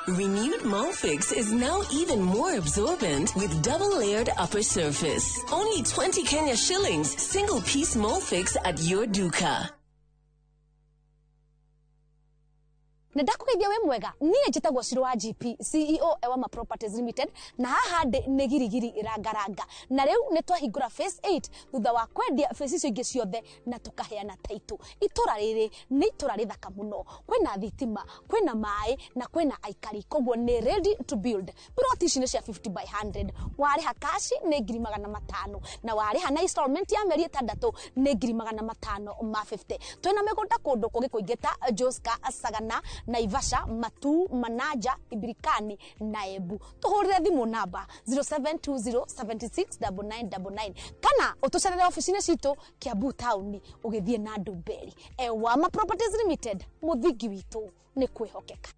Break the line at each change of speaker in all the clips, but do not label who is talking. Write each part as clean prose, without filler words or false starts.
Renewed Molfix is now even more absorbent with double-layered upper surface. Only 20 Kenya shillings, single-piece Molfix at your duka.
Na ndakũgeithia wĩ mwega. Niĩ njĩtagwo Ciro wa GP, CEO Ewama Properties Limited, na haha ndĩ nĩ Girigiri Rangaranga, na rĩu nĩ twahingũra phase 8 thutha wa kwendia phase icio ingĩ ciothe na tũkaheana title. Itũra rĩrĩ nĩ itũra rĩthaka mũno, kwĩna thitima, kwĩna maĩ na kwĩna aikari, koguo nĩ ready to build. Plot ici nĩ cia 50 by 100. Warĩha cash nĩ 500,000, na warĩha na installment ya mĩeri 6 nĩ 550,000. Twĩna mĩgũnda kũndũ kũngĩ kũingĩ ta Joska, Sagana, Naivasha, Matu, Manaja, Ibirikani na Embu. Tũhũrĩre thimũ namba 0720769999 kana ũtũcerere ofici-inĩ citũ Kiambu Town ũgĩthiĩ na Ndumberi. Ewama Properties Limited, mũthingi witũ nĩ kwĩhokeka.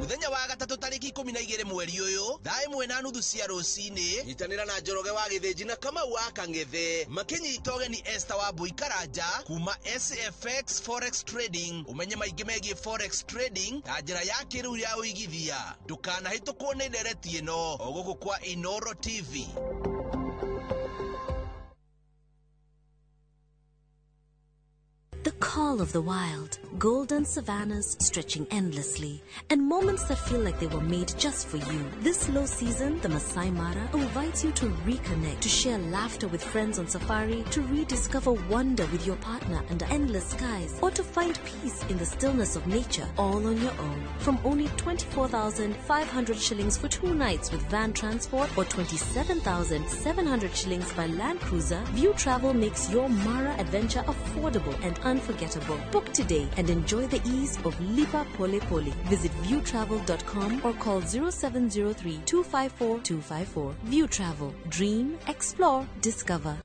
Muthenya wa gatatũ tarĩki 12 mweri ũyũ thaa 1:30 cia rũcinĩ, nyitanĩra na Njoroge wa Gĩthĩnji na Kamau wa Kang'ethe makĩnyita ũgeni Esther wa Mbui Karanja kuma SFX Forex Trading. Ũmenye maingĩ megiĩ Forex Trading ta njĩra ya kĩrĩu ya ũigithia. Ndũkanahĩtũkwo nĩ ndereti ĩno o gũkũ kwa Inoro TV.
The call of the wild, golden savannas stretching endlessly, and moments that feel like they were made just for you. This low season, the Masai Mara invites you to reconnect, to share laughter with friends on safari, to rediscover wonder with your partner under endless skies, or to find peace in the stillness of nature all on your own. From only 24,500 shillings for 2 nights with van transport or 27,700 shillings by Land Cruiser, View Travel makes your Mara adventure affordable and unforgettable. Book today and enjoy the ease of Lipa Pole Pole. Visit viewtravel.com or call 0703 254 254. View Travel. Dream, explore, discover.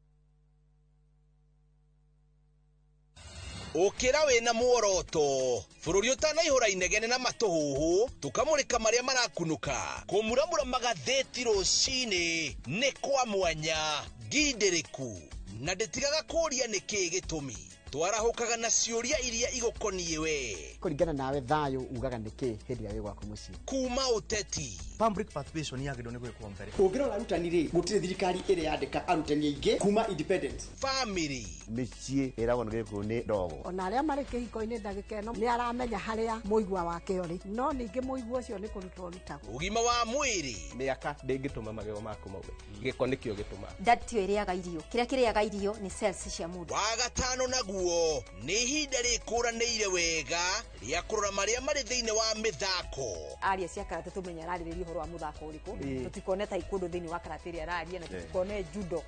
Ũkĩra wĩna muoroto bũrũri ũtanaihũra inegene na matũhũhũ, tũkamũrĩka marĩa marakunũka, kũmuramura magathĩti rũcinĩ nĩ kwa mwanya ngindĩrĩku, na ndĩtigaga kũũria nĩkĩĩ gĩtũmi. Twarahũkaga na ciũria iria igũkoniĩ we.
Kũringana nawe thayũ ugaga nĩkĩ hĩndĩ ĩrĩa wĩ gwaku mũciĩ?
Kuma ũteti.
Public participation yagĩrĩirwo nĩ gwĩkwo mbere.
Ũngĩrora arutani rĩ, gũtirĩ thirikari ĩrĩ yandĩka arutani aingĩ kuma independence.
Family.
Mĩciĩ ĩragwo nĩ gĩkũyũ nĩ ndogo.
Ona arĩa marĩ kĩhiko-inĩ ndagĩka ĩno nĩ aramenya harĩa mũigua wake ũrĩ, no ningĩ mũigua ũcio nĩ kũrutwo ũrutagwo.
Ũgima wa mwĩrĩ.
Mĩaka ndĩngĩtũma magego maku maume, gĩko nĩkĩo gĩtũmaga.
Nda tiyo ĩrĩaga irio, kĩrĩa kĩrĩaga irio nĩ cells cia mũndũ.
Wa gatano naguo nĩ ihinda rĩkũranĩire wega rĩa kũrora marĩa marĩ thĩinĩ wa mĩthako.
Aria cia karate tũmenye ararĩrĩria ũhoro wa mũthako ũrĩkũ, tũtikone taekwondo thĩinĩ wa karate ĩrĩa araria, na tũtikone judo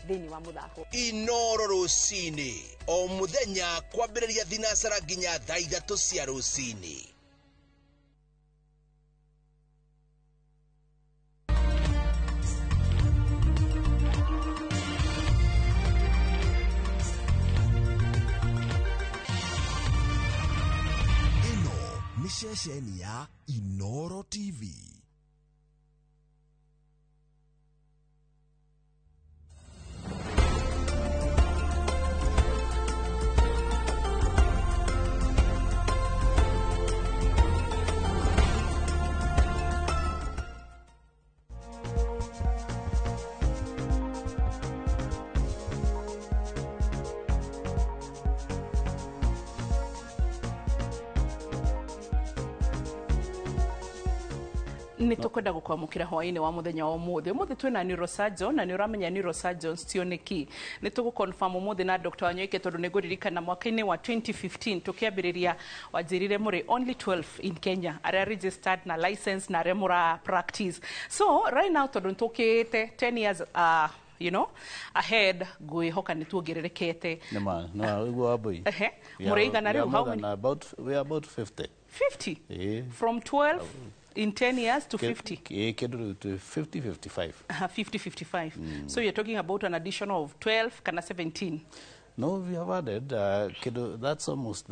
thĩinĩ wa mũthako.
Inoro rũcinĩ o mũthenya kwambĩrĩria thinacara nginya thaa 3 cia rũcinĩ.
Nĩ ceceni ya Inoro TV.
Nĩ tũkwenda gũkwamũkĩra hwaĩ-inĩ wa mũthenya wa ũmũthĩ. Ũmũthĩ twĩna neurosurgeon, na nĩ ũramenya neurosurgeons tio nĩkĩ. Nĩ tũgũconfirm ũmũthĩ na Dr. Wanyoike, tondũ nĩ ngũririkana mwaka-inĩ wa 2015 tũkĩambĩrĩria wanjĩrire mũrĩ only 12 in Kenya arĩa registered na license na arĩa mũra practice. So right now tondũ nĩtũkĩte 10 years ahead, ngwĩhoka nĩ tuongererekete.
Nĩ ma, no ũguo Wambui.
Mũrĩ igana rĩu, how many?
We are about 50.
50? From 12 in 10 years to 50?
To 50, 55.
50, 55. So you're talking about an additional of 12, kana 17?
No, we have added, that's almost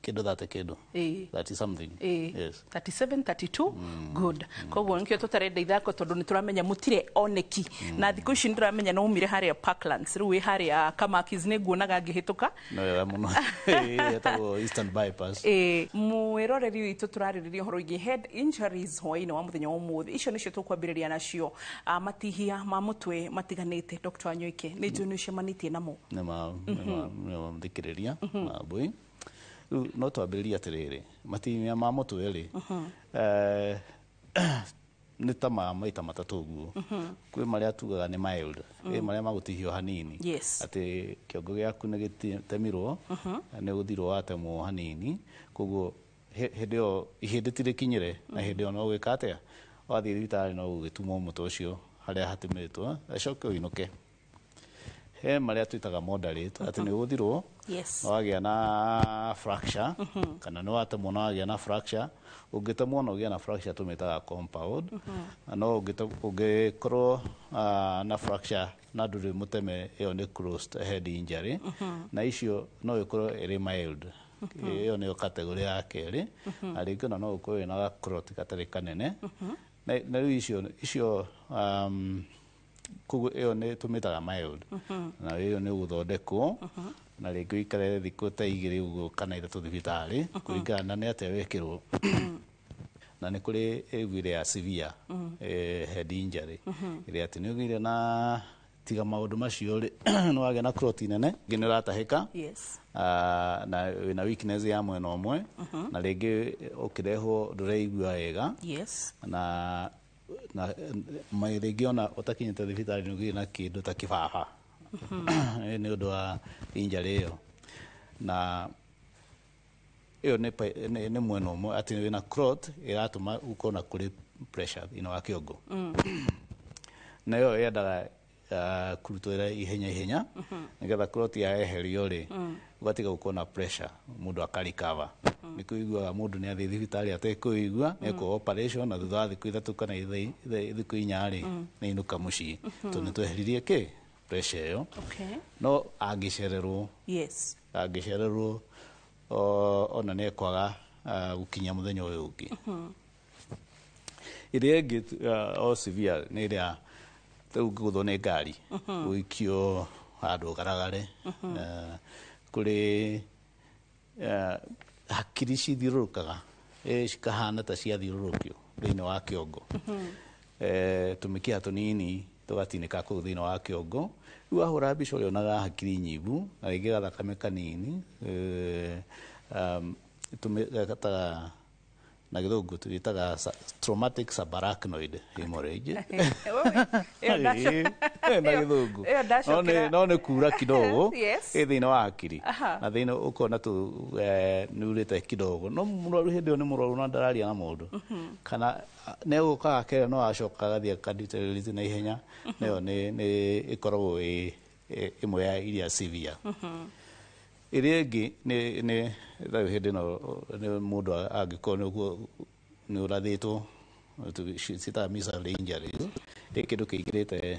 Kĩndũ 30 kĩndũ. 30 something. Yes.
37, 32. Good. Koguo nikio tutarenda ithako tondu ni turamenya mutire oneki na thikũ ici nĩndĩramenya no umire harĩa Parklands, rĩu wĩ harĩa Kamakis, nĩ nguonaga ngĩhĩtũka.
No wega mũno. Ĩĩ, etagwo Eastern Bypass.
Ĩĩ, mwĩroreri witũ, tũrarĩrĩria ũhoro wĩgiĩ head injuries hwaĩ-inĩ wa mũthenya wa ũmũthĩ. Icio nĩcio tũkwambĩrĩria nacio, matihia ma mũtwe matiganĩte. Dr. Wanyoike, nĩ njũĩ nĩ ũcemanĩtie namo.
Nĩma nĩma nĩma thikĩrĩria mambui. Rĩu no twambĩrĩrie atĩrĩrĩ, matihia ma mũtwe rĩ, nĩ ta ma maita matatũ ũguo. Kwĩ marĩa tugaga nĩ mild, kwĩ marĩa magũtihio hanini, atĩ kĩongo gĩaku nĩ gĩtemirwo, nĩ gũthirwo watemwo hanini, koguo hĩndĩ ĩyo ihĩndĩ tirĩkinyĩre, na hĩndĩ ĩyo no gwĩka atĩa, wathiĩ thibitarĩ no gũgĩtumwo mũtwe ũcio harĩa hatemĩtwo, acoke ũinũke. He marĩa twĩtaga moderate, atĩ nĩ ũgũthirwo na wagĩa na fracture, kana nĩ watemwo na wagĩa na fracture. Ũngĩtemwo na ũgĩe na fracture tũmĩtaga compound. Na no ũngĩkorwo na fracture na ndũrĩ mũteme, ĩyo nĩ closed head injury, na icio no ĩkorwo ĩrĩ mild. Ĩyo nĩyo category ya kerĩ. Na rĩngĩ ona no ũkorwo wĩna gaclot gatarĩ kanene. Na rĩu icio koguo ĩyo nĩ tũmĩtaga mild, na ĩyo nĩ ũgũthondekwo na rĩngĩ ũikare thikũ ta 2 ũguo kana 3 thibitarĩ, kũringana na nĩ atĩa wekĩrwo. Na nĩ kũrĩ ĩguo ĩrĩa ya severe head injury, ĩrĩa atĩ nĩ ũgĩire na tiga maũndũ macio rĩ, nĩ wagĩa na clot nene, rĩngĩ nĩ ũratahĩka, na wĩna weakness ya mwena ũmwe, na rĩngĩ ũkĩrehwo ndũreigua wega, na rĩngĩ ona ũtakinyĩte thibitarĩ nĩ ũgĩire na kĩndũ ta kĩbaba nĩ ũndũ wa injury ĩyo. Na ĩyo nĩ mwena ũmwe, atĩ wĩna clot ĩratũma gũkorwo na kũrĩ pressure thĩinĩ wa kĩongo, na ĩyo yendaga kũrutwo ĩrĩa ihenya ihenya, nĩgetha clot yaeherio rĩ, ũgatiga gũkorwo na pressure, mũndũ akarecover. Nĩ kũiguaga mũndũ nĩ athiĩ thibitarĩ atekũigua, ekwo operation, na thutha wa thikũ 3 kana thikũ 4 rĩ, nĩ ainũka mũciĩ, tondũ nĩ tweheririe kĩ pressure ĩyo. No angĩcererwo, angĩcererwo ona nĩ ekwaga gũkinya mũthenya ũyũ ũngĩ. Ĩrĩa ĩngĩ o severe nĩ ĩrĩa rĩu ũngĩgũthwo nĩ ngari, ũikio handũ ũgaragare. Kũrĩ hakiri cithiũrũrũkaga, cikahana ta ciathiũrũrũkio thĩinĩ wa kĩongo, tũmĩkiha tũnini tũgatinĩka kũu thĩinĩ wa kĩongo. Rĩu wahũra mbica ũrĩonaga hakiri nyibu na rĩngĩ gathakame kanini, gataga na gĩthũngũ tũgĩtaga traumatic subarachnoid hemorrhage.
Ĩyo
na gĩthũngũ
ĩyo ndacokera.
No nĩ kura kidogo ĩ thĩinĩ wa hakiri, na thĩinĩ ũkona tu nĩ urĩte kidogo, no mũrwaru hĩndĩ ĩyo nĩ mũrwaru na ndararia na mũndũ, kana nĩ egũka akera no acoka agathiĩ akadeteriorate na ihenya. Nayo nĩ ĩkoragwo ĩ ĩmwe ya iria severe. Ĩrĩa ĩngĩ nĩ rĩu hĩndĩ ĩno nĩ mũndũ angĩkorwo nĩ ũrathĩtwo, ciĩtaga missile injuries, ĩ kĩndũ kĩingĩrĩte,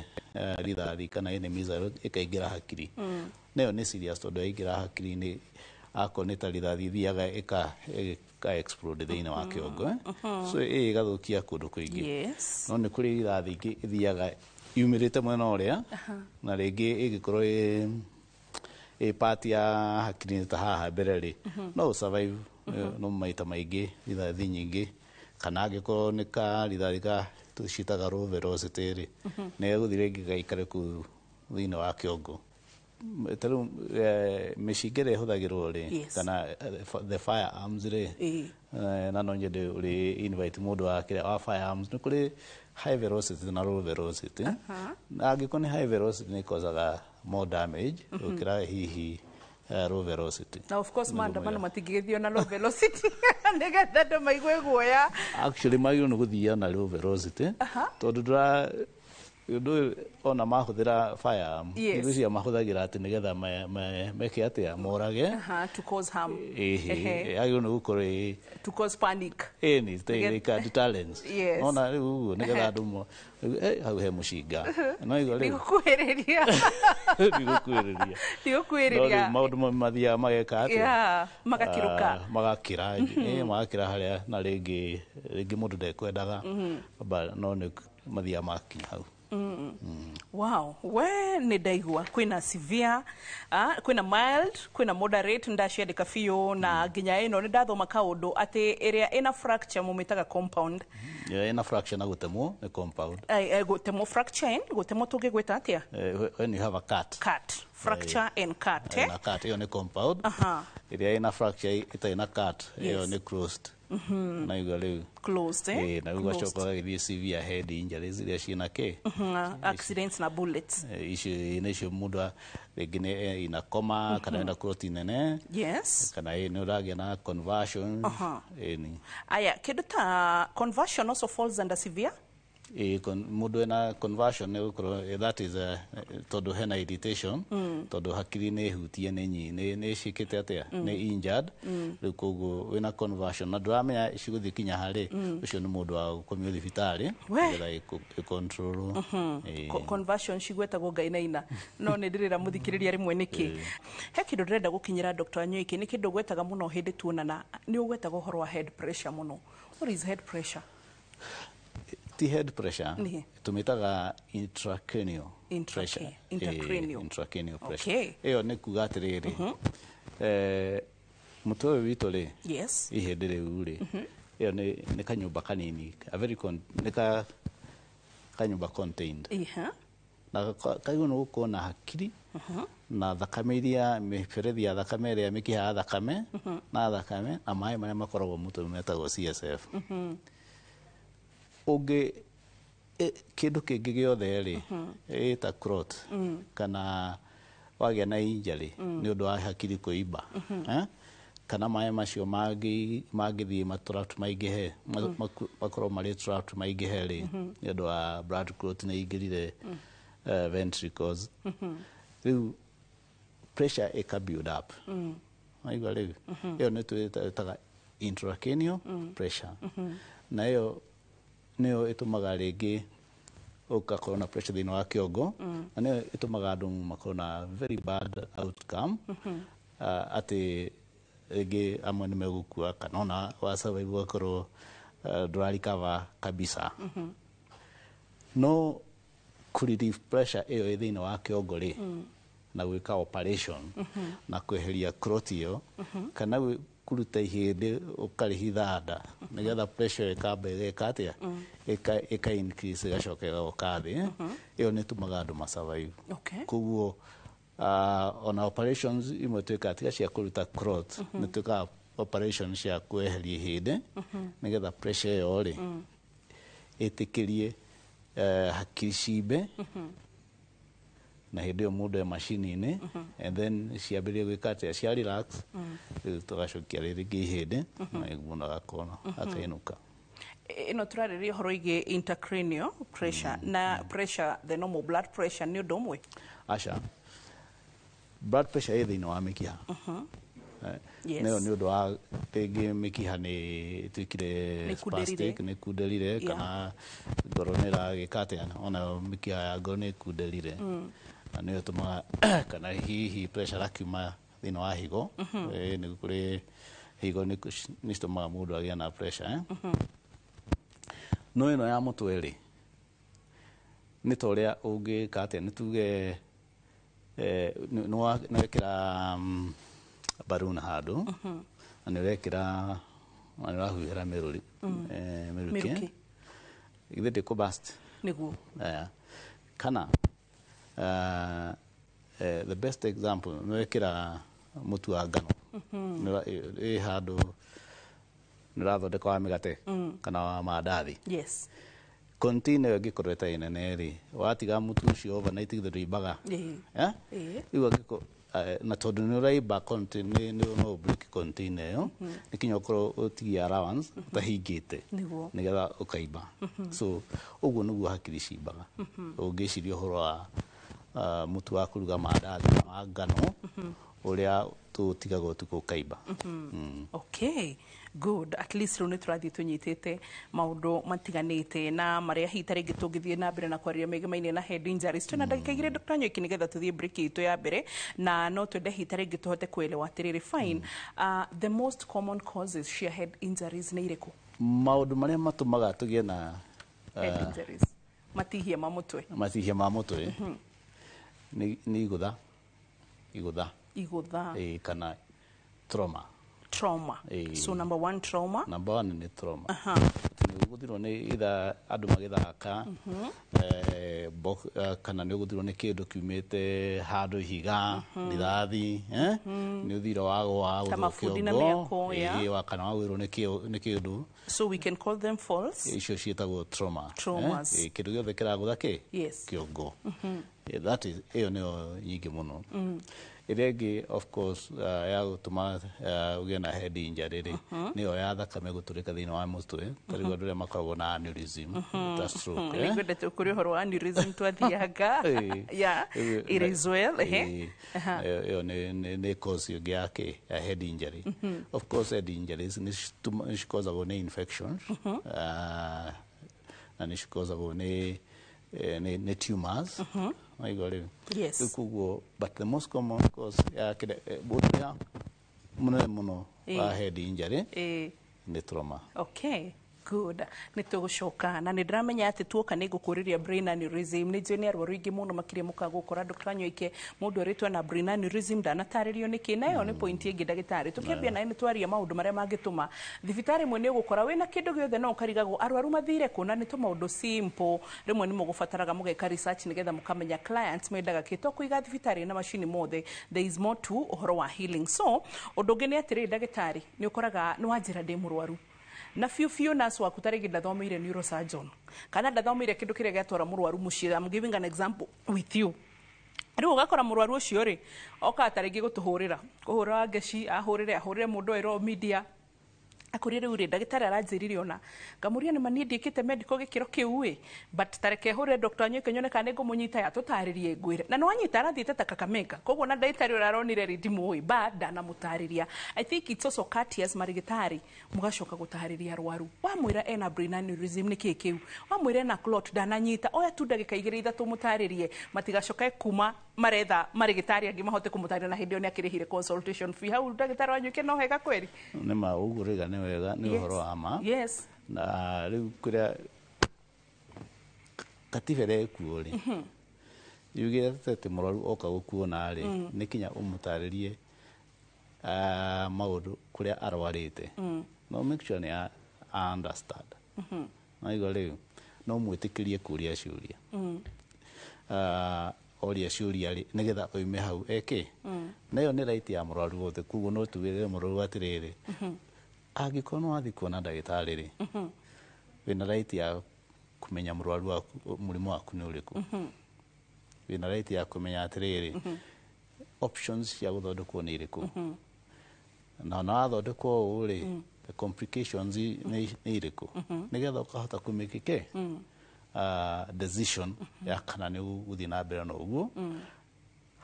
rithathi kana ĩnĩ missile ĩkaingĩra hakiri. Nayo nĩ serious, tondũ yaingĩra hakiri-inĩ, akorwo nĩ ta rithathi ithiaga ĩka explode thĩinĩ wa kĩongo, so ĩ ĩgathũkia kũndũ kũingĩ. No nĩ kũrĩ rithathi ingĩ ithiaga yumĩrĩte mwena ũrĩa, na rĩngĩ ĩngĩkorwo ĩ part ya hakiri ta haha mbere rĩ, no survive. No maita maingĩ rithathi nyingĩ, kana angĩkorwo nĩ ka rithathi ka tũciĩtaga low velocity rĩ, nĩ egũthiĩ rĩngĩ gaikare kũu thĩinĩ wa kĩongo. Ta rĩu mĩcinga ĩrĩa ĩhũthagĩrwo rĩ, kana the firearms rĩ, na no nyende ũrĩ invite mũndũ wa kĩrĩa wa firearms, nĩ kũrĩ high velocity na low velocity. Na angĩkorwo nĩ high velocity nĩ ĩkosaga more damage gũkĩra hihi low velocity.
Na of course maandamano matingĩgĩthio na low velocity nĩgetha andũ maigue guoya.
Actually magĩrĩirwo nĩ gũthia na low velocity, tondũ ndũra Ũndũ ũyũ ona mahũthĩra firearm,
Yes.
ngwĩciria mahũthagĩra atĩ nĩgetha meke atĩa, morage.
Aha, to cause harm.
Ĩhĩ,
Ehe.
yagĩrĩirwo nĩ gũkorwo ĩ
To cause panic.
ĩni like a deterrence.
Yes.
Ona rĩu ũguo nĩgetha andũ mo rĩu, hau he mũcinga no igua rĩu.
Ndigũkuhĩrĩria.
Ndigũkuhĩrĩria. No
Ndigũkuhĩrĩria.
rĩu maũndũ mamwe mathiaga mageka atĩa?
Yeah, magakĩrũka.
Ah, magakĩra, magakĩra harĩa na rĩngĩ rĩngĩ mũndũ ndekwendaga, but no nĩ mathiaga makinya hau.
Wow, we nĩ ndaigua kwĩna severe, kwĩna mild, kwĩna moderate, ndaciandĩka biũ na nginya ĩno nĩ ndathoma kaũndũ atĩ ĩrĩa ĩna fracture mũmĩtaga compound.
Yeah, ĩna fracture na gũtemwo nĩ compound.
Gũtemwo fracture, gũtemwo tũngĩgwĩta atĩa?
When you have a cut.
Cut, fracture and cut, eh?
Ĩna cut ĩyo nĩ compound.
Aha.
Ĩrĩa ĩna fracture ĩtarĩ na cut ĩyo
Yes.
nĩ closed. Na igua rĩu.
Closed, eh?
Na rĩu
Closed.
ũgacoka ũgagĩthiĩ severe head injuries iria ciĩna kĩ.
Accidents na bullets.
Icio nĩcio mũndũ rĩngĩ nĩ ina coma kana ena clot nene.
Yes.
Kana nĩ ũragĩa na conversion.
Aha.
Ĩni.
Aya, kĩndũ ta conversion also falls under severe?
Mũndũ ena conversion nĩ gũkorwo that is tondũ hena irritation, tondũ hakiri nĩ hutie nĩ nĩ ciĩkĩte atĩa, nĩ injured. Rĩu koguo wĩna conversion na ndũramenya cigũthiĩ kinya harĩ, ũcio nĩ mũndũ wa gũkomio thibitarĩ
We.
nĩgetha ĩcontrolwo.
Conversion cigwetagwo ngainaina no nĩ ndĩrĩra mũthikĩrĩria rĩmwe nĩkĩ. He kĩndũ ndĩrenda gũkinyĩra Dr. Wanyoike, nĩ kĩndũ ũgwetaga mũno hĩndĩ tuonana, nĩ ũgwetaga ũhoro wa head pressure mũno. What is head pressure?
Ti head pressure.
Nĩ.
Tũmĩtaga intracranial pressure.
Intracranial.
Intracranial pressure.
Okay.
Ĩyo nĩ kuga atĩrĩrĩ, mũtwe ũyũ witũ rĩ,
Yes.
ihĩndĩ rĩu rĩ, ĩyo nĩ kanyũmba kanini, a very nĩ ka kanyũmba contained.
Iha.
Na kaigwo nĩ gũkorwo na hakiri na thakame iria mĩberethi ya thakame ĩrĩa mĩkiha ya thakame na thakame na maĩ marĩa makoragwo mũtwe metagwo CSF. Ũngĩ kĩndũ kĩngĩ gĩothe rĩ, ĩta clot kana wagĩa na injury nĩ ũndũ wa hakiri kũimba, eh? Kana maĩ macio mangĩthiĩ matrapped maingĩhe, makorwo marĩ trapped maingĩhe rĩ, nĩ ũndũ wa blood clot nĩ ingĩrire ventricles, rĩu pressure ĩka build up. Waigua rĩu ĩyo nĩ twĩtaga intracranial pressure, na ĩyo nĩyo ĩtũmaga rĩngĩ ũgakorwo na pressure thĩinĩ wa kĩongo, na nĩyo ĩtũmaga andũ makorwo na very bad outcome, atĩ rĩngĩ amwe nĩ megũkua kana ona wa survive ũgakorwo ndũrarikava kabisa. No kũ relieve pressure ĩyo ĩ thĩinĩ wa kĩongo rĩ, na gwĩka operation na kweheria clot ĩyo kana kũruta ihĩndĩ ũkarĩhitha nda nĩgetha pressure ĩkamba ĩgeka atĩa, ĩka increase ĩgacoka ĩgoka thĩ, ĩyo nĩ ĩtũmaga andũ ma survive.
Okay.
Koguo ona operations imwe twĩkaga tiga cia kũruta clot, nĩ twĩkaga operation cia kweheria ihĩndĩ nĩgetha pressure ĩyo rĩ ĩtĩkĩrie hakiri cimbe, na hĩndĩ ĩyo mũndũ e macini-inĩ, and then ciambĩrĩrie gwĩka atĩa, cia relax, rĩu tũgacokia rĩngĩ ihĩndĩ na mũndũ agakorwo akainũka.
Ĩno tũrarĩrĩria ũhoro wĩgiĩ intracranial pressure na pressure, the normal blood pressure nĩ ũndũ ũmwe?
Aca, blood pressure ĩ thĩinĩ wa mĩkiha.
Yes.
Nayo nĩ ũndũ wa rĩngĩ mĩkiha nĩ ĩtuĩkire
Nĩ ĩkunderire.
spastic, nĩ ĩkunderire, kana ngoro nĩ ĩragĩka atĩa, onayo mĩkiha ya ngoro nĩ ĩkunderire, na nĩyo ĩtũmaga kana hihi pressure ĩrakiuma thĩinĩ wa higo. Nĩ kũrĩ higo nĩ citũmaga mũndũ agĩe na pressure, eh? No ĩno ya mũtwe rĩ, nĩ ta ũrĩa ũngĩka atĩa, nĩ tuge nĩ wekĩra balloon handũ na nĩ ũrekĩra na nĩ ũrahuhĩra mĩrũri, mĩrukĩ.
Mĩrukĩ.
Githĩ ndĩkũ burst?
Nĩguo.
Aya. Kana the best example nĩ wekĩra mũtu wa ngano ĩ handũ nĩ ũrathondeka wa mĩgate kana wa mandathi.
Yes.
Container ĩyo ĩngĩkorwo ĩtarĩ nene rĩ, watiga mũtu ũcio overnight githĩ ndũimbaga?
Ĩĩ.
Eh?
Ĩĩ.
Rĩu Na tondũ nĩ ũraimba nĩ no break container ĩyo, nĩ kinya ũkorwo ũtigie allowance ũtahingĩte nĩgetha ũkaimba. So ũguo nĩguo hakiri cimbaga. Ũngĩciria ũhoro wa mũtu wa kũruga mandathi ma ngano ũrĩa tũtigaga ũtukũ ũkaimba.
Okay, good. At least rĩu nĩ tũrathiĩ tũnyitĩte maũndũ matiganĩte na marĩa hihi ta rĩngĩ tũngĩthiĩ na mbere na kwaria megemainie na head injuries. Twĩna ndagĩka 2, Dr. Nyoiki, nĩgetha tũthiĩ break itũ ya mbere, na no twende hihi ta rĩngĩ tũhote kuelewa atĩrĩrĩ, fine, the most common causes cia head injuries nĩ irĩkũ?
Maũndũ marĩa matũmaga tũgĩe na
head injuries, matihia ma mũtwe.
Matihia ma mũtwe nĩ igũtha, igũtha.
Igũtha.
Ĩĩ, kana trauma.
Trauma. So number one, trauma.
Number one nĩ trauma. Atĩ nĩ ũgũthirwo nĩ either andũ magĩthaka, kana nĩ ũgũthirwo nĩ kĩndũ kiumĩte handũ, ihiga, rithathi, nĩ ũthire wagwa
Ta
gũthwo
mabundi na
kĩongo,
mĩako, yeah.
ĩĩ, kana wagwĩrwo nĩ kĩndũ.
So we can call them falls.
Icio ciĩtagwo trauma.
Traumas.
Kĩndũ gĩothe kĩragũtha kĩ kĩongo. That is, ĩyo nĩyo nyingĩ mũno. Ĩrĩa ĩngĩ, of course, ya gũtũma ũgĩe na head injury rĩ, nĩyo ya thakame gũtũrĩka thĩinĩ wa mũtwe, ta rĩu andũ arĩa makoragwo na aneurysm, ta stroke.
Nĩ ngwendete ũkũrĩ ũhoro wa aneurysm twathianga. Yeah, it is well, ehe.
Ĩyo nĩ cause ĩngĩ ya kĩ ya head injury. Of course, head injuries nĩ cikozagwo nĩ infections, na nĩ cikozagwo nĩ tumors. Waigua rĩu?
Yes.
Rĩu koguo, but the most common cause ya kĩrĩa, ũndũ ũrĩa mũnene mũno wa head injury nĩ trauma.
Okay, good. Nĩ tũgũcoka na nĩ ndĩramenya atĩ tuoka nĩ ngũkũrĩria brain aneurysm. Nĩ njũĩ nĩ arwaru aingĩ mũno makĩria mũkaga gũkora Dr. Nyoike, mũndũ erĩtwo na brain aneurysm ndanatarĩrio nĩkĩ, na ĩyo nĩ point ĩngĩ. Ndagĩtarĩ, tũkĩambia nawe, nĩ twaria maũndũ marĩa mangĩtũma thibitarĩ ĩmwe nĩ ũgũkora wĩna kĩndũ gĩothe no ũkarigagwo arwaru mathire kũ, na nĩ tũmaũndũ simple rĩmwe nĩ mũgũbataraga mũgeka research nĩgetha mũkamenya clients mendaga kĩ, to kũiga thibitarĩ na macini mothe. There is more to ũhoro wa healing. So ũndũ ũngĩ nĩ atĩrĩrĩ, ndagĩtarĩ, nĩ ũkoraga nĩ wanjĩra ndĩ mũrwaru na biũ biũ nurse waku tarĩngĩ ndathomeire neurosurgeon kana ndathomeire kĩndũ kĩrĩa gĩatwara mũrwaru mũciĩ. I'm giving an example with you. Rĩu ũgakora mũrwaru ũcio rĩ, okaga tarĩngĩ gũtũhũrĩra, kũhũra ngeci, ahũrĩre ahũrĩre mũndũ erwo media, akũria rĩu rĩ, ndagĩtarĩ aranjĩrire ona ngamũria nĩ ma niĩ ndiĩkĩte medical gĩkĩro kĩu ĩ, but tareke hũrĩre Dr. Nyoike nyone kana nĩ ngũmũnyita ya tũtarĩrie ngwĩre, na nĩ wanyita arathiĩte ta Kakamega, koguo na ndagĩtarĩ ũrĩa aronire rĩ, ndimũĩ, but ndanamũtarĩria. I think it's also courteous marĩgĩtarĩ mũgacoka gũtarĩria arwaru. Wamwĩra ena brain aneurysm, nĩ kĩĩ kĩu? Wamwĩra ena clot, ndananyita, oya tu ndagĩka 2 3 mũtarĩrie, matigacoke kuma maretha marĩgĩtarĩ angĩ mahote kũmũtarĩria, na hĩndĩ ĩyo nĩ akĩrĩhire consultation fee. Hau, ndagĩtarĩ Wanyoike, no hega kweri?
Nĩ ma, ũguo rĩga nĩ wega, nĩ ũhoro wa ma. Na rĩu kũrĩa katiba ĩrĩa ĩkuo rĩ, yugĩte atĩ mũrwaru oka gũkuona rĩ, nĩ kinya ũmũtarĩrie maũndũ kũrĩa arwarĩte, no make sure nĩ a understand. Naigua rĩu no mwĩtĩkĩrie kũria ciũria. Oria ciũria rĩ, nĩgetha oime hau eke na ĩyo nĩ right ya mũrwaru wothe. Koguo no tugĩre mũrwaru atĩrĩrĩ, angĩkorwo nĩ wathiĩ kuona ndagĩtarĩ rĩ, wĩna right ya kũmenya mũrwaru waku, mũrimũ waku nĩ ũrĩkũ. Wĩna right ya kũmenya atĩrĩrĩ, options cia gũthondekwo nĩ irĩkũ, na ona wathondekwo ũũ rĩ, the complications nĩ irĩkũ, nĩgetha ũkahota kũmake ke decision ya kana nĩ ũgũthiĩ na mbere na ũguo,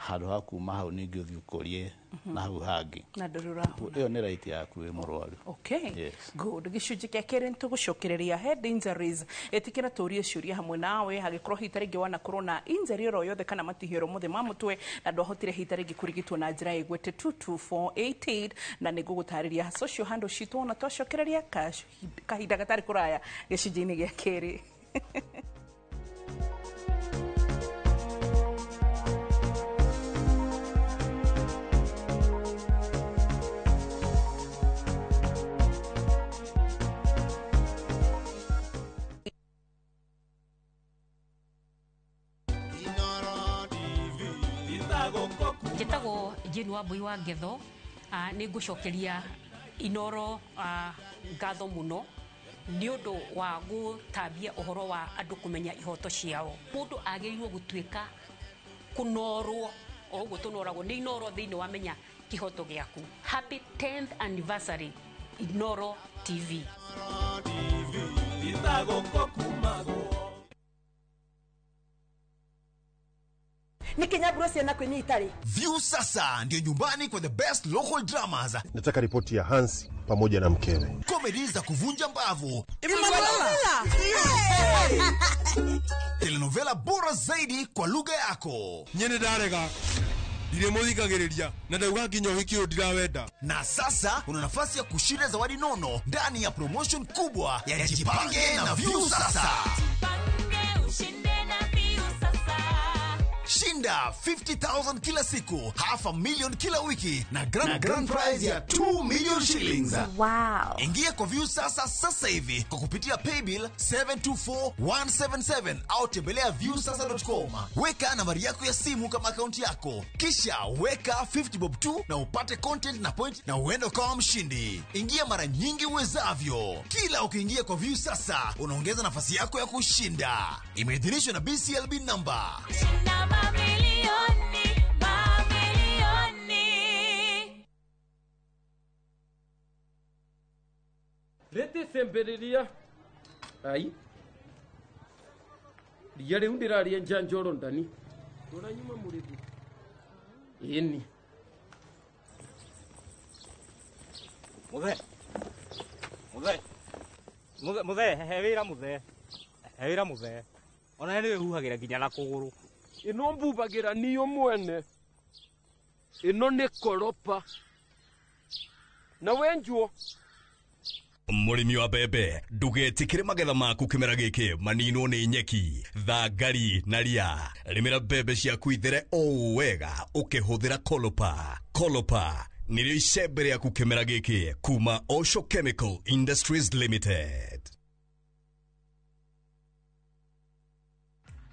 handũ ha kuma hau ningĩ ũthiĩ ũkorie na hau hangĩ.
Na ndũrĩ ũrahona.
Ĩyo nĩ right yaku wĩ mũrwaru.
Okay.
Yes.
Good. Gĩcunjĩ kĩa kerĩ nĩ tũgũcokereria head injuries. Ĩtĩkĩra tũrie ciũria hamwe nawe, hagĩkorwo hihi ta rĩngĩ wanakorwo na injury oro yothe kana matihio oro mothe ma mũtwe na ndwahotire hihi ta rĩngĩ kũrigitwo na njĩra ĩgwete 22488, na nĩ ngũgũtarĩria social handle citũ ona twacokereria kahinda gatarĩ kũraya gĩcunjĩ-inĩ gĩa kerĩ.
Njĩtagwo Jane Wambui wa Ngetho. Nĩ ngũcokeria Inoro ngatho mũno nĩ ũndũ wa gũtambia ũhoro wa andũ kũmenya ihoto ciao. Mũndũ agĩrĩirwo gũtuĩka kũnorwo. O ũguo tũnoragwo nĩ Inoro thĩinĩ wa Menya Kĩhoto Gĩaku. Happy 10th anniversary Inoro TV.
Nĩ kinyaburo ciana kwĩnyita rĩ.
View sasa ndio nyumbani kwa the best local dramas.
Nataka ripoti ya Hansi pamoja na mkewe.
Comedy za kuvunja mbavu.
Emanuela!
Telenovela bora zaidi kwa lugha yako.
Nyene ndarega. Ndiremuthikagiriria na ndauga nginya uhiki uyu ndirawenda.
Na sasa una nafasi ya kushinda zawadi nono ndani ya promotion kubwa ya Jipange na View Sasa.
Jipange ushinde na View Sasa.
Shinda 50,000 kila siku, 500,000 kila wiki na grand prize ya 2 million shillings.
Wow.
Ingia kwa View Sasa sasa hivi kwa kupitia paybill 724177 au tembelea viewsasa.com. Weka nambari yako ya simu kama akaunti yako, kisha weka 50 bob tu na upate content na point na uende ukawa mshindi. Ingia mara nyingi uwezavyo. Kila ukiingia kwa View Sasa unaongeza nafasi yako ya kushinda. Imeidhinishwa na BCLB number.
Shinda mamilioni, mamilioni.
Rete semberiria. Ai. Ria riu ndiraria njanjoro ndani. Ndona nyuma murithi. Ĩni.
Muthe. Muthe. Muthe, muthe, he wira muthe. He wira muthe. Ona nĩ wĩhuhagĩra nginya na kũgũrũ.
Ĩno mbubagĩra niyo mwene. Ĩno nĩ koropa. Na wenjuo.
Mũrĩmi wa mbembe, ndũgetĩkĩre magetha maku kĩmera gĩkĩ maninwo nĩ nyeki, thangari na ria. Rĩmĩra mbembe ciaku ithere o wega ũkĩhũthĩra Kolopa. Kolopa nĩrĩo icembe rĩaku kĩmera gĩkĩ kuma Osho Chemical Industries Limited.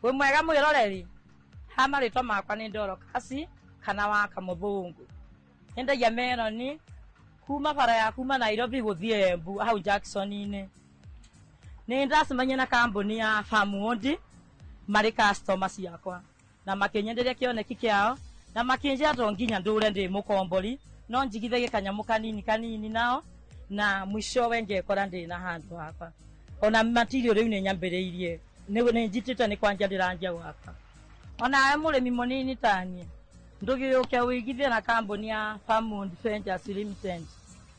Wĩ mwega mwĩroreri, ha marĩtwa makwa nĩ Dorokasi kana wa Kamũthũngũ. Nyendagia meroni kuma bara ya kuma Nairobi gũthiĩ Embu hau Jackson-inĩ. Nĩ ndacemania na kambuni ya Farmwood marĩ customer ciakwa na makĩnyenderia kĩoneki kĩao na makĩnjĩra to nginya ndũre ndĩ mũkombori no njigithagie kanyamũ kanini kanini nao na mwishowe ngekora ndĩ na handũ hakwa. Ona material rĩu nĩ nyambĩrĩirie nĩ njitĩte nĩ kwanja ndĩranjia gwaka. Ona mũrĩmi mũnini taniĩ ndũgĩũke ũigithie na kambuni ya Farmwood Ventures Limited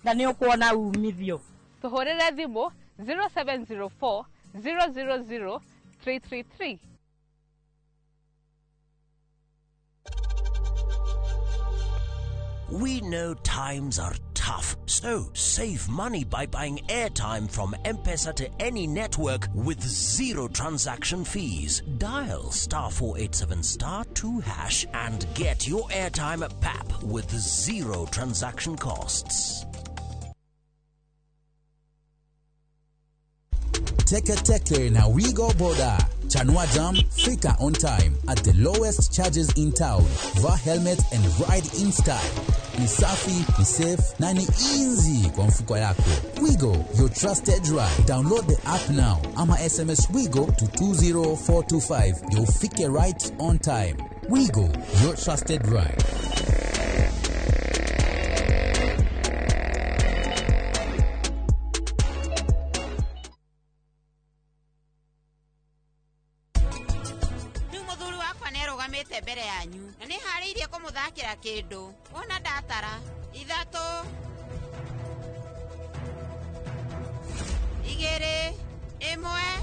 na nĩ ũkuona umithio.
Tũhũrĩre thimũ 0704 000 333.
We know times are tough, so save money by buying airtime from M-Pesa to any network with zero transaction fees. Dial *487*2# and get your airtime at PAP with zero transaction costs.
Teke Teke na Wigo Boda. Chanua Jam, fika on time at the lowest charges in town. Vaa helmet and ride in style. Ni safi, ni safe na ni easy kwa mfuko yako. Wigo, your trusted ride. Download the app now ama SMS Wigo to 20425. You'll fike right on time. Wigo, your trusted ride.
Mbere yanyu na nĩ harĩirie kũmũthakĩra kĩndũ wona ndatara 3 2 1.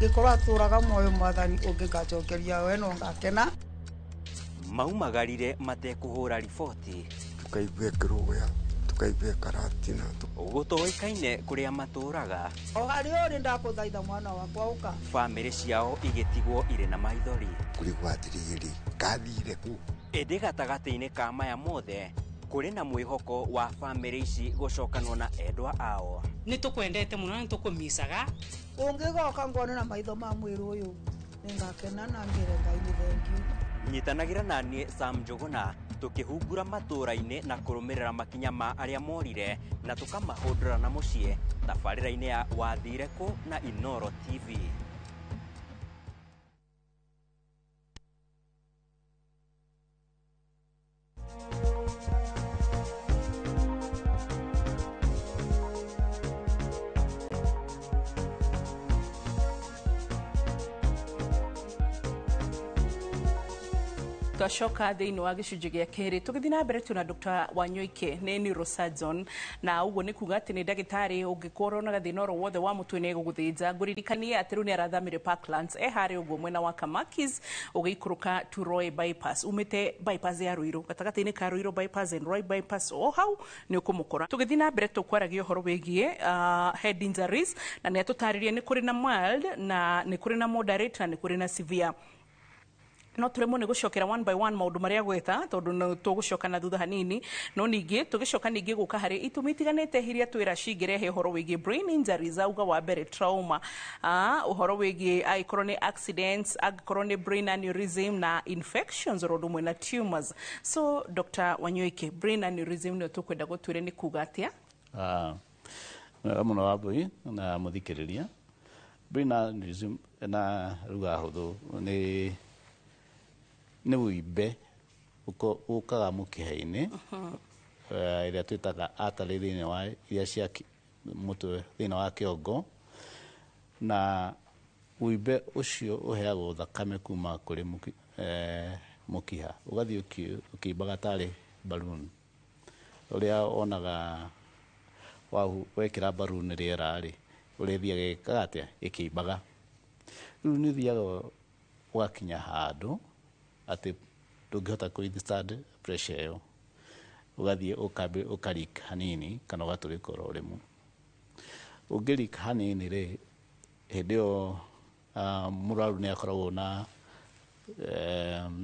Gĩkorwo atũraga muoyo mwathani ũngĩgacokeria we no ngakena.
Maumagarire matekũhũra riboti
tukaigua kĩrũgũya tukaigua karatina
gũtoĩkaine kũrĩa matũraga.
O harĩa ũrĩ ndakũthaitha mwana wakwa ũka.
Bamĩrĩ ciao igĩtigwo irĩ na maithori.
Kũrigwo atĩrĩrĩ kathire kũ.
Ĩndĩ gatagatĩ-inĩ ka maya mothe kũrĩ na mwĩhoko wa bamĩrĩ ici gũcokanwo na endwa ao.
Nĩ tũkwendete mũno na nĩ tũkũmicaga.
Ũngĩgoka ngone na maitho ma mwĩrĩ ũyũ nĩngakena na ngĩre Ngai nĩ thengiũ.
Nyitanagĩra na niĩ Sam Njũgũna Tũkĩhungura matũũra-inĩ na kũrũmĩrĩra makinya ma arĩa morire na tũkamahũndũra na mũciĩ tabarĩra-inĩ ya Wathire Kũ na Inooro TV.
Twacoka thĩinĩ wa gĩcunjĩ gĩa kerĩ, tũgĩthiĩ na mbere tuna Dr. Wanyoike nĩ neurosurgeon, na ũguo nĩ kuga atĩ nĩ ndagĩtarĩ ũngĩkorwo na gathĩna oro wothe wa mũtwe nĩ egũgũthĩnja. Ngũririkanie atĩ rĩu nĩ arathamire Parklands, e harĩa ũguo mwena wa Kamakis ũgĩikũrũka to Roy bypass, umĩte bypass ya Ruiru, gatagatĩ-inĩ ka Ruiru bypass and Roy bypass, o hau nĩ ũkũmũkora. Tũgĩthiĩ na mbere tũkwaragia ũhoro wĩgiĩ head injuries, na nĩ atũtarĩrie nĩ kũrĩ na mild, na nĩ kũrĩ na moderate, na nĩ kũrĩ na severe. No turemwo nĩ gũcokera one by one maũndũ marĩa gwetha tondũ no tũgũcoka na thutha hanini, no ningĩ tũgĩcoka ningĩ gũka harĩ itũmi itiganĩte iria twĩra cingĩrehe ũhoro wĩgiĩ brain injuries. Auga wa mbere trauma, ũhoro wĩgiĩ angĩkorwo nĩ accidents, angĩkorwo nĩ brain aneurysm na infections oro ũndũ ũmwe na tumors. So Dr. Wanyoike, brain aneurysm nĩyo tũkwenda gũtwĩre nĩ kuga atĩa?
Wega mũno Wambui na mũthikĩrĩria. Brain aneurysm na ruga hũthũ nĩ wũimbe ũkaga mũkiha-inĩ ĩrĩa twĩtaga artery thĩinĩ wa iria cia mũtwe thĩinĩ wa kĩongo, na wũimbe ũcio ũheagwo thakame kuma kũrĩ mũkiha, ũgathiĩ ũkĩimbaga tarĩ balloon ũrĩa wonaga wekĩra balloon rĩera rĩ, ũrĩa ĩthiaga ĩkaga atĩa ĩkĩimbaga. Rĩu nĩ ũthiaga ũgakinya handũ atĩ ndũngĩhota kũ withstand pressure ĩyo, ũgathiĩ ũka leak hanini kana ũgatũrĩka oro rĩmwe. Ũngĩ leak hanini rĩ, hĩndĩ ĩyo mũrwaru nĩ akoragwo na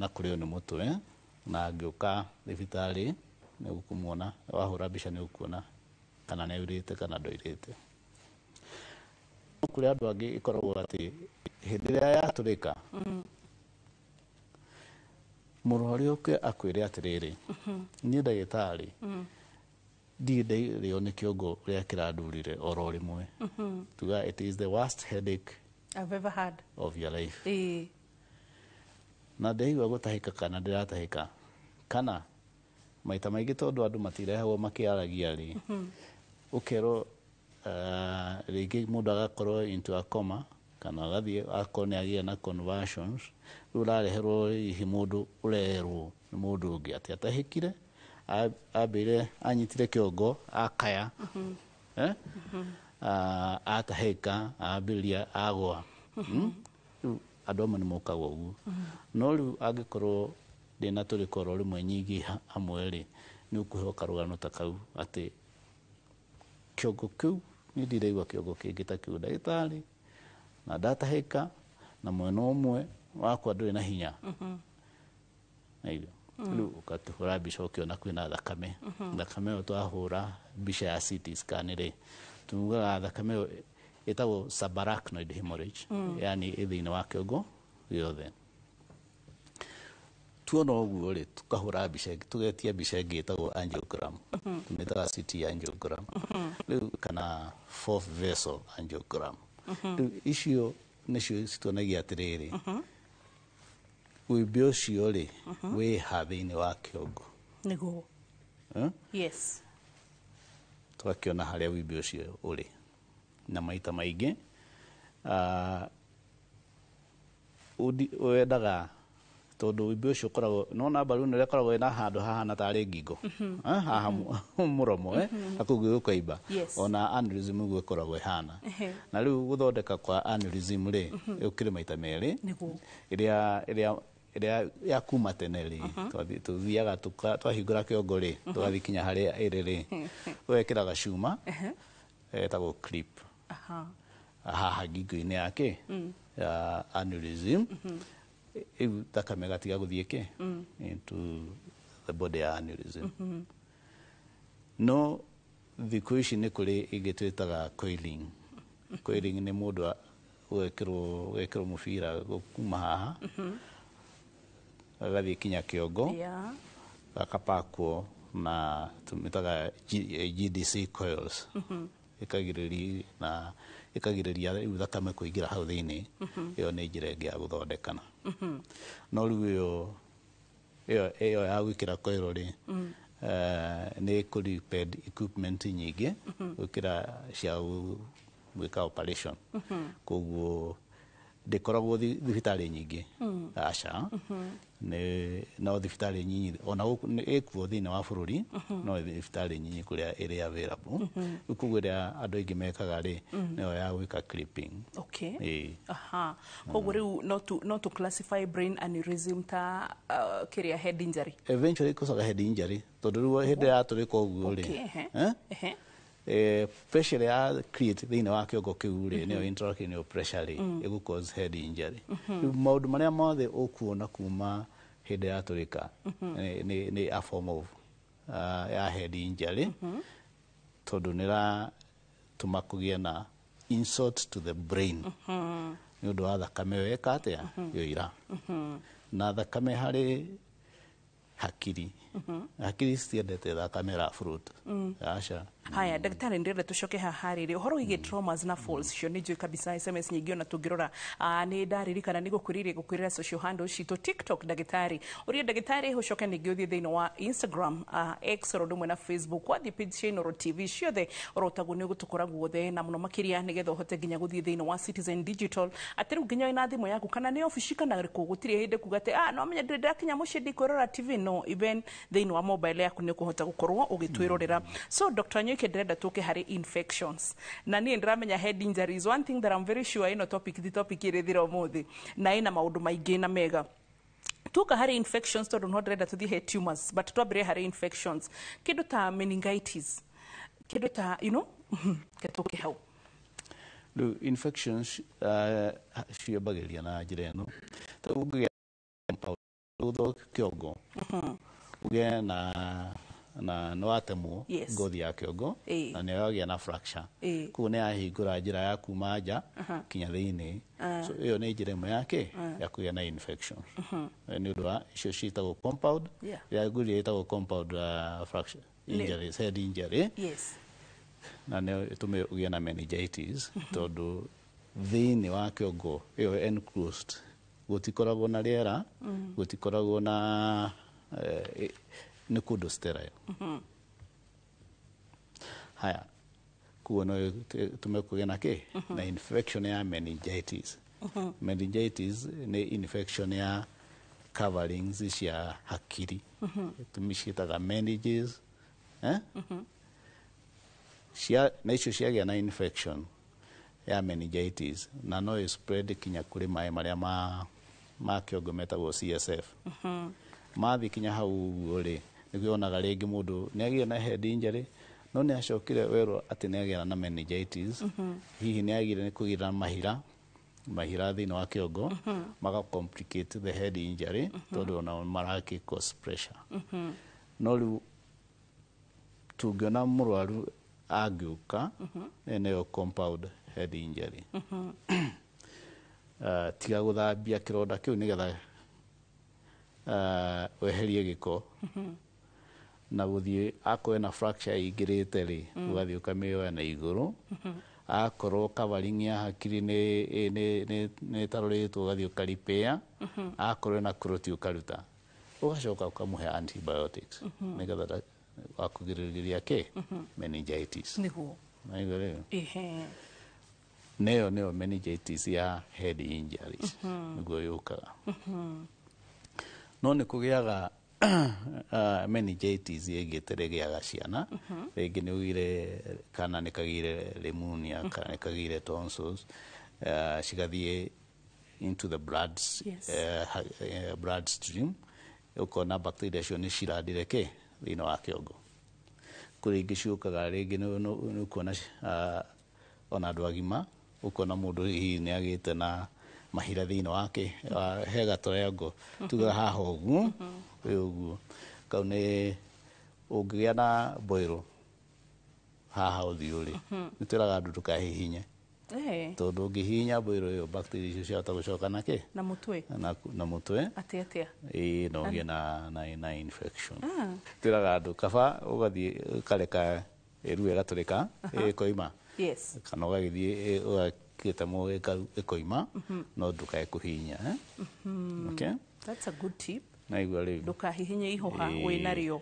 kũrĩo nĩ mũtwe, na angĩũka thibitarĩ nĩ ũkũmuona, wahũra mbica nĩ ũkuona kana nĩ aurĩte kana ndoirĩte. No kũrĩ andũ angĩ ĩkoragwo atĩ hĩndĩ ĩrĩa yatũrĩka, mũrwaru ũke akwĩre atĩrĩrĩ, niĩ ndagĩtarĩ ndirĩ ndarĩo nĩ kĩongo ũrĩa kĩrandurire oro rĩmwe. Tuga it is the worst headache
I've ever had
of your life. Na ndĩraigua gũtahĩka kana ndĩratahĩka, kana maita maingĩ tondũ andũ matirehagwo makĩaragia rĩ, ũkerwo rĩngĩ mũndũ agakorwo into a coma kana agathiĩ akorwo nĩ agĩa na convulsions. Rĩu ũrareherwo hihi mũndũ ũrerwo nĩ mũndũ ũngĩ atĩ atahĩkire, ambire anyitire kĩongo akaya, atahĩka ambĩrĩria agwa. Rĩu andũ amwe nĩ mokaga ũguo, no rĩu angĩkorwo ndĩna tũrĩka oro rĩmwe nyingĩ hamwe rĩ, nĩ ũkũheo karũgano ta kau atĩ kĩongo kĩu niĩ ndiraigua kĩongo kĩngĩ ta kĩu ndagĩtarĩ, na ndatahĩka na mwena ũmwe wakwa ndũrĩ na hinya. Rĩu ũkatũhũra mbica ũkĩona kwĩna thakame. Thakame ĩyo twahũra mbica ya CT scan rĩ, tugaga thakame ĩyo ĩtagwo subarachnoid hemorrhage, yani ĩ thĩinĩ wa kĩongo gĩothe. Tuona ũguo rĩ, tukahũra mbica ĩngĩ, tũgetia mbica ĩngĩ ĩtagwo angiogram, tũmĩtaga CT angiogram, rĩu kana fourth vessel angiogram. Rĩu icio nĩcio cituonagia atĩrĩrĩ, wũimbe ũcio rĩ wĩ ha thĩinĩ wa kĩongo.
Nĩguo. Yes.
Tũgakĩona harĩa wũimbe ũcio ũrĩ, na maita maingĩ wendaga tondũ wũimbe ũcio ũkoragwo nona balloon ĩrĩa ĩkoragwo ĩna handũ hahana tarĩ ngingo, haha mũromo, na kũu gũkaimba. Ona aneurysm ũguo ĩkoragwo ĩhana. Na rĩu gũthondeka kwa aneurysm rĩ, ũkĩrĩ maita merĩ. Ĩrĩa ya kuma tene rĩ, tũthiaga twahingũra kĩongo rĩ, tũgathiĩ kinya harĩa ĩrĩ rĩ, ũgekĩra gacuma etagwo clip haha ngingo-inĩ yake ya aneurysm, rĩu thakame gatiga gũthiĩ kĩ into the body ya aneurysm. No thikũ ici nĩ kũrĩ ĩngĩ twĩtaga coiling. Coiling nĩ mũndũ ũgekĩrwo mũbira kuma haha agathiĩ kinya kĩongo, Gakapakwo na tũmĩtaga GDC coils, ĩkagirĩrĩria na ĩkagirĩrĩria rĩu thakame kũingĩra hau thĩinĩ. Ĩyo nĩ njĩra ĩngĩ ya gũthondekana. No rĩu ĩyo ya gwĩkĩra coil rĩ, nĩ kũ depend equipment nyingĩ gwĩkĩra cia gwĩka operation. Koguo ndĩkoragwo thibitarĩ nyingĩ. Aca, nĩ no thibitarĩ nyinyi ona gũkũ ĩkuo thĩinĩ wa bũrũri, no thibitarĩ nyinyi kũrĩa ĩrĩ available. Rĩu koguo ĩrĩa andũ aingĩ mekaga rĩ, nĩyo ya gwĩka clipping. Ĩĩ.
Aha, koguo rĩu no tu classify brain aneurysm ta kĩrĩa, head injury?
Eventually ĩkosaga head injury, tondũ rĩu hĩndĩ yatũrĩka ũguo rĩ, eh? Pressure ya create thĩinĩ wa kĩongo kĩu rĩ, nĩyo intracranial pressure rĩ, ĩgũ cause head injury. Rĩu maũndũ marĩa mothe ũkuona kuma hĩndĩ yatũrĩka nĩ a form of ya head injury, tondũ nĩ ĩratũma kũgĩe na insult to the brain nĩ ũndũ wa thakame ĩyo ĩka atĩa, yoira. Na thakame harĩ hakiri, hakiri citiendete thakame ĩra float. Aca.
Haya, ndagĩtarĩ, ndĩrenda tũcoke haha rĩrĩ ũhoro wĩgiĩ traumas na falls. Cio nĩ njũĩ kabisa SMS nyingĩ ona tũngĩrora. Nĩ ndaririkana nĩ gũkwĩrĩire gũkwĩrĩra social handles citũ. TikTok ndagĩtarĩ, ũrie ndagĩtarĩ, ũcoke ningĩ ũthiĩ thĩinĩ wa Instagram, X, oro ũndũ ũmwe na Facebook. Wathiĩ page cia Inooro TV ciothe oro taguo nĩ ũgũtũkora guothe, na mũno makĩria nĩgetha ũhote nginya gũthiĩ thĩinĩ wa Citizen Digital, atĩ rĩu nginya wĩna thimũ yaku kana nĩ obici kana rĩkũ, gũtirĩ hĩndĩ kuga atĩ no menya ndĩrĩ ndakinya mũciĩ ndikwĩrora TV. No even thĩinĩ wa mobile yaku nĩ ũkũhota gũkorwo ũgĩtwĩrorera. So Dr. Nyoike, ndĩrenda tũke harĩ infections, na niĩ ndĩramenya head injuries, one thing that I'm very sure, ĩno topic ti topic ĩrĩthira ũmũthĩ na ĩna maũndũ maingĩ na mega. Tuka harĩ infections, tondũ no ndĩrenda tũthiĩ he tumors, but twambĩrĩrie harĩ infections, kĩndũ ta meningitis, kĩndũ ta ketũke hau.
Rĩu infections ciambagĩrĩria na njĩra ĩno, ta ũngĩgĩa gũthwo kĩongo, ũgĩe na nĩ watemwo ngothi ya kĩongo na nĩ wagĩa na fracture, koguo nĩ yahingũra njĩra ya kuma nja kinya thĩinĩ. So ĩyo nĩ njĩra ĩmwe yake ya kũgĩa na infection. Nĩ ũndũ wa icio ciĩtagwo compound, ya ngũria ĩtagwo compound fracture injuries, head injury. Na nĩ ĩtũme ũgĩe na meningitis, tondũ thĩinĩ wa kĩongo ĩyo enclosed gũtikoragwo na rĩera, gũtikoragwo na nĩ kũndũ sterile. Haya, koguo no ĩtũme kũgĩe na kĩ, na infection ya meningitis. Meningitis nĩ infection ya coverings cia hakiri, tũmĩciĩtaga meninges, eh? Cia na icio ciagĩa na infection ya meningitis, na no ĩ spread kinya kũrĩ maĩ marĩa ma kĩongo metagwo CSF. Mathiĩ kinya hau ũguo rĩ, nĩguo wonaga rĩngĩ mũndũ nĩ agĩa na head injury, no nĩ acokire werwo atĩ nĩ agĩa na meningitis. Hihi nĩ agire nĩ kũgĩra na mahira thĩinĩ wa kĩongo, maka complicate the head injury, tondũ ona marakĩ cause pressure. No rĩu tũngĩona mũrwaru angĩũka nĩyo compound head injury, tiga gũthambia kĩronda kĩu nĩgetha weherie gĩko, na gũthiĩ akorwo ena fracture ĩingĩrĩte rĩ, ũgathiĩ ũkamĩoya na igũrũ. Akorwo covering ya hakiri nĩ ĩtarũrĩtwo, ũgathiĩ ũka repair. Akorwo ena clot, ũkaruta, ũgacoka ũkamũhe antibiotics nĩgetha wa kũgirĩrĩria kĩ, meningitis. Naigua rĩu?
Ehe.
Nĩyo meningitis ya head injuries nĩguo yũkaga. No nĩ kũgĩaga meningitis ĩngĩ ĩtarĩgĩaga ciana. Rĩngĩ nĩ ũgire kana nĩ kagĩire pneumonia kana nĩ kagĩire tonsils, cigathiĩ into the blood, blood stream, ũkona bacteria cio nĩ cirandire kĩ, thĩinĩ wa kĩongo. Kũrĩ ingĩ ciũkaga rĩngĩ nĩ ũkuona ona andũ agima, ũkona mũndũ hihi nĩ agĩte na mahira thĩinĩ wake, he gatrengo tuga haha ũguo, ĩ ũguo, kau nĩ ũngĩgĩa na boil haha ũthiũ rĩ, nĩ twĩraga andũ ndũkahihinye. Tondũ ũngĩhihinya mbũirũ ĩyo, bacteria icio ciahota gũcoka na kĩ?
Na mũtwe.
Na mũtwe.
Atĩ atĩa?
Ĩĩ, no ũgĩe na infection. Twĩraga andũ kaba ũgathiĩ ũkareka ĩru ĩgatũrĩka ĩkoima, kana ũgagĩthiĩ ũgagĩtemwo ĩkoima, no ndũkae kũhihinya, eh? Okay?
That's a good tip.
Naigua rĩu.
Ndũkahihinye ihũha wĩnarĩo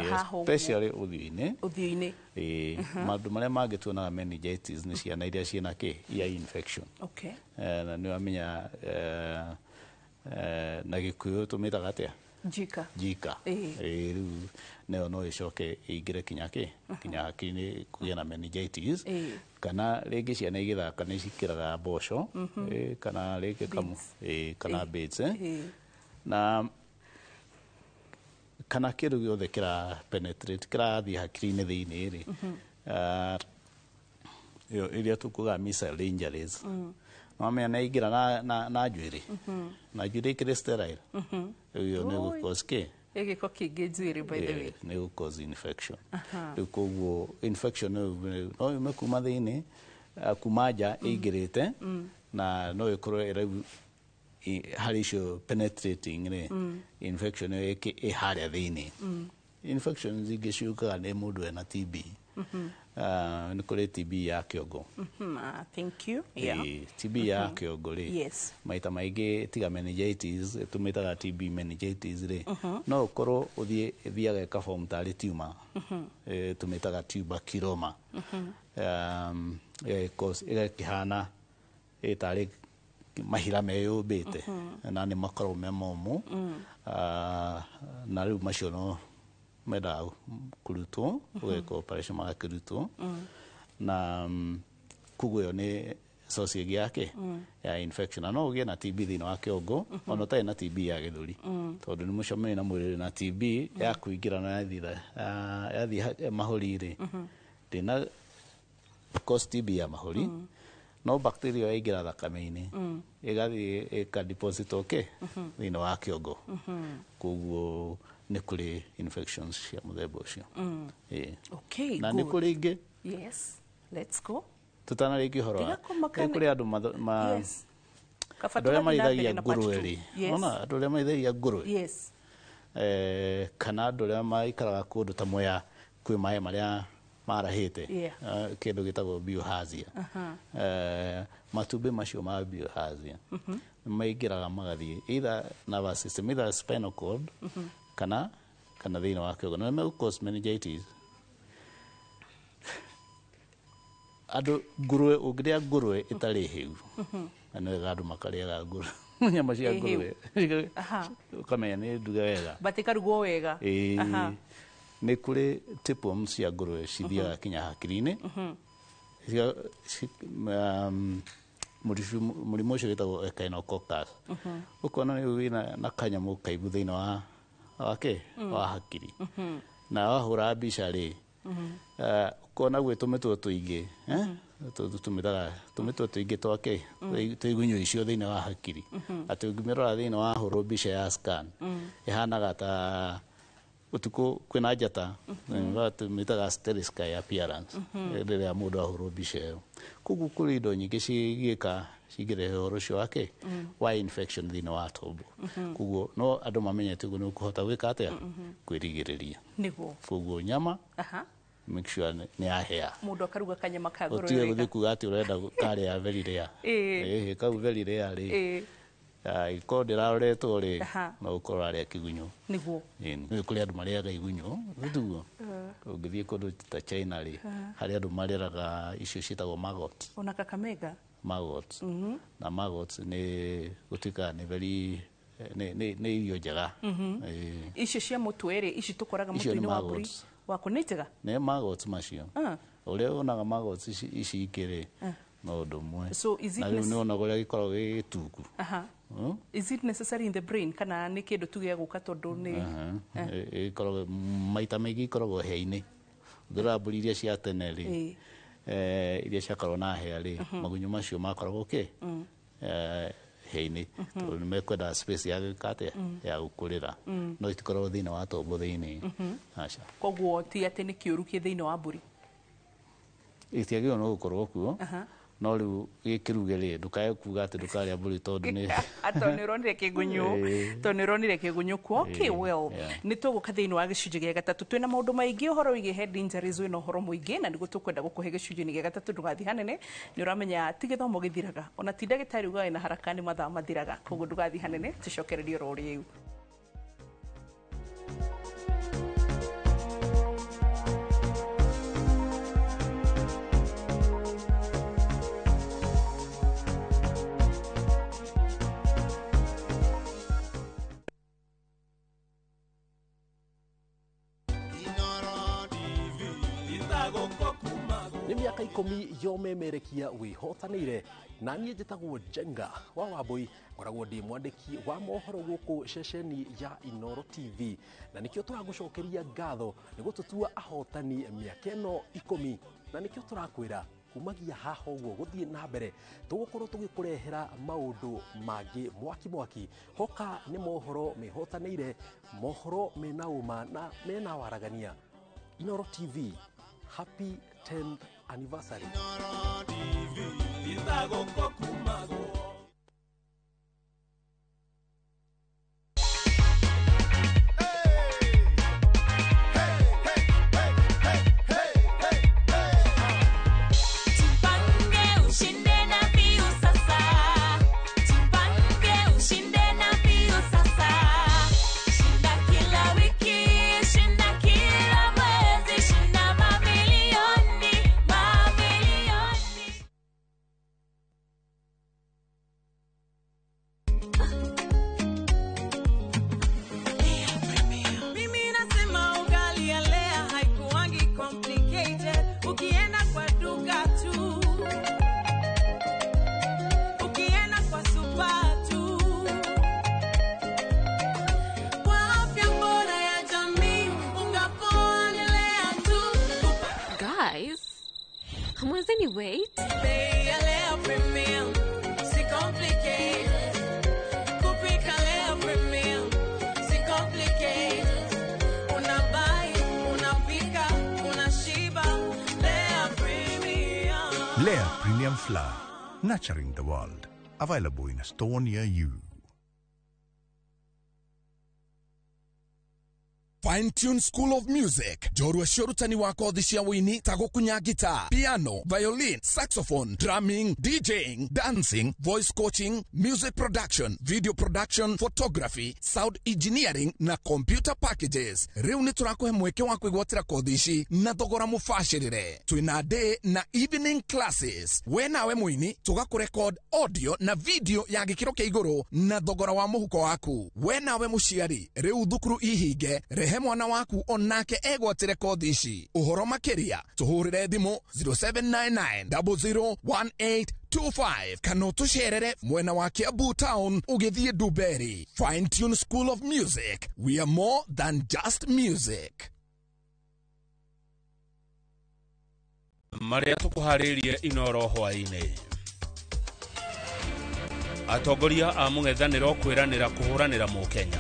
haha ũguo.
Especially ũthiũ-inĩ.
Ũthiũ-inĩ.
Ĩĩ, maũndũ marĩa mangĩ tuonaga meningitis nĩ ciana iria ciĩna kĩ ear infection. Na nĩ wamenya, na Gĩkũyũ tũmĩtaga atĩa?
Njika.
Njika. Ĩĩ, rĩu nayo no ĩcoke ĩingĩre kinya kĩ kinya hakiri-inĩ, kũgĩa na meningitis. Kana rĩngĩ ciana igĩthaka nĩ cikĩraga mboco, kana rĩngĩ kamu, ĩĩ, kana beans, eh? Na kana kĩndũ gĩothe kĩra penetrate, kĩrathiĩ hakiri-inĩ thĩinĩ rĩ, ĩyo ĩrĩa tũkugaga missile injuries. Nwamenya nĩ aingĩra na njuĩrĩ, na njuĩrĩ ĩkĩrĩ sterile, rĩu ĩyo nĩ
Oi.
gũ-cause kĩ?
Ĩ gĩko kĩingĩ njuĩrĩ, by the way.
Nĩ gũ-cause infection. Rĩu koguo infection ĩyo no yume kuma thĩinĩ, kuma nja ĩingĩrĩte, na no ĩkorwo ĩrau harĩ icio penetrating rĩ, infection ĩyo ĩ harĩa thĩinĩ. Infections ingĩ ciũkaga nĩ mũndũ ena TB. Nĩ kũrĩ TB ya kĩongo.
Ah, thank you. Yeah.
Ĩĩ, TB ya kĩongo rĩ, maita maingĩ tiga meningitis, tũmĩtaga TB meningitis rĩ, no ũkorwo ũthiĩ ĩthiaga ĩkaform tarĩ tumor. Tũmĩtaga tuberculoma. Ĩgakĩhana ĩtarĩ mahira meyũmbĩte, na nĩ makoragwo me momũ. Na rĩu macio no mendaga kũrutwo, ũgeka operation magakĩrutwo. Na koguo ĩyo nĩ source ĩngĩ yake ya infection. Na no ũgĩe na TB thĩinĩ wa kĩongo ona ũtarĩ na TB ya gĩthũri, tondũ nĩ mũcemani na mwĩrĩ na TB ya kũingĩra na yathiĩ mahũri rĩ, ndĩna cause TB ya mahũri, no bacteria yaingĩra thakame-inĩ, ĩgathiĩ ĩka okay thĩinĩ wa kĩongo. Koguo nĩ kũrĩ infections cia mũthemba ũcio. Ĩĩ.
Okay,
Na nĩ
good.
kũrĩ ingĩ.
Yes. Let's go.
Tũtanarĩkia ũhoro wa
Tiga kũmaka.
nĩ kũrĩ andũ
Kaba
andũ arĩa
tũgathiĩ na mbere
marĩithagia
na part
ngũrwe
two.
rĩ, ona andũ arĩa marĩithagia ngũrwe, kana andũ arĩa maikaraga kũndũ ta Mwea kwĩ maĩ marĩa marahĩte, kĩndũ gĩtagwo biohazia. Matumbĩ macio ma biohazia maingĩraga magathiĩ either nervous system, either spinal cord, kana thĩinĩ wa kĩongo, na nĩ cause meningitis. Andũ ngũrwe, ũngĩrĩa ngũrwe ĩtarĩ hĩu, na nĩ wega andũ makarĩaga ngũrwe, nyama cia
Ĩ hĩu.
ngũrwe, ũkamenya nĩ nduge wega.
But ĩkarugwo wega.
Ĩĩ, nĩ kũrĩ tapeworms cia ngũrwe cithiaga kinya hakiri-inĩ. Mũrimũ ũcio wĩtagwo echinococcus. Ũkona rĩu wĩna na kanyamũ kaibu thĩinĩ wa wake wa hakiri, na wahũra mbica rĩ, ũkona gwĩ tũmĩtwe tũingĩ, eh? Tũmĩtaga tũmĩtwe tũingĩ twake twĩ igunyũ icio thĩinĩ wa hakiri, atĩ ũngĩmĩrora thĩinĩ wa hũrwo mbica ya scan, ĩhanaga ta ũtukũ kwĩna njata. Tũmĩtaga starry sky appearance rĩrĩa mũndũ ahũrwo mbica ĩyo. Koguo kũrĩ indo nyingĩ cingĩka cingĩrehe ũhoro ũcio wake wa infection thĩinĩ wa tombo. Koguo no andũ mamenyete ũguo nĩ ũkũhota gwĩka atĩa kwĩrigĩrĩria.
Nĩguo.
Koguo nyama, make sure nĩ yahĩa.
Mũndũ akaruga kanyama ka ngũrwe
Ũtige
wega.
gũthiĩ kuga atĩ ũrenda karĩa very rare. Ĩhĩ, kau very rare rĩ, ĩkorwo ndĩraroretwo rĩ, no ũkorwo arĩa kĩgunyũ. Ĩĩ, nĩ kũrĩ andũ marĩaga igunyũ tiguo? Ũngĩthiĩ kũndũ ta China rĩ, harĩ andũ marĩaga icio ciĩtagwo maggot.
Ona Kakamega.
Maggots. Na maggots nĩ gũtuĩkaga nĩ very nĩ irio njega. Ĩĩ.
Icio cia mũtwe rĩ, ici tũkoraga
Icio nĩ
mũtwe-inĩ wa mbũri
maggots.
waku nĩ njega?
Nĩ maggots macio. Ũrĩa wonaga maggots ici ingĩ rĩ, no ũndũ ũmwe.
So is it
Na rĩu nĩ wonaga ũrĩa gĩkoragwo gĩ gĩtungu.
Is it necessary in the brain kana nĩ kĩndũ tu gĩa gũka tondũ nĩ
Ĩkoragwo maita maingĩ ikoragwo hĩa-inĩ. Ũngĩrora mbũri iria cia tene rĩ, iria ciakoragwo na hĩa rĩ, magunyũ macio makoragwo kĩ hĩa-inĩ, tondũ nĩ mekwenda space ya gwĩka atĩa, ya gũkũrĩra, no itikoragwo thĩinĩ wa tombo thĩinĩ. Aca.
Koguo ti atĩ nĩ kĩũru kĩ thĩinĩ wa mbũri.
Itiagĩrĩirwo no gũkorwo kuo. No rĩu gĩkĩruge rĩ, ndũkae kuga atĩ ndũkarĩa mbũri tondũ nĩ
tondũ nĩ ũronire kĩgunyũ, tondũ nĩ ũronire kĩgunyũ kuo. Okay, well, nĩ tũgũka thĩinĩ wa gĩcunjĩ gĩa gatatũ, twĩna maũndũ maingĩ ũhoro wĩgiĩ head injuries, wĩna ũhoro mũingĩ na nĩguo tũkwenda gũkũhe gĩcunjĩ-inĩ gĩa gatatũ. Ndũgathiĩ hanene, nĩ ũramenya ti gĩthomo gĩthiraga, ona ti ndagĩtarĩ ugaga wĩna haraka, nĩ mathaa mathiraga, koguo ndũgathiĩ hanene, tũcokererie oro rĩu.
Nĩ mĩaka 10 yomemerekia wĩhotanĩire, na niĩ njĩtagwo Njenga wa Wambui, ngoragwo ndĩ mwandĩki wa mohoro gũkũ ceceni ya Inoro TV, na nĩkĩo tũragũcokeria ngatho nĩ gũtũtua ahotani mĩaka ĩno 10, na nĩkĩo tũrakwĩra kumagia haha ũguo gũthiĩ na mbere tũgũkorwo tũgĩkũrehera maũndũ mangĩ mwaki mwaki. Hoka nĩ mohoro mehotanĩire, mohoro mena ũma na mena waragania. Inoro TV, happy 10th anniversary.
Jipange ushinde na Viusasa. Jipange ushinde na Viusasa. Shinda kila wiki, shinda kila mwezi, shinda mamilioni, mamilioni.
Mimi nasema ugali ya Lea haikuangi complicated. Ukienda kwa duka tu, ukienda kwa super tu. Kwa afya bora ya jamii, unga poa ni Lea tu.
Guys, hamwezeni wait?
Bei ya Lea Premium, si complicated. Kupika Lea Premium, si complicated. Unabuy, unapika, unashiba. Lea Premium.
Lea Premium Flour, nurturing the world. Available in a store near you.
Fine Tune School of Music, njorua cia ũrutani wa kothi cia wũini ta gũkunya guitar, piano, violin, saxophone, drumming, DJing, dancing, voice coaching, music production, video production, photography, sound engineering na computer packages. Rĩu nĩ tũrakũhe mweke wa kwĩgwatĩra kothi ici na thogora mũbacĩrĩre. Twĩna day na evening classes. We nawe mũini tũgakũrekod audio na video ya gĩkĩro kĩa igũrũ na thogora wa mũhuko waku. We nawe mũciari, rĩu thukuru ihinge, rehe mwana waku onake egwatĩre kothi ici. Ũhoro makĩria tũhũrĩre thimũ 0799 001825 kana ũtũcerere mwena wa Kiambu Town ũgĩthiĩ Dumberi. Fine Tune School of Music, we are more than just music.
Marĩa tũkũharĩirie Inoro hwaĩ-inĩ. Atongoria a mũng'ethanĩro kwĩranĩra kũhũranĩra mũkenya.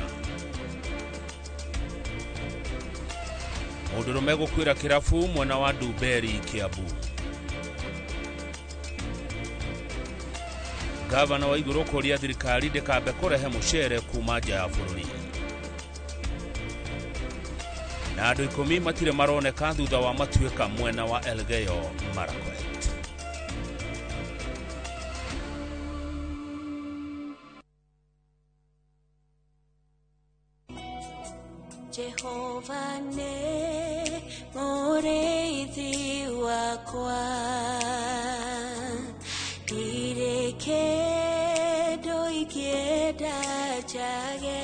Mũndũrũme gũkuĩra kĩrabu mwena wa Dumberi, Kiambu. Gavana wa igũrũ kũria thirikari ndĩkambe kũrehe mũcere kuma nja ya bũrũri. Na andũ 10 matirĩ maroneka thutha wa matuĩka mwena wa Elgeyo Marakwet.
Jehova nĩ mũrĩithi wakwa, ndirĩ kĩndũ ingĩenda njage.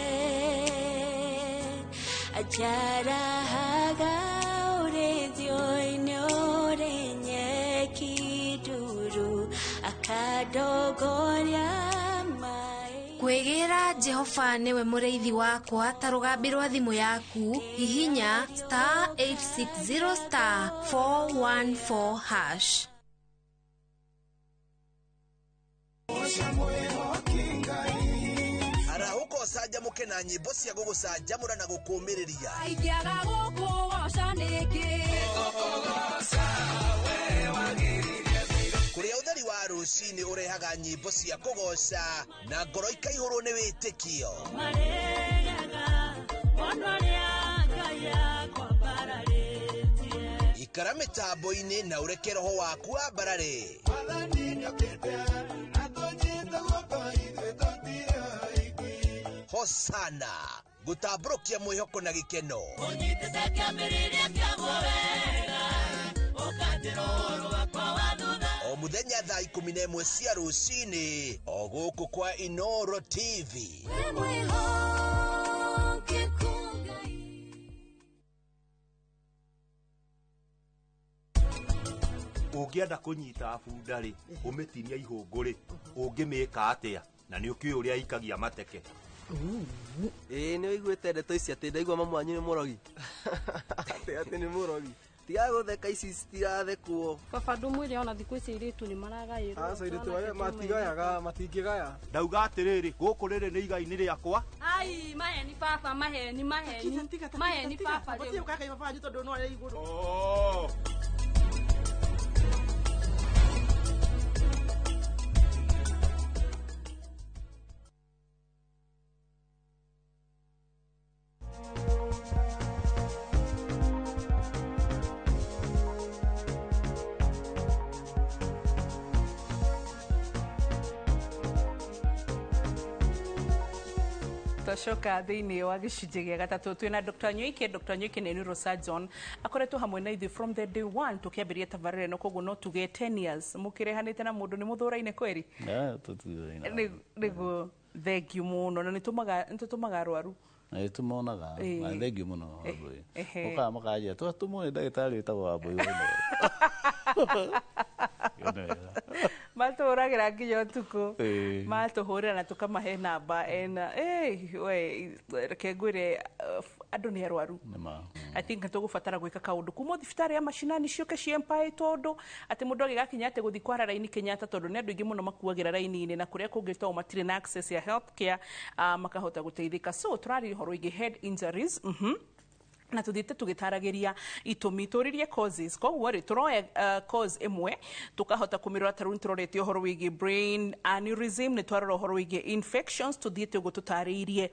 Anjarahaga ũrĩithio-inĩ ũrĩ nyeki nduru, akandongoria maĩ.
Kwĩgĩra Jehova nĩwe mũrĩithi wakwa ta rũgambi rwa thimũ yaku, hihinya *860 *414 hash.
Arahũka ũcanjamũke na nyĩmbo cia gũgũcanjamũra na gũkũũmĩrĩria.
Ingĩaga gũkũgoca nĩkĩ?
Kũrĩa ũtheri wa rũcinĩ. rũcinĩ ũrehaga nyĩmbo cia kũgoca na ngoro ikaihũrwo nĩ wĩtĩkio. Ikara mĩtambo-inĩ na ũreke roho waku wambarare. Hosana gũtambũrũkia mwĩhoko na gĩkeno. O mũthenya thaa 11 cia rũcinĩ o gũkũ kwa Inoro TV.
Ũngĩenda kũnyita bunda rĩ, ũmĩtinia ihũngũ rĩ, ũngĩmĩka atĩa? Na nĩ ũkĩũĩ ũrĩa ikagia mateke.
Ĩĩ nĩ ũiguĩte ndeto ici atĩ ndaigua mamu wanyu nĩ mũrogi. Atĩ nĩ mũrogi. Tiga gũtheka, ici citirathekwo.
Baba ndũmwĩre ona thikũ ici airĩtu nĩ maragaĩrwo.
Aca airĩtu aya matigayaga, matingĩgaya.
Ndauga atĩrĩrĩ, gũkũ rĩrĩ nĩ igai-inĩ rĩakwa.
Ai, maheni baba, maheni, maheni. Maheni baba rĩu.
Gũtirĩ ũkaka baba wanyu tondũ no arĩ igũrũ.
Twacoka thĩinĩ wa gĩcunjĩ gĩa gatatũ twĩna Dr. Nyoike. Dr. Nyoike nĩ neurosurgeon, akoretwo hamwe na ithuĩ from the day one tũkĩambĩrĩria tabarĩra ĩno, koguo no tuge 10 years mũkĩrehanĩte na mũndũ nĩ mũthũraine kweri. Nĩguo, thengiũ mũno, na nĩtũmaga arwaru.
Na nĩtũmonaga, na thengiũ mũno Wambũi. Mũkaga makanjĩra twatũmwo nĩ ndagĩtarĩ wĩtagwo Wambũi wa Inooro.
Matũhũragĩra nginya ũtukũ, matũhũrĩra na tũkamahe namba ena we reke ngwĩre, andũ nĩ arwaru. I think tũgũbatara gwĩka kaũndũ kuma thibitarĩ ya macinani ciũke ciĩ tondũ atĩ mũndũ agĩgakinya atĩ gũthiĩ kwara raini Kenyatta, tondũ nĩ andũ aingĩ mũno makuagĩra raini-inĩ na kũrĩa kũngĩ tondũ matirĩ na access ya health care, makahota gũteithĩka. So tũrarĩria ũhoro wĩgiĩ head injuries, na tuthiĩte tũgĩtaragĩria itũmi, tũririe causes. Koguo rĩ, tũroya cause ĩmwe tũkahota kũmĩrora. Ta rĩu nĩtũrorete ũhoro wĩgiĩ brain aneurysm, nĩ twarora ũhoro wĩgiĩ infections, tũthiĩte ũguo tũtarĩirie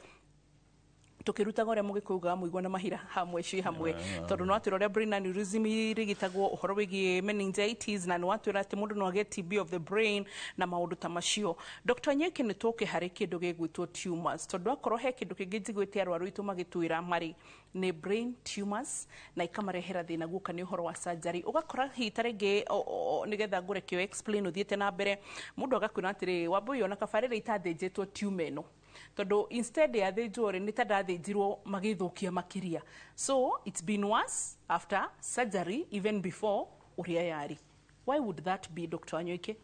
tukirutaga uria mugikuugaga muigua na mahira hamwe ci hamwe, tondu no atwira uria brain aneurysm irigitagwo, uhoro wigie meningitis, na no atwira ati mundu no agie TB of the brain na maundu ta macio. Dr. Nyeki, ni tuke hari kindu gigwitwo tumors, tondu akorwo he kindu kingi njiguite arwaru itu magitwira mari ni brain tumors na ikamarehera thina guka ni uhoro wa surgery, ugakora hihi ta ringi nigetha ngure kio explain uthiete na mbere, mundu agakwira atiri Wambui ona kabarire itathinjitwo tumor ino, tondu instead ya thinjwo ri ni ta ndathinjirwo magithukia makiria, so it's been worse after surgery even before uria yari. Why would that be, Dr. Wanyoike?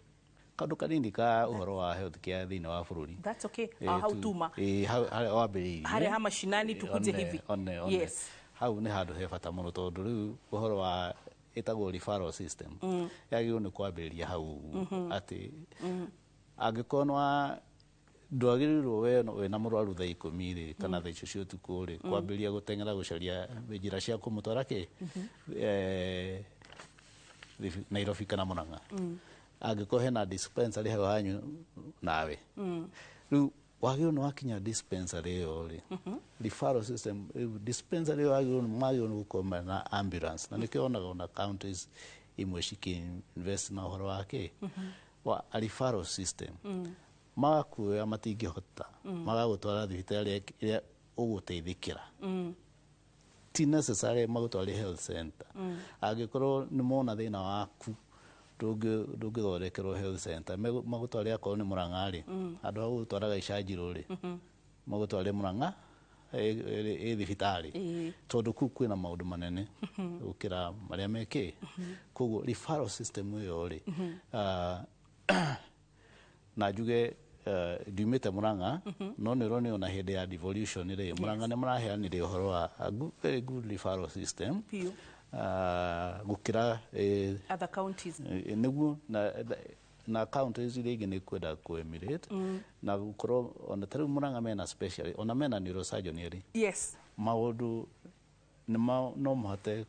Kaundu kanini ka uhoro wa health care thiini wa bururi.
That's okay. Hau tuma
wambĩrĩirie
haria ha mashinani tukuje hivi.
One, one.
Yes,
hau nĩ handũ he bata mũno, tondũ rĩu ũhoro wa ĩtagwo referral system yagĩrĩirwo nĩ kwambĩrĩria hau, atĩ angĩkorwo nĩ ndwagĩrĩirwo we wĩna mũrwaru thaa 10 rĩ kana thaa icio cia ũtukũ rĩ, kwambĩrĩria gũteng'era gũcaria njĩra cia kũmũtwara kĩ Nairobi kana Murang'a, angĩkorwo hena dispensary hau hanyu nawe. Rĩu wagĩrĩirwo nĩ wakinya dispensary ĩyo rĩ, referral system, rĩu dispensary ĩyo magĩrĩirwo nĩ gũkorwo mena ambulance, na nĩkĩo wonaga ona counties imwe cikĩ-invest na ũhoro wa kĩ wa referral system. Magakuoya matingĩhota, magagũtwara thibitarĩ ĩrĩa ũgũteithĩkĩra. Ti necessary magũtware health center. Angĩkorwo nĩ mona thĩna waku ndũngĩthondekerwo health center, magũtware akorwo nĩ Murang'a rĩ, handũ ha gũgũtwaraga Icanjirũ rĩ, magũtware Murang'a ĩ thibitarĩ, tondũ kũu kwĩna maũndũ manene gũkĩra marĩa mekĩ. Koguo referral system ĩyo rĩ, na njuge ndiumĩte Murang'a, no nĩ ũronio ona hĩndĩ ya devolution rĩ, Murang'a nĩ maraheanire ũhoro wa a very good referral system gũkĩra
other counties.
Nĩguo na counties iria ingĩ nĩ kwenda kũ emulate na gũkorwo ona ta rĩu Murang'a mena special, ona mena neurosurgeon erĩ. Maũndũ no mahote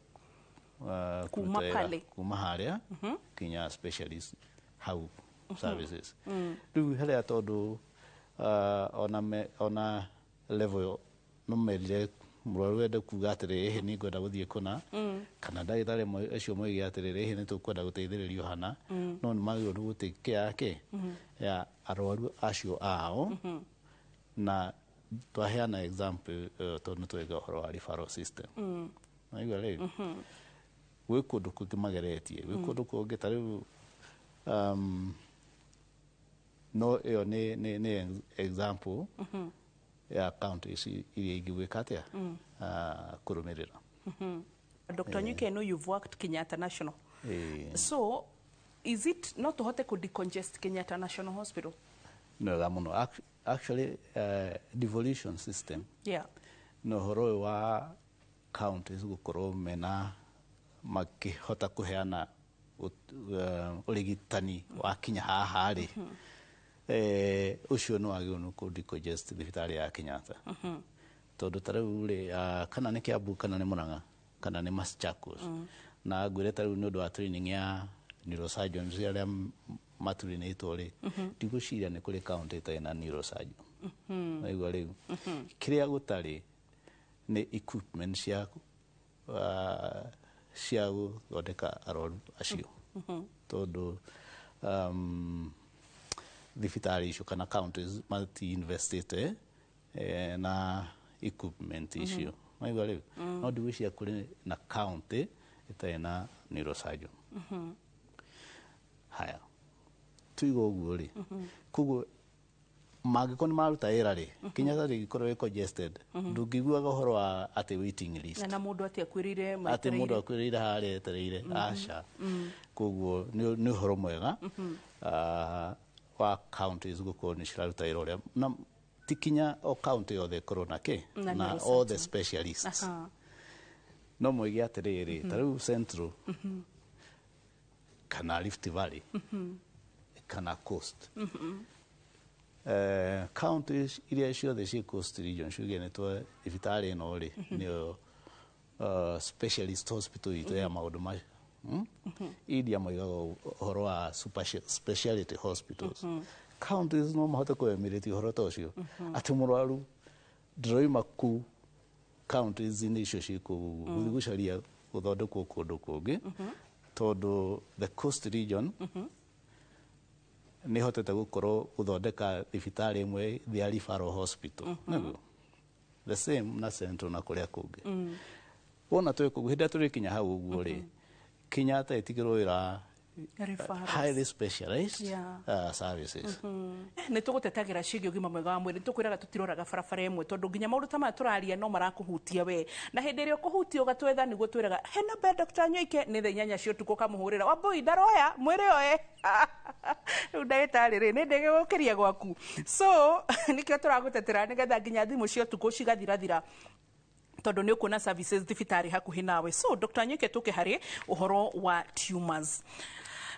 kuma
kũruta wĩra
pale.
Kuma harĩa kinya specialist hau. Services rĩu harĩa tondũ ona level ĩyo no merire mũrwaru ende kuga atĩrĩrĩ, ĩhĩ nĩ ngwenda gũthiĩ kũna, kana ndagĩtarĩ acio moige atĩrĩrĩ, ĩhĩ nĩ tũkwenda gũteithĩrĩrio hana, no nĩ magĩrĩirwo nĩ gũtake care yake ya arwaru acio ao. Na twaheana example, tondũ nĩ twaiga ũhoro wa referral system. Naigua rĩu gwĩ kũndũ kũngĩ mageretie, gwĩ kũndũ kũngĩ ta rĩu no ĩyo nĩ example ya counties iria ingĩ gwĩka atĩa, kũrũmĩrĩra.
Dr. Nyuke, I know you've worked Kenyatta National. So, is it not tũhote kũ decongest Kenyatta National Hospital?
Nĩ wega mũno. Actually, devolution system na ũhoro ũyũ wa counties gũkorwo mena makĩhota kũheana ũrigitani wa kinya haha rĩ, ũcio nĩ wagĩrĩirwo nĩ kũ decongest thibitarĩ ya Kenyatta, tondũ ta rĩu rĩ, kana nĩ Kiambu, kana nĩ Murang'a, kana nĩ Machakos, na ngwĩre ta rĩu nĩ ũndũ wa training ya neurosurgeons arĩa maturinĩtwo rĩ, ndigwĩciria nĩ kũrĩ county ĩtarĩ na neurosurgeon. Naigua rĩu kĩrĩa gũtarĩ nĩ equipment cia gũthondeka arwaru acio, tondũ thibitarĩ icio kana counties mati-investite na equipment icio. Naigua rĩu no ndigwĩciria kũrĩ na county ĩtarĩ na neurosurgeon. Haya, tuiga ũguo rĩ, koguo mangĩkorwo nĩ maruta wĩra rĩ, Kenyatta rĩngĩkorwo ĩ congested, ndũngĩiguaga ũhoro wa atĩ waiting list,
Na mũndũ atĩ akwĩrĩire.
Atĩ mũndũ akwĩrĩire harĩa etereire, aca. Koguo nĩ ũhoro mwega wa counties gũkorwo nĩ ciraruta wĩra ũrĩa, na ti kinya o county yothe ĩkorwo na kĩ
na
na all
neurosurgeon.
The specialists. No moige atĩrĩrĩ, ta rĩu Central kana Rift Valley kana Coast, counties iria ciothe ciĩ Coast region ciuge nĩ twa thibitarĩ ĩno rĩ, nĩyo specialist hospital itũ ya maũndũ ma India moigaga ũhoro wa super speciality hospitals. Counties no mahote kũemĩrĩtie ũhoro ta ũcio, atĩ mũrwaru ndĩroima kuu counties-inĩ icio ciĩ kũu gũthiĩ gũcaria gũthondekwo kũndũ kũngĩ, tondũ the Coast region nĩ hotete gũkorwo gũthondeka thibitarĩ ĩmwe, the referral hospital. Nĩguo the same na Central na kũrĩa kũngĩ. Wona twĩ kũguo, hĩndĩ ĩrĩa tũrĩkinya hau ũguo rĩ, Kenyatta ĩtigĩrwo wĩra
Referrals.
Highly specialized services.
Nä tå gå tetagä ciägiä å gima mwega wa mwä rä, nä tå kwä raga tå tiroraga barabara ĩmwe, tondå nginya maå ndå ta maya tå raria no marakå we, na hä ndä ä rä a å kå hutio å gatwetha nä guo twä raga he namba ya Dr. Nyoike nä thaa 8 cia ũtukũ, ũkamũhũrĩra, "Wambui, ndaroya mwĩrĩ oe rĩu ndagĩtarĩ rĩ, nĩ ndĩgũkĩria gwaku." So nĩkĩo tũragũtetera, nĩgetha nginya thimũ cia ũtukũ cigathirathira, tondũ nĩ ũkuona services thibitarĩ hakuhĩ nawe. So Dr. Nyoike, tũke harĩ ũhoro wa tumors,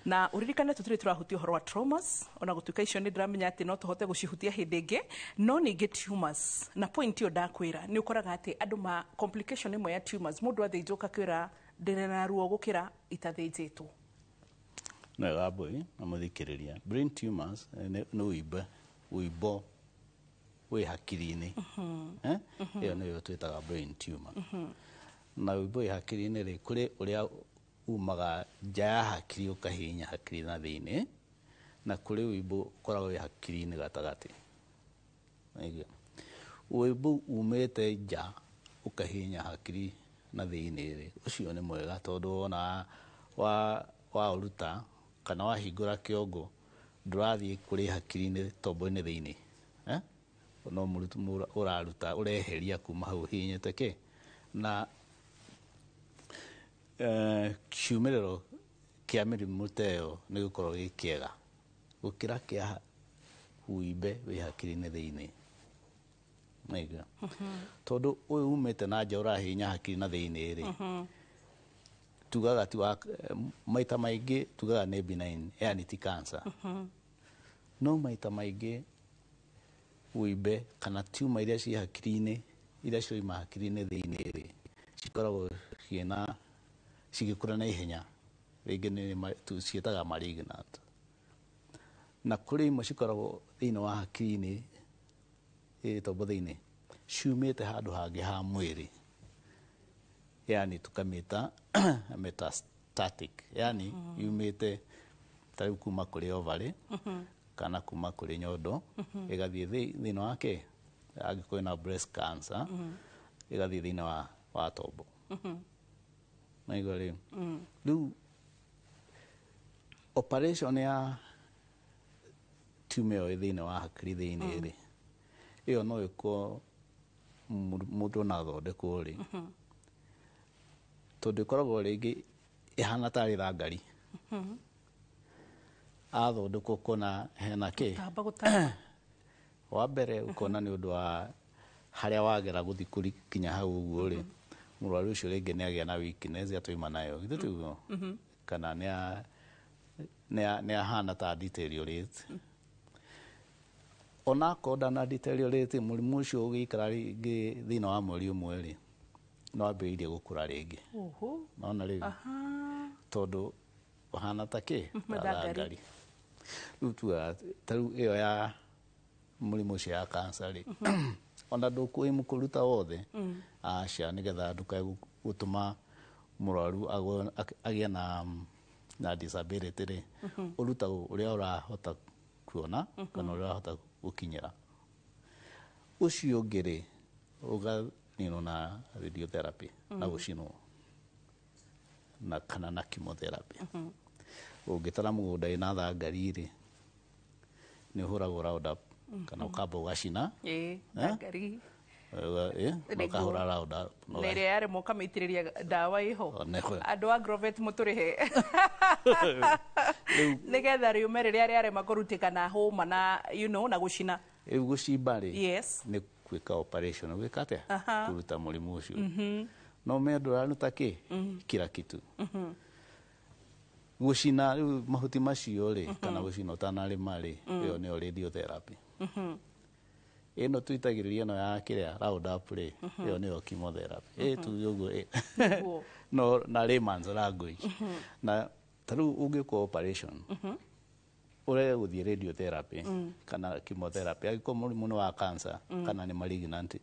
na ũririkane tũtirĩ tũrahutia ũhoro wa traumas, ona gũtuĩka icio nĩ ndĩramenya atĩ no tũhote gũcihutia hĩndĩ ĩngĩ, no ningĩ tumors na point ĩyo ndakwĩra, nĩ ũkoraga atĩ andũ ma complication ĩmwe ya tumors, mũndũ athĩnjwo ũkakwĩra, "Ndĩrĩ na ruo gũkĩra itathĩnjĩtwo."
Nĩ wega mbui na mũthikĩrĩria, brain tumors nĩ ũimbe, ũimbo wĩ hakiri-inĩ. Eh? Ĩyo nĩyo twĩtaga brain tumor. Na ũimbo wĩ hakiri-inĩ rĩ, kũrĩ ũrĩa umaga nja ya hakiri ũkahihinya hakiri na thĩinĩ, na kũrĩ ũimbo ũkoragwo wĩ hakiri-inĩ gatagatĩ. Naigua ũimbo umĩte nja ũkahihinya hakiri na thĩinĩ rĩ, ũcio nĩ mwega, tondũ wona wa waũruta kana wahingũra kĩongo, ndũrathiĩ kũrĩ hakiri-inĩ tombo-inĩ thĩinĩ, eh? No ũraruta, ũreheria kuma hau ũhihinyĩte kĩ na kiumĩrĩro kĩa mĩrimũ ta ĩyo nĩ gũkorwo gĩ kĩega gũkĩra kĩa ũimbe wĩ hakiri-inĩ thĩinĩ. Naigua tondũ ũyũ umĩte na nja ũrahihinya hakiri na thĩinĩ rĩ, tugaga ti wa maita maingĩ tugaga nĩ benign, yani ti cancer. No maita maingĩ ũimbe kana tumor iria ciĩ hakiri-inĩ, iria cioima hakiri-inĩ thĩinĩ rĩ, cikoragwo ciĩna cigĩkũra na ihenya, rĩngĩ nĩ ciĩtaga malignant. Na kũrĩ imwe cikoragwo thĩinĩ wa hakiri-inĩ, tombo thĩinĩ, ciumĩte handũ hangĩ ha mwĩrĩ, yani tukamĩta metastatic, yani yumĩte ta rĩu kuma kũrĩ ovary kana kuma kũrĩ nyondo, ĩgathiĩ thĩinĩ wake, angĩkorwo ĩna breast cancer, ĩgathiĩ thĩinĩ wa tombo. Naigua rĩu? Rĩu operation ya tumor ĩyo ĩ thĩinĩ wa hakiri thĩinĩ rĩ, ĩyo no ĩkwo mũndũ ona athondekwo rĩ, tondũ ĩkoragwo rĩngĩ ĩhana tarĩ thangari, athondekwo ũkona hena kĩ.
Tamba gũtamba.
Wa mbere ũkona nĩ ũndũ wa harĩa wagera gũthiĩ kũkinya hau ũguo rĩ, mũrwaru ũcio rĩngĩ nĩ agĩa na weakness atũima nayo, githĩ tiguo? Kana nĩ ahana ta deteriorate. Onakorwo ndana deteriorate, mũrimũ ũcio ũgĩikara rĩngĩ thĩinĩ wa mweri ũmwe rĩ, no ambĩrĩirie gũkũra rĩngĩ. Nona rĩu? Tondũ ũhana ta kĩ? Ta thangari. Rĩu tugaga ta rĩu ĩyo ya mũrimũ ũcio ya cancer rĩ, ona ndũkũĩmu kũruta wothe, aca, nĩgetha ndũkae gũtũma mũrwaru agĩe na disability rĩ, ũrutagwo ũrĩa ũrahota kuona kana ũrĩa ũrahota gũkinyĩra. Ũcio ũngĩ rĩ, ũganinwo na radiotherapy na gũcinwo na kana na chemotherapy. Ũngĩtara mũgũnda wĩna thangari rĩ, nĩ ũhũragwo Roundup kana ũkamba ũgacina.
Thangari.
Ũkahũra Roundup.
Na ĩrĩa yaremwo ũkamĩitĩrĩria ndawa ĩho. Andũ a Agrovet mũtũrĩhe. Nĩgetha rĩume rĩrĩa rĩarema kũrutĩka na hũma na you know na gũcina.
Rĩu gũcimba rĩ, nĩ gwĩka operation, gwĩka atĩa? Kũruta mũrimũ ũcio. No me ndũraruta kĩ? Kila kitu. Gũcina rĩu mahuti macio rĩ, kana gũcina ũtanarĩma rĩ, ĩyo nĩyo radiotherapy. Ĩno tũitagĩrĩria ĩno ya kĩrĩa Roundup rĩ, ĩyo nĩyo chemotherapy. Tuge ũguo. No na layman's language. Na ta rĩu ũngĩkwo operation, ũrege gũthiĩ radiotherapy kana chemotherapy, angĩkorwo mũrimũ nĩ wa cancer kana nĩ malignant,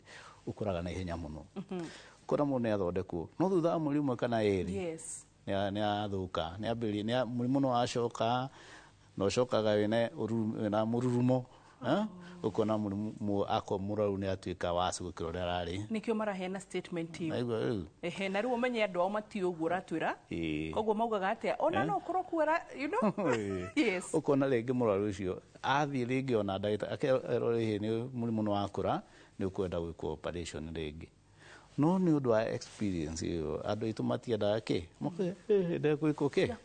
ũkũraga na ihenya mũno. Ũkona mũndũ nĩ athondekwo, no thutha wa mweri ũmwe kana ĩrĩ, nĩ athũka, nĩ ambĩrĩria, mũrimũ no wacoka, na ũcokaga wĩna mũrurumo, ũkona mũrimũ akorwo mũrwaru nĩ atuĩka waci gũkĩra ũrĩa ararĩ.
Nĩkĩo maraheana statement ĩyo.
Naigua rĩu?
Ehe, na rĩu ũmenye andũ ao matiũĩ ũguo ũratwĩra. Koguo maugaga atĩa? Ona no ũkorwo kuo you know? Yes.
Ũkona rĩngĩ mũrwaru ũcio athiĩ rĩngĩ ona ndagĩtarĩ akerwo rĩhĩ nĩ mũrimũ nĩ wakũra, nĩ ũkwenda gwĩkwo operation rĩngĩ. No nĩ ũndũ wa experience ĩyo, andũ aitũ matiendaga kĩ? Ndegwĩkwo kĩ?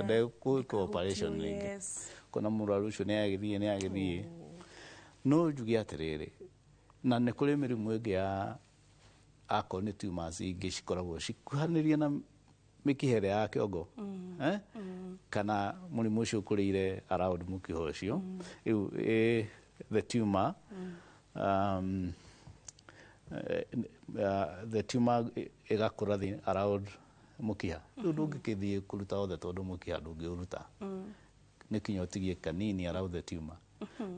Ndegwĩkwo operation rĩngĩ. Ũkona mũrwaru ũcio nĩ agĩthiĩ, nĩ agĩthiĩ. No njuge atĩrĩrĩ, na nĩ kũrĩ mĩrimũ ĩngĩ ya akorwo nĩ tumors ingĩ cikoragwo cikuhanĩrie na mĩkiha ĩrĩa ya kĩongo, kana mũrimũ ũcio ũkũrĩire around mũkiha ũcio. Rĩu the tumor, the tumor ĩgakũra around mũkiha. Rĩu ndũngĩkĩthiĩ kũruta wothe tondũ mũkiha ndũngĩũruta. Nĩ kinya ũtigie kanini around the tumor.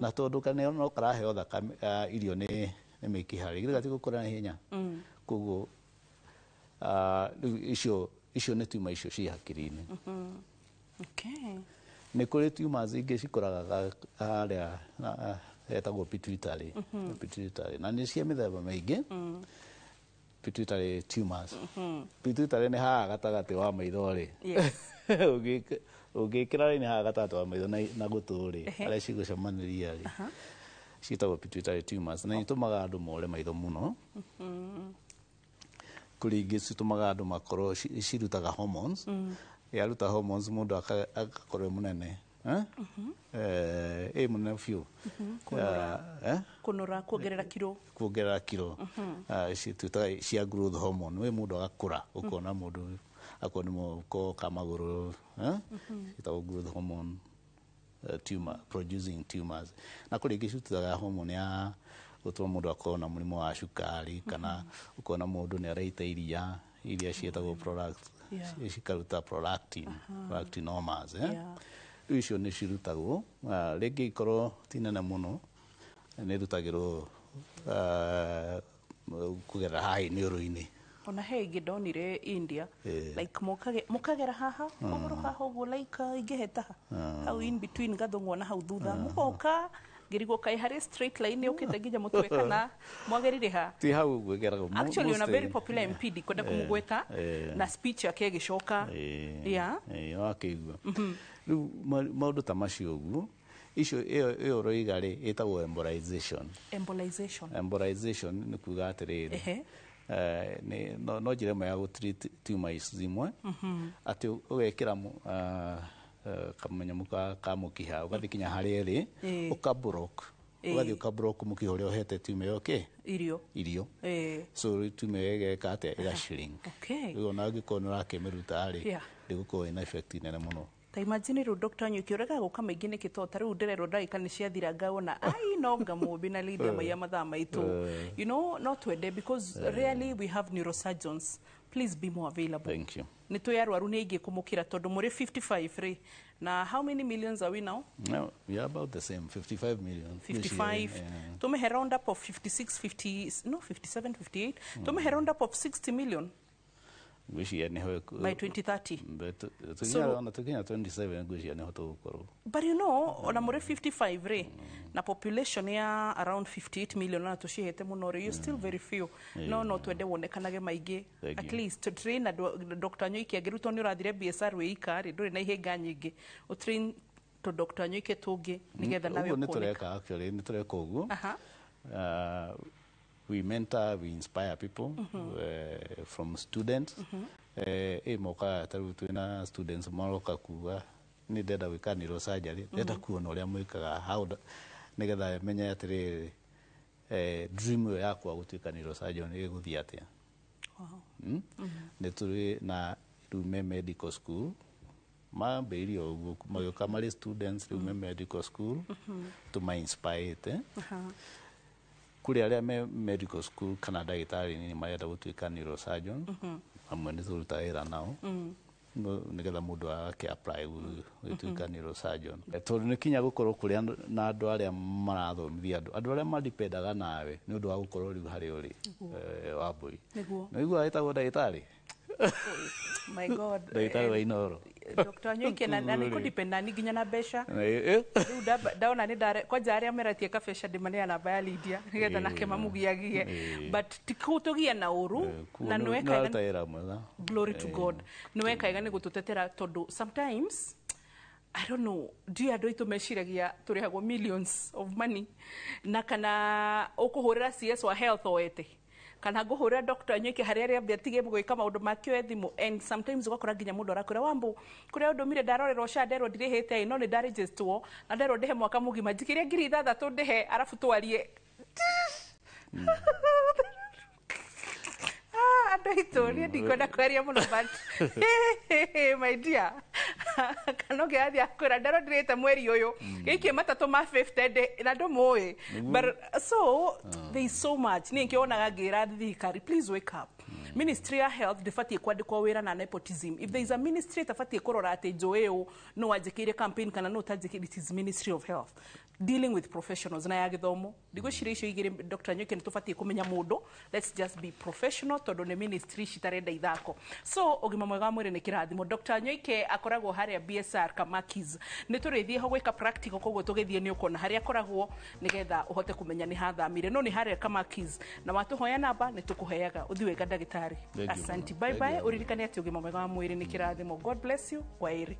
Na tondũ kana no karaheo thakame irio nĩ mĩkiha rĩ, githĩ gatigũkũra na ihenya? Koguo rĩu icio nĩ tumor icio ciĩ hakiri-inĩ. Nĩ kũrĩ tumors ingĩ cikũraga harĩa etagwo pituitary. Pituitary. Na nĩ cia mĩthemba mĩingĩ. Pituitary tumors. Pituitary nĩ haha gatagatĩ wa maitho rĩ. Ũngĩkĩra rĩ nĩ haha gatagatĩ wa maitho na gũtũ rĩ, harĩa cigũcemanĩria rĩ, ciĩtagwo pituitary tumors. Na itũmaga andũ more maitho mũno. Kũrĩ ingĩ citũmaga andũ makorwo cirutaga hormones. Yaruta hormones mũndũ agakorwo e mũnene. Ĩ mũnene biũ.
Kũnora, kuongerera kiro.
Kuongerera kiro. Twĩtaga cia growth hormone. Wĩ mũndũ agakũra, ũkona mũndũ akorwo nĩ moko ka magũrũ, ĩtagwo growth hormone tumor, producing tumors. Na kũrĩ ingĩ cirutaga hormone ya gũtũma mũndũ akorwo na mũrimũ wa cukari, kana ũkona mũndũ nĩ araita iria, iria ciĩtagwo product, cikaruta prolactin, prolactinomas, Rĩu icio nĩ cirutagwo. Rĩngĩ ikorwo ti nene mũno, nĩ irutagĩrwo kũgerera haha iniũrũ-inĩ.
Ona he ingĩ ndonire India, like mukagera haha ũgũrũ haha ũguo, like ingĩheta hau in between gathũng'wa na hau thutha, mũgoka ngĩrigwo kaĩ harĩ straight line yũkĩte nginya mũtwe kana mwagerire ha?
Ti hau ũguo ĩgeragwo.
Actually, ona very popular MP, ndikwenda kũmũgweta, na speech yake ĩgĩcoka, yeah.
Wakĩigua rĩu maũndũ ta macio ũguo, icio ĩyo ũroiga rĩ, ĩtagwo embolization.
Embolization.
Embolization nĩ kuga atĩrĩrĩ, no njĩra ĩmwe ya gũ-treat tumor ici imwe, atĩ ũgekĩra kamenyamu ka mũkiha, ũgathiĩ kinya harĩa ĩrĩ, ũka-block, ũgathiĩ ũka-block mũkiha ũrĩa ũhete tumor ĩyo kĩ
irio.
Irio. So rĩu tumor ĩyo ĩgeka atĩa? Ĩga-shrink. Rĩu ona angĩkorwo nĩ ũrakĩmĩruta rĩ, ndĩgũkorwo ĩna effect nene mũno.
Ta imagine rĩu Dr. Nyuki ũrega gũka maingĩ nĩkĩ, to ta rĩu ndĩrerwo ndagĩka nĩ ciathira, ngawona ai no ngamũmbi na Lydia maiya mathaa maitũ. No twende, because really we have neurosurgeons, please be more available.
Thank you.
Nĩ twĩ arwaru nĩ aingĩ kũmũkĩra, tondũ mũrĩ 55 rĩ, na how many millions are we now?
No, we are about the same, 55 million.
55. Tũmĩhe round up of 56, 50, no, 57, 58, tũmĩhe round up of 60 million
Ngwĩciria nĩho
by 2030.
Ona tũkinya 27 ngwĩciria nĩho tũgũkorwo.
But ona mũrĩ 55 rĩ, na population ya around 58 million, na tũcihete mũno rĩ, you still very few. No twende wonekanage maingĩ.
Thank
At
you.
least to train na Dr. Nyoike angĩrutwo nĩ ũrathire BSR wĩ ika rĩ, ndũrĩ na ihĩnga nyingĩ, ũtrain tũ Dr. Nyoike tũngĩ nĩgetha nawe
Ũguo nĩ
ũkuoneka.
tũreka, actually nĩ tũreka ũguo. We mentor, we inspire people from students. Ĩ mokaga ta rĩu twĩna students maroka kuga nĩ ndenda gwĩka neurosurgery, ndenda kuona ũrĩa mwĩkaga, how nĩgetha menye atĩrĩrĩ, dream ĩyo yakwa gũtuĩka neurosurgeon ĩgũthiĩ atĩa. Nĩ tũrĩ na rĩu me medical school, mambĩrĩirie ũguo magĩũka marĩ students, rĩu me medical school, tũma-inspire kũrĩ arĩa me medical school kana ndagĩtarĩ nini marenda gũtuĩka neurosurgeon. Amwe nĩ tũruta wĩra nao nĩgetha mũndũ agakĩ apply gũtuĩka neurosurgeon. Tondũ nĩ kinya gũkorwo kũrĩ na andũ arĩa marathomithia andũ, andũ arĩa madipendaga nawe nĩ ũndũ wa gũkorwo rĩu harĩa ũrĩ, Wambũi.
Nĩguo.
Nĩ ũiguaga wĩtagwo ndagĩtarĩ?
My God.
Ndagĩtarĩ wa Inooro.
Dr. Nyoike, na nĩ kũdepend nani nginya na mbeca. Rĩu ndaona nĩ ndare kwanja arĩa meratie kabeca ndĩmanea namba ya Lydia nĩgetha nake mamũgiagie, but ti kũtũgia na ũru, na nĩ weka
Nĩwaruta wĩra mwega.
Glory to God, nĩ wekaga nĩ gũtũtetera, tondũ sometimes I don't know, ndiũĩ andũ aitũ meciragia tũrĩhagwo millions of money, na kana ũkũhũrĩra CS wa health oete, kana ngũhũrĩra Dr. Nyoike harĩa arĩa atige gwĩka maũndũ make oe thimũ. And sometimes ũgakora nginya mũndũ arakwĩra, "Wambu, kũrĩa ũndũmire ndarorerwo SHA, nderwo ndirĩhĩte ĩ, no nĩ ndaregisterwo na nderwo ndĩhe mwaka mũgima, njikĩrie 6,000 ndĩhe arabu twarie." Ah, andũ aitũ, niĩ ndikwenda kwaria mũno, but my dear, kana ũngĩ athiĩ akwĩra nderwo ndirĩte mweri ũyũ, gĩikie matatũ ma 50 ndĩ na ndũmũĩ. But so there is so much niĩ ngĩonaga ngĩra thirikari, please wake up. Ministry ya health ndĩbatiĩ kwandĩkwo wĩra na nepotism. If there is a ministry ĩtabatiĩ kũrora atĩ njũĩ ũũ no wanjĩkĩire campaign kana no ũtanjĩkĩire, it is Ministry of Health dealing with professionals na ya gĩthomo. Ndigwĩciria icio igĩrĩ, Dr. Nyoike, nĩ tũbatiĩ kũmenya mũndũ. Let's just be professional, tondũ nĩ ministry citarenda ithako. So ũgima mwega wa mwĩrĩ nĩ kĩrathimo. Dr. Nyoike akoragwo harĩa BSR Kamakis. Nĩ tũrĩthiĩ ho gwĩka practical, koguo tũgĩthiĩ nĩ ũkona harĩa akoragwo nĩgetha ũhote kũmenya nĩ hathamire, no nĩ harĩa Kamakis, na watũhoya namba nĩ tũkũheaga. Ũthiĩ wega, ndagĩtarĩ.
Thank you.
Asante, bye
Thank
bye.
you.
Ũririkane atĩ ũgima mwega wa mwĩrĩ nĩ kĩrathimo. God bless you. Kwaheri.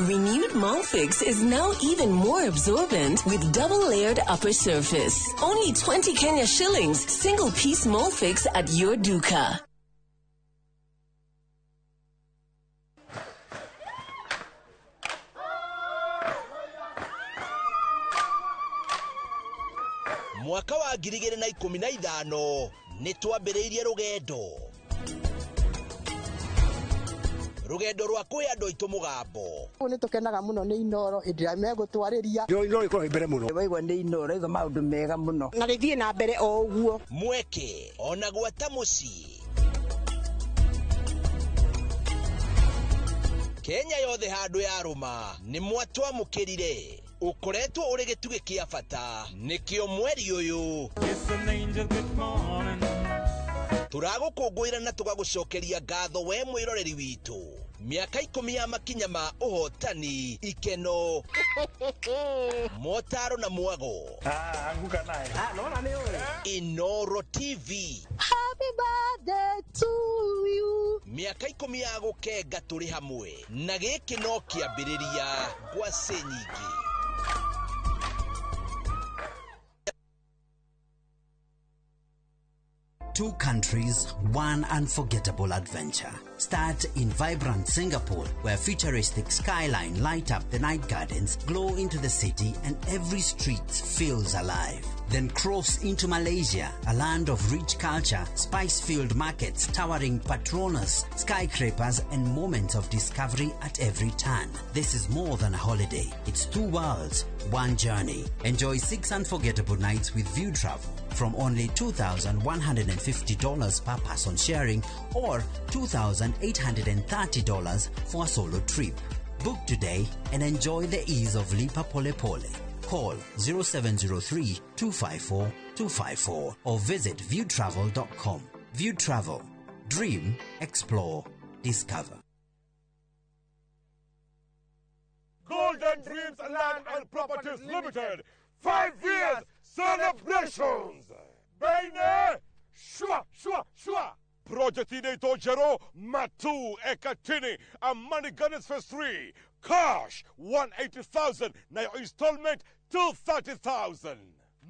Renewed Molfix is now even more absorbent with double-layered upper surface. Only 20 Kenya shillings, single piece Molfix at your duka.
Mwaka wa 2015 nĩ twambĩrĩirie rũgendo rwa kũhe andũ aitũ mũgambo.
Nĩ tũkenaga mũno nĩ Inooro hĩndĩ ĩrĩa megũtwarĩria.
Inooro ĩkoragwo mbere mũno.
Waigua nĩ Inooro iga maũndũ mega mũno. Na rĩthiĩ na mbere o ũguo.
Mweke ona gwata mũciĩ. Kenya yothe handũ yarũma nĩ mwatwamũkĩrire. Ũkoretwo ũrĩ gĩtugĩ kĩa bata nĩkĩo mweri ũyũ tũragũkũngũĩra na tũgagũcokeria ngatho we mwĩroreri witũ. Mĩaka 10 ya makinya ma ũhotani, ikeno, motaro na mwago.
Anguka naye.
Inooro TV.
Happy birthday to you.
Mĩaka 10 ya gũkenga tũrĩ hamwe na gĩkĩ no kĩambĩrĩria ngwacĩ nyingĩ.
Two countries, one unforgettable adventure. Start in vibrant Singapore, where futuristic skyline light up the night gardens, glow into the city, and every street feels alive. Then cross into Malaysia, a land of rich culture, spice-filled markets, towering Petronas, skyscrapers, and moments of discovery at every turn. This is more than a holiday. It's two worlds, one journey. Enjoy 6 unforgettable nights with View Travel from only $2,150 per person sharing or $2,830 for a solo trip. Book today and enjoy the ease of Lipa Pole Pole. Call 0703 254 254 or visit viewtravel.com. View Travel. Dream, explore, discover.
Golden Dreams Land and Properties Limited. 5 years celebrations. Bene, shwa, shwa, shwa. Project inaitwa Jero Matu Ekatini Amani Gardens Phase 3. Cash 180,000 na your installment 230,000.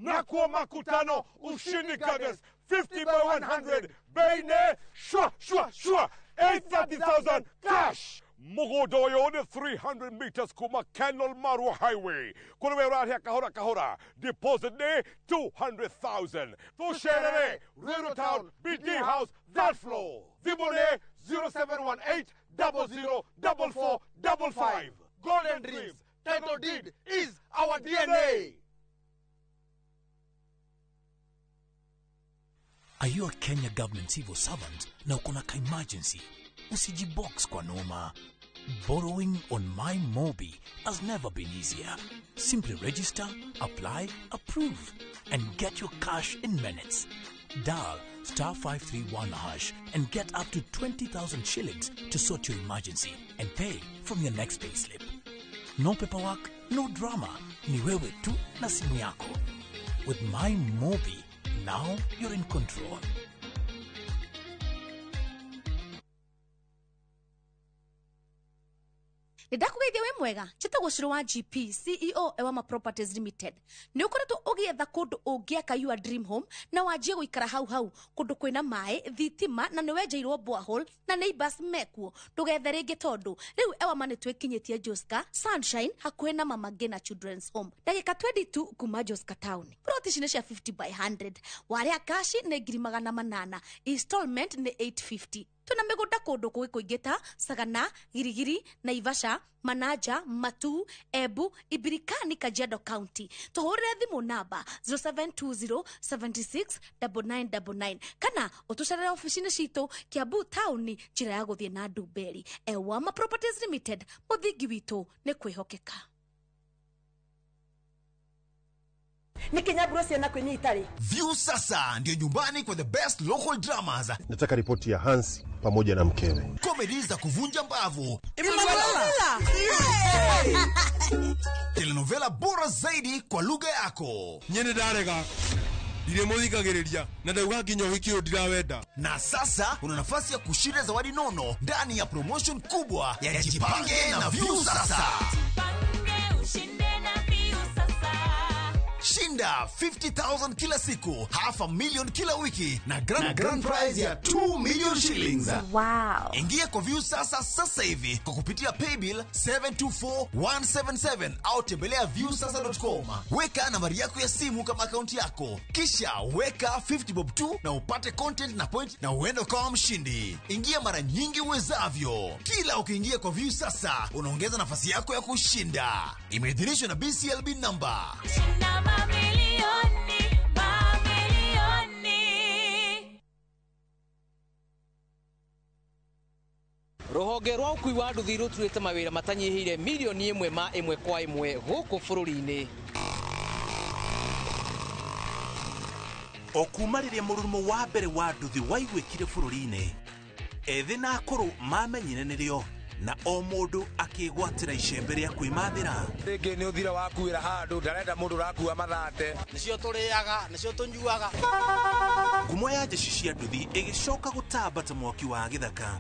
Nakwa Makutano Ushindi Gardens 50 by 100. Bene, shwa, shwa, shwa. 830,000 cash. Mugodoyo 300 meters kuma Kenol Marua Highway. Kulewera here kahora kahora. Deposit day 200,000. Tusherere, Ruiru Town, BD House, that floor. Vibone 0718 0044 55. Golden Dreams, title deed is our DNA.
Are you a Kenya government civil servant na uko na ka-emergency? Usijibox kwa noma. Borrowing on MyMobi has never been easier. Simply register, apply, approve, and get your cash in minutes. Dial *531# and get up to 20,000 shillings to sort your emergency and pay from your next payslip. No paperwork, no drama. Ni wewe tu na simu yako. With MyMobi, now you're in control.
Nĩndakũgeithia wĩ mwega njĩtagwo Ciro wa GP CEO Ewama Properties Limited. Nĩ ũkoretwo ũgĩetha kũndũ ũngĩaka your dream home na wanjie gũikara hau hau kũndũ kwĩna maĩ thitima na nĩ wenjeirwo borehole na neighbors mekuo. Ndũgethe rĩngĩ tondũ rĩu Ewama nĩ twĩkinyĩtie Joska Sunshine hakuhĩ na Mama Ngina Children's Home, ndagĩka 22 kuma Joska town. Plot ici nĩ cia 50 by 100, warĩa kashi nĩ 800,000, installment nĩ 850. Tuna mĩgũnda kũndũ kũngĩ kũingĩ ta Sagana, Girigiri, Naivasha, Manaja, Matu, Embu, Ibirikani, Kajiado County. Tũhũrĩre thimũ namba 0720 76 9999 kana ũtũcerere ofici-inĩ citũ Kiambu Town, njĩra ya gũthiĩ na Ndumberi. Ewama Properties Limited, mũthingi witũ nĩ kwĩhokeka.
Nikinyaburo ciana kwinyi itari.
View sasa ndio nyumbani kwa the best local dramas.
Nataka ripoti ya Hansi pamoja na mkewe.
Comedy za kuvunja mbavu.
Emanuela.
Telenovela bora zaidi kwa lugha yako.
Nyene darega.
Ndirĩmũthikagĩrĩria na ndauga nginya ũhiki ũyũ ndirawenda.
Na sasa una nafasi ya kushinda zawadi nono ndani ya promotion kubwa ya Jipange na Viusasa.
Ushinde na Viusasa.
Shinda 50,000 kila siku, 500,000 kila wiki na grand prize ya 2 million shillings.
Wow.
Ingia kwa Viusasa sasa hivi kwa kupitia paybill 724177 au tembelea viusasa.com. Weka nambari yako ya simu kama akaunti yako, kisha weka 50 bob tu na upate content na point na uende ukawa mshindi. Ingia mara nyingi uwezavyo. Kila ukiingia kwa Viusasa unaongeza nafasi yako ya kushinda. Imeidhinishwa na BCLB number.
Shinda mamilioni, mamilioni.
Rũhonge rwa ũkui wa nduthi rũturĩte mawĩra matanyihĩire milioni 1 ma 1 kwa 1 gũkũ bũrũri-inĩ.
O kuma rĩrĩa mũrurumo wa mbere wa nduthi waiguĩkire bũrũri-inĩ, ethĩ na akũrũ mamenyire nĩrĩo na o mũndũ akĩgwatĩra icembe rĩa kwĩmathĩra.
Rĩngĩ nĩ ũthira wakuĩra handũ ndarenda mũndũ ũrakua mathate.
Nĩcio tũrĩaga, nĩcio tũnyuaga.
Ngumo ya jeshi cia nduthi ĩgĩcoka gũtamba ta mwaki wa gĩthaka.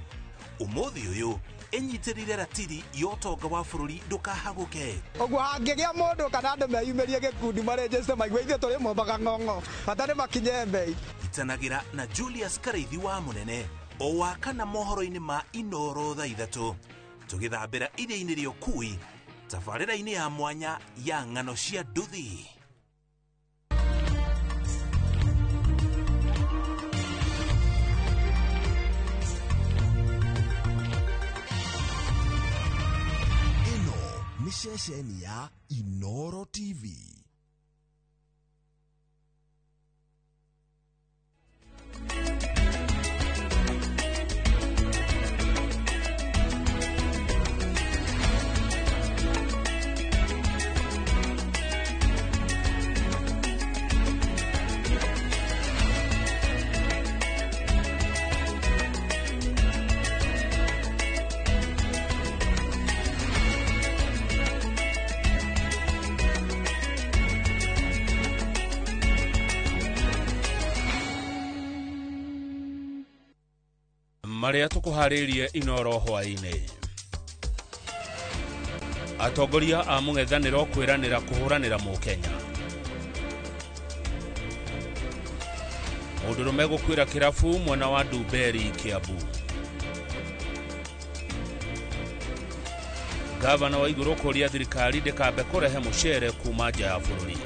Ũmũthĩ ũyũ ĩnyitĩrĩire ratiri ya ũtonga wa bũrũri ndũkahagũke.
Ũguo hangĩgĩa mũndũ kana andũ meyumĩrie gĩkundi marenjeste maigue ithuĩ tũrĩ mombaga ng'ong'o bata nĩ makinye mbei.
Itanagĩra na Julius Karaithi wa Mũnene o wa kana mohoro-inĩ ma Inoro thaa 3 tũgĩthambĩra iria-inĩ rĩa ũkui tabarĩra-inĩ ya mwanya ya ng'ano cia nduthi.
Ĩno nĩ ceceni ya Inoro TV.
Marĩa tũkũharĩirie Inoro hwaĩ-inĩ. Atongoria a mũng'ethanĩro kwĩranĩra kũhũranĩra mũkenya. Mũndũrũme gũkuĩra kĩrabu mwena wa Ndumberi, Kiambu. Gavana wa Igũrũ kũũria thirikari ndĩkambe kũrehe mũcere kuma nja ya bũrũri.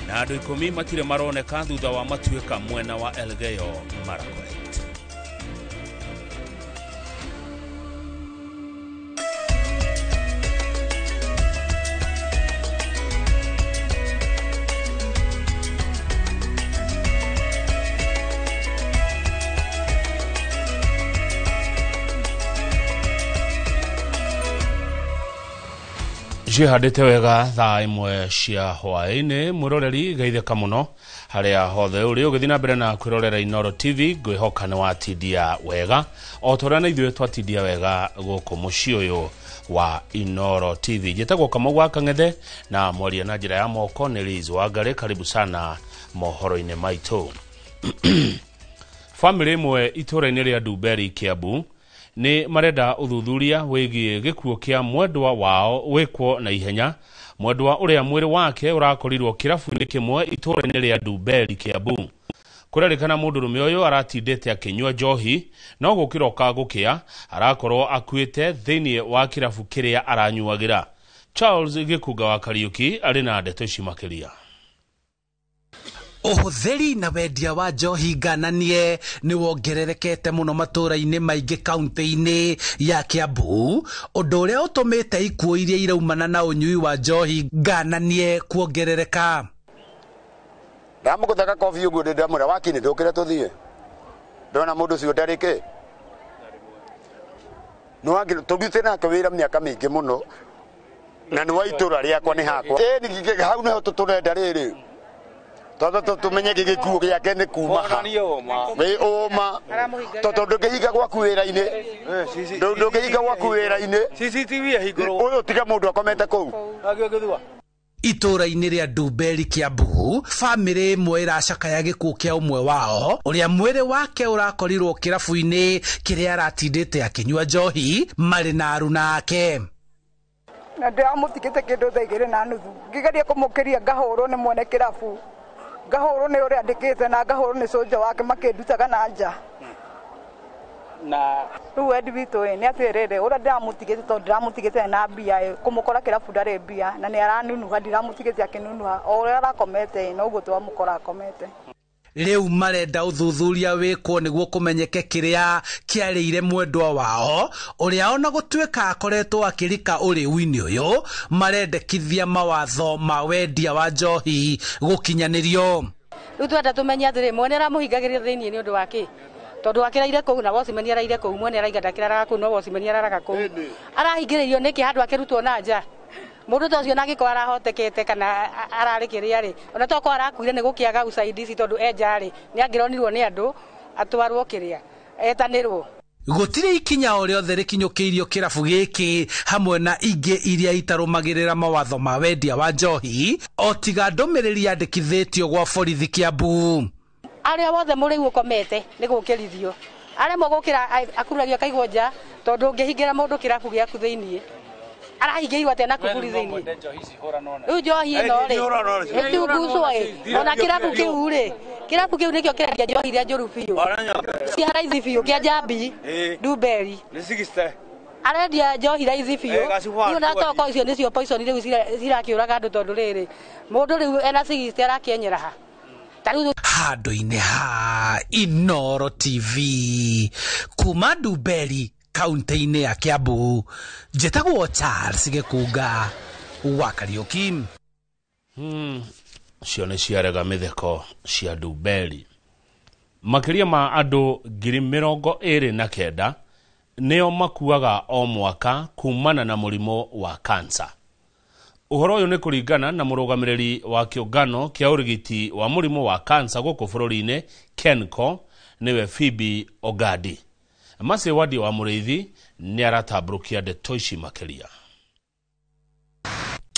Na andũ 10 matirĩ maroneka thutha wa matuĩka mwena wa Elgeyo Marakwet. Cihandĩte wega thaa 1 cia hwaĩ-inĩ. Mwĩroreri geithĩka mũno harĩa hothe ũrĩ ũgĩthiĩ na mbere na kwĩrorera Inoro TV. Ngwĩhoka nĩ watindia wega o ta ũrĩa na ithuĩ twatindia wega gũkũ mũciĩ ũyũ wa Inoro TV. Njĩtagwo Kamau wa Kang'ethe na mwaria na njĩra ya moko nĩ Liz Wangari. Karibu sana mohoro-inĩ maitũ. Famĩlĩ ĩmwe itũũra-inĩ rĩa Ndumberi, Kiambu nĩ marenda ũthuthuria wĩgiĩ gĩkuũ kĩa mwendwa wao wĩkwo na ihenya. Mwendwa ũrĩa mwĩrĩ wake ũrakorirwo kĩrabu-inĩ kĩmwe itũũra-inĩ rĩa Ndumberi, Kiambu. Kũrerĩkana mũndũrũme ũyũ aratindĩte akĩnyua njohi no gũkĩroka gũkĩa arakorwo akuĩte thĩinĩ wa kĩrabu kĩrĩa aranyuagĩra. Charles Gĩkunga wa Kariũki arĩ na ndeto ici makĩria.
Ũhũthĩri na wendia wa njohi ngananie nĩ wongererekete mũno matũũra-inĩ maingĩ kaunti-inĩ ya Kiambu, ũndũ ũrĩa ũtũmĩte ikuũ iria iraumana na ũnyui wa njohi ngananie kuongerereka.
Ndamũgũtha kobi ũguo ndamwĩra wakini ndũkĩre tũthiĩ, ndona mũndũ ũcio ndarĩ kĩ tũrutĩte nake wĩra mĩaka mĩingĩ mũno na nĩ wa itũũra rĩakwa nĩ hakwa. Ĩni hau nĩho tũrenda rĩrĩ tondũ tũmenye gĩkuũ gĩake nĩ kuma ha wĩ ũma, tondũ ndũngĩhinga gwaku wĩra-inĩ, ndũngĩhinga gwaku wĩra-inĩ, ũyũ tiga mũndũ akomete kũu.
Itũũra-inĩ rĩa Ndumberi Kiambu, bamĩrĩ ĩmwe ĩracakaya gĩkuũ kĩa ũmwe wao ũrĩa mwĩrĩ wake ũrakorirwo kĩrabu-inĩ kĩrĩa aratindĩte akĩnyua njohi marĩ na aruna ake.
Na ndĩramũtigĩte kĩndũ thaa 2:30 ngĩgeria kũmũkĩria ngahũrwo nĩ mwene kĩrabu, ngahũrwo nĩ ũrĩa andĩkĩte na ngahũrwo nĩ cũnja wake makĩndutaga na nja. Na rĩu wendi witũ ĩ nĩ atĩrĩrĩ, ũrĩa ndĩramũtigĩte tondũ ndĩramũtigĩte na mbia ĩ, kũmũkora kĩrabu ndarĩ mbia na nĩ aranunuha, ndiramũtigĩte akĩnunuha, o ũrĩa arakomete ĩ noguo twamũkora akomete.
Rĩu marenda ũthuthuria wĩkwo nĩguo kũmenyeke kĩrĩa kĩarĩire mwendwa wao ũrĩa ona gũtuĩka akoretwo akĩrika ũrĩu-inĩ ũyũ, marendekithia mawatho ma wendia wa njohi gũkinyanĩrio.
Rĩu twenda tũmenye atĩrĩ, mwene aramũhingagĩria thĩinĩ nĩ ũndũ wa kĩ? Tondũ akĩraire kũu na watchman araire kũu, mwene araiga ndakĩraraga kũu no watchman araraga kũu. Arahingĩrĩirio nĩkĩ handũ akĩrutwo na nja? Mũndũ ta ũcio na angĩkorwo arahotekete kana ararĩ kĩrĩa rĩ, ona tokorwo arakuire nĩ gũkĩaga usaidizi tondũ enja rĩ, nĩ angĩronirwo nĩ andũ atwarwo kĩrĩa etanĩrwo.
Gũtirĩ ikinya o rĩothe rĩkinyũkĩirio kĩrabu gĩkĩ hamwe na ingĩ iria itarũmagĩrĩra mawatho ma wendia wa njohi o tiga ndũmĩrĩri yandĩkithĩtio gwa borithi Kiambu.
Arĩa wothe mũrĩu ũkomete nĩ gũkĩrithio, aremwo gũkĩra akururagio akaigwo nja tondũ ũngĩhingĩra mũndũ kĩrabu gĩaku thĩiniĩ arahingĩirwo atĩa na kuburi thĩiniĩ? Rĩu njohi ĩno rĩ ĩtungucwo ĩ, ona kĩrabu kĩu rĩ, kĩrabu kĩu nĩkĩo kĩrendia njohi iria njũru biũ cia raithi biũ kĩa Njambi Ndumberi arendia njohi raithi biũ. Rĩu na toko icio nĩcio poison rĩu cirakĩũraga andũ tondũ rĩrĩ mũndũ rĩu ena 60 arakĩenyera ha
handũ-inĩ ha Inooro TV kuma Ndumberi kaunti-inĩ ya Kiambu, njĩtagwo Charles Gĩkunga wa Kariũki.
Cio nĩ ciarega mĩtheko cia Ndumberi. Makĩria ma andũ 29,000 nĩo makuaga o mwaka kumana na mũrimũ wa kansa. Ũhoro ũyũ nĩ kũringana na mũrũgamĩrĩri wa kĩũngano kĩa ũrigiti wa mũrimũ wa kansa gũkũ bũrũri-inĩ KENCO, nĩwe Phoebe Ogadi. Masi Wadi wa Mũrĩithi nĩ aratambũrũkia ndeto ici makĩria.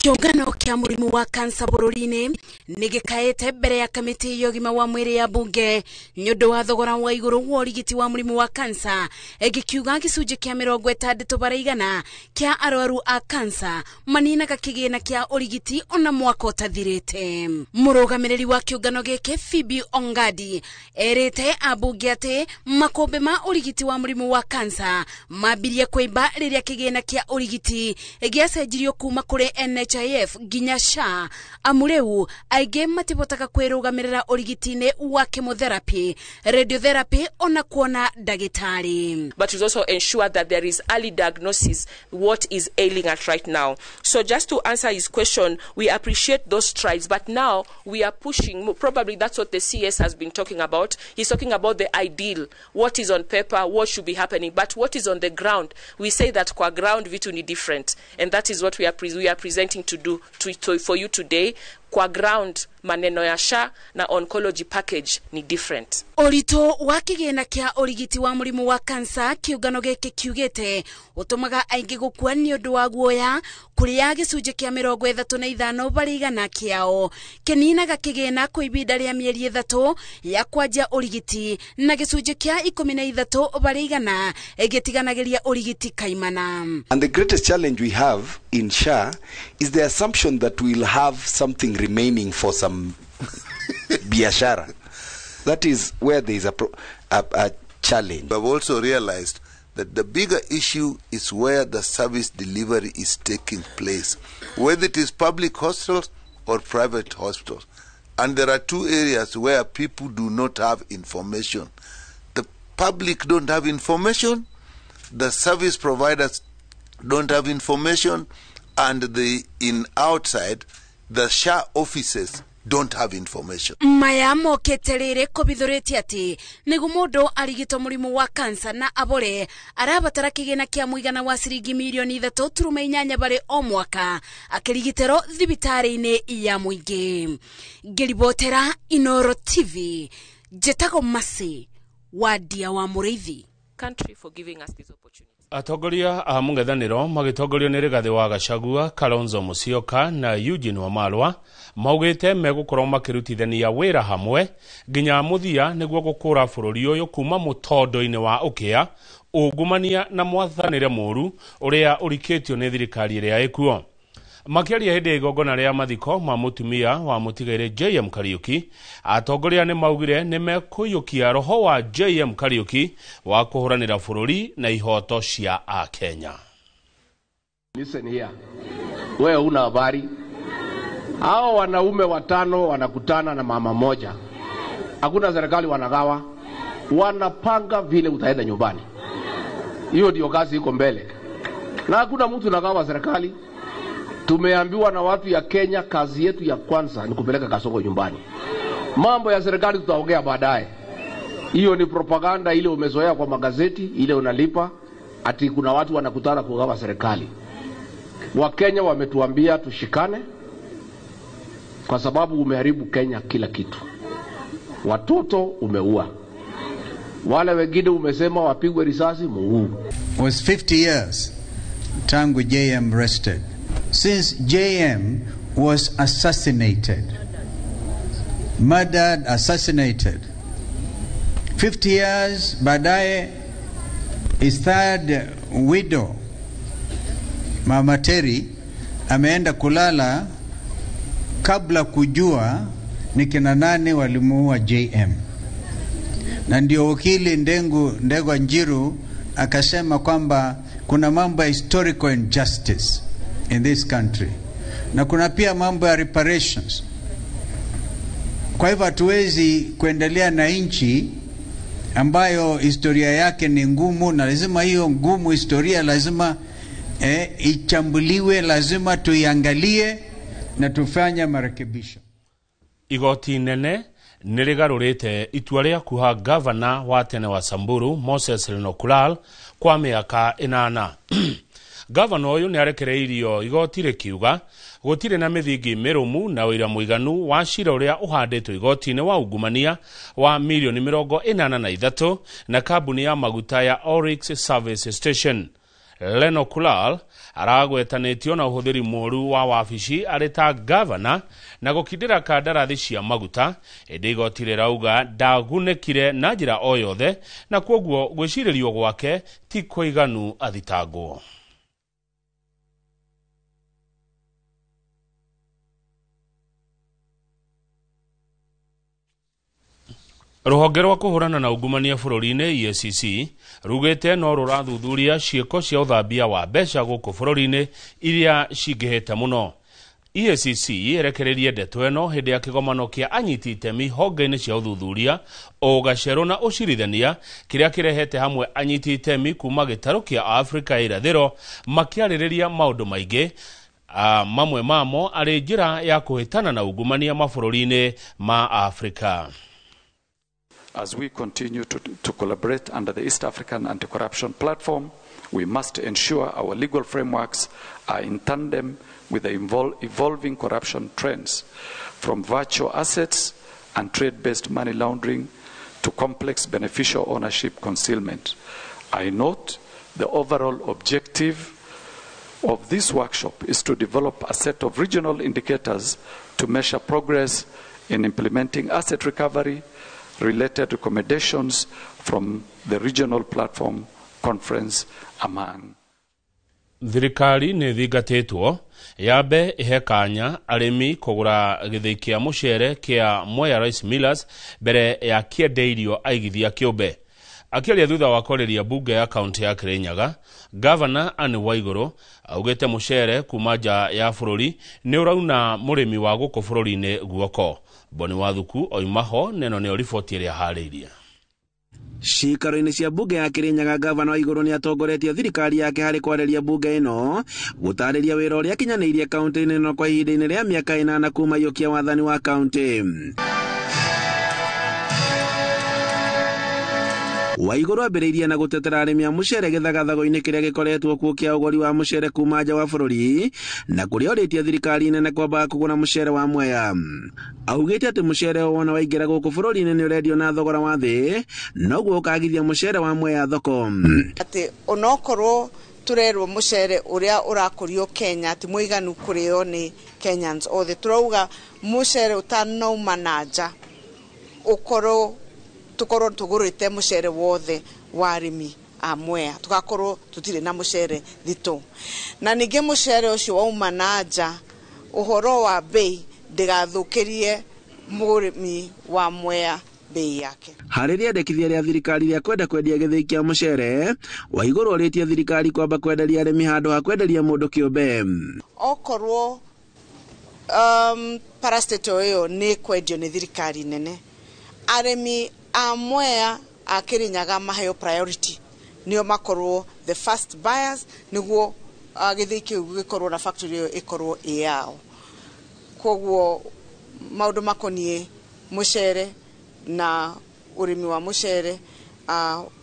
Kĩũngano kĩa mũrimũ wa kansa bũrũri-inĩ nĩ gĩkaĩte mbere ya kamĩtĩ ya ũgima wa mwĩrĩ ya bunge nĩ ũndũ wa thogora wa igũrũ wa ũrigiti wa mũrimũ wa kansa, gĩkiuga gĩcunjĩ kĩa 60% kĩa arwaru a kansa maninaga kĩgĩna kĩa ũrigiti ona mwaka ũtathirĩte. Mũrũgamĩrĩri wa kĩũngano gĩkĩ Phoebe Ongadi erĩte ambunge atĩ makũmbĩ ma ũrigiti wa mũrimũ wa kansa mambirie kũimba rĩrĩa kĩgĩna kĩa ũrigiti gĩacenjirio kuma kũrĩ NHIF nginya SHA, amu rĩu aingĩ matibotaga kwĩrũgamĩrĩra ũrigiti-inĩ wa chemotherapy, radiotherapy ona kuona ndagĩtarĩ.
But it also ensure that there is early diagnosis what is ailing at right now. So just to answer his question, we appreciate those strides, but now we are pushing, probably that's what the CS has been talking about. He's talking about the ideal, what is on paper, what should be happening, but what is on the ground. We say that kwa ground vitu ni different, and that is what we are presenting to do for you today. Kwa ground maneno ya SHA na oncology package ni different.
Ũritũ wa kĩgĩna kĩa ũrigiti wa mũrimũ wa kansa kĩũngano gĩkĩ kiugĩte ũtũmaga aingĩ gũkua nĩ ũndũ wa guoya kũrĩa gĩcunjĩ kĩa 35% kĩao kĩninaga kĩgĩna kwa ihinda rĩa mĩeri 3 ya kwanjia ũrigiti na gĩcunjĩ kĩa 13% gĩtiganagĩria ũrigiti kaimana.
And the greatest challenge we have in SHA is the assumption that we'll have something remaining for some biashara. That is where there is a challenge.
I've also realized that the bigger issue is where the service delivery is taking place, whether it is public hospitals or private hospitals. And there are two areas where people do not have information. The public don't have information, the service providers don't have information, and the in outside, the SHA offices don't have information.
Maya mokete rĩrĩ kũbithũrĩtie atĩ nĩguo mũndũ arigitwo mũrimũ wa kansa na abore arabatara kĩgĩna kĩa mũigana wa ciringi mirioni 3.8 barĩ o mwaka akĩrigitĩrwo thibitarĩ-inĩ ya mũingĩ. Ngĩribotera Inooro TV, njĩtagwo Masi Wadia wa Mũrĩithi.
country for giving us this opportunity.
Atongoria a mũng'ethanĩro magĩtongorio nĩ Rigathĩ wa Gachagua, Kalonzo Musyoka na Eugene Wamalwa maugĩte megũkorwo makĩrutithania wĩra hamwe nginya mũthia nĩguo gũkũra bũrũri ũyũ kuma mũtondo-inĩ wa ũkĩa, ungumania na mwathanĩre mũru ũrĩa ũrikĩtio nĩ thirikari ĩrĩa ĩkuo. Makĩaria hĩndĩ ya igongona rĩa mathiko ma mũtumia wa mũtigairĩ JM Kariuki, atongoria nĩ maugire nĩ mekũiyũkia roho wa JM Kariuki wa kũhũranĩra bũrũri na ihoto cia Akenya.
Listen here. Wewe una habari? Hao wanaume watano wanakutana na mama moja. Hakuna serikali wanagawa. Wanapanga vile utaenda nyumbani. Hiyo ndio kazi iko mbele. Na hakuna mtu nagawa serikali. Tumeambiwa na watu ya Kenya, kazi yetu ya kwanza ni kupeleka Kasongo nyumbani. Mambo ya serikali tutaongea baadaye. Hiyo ni propaganda ile umezoea kwa magazeti, ile unalipa ati kuna watu wanakutana kugawa serikali. Wakenya wametuambia tushikane kwa sababu umeharibu Kenya kila kitu. Watoto umeua. Wale wengine umesema wapigwe risasi, muue.
Was 50 years tangu JM rested. Since JM was assassinated, murdered, assassinated. 50 years baadaye, his third widow, Mama Terry, ameenda kulala kabla kujua ni kina nani walimuua JM. Na ndio wakili Ndegwa Njiru akasema kwamba kuna mambo ya historical injustice in this country, na kuna pia mambo ya reparations. Kwa hivyo hatuwezi kuendelea na nchi ambayo historia yake ni ngumu, na lazima hiyo ngumu historia lazima ichambuliwe, lazima tuiangalie na tufanye marekebisho.
Igoti nene nĩ rĩgarũrĩte itua rĩa kuha gavana wa tene wa Samburu Moses Lenokulal kwa mĩaka 8. Gavana ũyũ nĩ arekereirio igoti rĩkiuga gũtirĩ na mĩthingi mĩrũmu na ũira mũiganu wa cira ũrĩa ũhandĩtwo igoti-inĩ wa ungumania wa milioni 83 na kambuni ya maguta ya Oryx Service Station. Lenokulal aragwetanĩtio na ũhũthĩri mũru wa wabici arĩ ta gavana na gũkindĩra kandarathi cia maguta, ĩndĩ igoti rĩrauga ndagunĩkire na njĩra o yothe na kwoguo gwĩcirĩrio gwake ti kũiganu athitangwo. Rũhonge rwa kũhũrana na ungumania bũrũri-inĩ EACC rugĩte no rũrathuthuria ciĩko cia ũthambia wa mbeca gũkũ bũrũri-inĩ iria cingĩhĩte mũno. EACC ĩrekereirie ndeto ĩno hĩndĩ ya kĩgomano kĩa anyiti itemi honge-inĩ cia ũthuthuria, ũgacerũ na ũcirithania kĩrĩa kĩrehete hamwe anyiti itemi kuma gĩtarũ kĩa Afrika ya irathĩro makĩarĩrĩria maũndũ maingĩ, mamwe mamo arĩ njĩra ya kũhĩtana na ungumania mabũrũri-inĩ ma Afrika.
As we continue to collaborate under the East African Anti-Corruption Platform, we must ensure our legal frameworks are in tandem with the evolving corruption trends, from virtual assets and trade-based money laundering to complex beneficial ownership concealment. I note the overall objective of this workshop is to develop a set of regional indicators to measure progress in implementing asset recovery related recommendations from the regional platform conference among.
Thirikari nĩ thingatĩtwo yambe ĩhe kanya arĩmi kũgũra gĩthĩi kĩa mũcere kĩa Mwea Rice Millers mbere ya kĩendeirio aigithia kĩũmbe. Akĩaria thutha wa kwarĩria bunge ya kaunti ya Kirinyaga, Gavana Anne Waiguru augĩte mũcere kuma nja ya bũrũri nĩ ũrauna mũrĩmi wa gũkũ bũrũri-inĩ guoko. Boni Wathuku oimaho neno nĩyo riboti ĩrĩa harĩirie.
Ciikaro-inĩ cia bunge ya Kirinyaga, gavana Waiguru nĩ atongoretie thirikari yake harĩ kwarĩria bunge ĩno gũtarĩria wĩra ũrĩa akinyanĩirie kaunti-inĩ ĩno kwa ihinda-inĩ rĩa mĩaka 8 kuma iyũkia wathani wa kaunti. Waiguru ambĩrĩirie na gũtetera arĩmi a mũcere gĩthagathago-inĩ kĩrĩa gĩkoretwo kuo kĩa ũgũri wa mũcere kuma nja wa bũrũri na kũrĩa orĩtie thirikari nene kwamba kũgũra mũcere wa Mwea. Augĩte atĩ mũcere o wona waingĩra gũkũ bũrũri-inĩ nĩ ũrendio na thogora wa thĩ noguo ũkagithia mũcere wa Mwea thoko.
Atĩ onokorwo turerwo mucere uria urakurio Kenya ti muiganu kurio ni Kenyans othe, turauga mucere utanauma na nja ukorwo tukorwo tugurite mucere wothe wa arimi a Mwea, tugakorwo tutire na mucere thito. Na ningi mucere ucio wauma na nja uhoro wa bei ndigathukirie murimi wa Mwea bei yake.
Harĩ rĩendekithia rĩa thirikari rĩa kwenda kwendia gĩthĩi kĩa mũcere, Waiguru orĩtie thirikari kwamba kwenderia arĩmi handũ ha kwenderia mũndũ kĩũmbe.
Okorwo parastatal ĩyo nĩ kwendio nĩ thirikari nene, arĩmi a Mwea a Kirinyaga maheo priority, nĩo makorwo the first buyers, nĩguo gĩthĩi kĩu gĩkorwo na factory ĩyo ĩkorwo ĩ yao. Koguo maũndũ makoniĩ mũcere na urimi wa mucere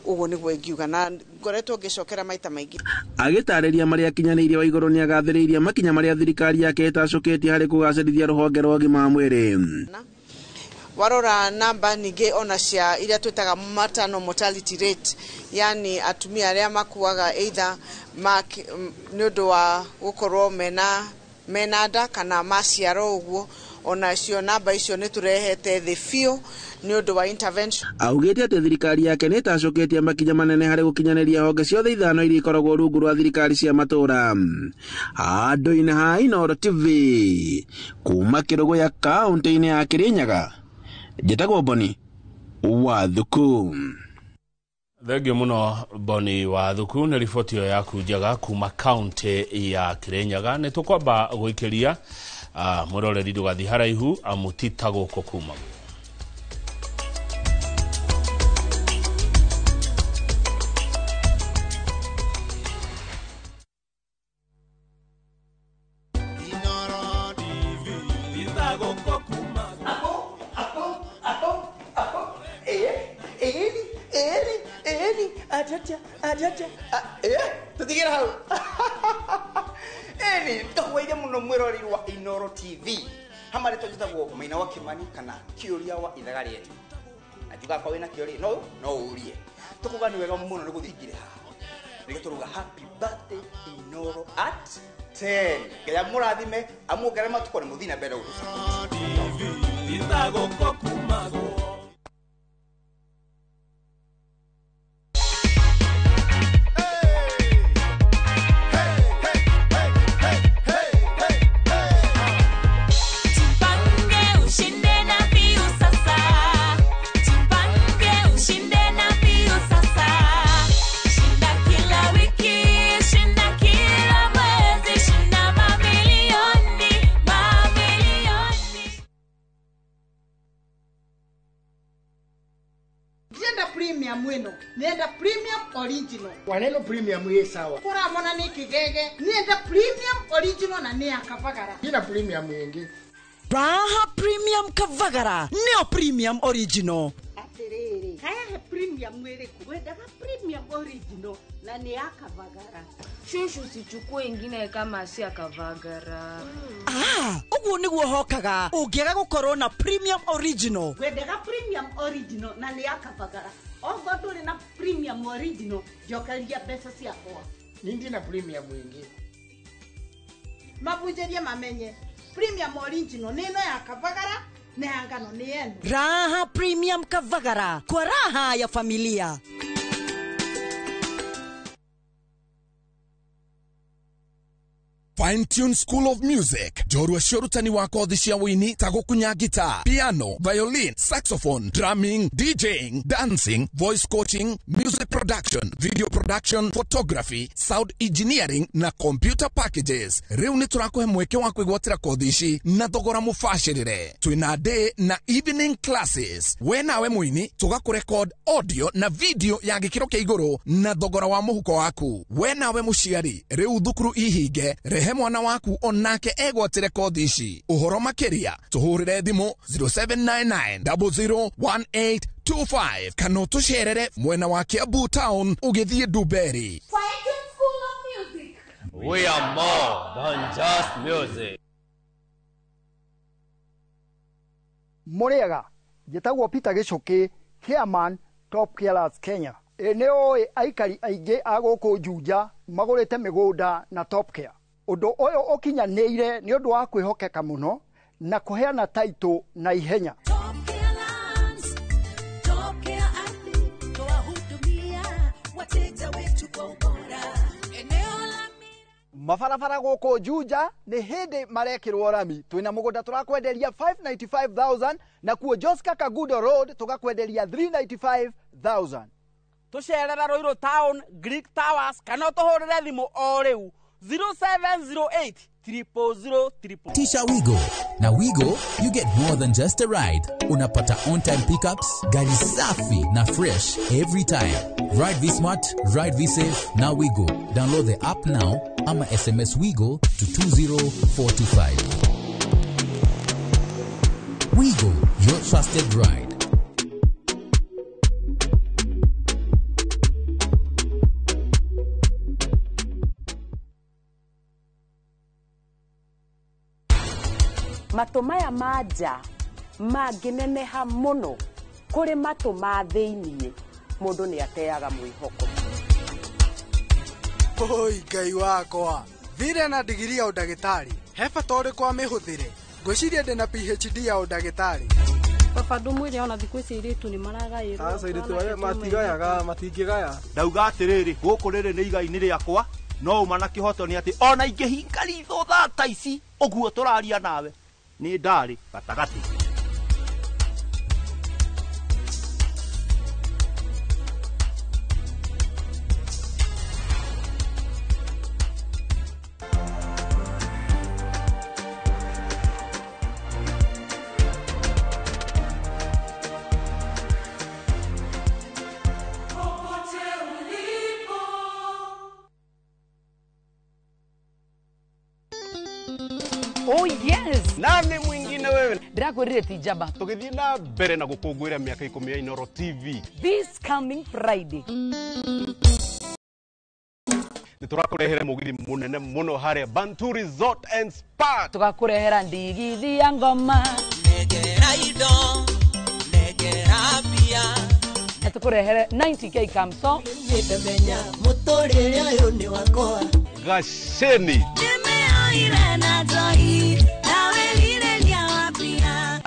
uguo niguo ingiuga na ngoretwo ngicokera maita maingi.
Agĩtarĩria marĩa akinyanĩirie Waiguru nĩagathĩrĩirie makinya marĩa thirikari yake ĩtacũkĩtie harĩ kũgacĩrithia rũhonge rwa ũgima wa mwĩrĩ.
Warora namba ningĩ ona cia iria twĩtaga maternal mortality rate, yani atumia arĩa makuaga either nĩ ũndũ wa gũkorwo mena nda kana maciaro ũguo, ona cio namba icio nĩ tũrehete thĩ biũ nĩ ũndũ wa intervention.
Augĩte atĩ thirikari yake nĩ ĩtacũkĩtie makinya manene harĩ gũkinyanĩria honge ciothe ithano iria ikoragwo rungu rwa thirikari cia matũũra. Handũ-inĩ ha Inooro TV kuma Kĩrũgũya kaũntĩ-inĩ ya Kĩrĩnyaga, njĩtagwo Boni wa Thuku.
Thengio muno Boni wa Thuku nĩ riboti ĩyo yaku njega kuma kaũntĩ ya Kĩrĩnyaga. Nĩ tũkwamba gwĩkĩria mwĩroreri ndũgathiĩ haraihu amu ti ta gũkũ kuma.
Tutigĩra hau. Ĩni tũhwaire mũno mwĩroreri wa Inooro TV. Hama rĩtwa njĩtagwo Maina wa Kimani kana Kĩũria wa ithaga rĩetu. Na njugaga kwa wĩna kĩũria no ũrie. Tũkuga nĩ wega mũno nĩ gũthingire haha. Nĩkĩo tũruga happy birthday Inooro at 10. Ngai amũrathime amuongerere matukũ na mũthiĩ na mbere ũguo.
Nenda premium original.
Waneno premium ye sawa.
Kora mona ni kigege. Nenda premium original na ni akavagara.
Ina premium yengi.
Raha premium kavagara. Neo premium original.
Atiriri. Haya premium mwiriku. Wendaga premium original na ni akavagara.
Shushu sichukue ingine kama si akavagara.
Ah, uguo niguo hokaga. Ungiaga gukorwo na premium original.
Wendaga premium original na ni akavagara. Ogo nduri na premium original njokeria mbeca ciakwa.
Nindi na premium wingi.
Mabunjerie mamenye premium original ni ino ya kavagara na ya ngano ni eno.
Raha premium kavagara kwa raha ya familia.
Fine Tune School of Music, njorua cia ũrutani wa kothi cia wũini ta gũkunya guitar, piano, violin, saxophone, drumming, DJing, dancing, voice coaching, music production, video production, photography, sound engineering na computer packages. Rĩu nĩ tũrakũhe mweke wa kwĩgwatĩra kothi ici na thogora mũbacĩrĩre. Twĩna day na evening classes. We nawe mũini tũgakũrecord audio na video ya gĩkĩro kĩa igũrũ na thogora wa mũhuko waku. We nawe mũciari, rĩu thukuru ihinge, rehe mwana waku onake egwatĩre kothi ici. Ũhoro makĩria tũhũrĩre thimũ 0799 0018 25 kana ũtũcerere mwena wa Kiambu town ũgĩthiĩ Ndumberi.
We are more than just music.
Mũrĩega, njĩtagwo Peter Gĩcũkĩ, chairman Top Carers Kenya. Ĩ nĩ ũĩ aikari aingĩ a gũkũ Juja magũrĩte mĩgũnda na Top Care. Ũndũ ũyũ ũkinyanĩire nĩ ũndũ wa kwĩhokeka mũno na kũheana taitũ na ihenya.
Mabarabara gũkũ Juja nĩ hĩndĩ marekĩrwo rami. Twĩna mũgũnda tũrakwenderia 595,000 na kuo Joska Kagudo Road tũgakwenderia 395,000.
Tũcerere Ruiru Town, Greek Towers kana ũtũhũrĩre thimũ o rĩu 0708 000 000.
Tisha Wigo. Na Wigo, you get more than just a ride. Unapata on-time pickups, gari safi na fresh every time. Ride V-Smart, ride V-Safe, na Wigo. Download the app now ama SMS Wigo to 20425. Wigo, your trusted ride.
Matũ maya ma nja mangĩneneha mũno kũrĩ matũ ma thĩiniĩ, mũndũ nĩ ateaga mwĩhoko.
Oi Ngai wakwa, thire na digiri ya ũndagĩtarĩ, he bata ũrĩkũ amĩhũthĩre? Ngwĩciria ndĩna PhD ya ũndagĩtarĩ.
Baba ndũmwĩre ona thikũ ici airĩtu nĩ maragaĩrwo.
Aca airĩtu aya matigayaga, matingĩgaya.
Ndauga atĩrĩrĩ, gũkũ rĩrĩ nĩ igai-inĩ rĩakwa, no uma na kĩhoto nĩ atĩ ona ingĩhinga ritho thaa ta ici ũguo tũraria nawe nĩ ndarĩ gatagatĩ.
Oh yes.
Nani mwingine wewe?
Ndirakwirire ti njamba.
Tũgĩthiĩ na mbere na gũkũngũĩra mĩaka 10 ya Inooro TV.
This coming Friday.
Nĩ tũrakũrehera mũgithi mũnene mũno harĩa Bantu Resort and Spa.
Tũgakũrehera ndigithi ya ngoma.
Negera indo, negera mbia.
Na tũkũrehere 90k kamso.
Nĩndamenya mũtũrĩre ũyũ nĩ wakwa.
Gaceni.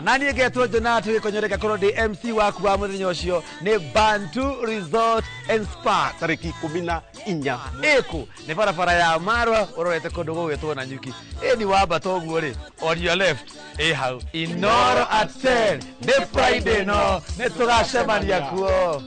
Nani ngetwo Jonathan Gĩkonyo ngakorwo ndĩ MC waku wa mũthenya ũcio nĩ Bantu Resort and Spa
tarĩki 14
ĩkũ nĩ barabara ya Marwa ũrorete kũndũ gũgwĩtwo na nyuki ĩni wambata ũguo rĩ on your left ĩ hau Inooro at 10 nĩ Friday no nĩ tũgacemania kuo.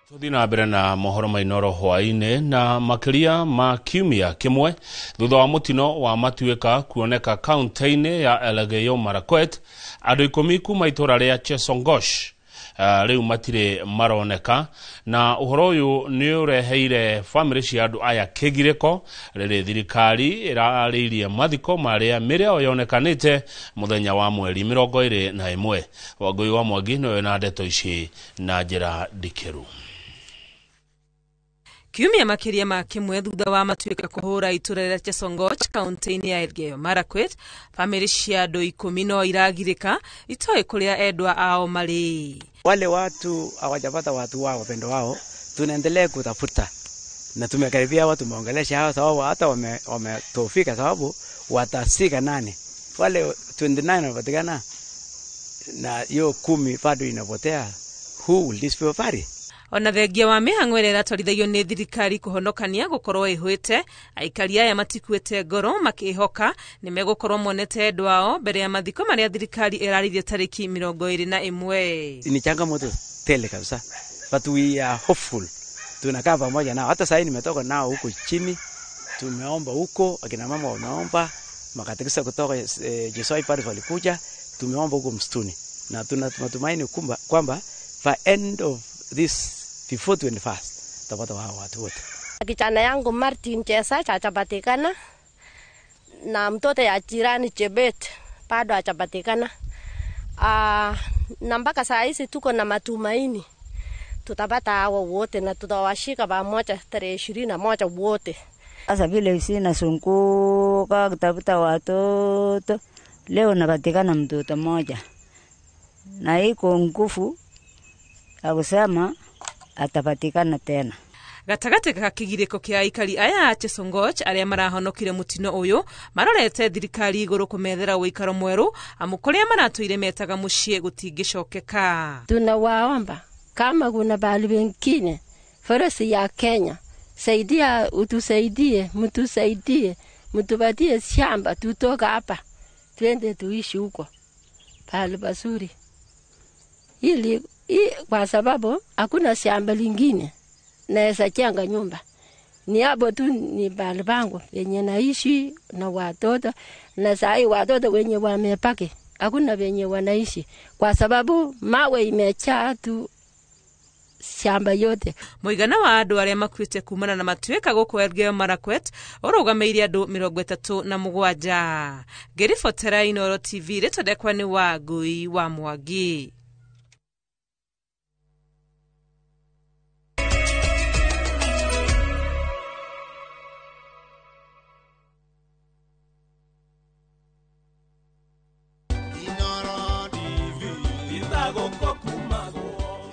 Tuthiĩ na mbere na mohoro ma Inooro hwaĩ-inĩ na makĩria ma kiumia kĩmwe thutha wa mũtino wa matuĩka kuoneka kaunti-inĩ ya Elgeyo Marakwet, andũ 10 kuma itũra rĩa Chesongosh rĩu matirĩ maroneka, na ũhoro ũyũ nĩ ũreheire bamĩrĩ cia andũ aya kĩgirĩko rĩrĩ thirikari ĩrarĩirie mathiko marĩa mĩrĩ yao yonekanĩte mũthenya wa mweri 21. Wangũi wa Mwangi nĩwe na ndeto ici na njĩra ndikĩru.
Kiumia makĩria ma kĩmwe thutha wa matuĩka kũhũra itũra rĩa Chesongoch kaunti-inĩ ya Elgeyo Marakwet, bamĩrĩ cia andũ 10 no iragirĩka itoĩ kũrĩa endwa ao marĩ.
Wale watu hawajapata watu wao wapendo wao, tunaendelea kutafuta na tumekaribia watu, tumeongelesha hao sababu hata wametofika sababu watasika nane wale 29 wanapatikana na hiyo 10 bado inapotea. Who will this people bury?
Ona thengia wa mĩhang'o ĩrĩa ĩratwarithagio nĩ thirikari kũhonokania gũkorwo ĩhwĩte, aikari aya matikuĩte ngoro makĩhoka nĩ megũkorwo monete endwa ao mbere ya mathiko marĩa thirikari ĩrarĩirie tarĩki 21.
Ni changamoto tele kabisa, but we are hopeful. Tunakaa pamoja nao, hata sasa nimetoka nao huko chini, tumeomba huko, akina mama wameomba, makatekisa kutoka Jesoi Paris walikuja, tumeomba huko msituni na tuna matumaini kwamba by end of this before 21st tapata wao watu wote.
Kijana yangu Martin Chesa hajapatikana na mtoto ya jirani Chebet bado hajapatikana. Na mpaka saa hizi tuko na matumaini tutapata hawa wote na tutawashika pamoja tarehe 21 wote.
Sasa vile sina sunguka kutafuta watoto, leo napatikana mtoto mmoja na iko nguvu ya kusema atapatikana tena.
Gatagatĩ ga kĩgirĩko kĩa aikari aya a Chesongoch arĩa marahonokire mũtino ũyũ marorete thirikari igũrũ kũmethera ũikaro mwerũ amu kũrĩa maratũire metaga mũciĩ gũtingĩcokeka.
Tunawaomba kama kuna pahali pengine forest ya Kenya, saidia, utusaidie, mtusaidie, mtupatie shamba tutoka hapa twende tuishi huko pahali pazuri, ili kwa sababu hakuna shamba lingine naweza jenga nyumba. Ni hapo tu ni pahali pangu penye naishi na watoto, na sahi watoto wenye wamepaki hakuna wenye wanaishi kwa sababu mawe imejaa tu shamba yote.
Mũigana wa andũ arĩa makuĩte kumana na matuĩka gũkũ Elgeyo Marakwet ũrũgamĩire andũ 37. Ngĩribotera Inooro TV rĩtondekwa nĩ wa Ngui wa Mwangi.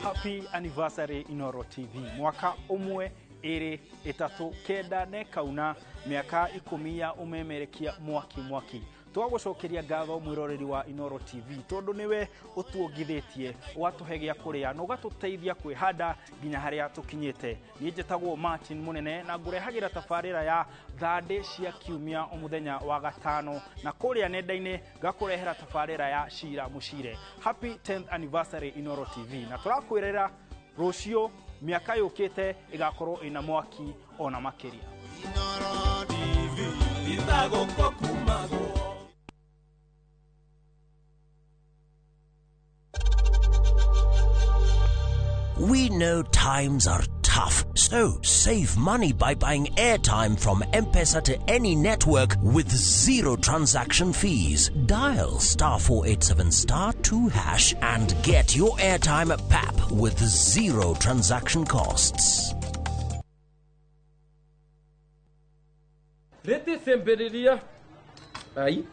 Happy anniversary Inooro TV. Mwaka 1 2 3 9 ne kauna miaka 10 ya umemerekia mwaki mwaki. Twagucokeria ngatho mwiroreri wa Inooro TV tondu niwe utuongithitie ugatuhe gia kuria na ugatuteithia kwihanda nginya haria tukinyite. Ni njitagwo Martin Munene na ngurehagira tabarira ya thandĩ cia kiumia umuthenya wa gatano na kuria nenda-ini ngakurehera tabarira ya Cira Mucire. Happy 10th anniversary Inooro TV na turakwirera rucio miaka yukite igakorwo ina mwaki ona makiria.
Inooro TV itagokokumagwo.
We know times are tough, so save money by buying airtime from M-Pesa to any network with zero transaction fees. Dial *487*2# and get your airtime at PAP with zero transaction costs.
Rete semberiria. Ai.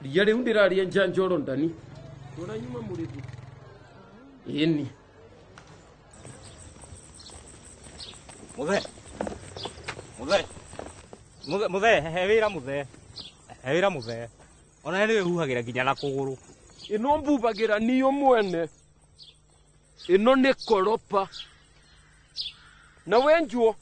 Ria riu ndiraria njanjoro ndani. Turanyuma murithi. Ini.
Muthe. Muthe. Muthe, muthe, he wira muthe. He wira muthe. Ona ni huhagira nginya na kuguru.
Ino mbubagira niyo mwene. Ino ni koropa. Na wenjuo.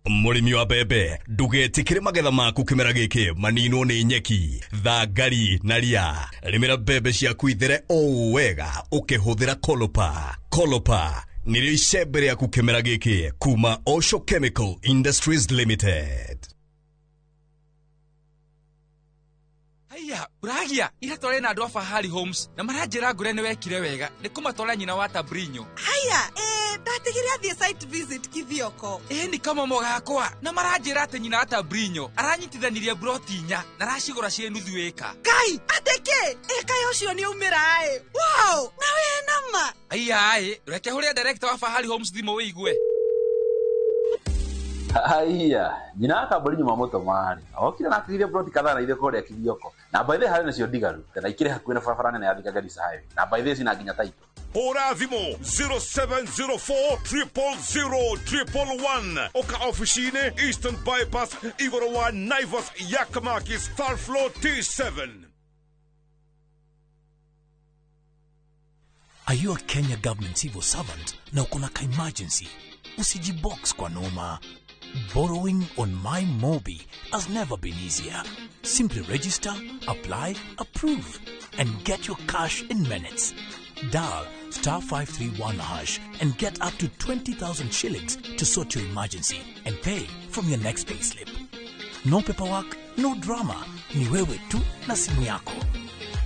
Mũrĩmi wa mbembe ndũgetĩkĩre magetha maku kĩmera gĩkĩ maninwo nĩ nyeki thangari na ria. Rĩmĩra mbembe ciaku ithere o wega ũkĩhũthĩra Kolopa. Kolopa nĩrĩo icembe rĩaku kĩmera gĩkĩ kuma Osho Chemical Industries Limited.
Haiya, uragia ira tware na andu a Fahari Homes na maranjira ngure ni wekire wega ni kumatwara nyina wa Tabrinyo.
Haiya, ndatigire athie site visit Kithioko.
Ni kama mogakwa na maranjira ati nyina wa Tabrinyo aranyitithanirie broti 4 na aracigura ciĩ nuthu ĩka.
Kai, ateke ĩka ucio ni umira ĩ. Wow, na we nama.
Haiya, reke huria director wa Fahari Homes thimũ wĩigue.
Haiya, nyina wa Tabrinyo mamũtũma-rĩ okire na atigire broti kadhaa na ithe kũrĩa Kithioko na by the harĩ nacio ndigaru na ikĩrĩ hakuhĩ na barabara nene ya Thika Garissa Highway na by the cina nginya taito.
Hũra thimũ 0704 000 111 oka ofici-inĩ Eastern Bypass igũrũ wa Naivas Yakamakis third floor T7.
Are you a Kenya government civil servant na uko na ka emergency? Usijibox kwa noma. Borrowing on My Mobi has never been easier. Simply register, apply, approve, and get your cash in minutes. Dial *531# and get up to 20,000 shillings to sort your emergency and pay from your next payslip. No paperwork, no drama. Ni wewe tu na simu yako.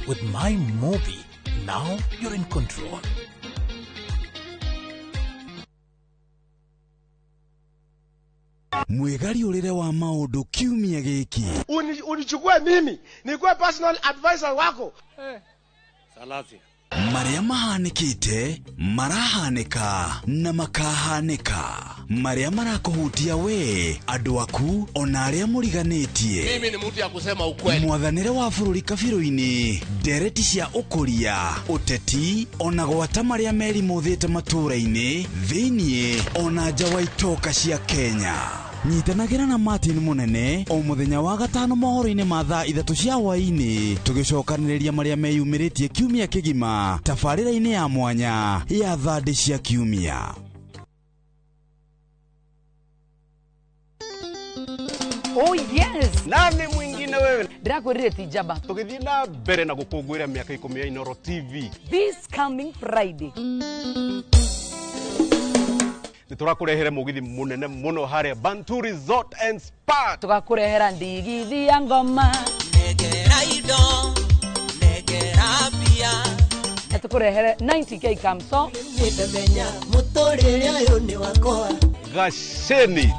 With My Mobi, now you're in control.
Mwĩgariũrĩre wa maũndũ kiumia gĩkĩ.
Unichukue mimi nikuwe personal advisor wako.
Salasia. Marĩa mahanĩkĩte, marahanĩka na makahanĩka, marĩa marakũhutia we, andũ aku ona arĩa mũriganĩtie.
Mimi ni mtu ya kusema ukweli.
Mwathanĩre wa bũrũri kabirũ-inĩ, ndereti cia ũkũria, ũteti ona gwata marĩa merimũthĩte matũũra-inĩ, thĩiniĩ ona nja wa itoka cia Kenya. Nyitanagĩra na Martin Mũnene o mũthenya wa gatano mohoro-inĩ ma thaa 3 cia hwaĩ-inĩ, tũgĩcokanĩrĩria marĩa meyumĩrĩtie kiumia kĩgima tabarĩra-inĩ ya mwanya ya thandĩ cia kiumia.
Oh yes.
Nani mwingine wewe?
Ndĩrakwĩrire ti njamba.
Tũgĩthiĩ na mbere na gũkũngũĩra mĩaka 10 ya Inooro TV.
This coming Friday.
Nĩtũrakũrehere mũgithi mũnene mũno harĩa Bantu Resort and Spa.
Tũgakũrehera ndigithi ya ngoma.
Negera indo, negera mbia.
Na tũkũrehere 90k kamso.
Nĩndamenya mũtũrĩre ũyũ nĩ wakwa.
Gaceni.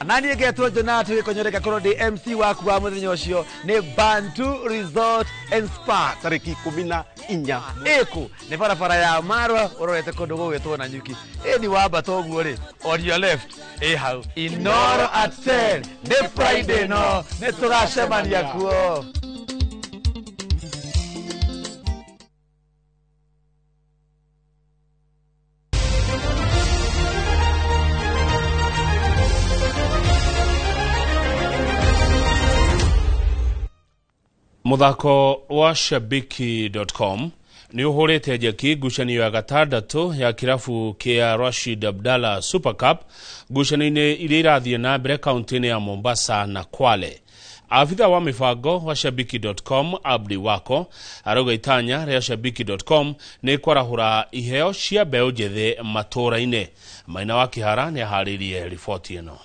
Nani ngetwo Jonathan Gĩkonyo ngakorwo ndĩ MC waku wa mũthenya ũcio nĩ Bantu Resort and Spa
tarĩki 14.
Ĩkũ nĩ barabara ya Marwa ũrorete kũndũ gũgwĩtwo na nyuki. Ĩni wambata ũguo rĩ, on your left ĩ hau Inooro at 10 nĩ Friday no nĩ tũgacemania kuo.
Muthako wa shabiki.com ni uhurite njeki ngucanio ya gatandatũ ya kirabu kia Rashid Abdalla Super Cup ngucanio-inĩ iria irathiĩ na mbere kaunti-inĩ ya Mombasa na Kwale. Afitha wa mibango wa shabiki.com Abdi Wako arauga itanya rĩa shabiki.com nĩ kwarahũra iheo cia mbeũ njĩthĩ matũũra-inĩ. Maina wa Kĩhara nĩ aharĩirie riboti ĩno.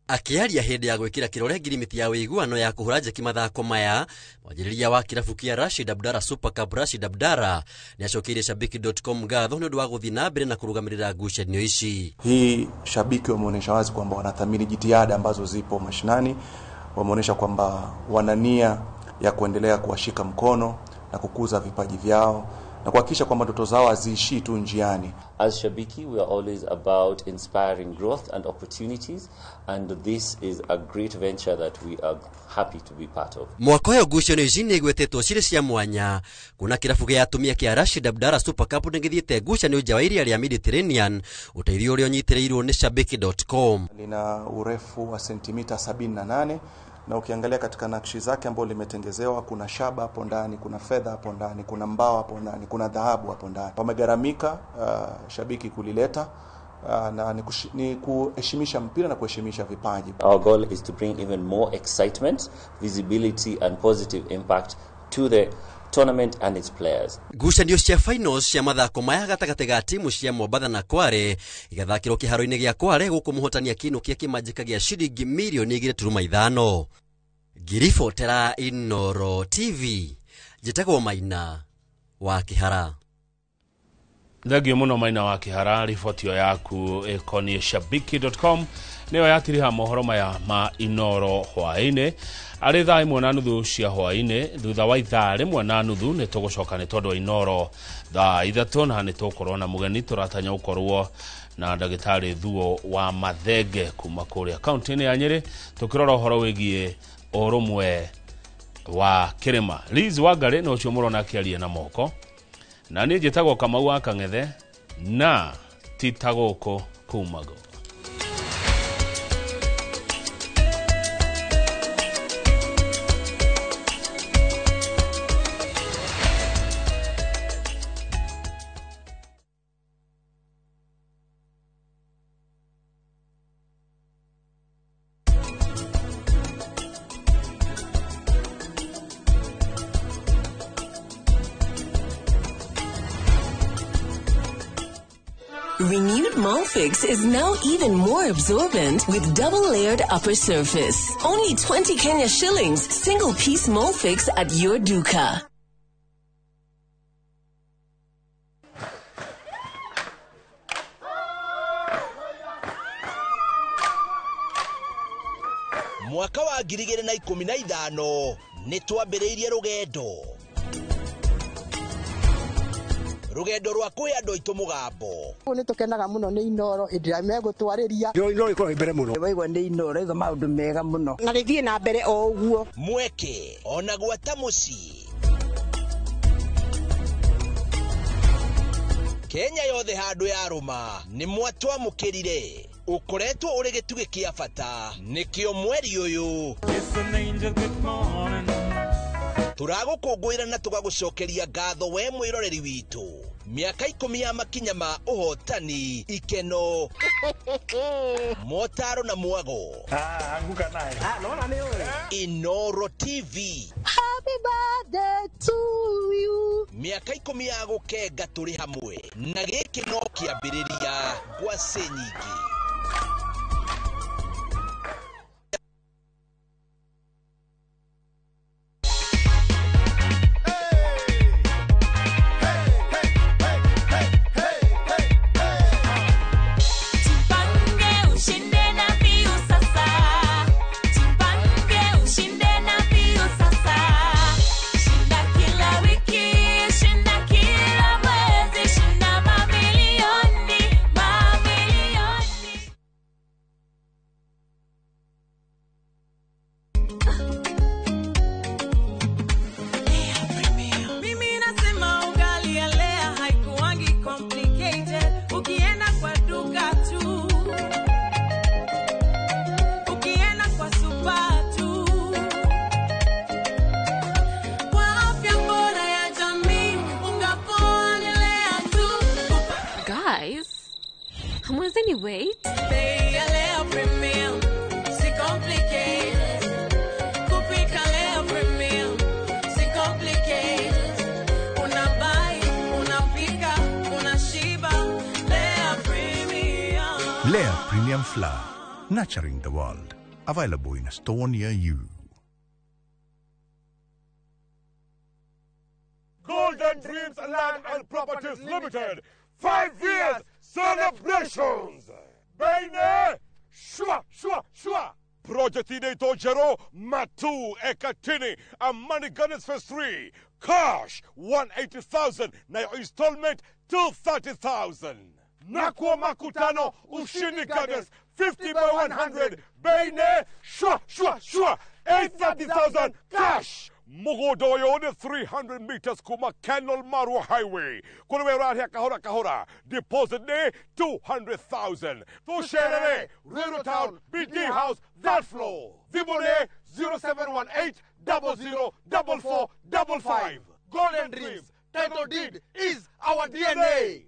Akiaria hĩndĩ ya gwĩkĩra kĩrore ngirimiti ya ũiguano ya kũhũra njeki mathako maya, mwanjĩrĩria wa kĩrabu kĩa Rashid Abdalla Super Cup Rashid Abdalla nĩacokeirie shabiki.com ngatho nĩ ũndũ wa gũthiĩ na mbere na kũrũgamĩrĩra ngucanio ici.
Hii Shabiki wameonyesha wazi kwamba wanathamini jitihada ambazo zipo mashinani, wameonyesha kwamba wana nia ya kuendelea kuwashika mkono na kukuza vipaji vyao na kuhakikisha kwamba ndoto zao haziishii tu njiani.
As Shabiki, we are always about inspiring growth and opportunities, and this is a great venture that we are happy to be part of.
Mwaka ũyũ ngucanio ici nĩ igwetetwo cirĩ cia mwanya kuona kĩrabu gĩa atumia kĩa Rashid Abdalla Super Cup nĩ gĩthiĩte ngucanio nja wa iria rĩa Mediterranean, ũteithio ũrĩa ũnyitĩrĩirwo nĩ shabiki.com.
Lina urefu wa sentimita 78 na ukiangalia katika nakshi zake ambayo limetengezewa, kuna shaba hapo ndani, kuna fedha hapo ndani, kuna mbao hapo ndani, kuna dhahabu hapo ndani. Wamegharamika Shabiki kulileta na ni kuheshimisha mpira na kuheshimisha vipaji.
Our goal is to bring even more excitement, visibility and positive impact to the tournament and its players.
Ngucanio cia finals cia mathako maya gatagatĩ ga timu cia Mombatha na Kware igathakĩrwo kĩharo-inĩ gĩa Kware gũkũ mũhotani akĩinũkia kĩmanjĩka gĩa ciringi mirioni 2.5. Ngiribotera Inooro TV, njĩtagwo Maina wa Kĩhara.
Thengio mũno Maina wa Kĩhara, riboti ĩyo yaku ĩkoniĩ shabiki.com nĩyo yatiriha mohoro maya ma Inooro hwaĩ-inĩ arĩ thaa 1:30 cia hwaĩ-inĩ. Thutha wa ithaa 1:30 nĩ tũgũcoka nĩ tondũ wa Inooro thaa 3 na nĩ tũgũkorwo na mũgeni tũratanya gũkorwo na ndagĩtarĩ Thuo wa Mathenge kuma kũrĩa kaunti-inĩ ya Nyĩrĩ tũkĩrora ũhoro wĩgiĩ ũrũmwe wa kĩrĩma. Liz Wangari no ũcio mũrona akĩaria na moko, na niĩ njĩtagwo Kamau wa Kang'ethe na ti ta gũkũ kumago.
Renewed Molfix is now even more absorbent with double-layered upper surface. Only 20 Kenya shillings, single-piece Molfix at your duka.
Mwaka wa 2015 nĩ twambĩrĩirie rũgendo. Rũgendo rwa kũhe andũ aitũ mũgambo.
Nĩ tũkenaga mũno nĩ Inoro hĩndĩ ĩrĩa megũtwarĩria.
Inoro ĩkoragwo mbere mũno.
Waigua nĩ Inoro ĩga maũndũ mega mũno. Na rĩthiĩ na mbere o ũguo.
Mweke ona gwata mũciĩ. Kenya yothe handũ yarũma nĩ mwatwamũkĩrire. Ũkoretwo ũrĩ gĩtugĩ kĩa bata nĩkĩo mweri ũyũ tũragũkũngũĩra na tũgagũcokeria ngatho we mwĩroreri witũ. Mĩaka 10 ya makinya ma ũhotani, ikeno, motaro na mwago.
Anguka naye.
Naona nĩ ũĩ.
Inoro TV.
Happy birthday to you.
Mĩaka 10 ya gũkenga tũrĩ hamwe na gĩkĩ no kĩambĩrĩria ngwacĩ nyingĩ.
Wait.
Lea Premium Flour, nurturing the world. Available in a store near you.
Golden Dreams Land and Properties Limited, 5 years celebrations. Baine, shwa shwa shwa. Project inaitwa Jero Matu Ekatini Amani Gardens Phase 3. Cash 180,000 na installment 230,000. Nakuwa Makutano Ushindi Gardens 50 by 100. Baine, shwa shwa shwa. 830,000 cash. Mugodoyo 300 meters kuma Kenol Marua Highway. Kulwe kahora kahora. Deposit day 200,000. Tusherere, Ruiru Town, BD House, that floor. Vibone 0718 00 44 55.
Golden Dreams, title deed is our DNA.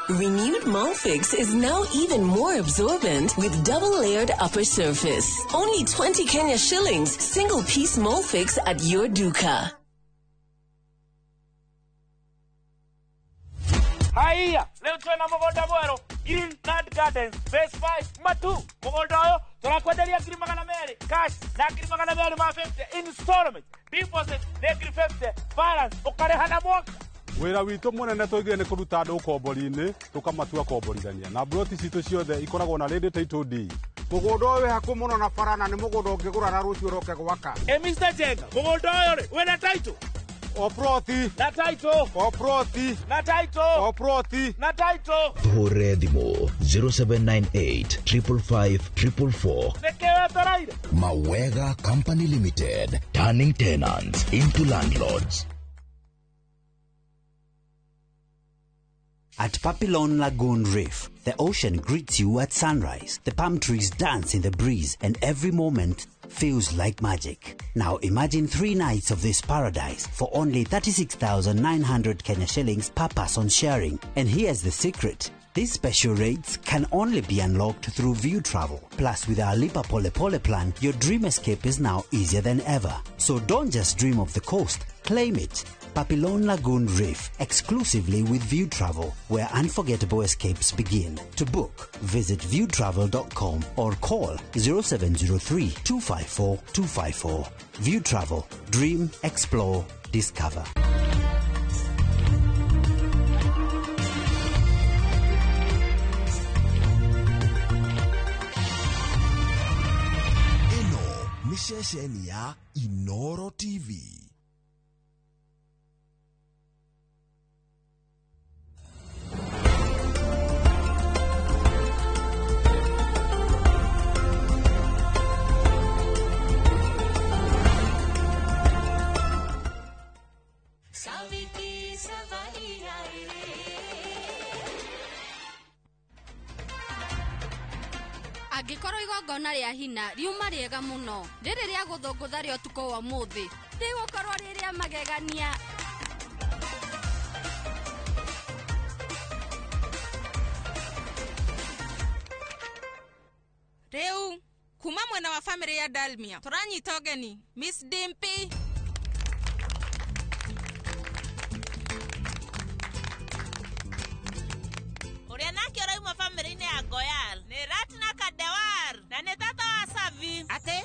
Renewed Molfix is now even more absorbent with double-layered upper surface. Only 20 Kenya shillings, single-piece Molfix at your duka.
Haiya, leo twena mũgũnda mwerũ Greenland Gardens Phase 5 Matu. Mũgũnda ũyũ tũrakwenderia 200,000 cash na 250,000 installment. Deposit nĩ 50,000 balance ũkarĩha na mwaka.
Wĩra witũ mũnene tũigire nĩ kũruta andũ ũkombori-inĩ tũkamatua komborithania na mburoti citũ ciothe ikoragwo na ready title deed.
Mũgũnda ũyũ wĩ hakuhĩ mũno na bara na nĩ mũgũnda ũngĩgũra na rũciũ ũroke gwaka.
Mr. Jenga, mũgũnda ũyũ rĩ wĩna title?
O ploti.
Na title.
O ploti.
Na title.
O ploti.
Na title.
Tũhũre thimũ 0798 555 444.
Nĩkĩ wetereire?
Mawega Company Limited, turning tenants into landlords.
At Papillon Lagoon Reef, the ocean greets you at sunrise. The palm trees dance in the breeze, and every moment feels like magic. Now imagine 3 nights of this paradise for only 36,900 Kenya shillings per person sharing. And here's the secret. These special rates can only be unlocked through View Travel. Plus, with our Lipa Pole Pole plan, your dream escape is now easier than ever. So don't just dream of the coast, claim it. Papillon Lagoon Reef, exclusively with View Travel, where unforgettable escapes begin. To book, visit viewtravel.com or call 0703 254 254. View Travel. Dream, explore, discover.
Ceceni ya Inoro TV.
Angĩkorwo igongona rĩa hina riuma rĩega mũno rĩrĩ rĩa gũthũngũtha rĩa ũtukũ wa ũmũthĩ rĩgũkorwo rĩ rĩa magegania.
Rĩu kuma mwena wa famĩlĩ ya Dalmia tũranyita ũgeni Miss Dimpi.
Ũrĩa nake ũrauma famĩlĩ-inĩ ya Goyal nĩ Ratna Kadewar na nĩ tata wa Savi.
Atĩ?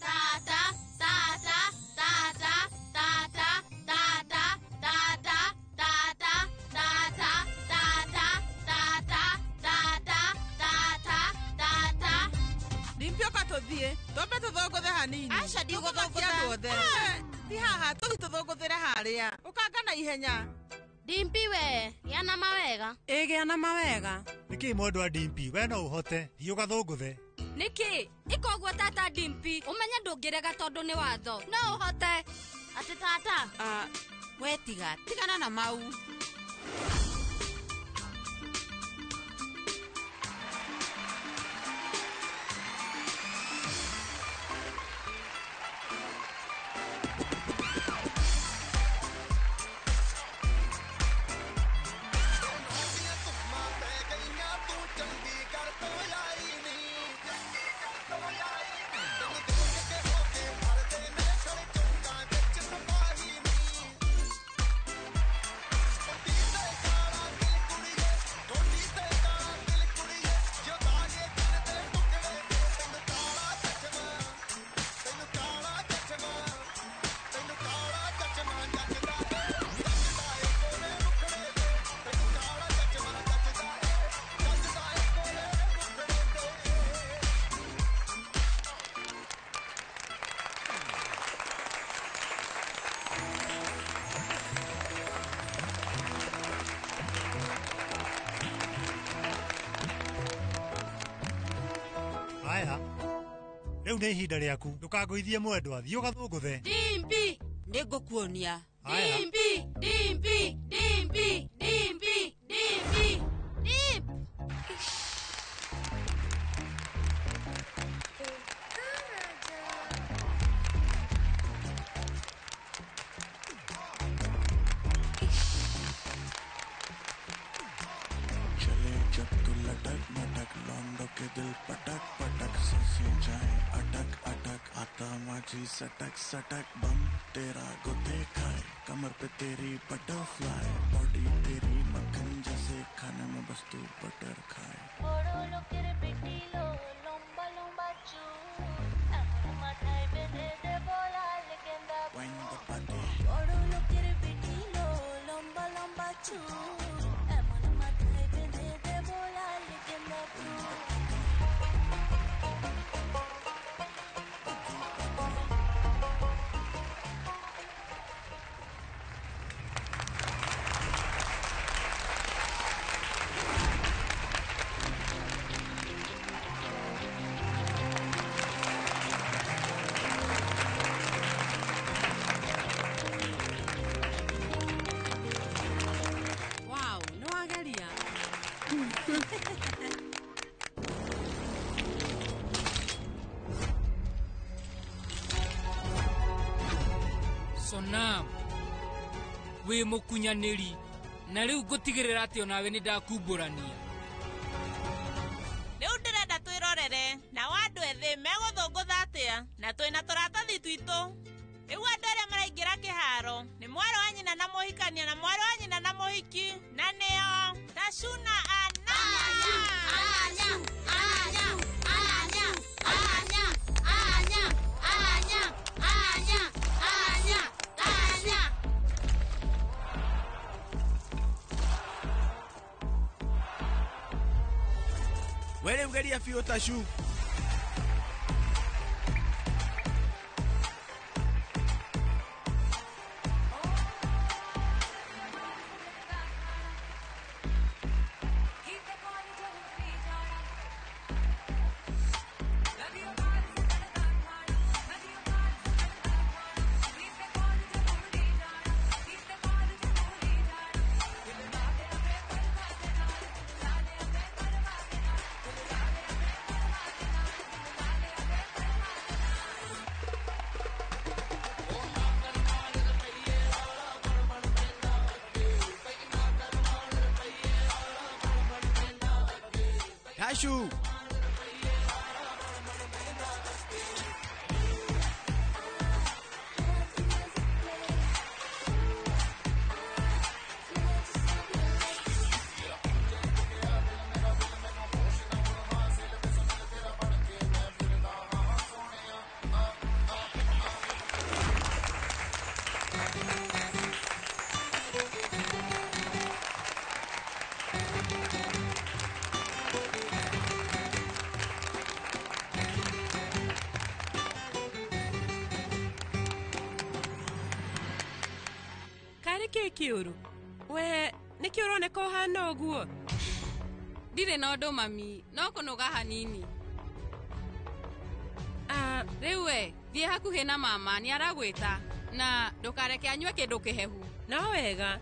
Tata, tata, tata, tata, tata, tata, tata, tata, tata, tata, tata, tata, tata.
Dimpi ũka tũthiĩ twambe tũthũngũthe hanini.
Aca ndigũthũngũtha.
Andũ othe. Ti haha tũthiĩ tũthũngũthĩre harĩa. Ũkanga na ihenya.
Dimpi we, gĩa na mawega.
Ĩ gĩa na mawega.
Nĩkĩ mwendwa Dimpi, we no ũhote, thiĩ ũgathũngũthe.
Nĩkĩ? Ĩka ũguo tata Dimpi, ũmenye ndũngĩrega tondũ nĩ watho. No ũhote. Atĩ tata?
We tiga, tigana na mau.
Aya, rĩu nĩ ihinda rĩaku, ndũkangũithie mwendwa, thiĩ ũgathũngũthe.
Dimpi!
Nĩngũkuonia.
Aya.
Dimpi! Dimpi! Dimpi! Dimpi! Dimpi! Dimp!
चले जब तू लटक मटक लौंडों के दिल पटक पटक सांसें जाए अटक अटक आता माझी सटक सटक बम तेरा गोते खाए कमर पे तेरी बटरफ्लाई बॉडी तेरी मक्खन जैसे खाने में बस तू बटर खाए। Wind the party.
Wow, nĩ wageria.
Sonam wĩ mũkunyanĩri na rĩu ngũtigĩrĩra atĩ onawe nĩ ndakumbũrania.
Rĩu ndĩrenda twĩrorere nao andũ ethĩ megũthũngũtha atĩa na twĩna tũratathi twitũ. Rĩu andũ arĩa maraingĩra kĩharo nĩ mwarĩ wa nyina na mũhikania na mwarĩ wa nyina na mũhiki na nĩo Tashuna Ana.
Anya, anya, anya, anya, anya, anya, anya, anya, anya.
We rĩu geria biũ Tashu.
Ashu.
Kiuru we niki uroneka uhana uguo?
Ndirĩ na ũndũ mami, no kũnoga hanini. Rĩu we thiĩ hakuhĩ na mama, nĩ aragwĩta, na ndũkareke anyue kĩndũ kĩhehu.
No wega.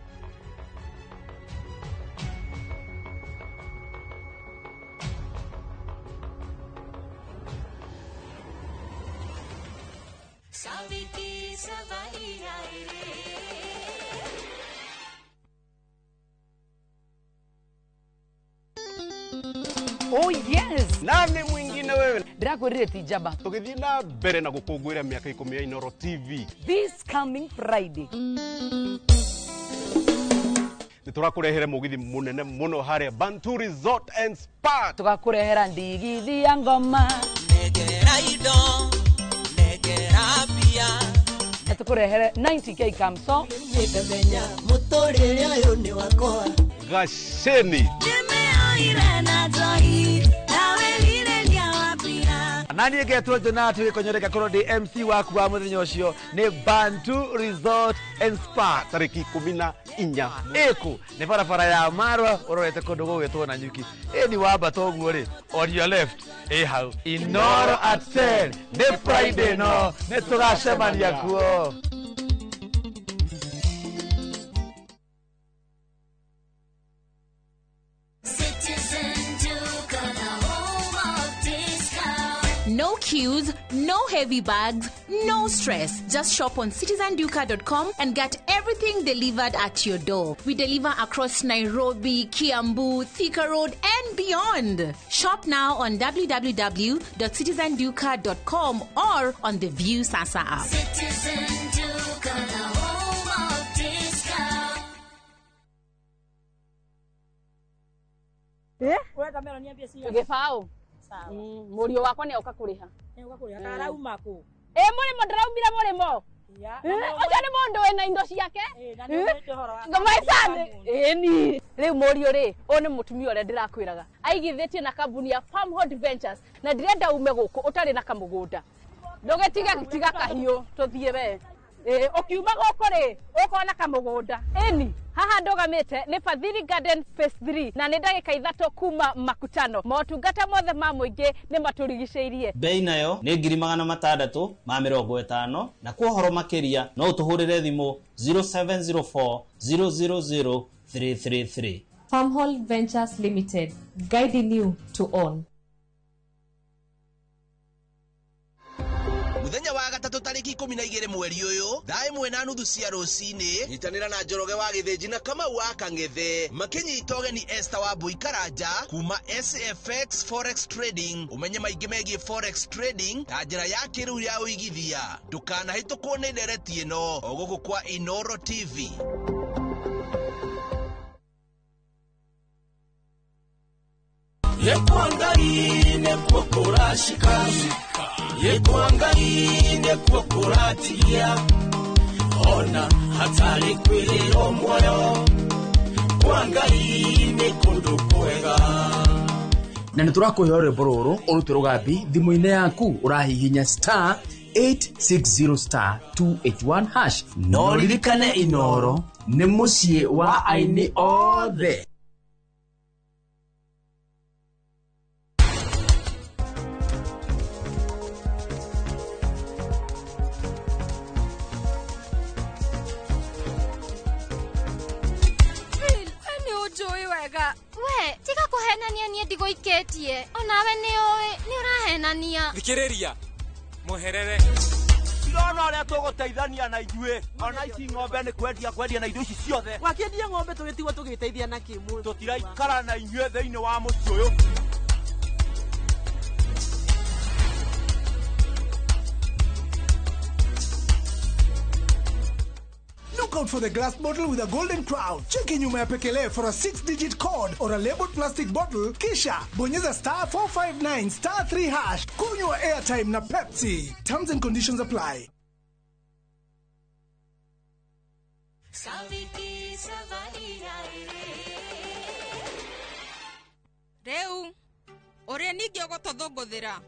Oh yes.
Nani mwingine wewe?
Ndirakwirire ti njamba.
Tugithii na mbere na gukungwira miaka 10 ya Inooro TV.
This coming Friday.
Niturakurehere mugithi munene muno haria Bantu Resort and Spa.
Tugakurehera ndigithi ya ngoma.
Negera indo, negera bia.
Na tukurehere 90k kamso.
Nĩndamenya mũtũrĩre ũyũ nĩ wakwa.
Gaceni.
Nani ngetwo Jonathan Gĩkonyo ngakorwo ndĩ MC waku wa mũthenya ũcio nĩ Bantu Resort and Spa
tarĩki 14
ĩkũ nĩ barabara ya Marwa ũrorete kũndũ gũgwĩtwo Nanyuki. Ĩni wambata ũguo rĩ, on your left ĩ hau Inooro at 10 nĩ Friday, no nĩ tũgacemania kuo.
No queues, no heavy bags, no stress. Just shop on citizenduka.com and get everything delivered at your door. We deliver across Nairobi, Kiambu, Thika Road, and beyond. Shop now on www.citizenduka.com or on the View Sasa app.
Citizen Duka, the home of discount.
Eh? Gĩbaũ. Mũriũ wakwa nĩ oka kũrĩha.
Karauma kũ?
Ĩ mũrĩmo ndĩraumire mũrĩmo. Ũcio nĩ mũndũ wĩna indo ciake. Ĩni. Rĩu mũriũ rĩ, ũyũ nĩ mũtumia ũrĩa ndĩrakwĩraga. Aigithĩtie na kambuni ya Farmhold Ventures na ndĩrenda ume gũkũ ũtarĩ na kamũgũnda. Ndũgĩtige tiga kahiũ tũthiĩ we. Ũkiuma gũkũ rĩ, ũkona kamũgũnda. Ĩni. Haha ndũgamĩte nĩ Fadhili Garden Phase 3 na nĩ ndagĩka 3 kuma Makutano. Motungata mothe ma mũingĩ nĩ matũrigicĩirie.
Bei nayo nĩ 650 na kwa ũhoro makĩria no ũtũhũrĩre thimũ 0704 000 333.
Farmhold Ventures Limited, guiding you to own.
Muthenya wa gatatũ tarĩki 12 mweri ũyũ thaa 1:30 cia rũcinĩ nyitanĩra na Njoroge wa Gĩthĩnji na Kamau wa Kang'ethe makĩnyita ũgeni Esther wa Mbui Karanja kuma SFX Forex Trading. Ũmenye maingĩ megiĩ Forex Trading ta njĩra ya kĩrĩu ya ũigithia. Ndũkanahĩtũkwo nĩ ndereti ĩno o gũkũ kwa Inooro TV.
Yekwangaine kukuratia ona hatari kwiriro moyo kwangaine kundu kwega.
Na nĩ tũrakũhe rwĩmbo rũrũ ũrute rũgambi thimũ-inĩ yaku ũrahihinya star 860 star 281 hash. No ririkane Inooro nĩ mũciĩ wa aini othe.
We, tiga kũhenania niĩ ndigũikĩtie. Onawe nĩ ũĩ, nĩ ũrahenania.
Thikĩrĩria, mũherere.
Tirona ũrĩa tũgũteithania na ithuĩ. Ona ici ng'ombe nĩ kwendia kwendia na indo ici ciothe.
Wakĩendia ng'ombe tũgĩtigwo tũgĩteithia na kĩ mũndũ?
Tũtiraikara na inyuĩ thĩinĩ wa mũciĩ ũyũ.
Look out for the glass bottle with a golden crown. Cheki nyuma ya pekele for a 6-digit code or a labeled plastic bottle, kisha bonyeza star 459 star 3 hash. Kunywa airtime na Pepsi. Terms and conditions apply.
Rĩu ũrĩa ningĩ ũgũtũthũngũthĩra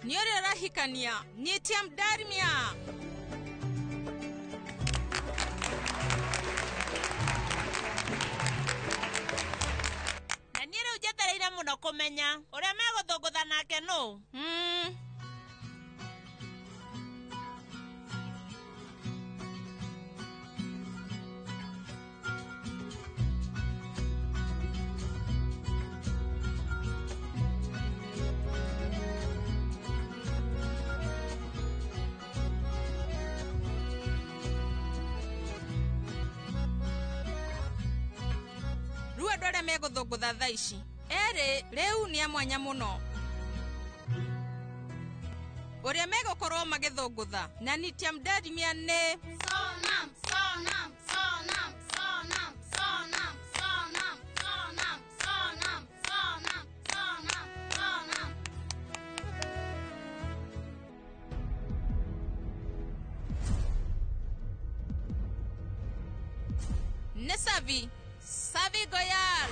nĩ ũrĩa ũrahikania Nitiam Darmia.
Na niĩ rĩu njetereire mũno kũmenya ũrĩa megũthũngũtha nake nũ.
Rĩu andũ arĩa megũthũngũtha thaa ici erĩ rĩu nĩ a mwanya mũno ũrĩa megũkorwo magĩthũngũtha na Nitiam Darmia nĩ
Sonam, Sonam, Sonam, Sonam, Sonam, Sonam, Sonam, Sonam, Sonam, Sonam, Sonam.
Nĩ Savi Savi Goyal.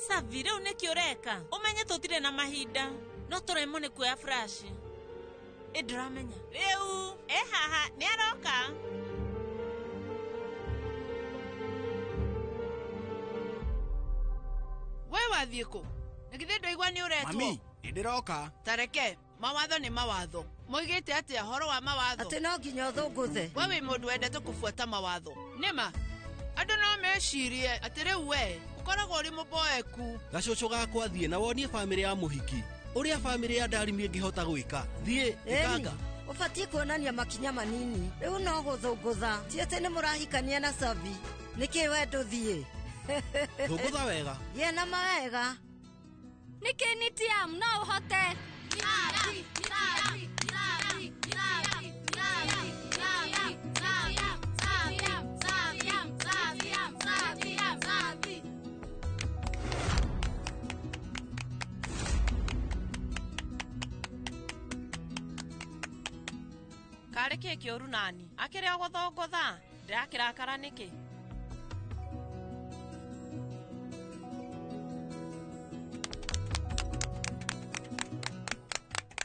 Savi rĩu nĩkĩ ũreka ũmenye tũtirĩ na mahinda no tũremwo nĩ kuoya flash. Ĩ ndũramenya rĩu ĩ haha nĩ aroka.
We wathiĩ kũ? Na githĩ ndwaigua nĩ ũretwo?
Mami, nĩ ndĩroka.
Ta reke mawatho nĩ mawatho. Moigĩte atĩa horo wa mawatho?
Atĩ no nginya ũthũngũthe.
We wĩ mũndũ wendete kũbuata mawatho. Nĩma andũ no mecirie atĩ rĩu we ũkoragwo ũrĩ mũboeku.
Gacũcũ gakwa thiĩ na wonie bamĩrĩ ya mũhiki ũrĩa bamĩrĩ ya Darmia ĩngĩhota gwĩka. Thiĩ ĩkanga.
Ũbatiĩ kuonania makinya manini. Rĩu no gũthũngũtha. Ti atĩ nĩ mũrahikania na Savi. Nĩkĩ we ndũthiĩ?
Thũngũtha wega.
Gĩa na mawega.
Nĩkĩ Nitiam no ũhote?
Karĩ kĩ kĩũru nani akĩrĩ o gũthũngũtha ndĩrakĩrakara nĩkĩ?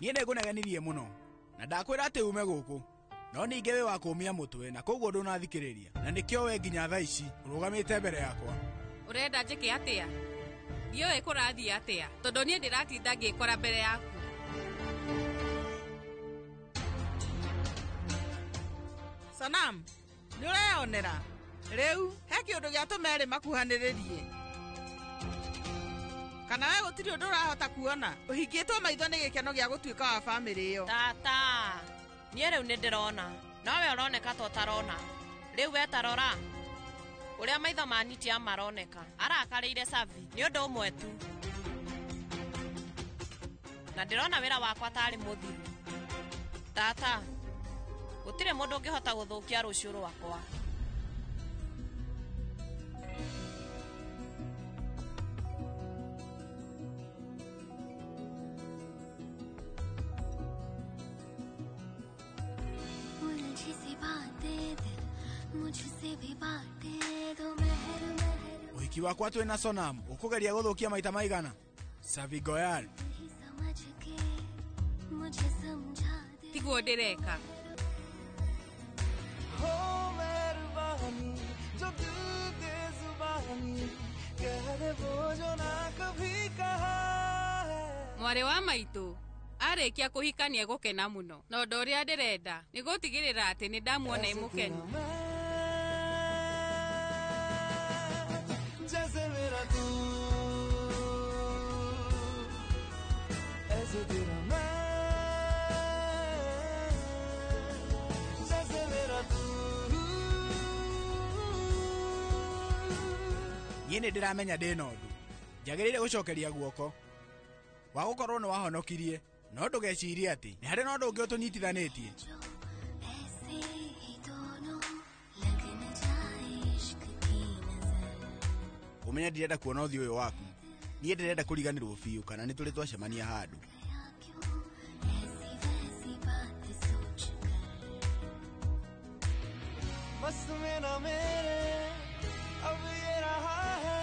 Niĩ nĩngũnegenirie mũno na ndakwĩra atĩ ume gũkũ no ningĩ wĩ wa kũũmia mũtwe na koguo ndũnathikĩrĩria na nĩkĩo we nginya thaa ici ũrũgamĩte mbere yakwa.
Ũrenda njĩke atĩa? Ndiũĩ kũrathiĩ atĩa tondũ niĩ ndĩratinda ngĩkora mbere yaku.
Sonam, nĩ ũreyonera rĩu he kĩũndũ gĩatũma erĩ makuhanĩrĩrie. Kana we gũtirĩ ũndũ ũrahota kuona ũhingĩtwo maitho nĩ gĩkeno gĩa gũtuĩka wa bamĩrĩ ĩyo.
Tata, niĩ rĩu nĩ ndĩrona nowe ũroneka ta ũtarona. Rĩu we tarora ũrĩa maitho ma Nitiam maroneka arakarĩire Savi nĩ ũndũ ũmwe tu na ndĩrona wĩra wakwa tarĩ mũthiru. Tata, gũtirĩ mũndũ ũngĩhota gũthũkia rũciũ rwakwa.
Ũhiki wakwa twĩ na Sonam ũkũgeria gũthũkia maita maigana? Savi Goyal.
Tiguo ndĩreka.
कह दे वो जो ना कभी कहा है
Mwarĩ wa maitũ arĩkia kũhika nĩ egũkena mũno na ũndũ ũrĩa ndĩrenda nĩ gũtigĩrĩra atĩ nĩ ndamuona e mũkenu.
जैसे मेरा तू ऐसे तेरा मैं जैसे मेरा तू
Niĩ nĩ ndĩramenya ndĩ na ũndũ njagĩrĩire gũcokeria guoko wa gũkorwo nĩ wahonokirie no ndũgecirie atĩ nĩ harĩ na ũndũ ũngĩ ũtũnyitithanĩtie. Ũmenye ndirenda kuona ũthiũ ũyũ waku, niĩ ndĩrenda kũriganĩrwo biũ kana nĩ tũrĩ twacemania handũ.
बस में ना मेरे अब ये रहा है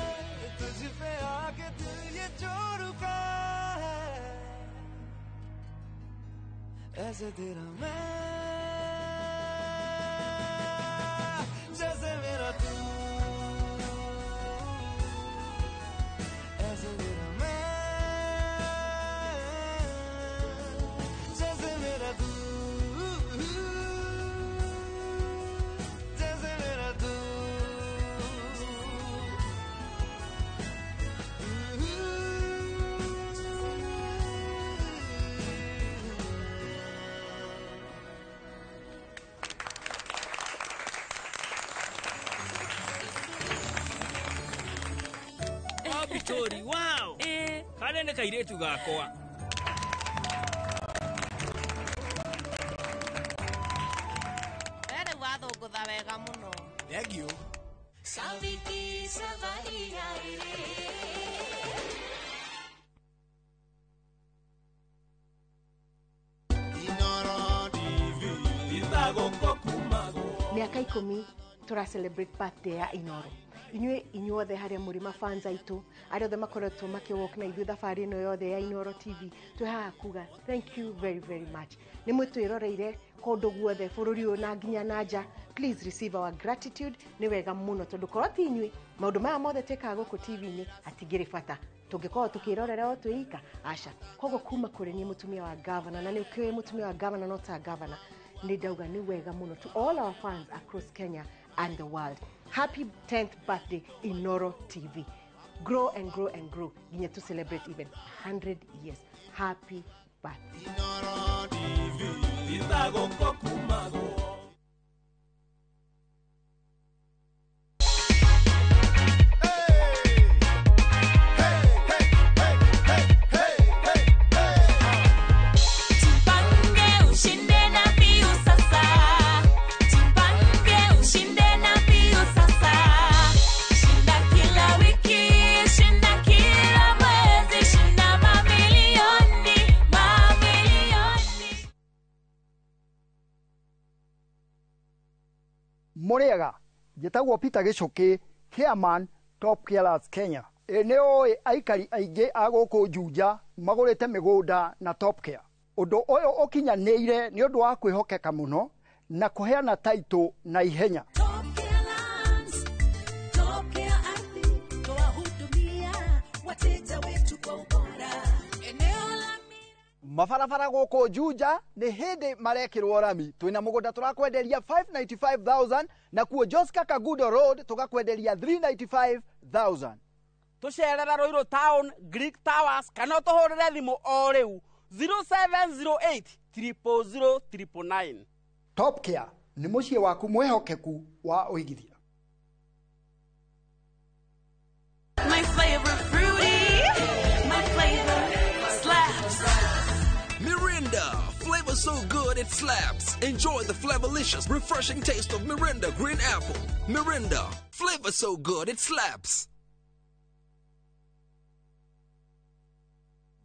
तुझ पे आके दिल ये जो रुका है ऐसे तेरा मैं जैसे मेरा तू ऐसे तेरा मैं जैसे मेरा तू जैसे मेरा तू
Bitori, wow! Karĩa nĩ kairĩtu gakwa.
We rĩu wathũngũtha wega mũno.
Thengiũ.
Mĩaka 10 tũra celebrate birthday ya Inoro. Inyuĩ inyuothe harĩa mũrĩ mafans aitũ arĩa othe makoretwo makĩwalk na ithuĩ thabarĩ ĩno yothe ya Inoro TV, twĩ haha kuga thank you very very much. Nĩ mwĩtwĩroreire kũndũ guothe bũrũri ũyũ na nginya na nja. Please receive our gratitude. Nĩ wega mũno tondũ korwo ti inyuĩ maũndũ maya mothe twĩkaga gũkũ TV-inĩ hatingĩrĩ bata tũngĩkorwo tũkĩrorera o twĩ ika aca. Koguo kuma kũrĩ niĩ mũtumia wa gavana, na nĩ ũkĩũĩ mũtumia wa gavana no ta gavana, nĩ ndauga nĩ wega mũno to all our fans across Kenya and the world. Happy 10th birthday Inoro TV. Grow and grow and grow nginya to celebrate even 100 years. Happy birthday.
Jipange ushinde na mbiu sasa. Jipange ushinde na mbiu sasa. Shinda kila wiki, shinda kila mwezi, shinda mamilioni, mamilioni.
Mũrĩega, njĩtagwo Peter Gĩcũkĩ, chairman Top Killers Kenya. Ĩ nĩ ũĩ aikari aingĩ a gũkũ Juja magũrĩte mĩgũnda na Top Care. Ũndũ ũyũ ũkinyanĩire nĩ ũndũ wa kwĩhokeka mũno na kũheana taitũ na ihenya.
Tokea ardhi twahudumia wateja wetu kwa ubora. Eneo la
Mabarabara gũkũ Juja nĩ hĩndĩ marekĩrwo rami. Twĩna mũgũnda tũrakwenderia 595,000 na kuo Joska Kagudo Road tũgakwenderia 395,000.
Tũcerere Ruiru Town, Greek Towers kana ũtũhũrĩre thimũ o rĩu 0708 000 999.
Top Care nĩ mũciĩ waku mwĩhokeku wa ũigithia.
My flavor fruity, my flavor slaps.
Mirinda, flavor so good it slaps. Enjoy the flavorlicious, refreshing taste of Mirinda Green Apple. Mirinda, flavor so good it slaps.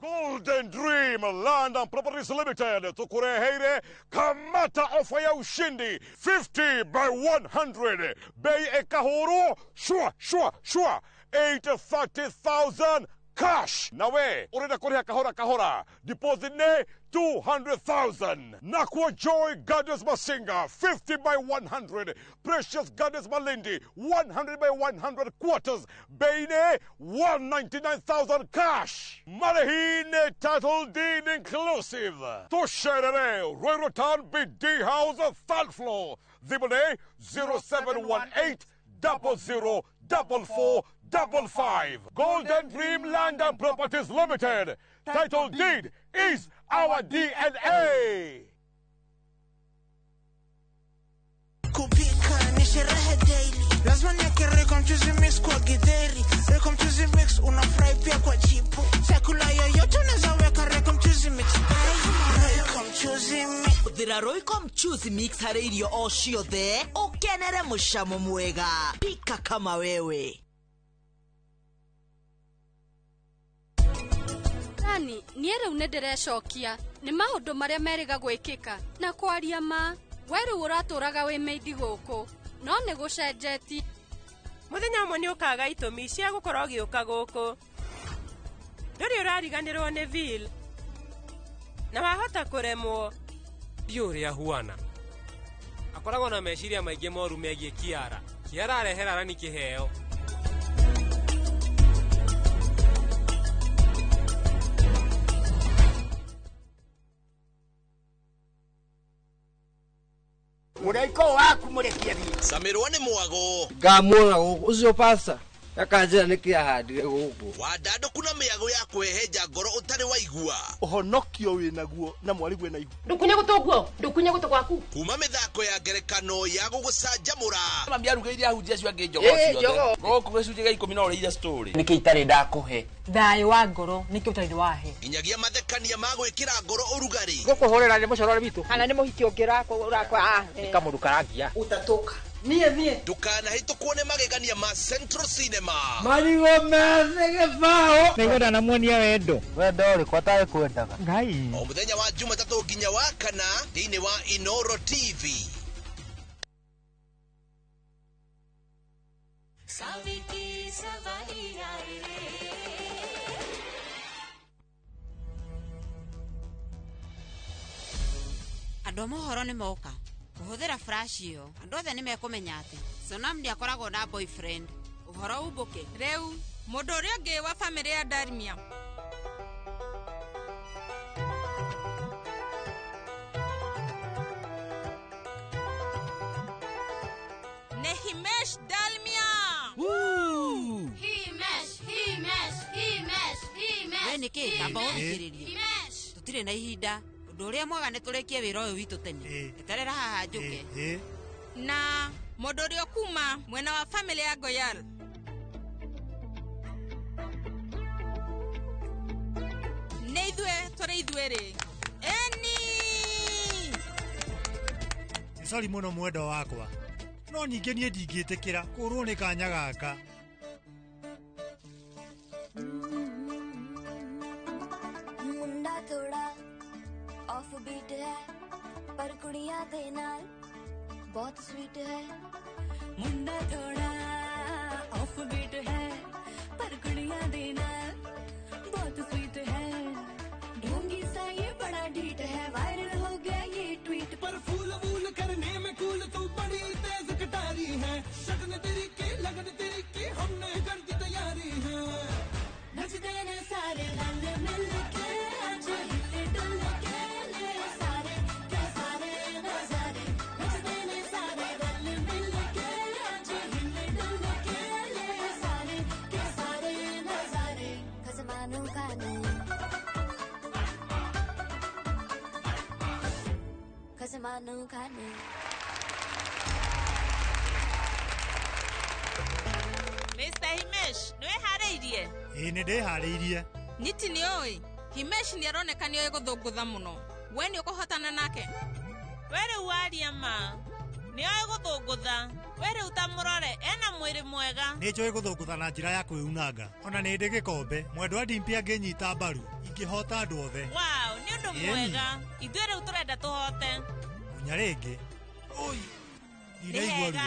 Golden Dream Land and Properties Limited tukureheire kamata ofa ya ushindi 50 by 100 bei ekahuru shua shua shua 830,000 cash. Nawe urenda kuriha kahora kahora, deposit ne 200,000. Nakwa Joy Gardens Masinga 50 by 100. Precious Gardens Malindi 100 by 100 quarters. Beine 199,000 cash. Marihine title deed inclusive. Tusherere Ruiru Town BD House third floor. Thimũ 0718 00 44 55. Golden Dream Land and Properties Limited. Title deed is our DNA.
Kupika ni sherehe daily, lazima niweke Royco mchuzi mix kwa githeri. Royco mchuzi mix unafurahi pia kwa chipo. Chakula yoyote unaweza weka Royco mchuzi mix. Royco mchuzi mix.
Hũthĩra Royco mchuzi mix harĩ irio o ciothe ũkenere mũcamo mwega. Pika kama wewe.
Rani, niĩ rĩu nĩ ndĩrecokia nĩ maũndũ marĩa merĩga gwĩkĩka na kwaria ma we rĩu ũratũraga wĩ mĩindi gũkũ no nĩ gũcenjetie.
Mũthenya ũmwe nĩ ũkaga itũmi cia gũkorwo ũgĩũka gũkũ. Ndũrĩ ũrariganĩrwo nĩ Vil na wahota kũremwo.
Ndiũ ũrĩa huana akoragwo na meciria maingĩ moru megiĩ Kiara. Kiara arehera Rani kĩheo.
Mũraiko waku mũrekie thiĩ.
Camirwo nĩ mwago.
Ngamuona gũkũ ũcio pasta akanjĩra nĩkĩ ahandire gũkũ.
Wandandũku na mĩago ya kwĩhenja ngoro ũtarĩ waigua.
Ũhonokio wĩnaguo na mwarigwe na ihu.
Ndũkunye gũtũ guo, ndũkunye gũtũ gwaku.
Kuma mĩthako ya ngerekano ya gũgũcanjamũra.
Mami arugĩire ahunjia acio angĩ njogoo ciothe. Gũkũ gĩcunjĩ gĩa 10 no ũrĩire story.
Nĩkĩ itarĩ ndakũhe?
Thayũ wa ngoro nĩkĩ ũtarĩ wahe?
Nginyagia mathekania ma gwĩkĩra ngoro ũrugarĩ.
Gũkũhũrĩra nĩ mũcorore witũ.
Kana nĩ mũhiki ũngĩ ũrakwa.
Nĩ kamũndũ karangia.
Ũtatũka. Niĩ niĩ.
Ndũkanahĩtũkwo nĩ magegania ma Central Cinema.
Marigũ methĩ gĩbaũ. Nĩngwenda namuonia wendo.
Wendo ũrĩkũ atarĩ kwendaga?
Ngai.
O mũthenya wa Jumatatũ nginya wa kana thĩinĩ wa Inoro TV.
Andũ a mohoro nĩ moka kũhũthĩra flash ĩyo andũ othe nĩ mekũmenya atĩ Sonam ndĩakoragwo na boyfriend.
Ũhoro umbũke rĩu mũndũ ũrĩa ũngĩ wa bamĩrĩ ya Darmia. Nĩ Himesh Dalmia.
Himesh, Himesh, Himesh, Himesh.
We nĩkĩ tamba ũthikĩrĩrie. Tũtirĩ na ihinda. Ũndũ ũrĩa mwega nĩ tũrĩkie wĩra ũyũ witũ tene. Eterera haha njũke.
Na mũndũ ũrĩa ũkuma mwena wa bamĩrĩ ya Goyal. Nĩ ithuĩ tũrĩ ithuerĩ. Eni!
Sori mũno mwendwa wakwa. No ningĩ niĩ ndingĩtĩkĩra kũũrwo nĩ kanya gaka.
मुंडा थोड़ा off beat है पर कुड़ियां दे नाल बहुत स्वीट है। मुंडा थोड़ा off beat है पर कुड़ियां दे नाल बहुत स्वीट है। ढोंगी सा ये बड़ा ढीठ है, वायरल हो गया ये ट्वीट
पर। फूल वूल करने में कूल तू बड़ी तेज कटारी है। शगन तेरी के लगन तेरी के हमने कर दी तैयारी है।
नचते ने सारे रल मिल के आज हिले डुल के ले सारे के सारे नजारे। नचते ने सारे रल मिल के आज हिले डुल के ले सारे के सारे नजारे। खसमानों का नहीं खसमानों का नहीं।
Mr. Himesh, nĩ wĩharĩirie?
Ĩĩ nĩ ndĩharĩirie.
Niti nĩ ũĩ Himesh nĩ aroneka nĩ oĩ gũthũngũtha mũno. We nĩ ũkũhotana nake?
We rĩu waria ma. Nĩ oĩ gũthũngũtha. We rĩu ta mũrore ena mwĩrĩ mwega.
Nĩ njũĩ gũthũngũtha na njĩra ya kwĩunanga. Ona nĩ ndĩ gĩkombe. Mwendwa Dimpi angĩnyita mbaru ingĩhota andũ othe.
Wow, nĩ ũndũ mwega. Ithuĩ rĩu tũrenda tũhote.
Munya rĩngĩ. Oi. Ndinaigua ruo.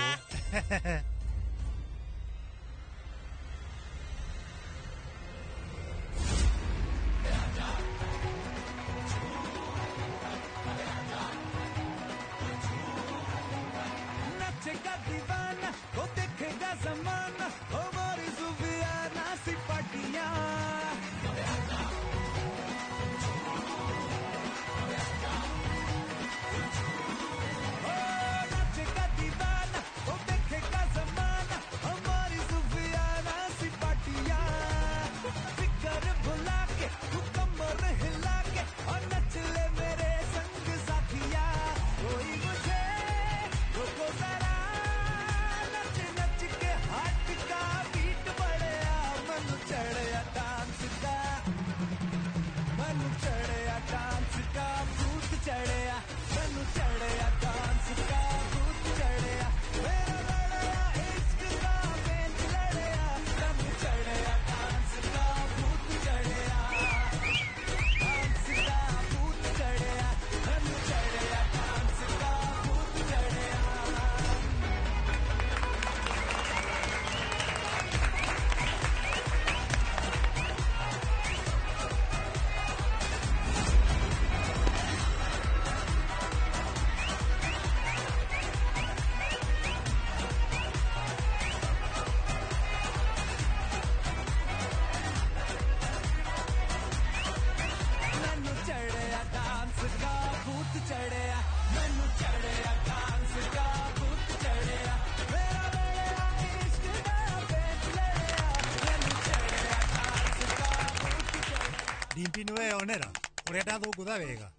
चढ़िया मैनू चढ़िया डांस का भूत चढ़िया मेरा वेड़ा इश्क दा पेच लड़िया मैनू चढ़िया डांस का भूत चढ़िया।
Dimpi nĩ weyonera ũrĩa ndathũngũtha wega.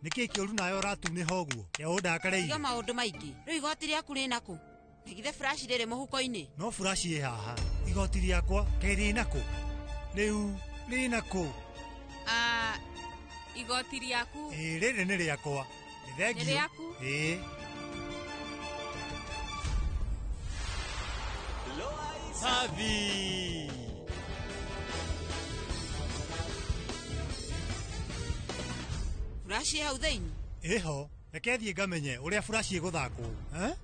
Nĩkĩ kĩũru nawe ũratunĩha ũguo ya ũndakareire?
Tiga maũndũ maingĩ. Rĩu igoti rĩaku rĩna kũ? Na githĩ furashi rĩrĩ mũhuko-inĩ?
No furashi ĩ haha. Igoti rĩakwa kaĩ rĩna kũ? Rĩu rĩna kũ?
Ah, igoti rĩaku.
Ĩĩ rĩrĩ nĩ rĩakwa. Nĩ thengiũ.
Nĩ rĩaku?
Ĩĩ.
Savi.
Furashi hau thĩinĩ?
Ĩho. Reke thiĩ ngamenye ũrĩa furashi ĩgũthakwo.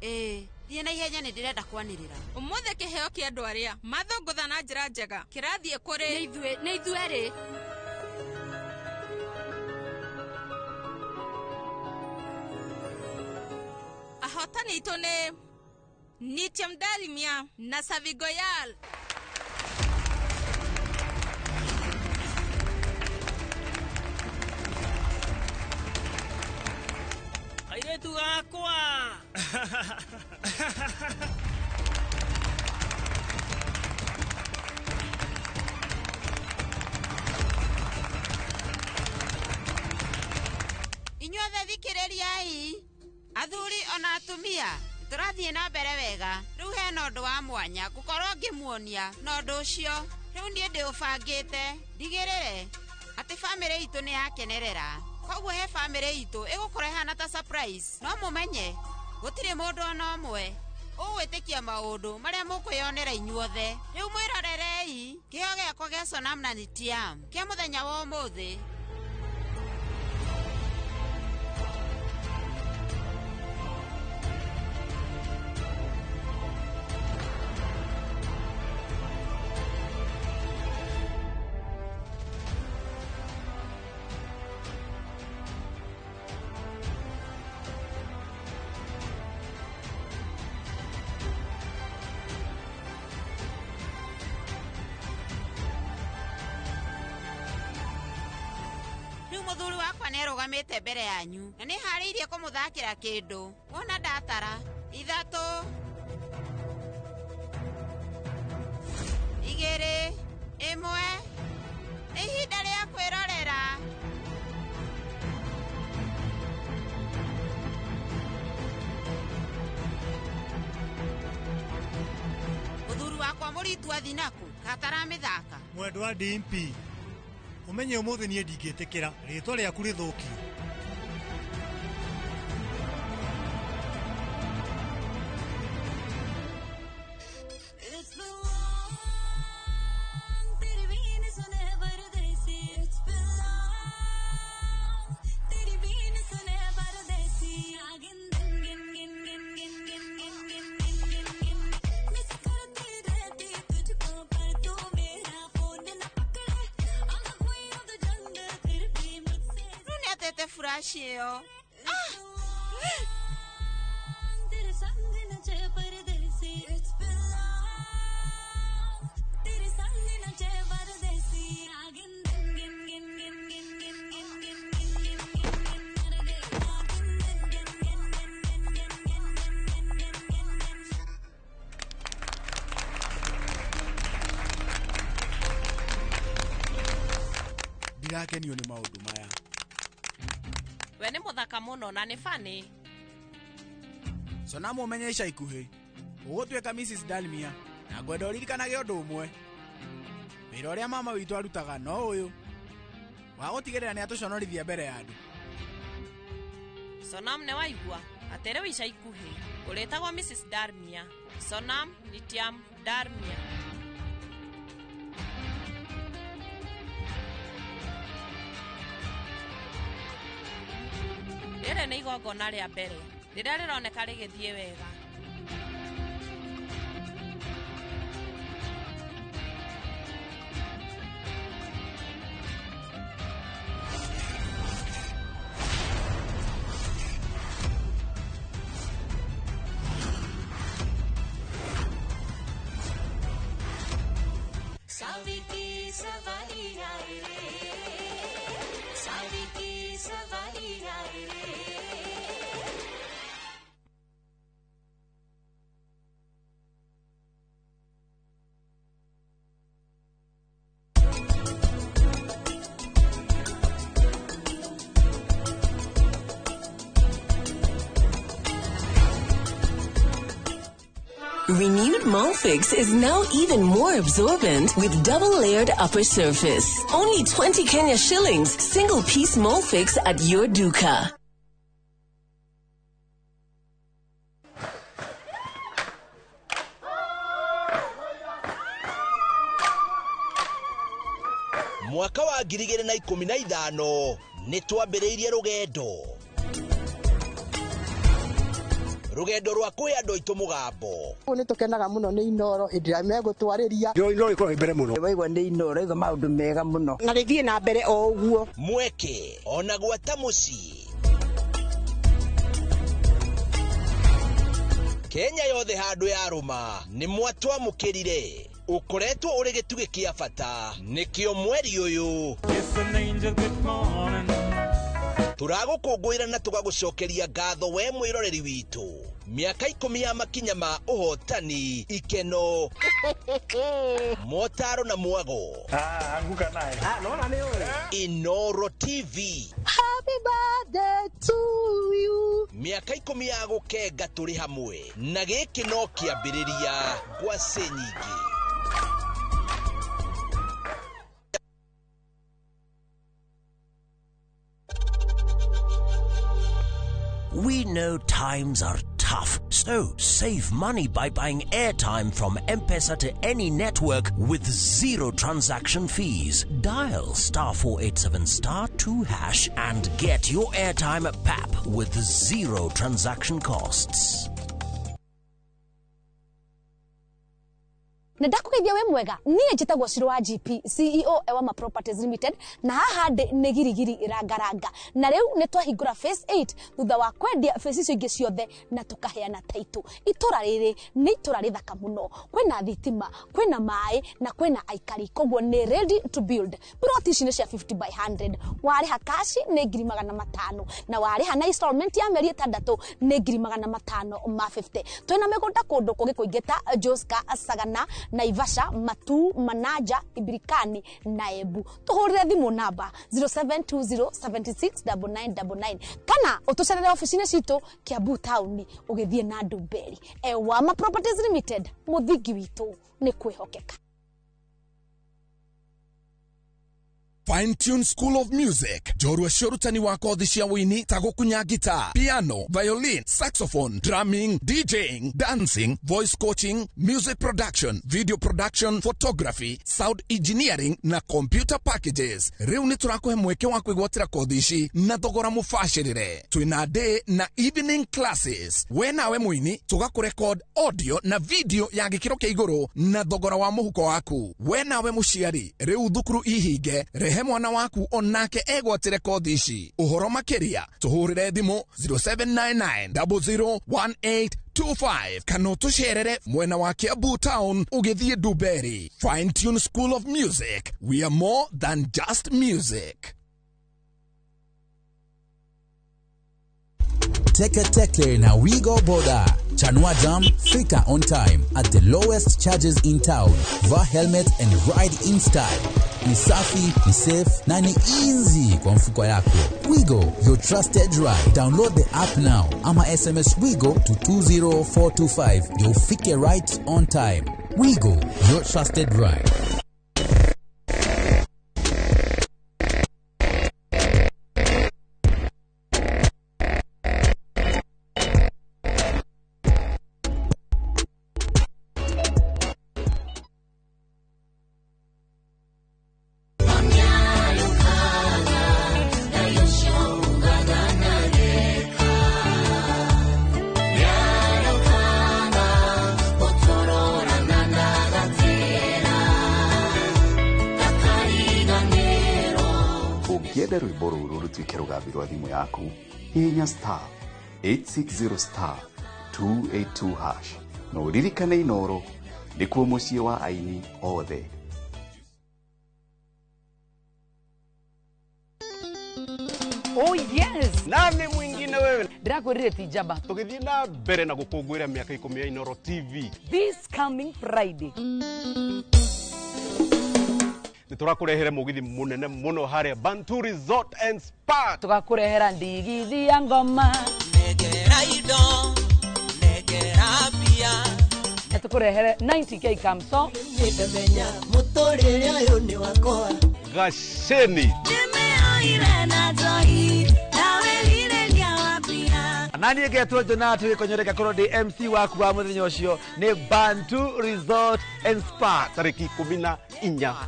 Ĩĩ, thiĩ na ihenya nĩ ndĩrenda kwanĩrĩra.
Ũmũthĩ kĩheo kĩa andũ arĩa mathũngũtha na njĩra njega kĩrathiĩ kũrĩ
nĩ ithuĩ erĩ.
Ahotani aitũ nĩ Nityam Dalmia na Savi Goyal.
Airĩtu akwa.
Inyuothe thikĩrĩriai, athuri ona atumia, tũrathiĩ na mbere wega. Rĩu hena ũndũ wa mwanya ngũkorwo ngĩmuonia, na ũndũ ũcio rĩu niĩ ndĩũbangĩte ndigĩrĩre atĩ bamĩrĩ itũ nĩ yakenerera. Koguo he bamĩrĩ itũ ĩgũkorwo ĩhana ta surprise. No mũmenye gũtirĩ mũndũ ona ũmwe ũgwĩtĩkia maũndũ marĩa mũkwĩyonera inyuothe. Rĩu mwĩrorerei kĩheo gĩakwa gĩa Sonam na Nityam kĩa mũthenya wa ũmũthĩ. Mũthuri wakwa nĩarũgamĩte mbere yanyu na nĩharĩirie kũmũthakĩra kĩndũ. Wona ndatara 3 2 1, nĩ ihinda rĩa kwĩrorera. Mũthuri wakwa mũritu athi nakũ kataramĩthaka?
Mwendwa Dimpi, ũmenye ũmũthĩ niĩ ndingĩtĩkĩra rĩtwa rĩaku rĩthũkio.
Furashi ĩyo.
Ndirakenio nĩ maũndũ maya.
We nĩ mũthaka mũno na nĩ funny.
Sonamu ũmenye ica ikuhĩ ũgũtuĩka Mrs. Dalmia na ngwenda ũririkanage ũndũ ũmwe. Wĩra ũrĩa mama witũ arutaga no ũyũ wa gũtigĩrĩra nĩ atũconorithia mbere ya andũ.
Sonam nĩ waigua atĩ rĩu ica ikuhĩ ũrĩtagwo Mrs. Dalmia. Sonam Nityam Dalmia. Rĩrĩ nĩ igongona rĩa mbere rĩrĩa rĩroneka rĩgĩthiĩ wega.
Savi ki सवारी आए रे, सावी की सवारी आए रे।
Renewed Molfix is now even more absorbent with double-layered upper surface. Only 20 Kenya shillings, single piece Molfix at your duka.
Mwaka wa 2015 nĩ twambĩrĩirie rũgendo rwa kwĩ andũ aitũ mũgambo.
Nĩ tũkenaga mũno nĩ Inooro hĩndĩ ĩrĩa megũtwarĩria.
Inooro ĩkoragwo mbere mũno.
Waigua nĩ Inooro igua maũndũ mega mũno. Na rĩthiĩ na mbere o ũguo.
Mweke ona gwata mũciĩ. Kenya yothe handũ yarũma nĩ mwatwamũkĩrire. Ũkoretwo ũrĩ gĩtugĩ kĩa bata nĩkĩo mweri ũyũ tũragũkũngũĩra na tũgagũcokeria ngatho we mwĩroreri witũ. Mĩaka 10 ya makinya ma ũhotani, ikeno, motaro na mwago.
Anguka naye.
Inooro TV.
Happy birthday to you.
Mĩaka 10 ya gũkenga tũrĩ hamwe na gĩkĩ no kĩambĩrĩria ngwacĩ nyingĩ.
We know times are tough, so save money by buying airtime from M-Pesa to any network with zero transaction fees. Dial *487*2# and get your airtime at PAP with zero transaction costs.
Nĩ ndakũgeithia wĩ mwega. Niĩ njĩtagwo Shiro wa GP, CEO Ewama Properties Limited, na haha ndĩ nĩ girigiri rangaranga. Na rĩu nĩ twahingũra phase 8 thutha wa kwendia phase icio ingĩ ciothe na tũkaheana title. Itũra rĩrĩ nĩ itũra rĩthaka mũno, kwĩna thitima, kwĩna maĩ na kwĩna aikari, koguo nĩ ready to build. Plot ici nĩ cia 50 by 100. Warĩha cash nĩ 500,000 na warĩha na installment ya mĩeri 6 nĩ 550,000. Twĩna mĩgũnda kũndũ kũngĩ kũingĩ ta Joska, Sagana, Naivasha, Matu, Manaja, Ibirikani na Embu. Tuhurire thimu namba 0720769999 kana utucerere ofici-inĩ citũ Kiambu town ũgĩthiĩ na Ndumberi. Ewama Properties Limited, mũthingi witũ nĩ kwĩhokeka.
Fine Tune School of Music, njorua cia ũrutani wa kothi cia wũini ta gũkunya guitar, piano, violin, saxophone, drumming, DJing, dancing, voice coaching, music production, video production, photography, sound engineering na computer packages. Rĩu nĩ tũrakũhe mweke wa kwĩgwatĩra kothi ici na thogora mũbacĩrĩre. Twĩna day na evening classes. We nawe mũini tũgakũrecord audio na video ya gĩkĩro kĩa igũrũ na thogora wa mũhuko waku. We nawe mũciari, rĩu thukuru ihinge, rehe mwana waku onake egwatĩre kothi ici. Ũhoro makĩria tũhũrĩre thimũ 0799001825 kana ũtũcerere mwena wa Kiambu town ũgĩthiĩ Ndumberi. Fine Tune School of Music, we are more than just music.
Teke Teke na Wigo Boda. Chanua Jam, fika on time at the lowest charges in town. Vaa helmet and ride in style. Ni safi, ni safe na ni easy kwa mfuko yako. Wigo, your trusted ride. Download the app now ama SMS Wigo to 20425. You'll fike right on time. Wigo, your trusted ride.
Ũngĩenda rwĩmbo rũrũ rũtuĩke rũgambi rwa thimũ yaku, hihinya *860*282# na ũririkane Inooro nĩkuo mũciĩ wa aini othe.
Oh yes.
Nani mwingine wewe?
Ndirakwĩrire ti njamba.
Tũgĩthiĩ na mbere na gũkũngũĩra mĩaka 10 ya Inooro TV.
This coming Friday.
Nĩ tũrakũrehere mũgithi mũnene mũno harĩa Bantu Resort and Spa.
Tũgakũrehera ndigithi ya ngoma.
Negera indo, negera mbia,
Na tũkũrehere 90K Kamso.
Ndamenya mũtũrĩre ũyũ nĩ wakwa.
Gaceni.
Naniä ngetwo Jonathan Gĩkonyore ngakorwo ndĩ MC waku wa mũthenya ũcio nĩ Bantu Resort and Spa
tarĩki 14.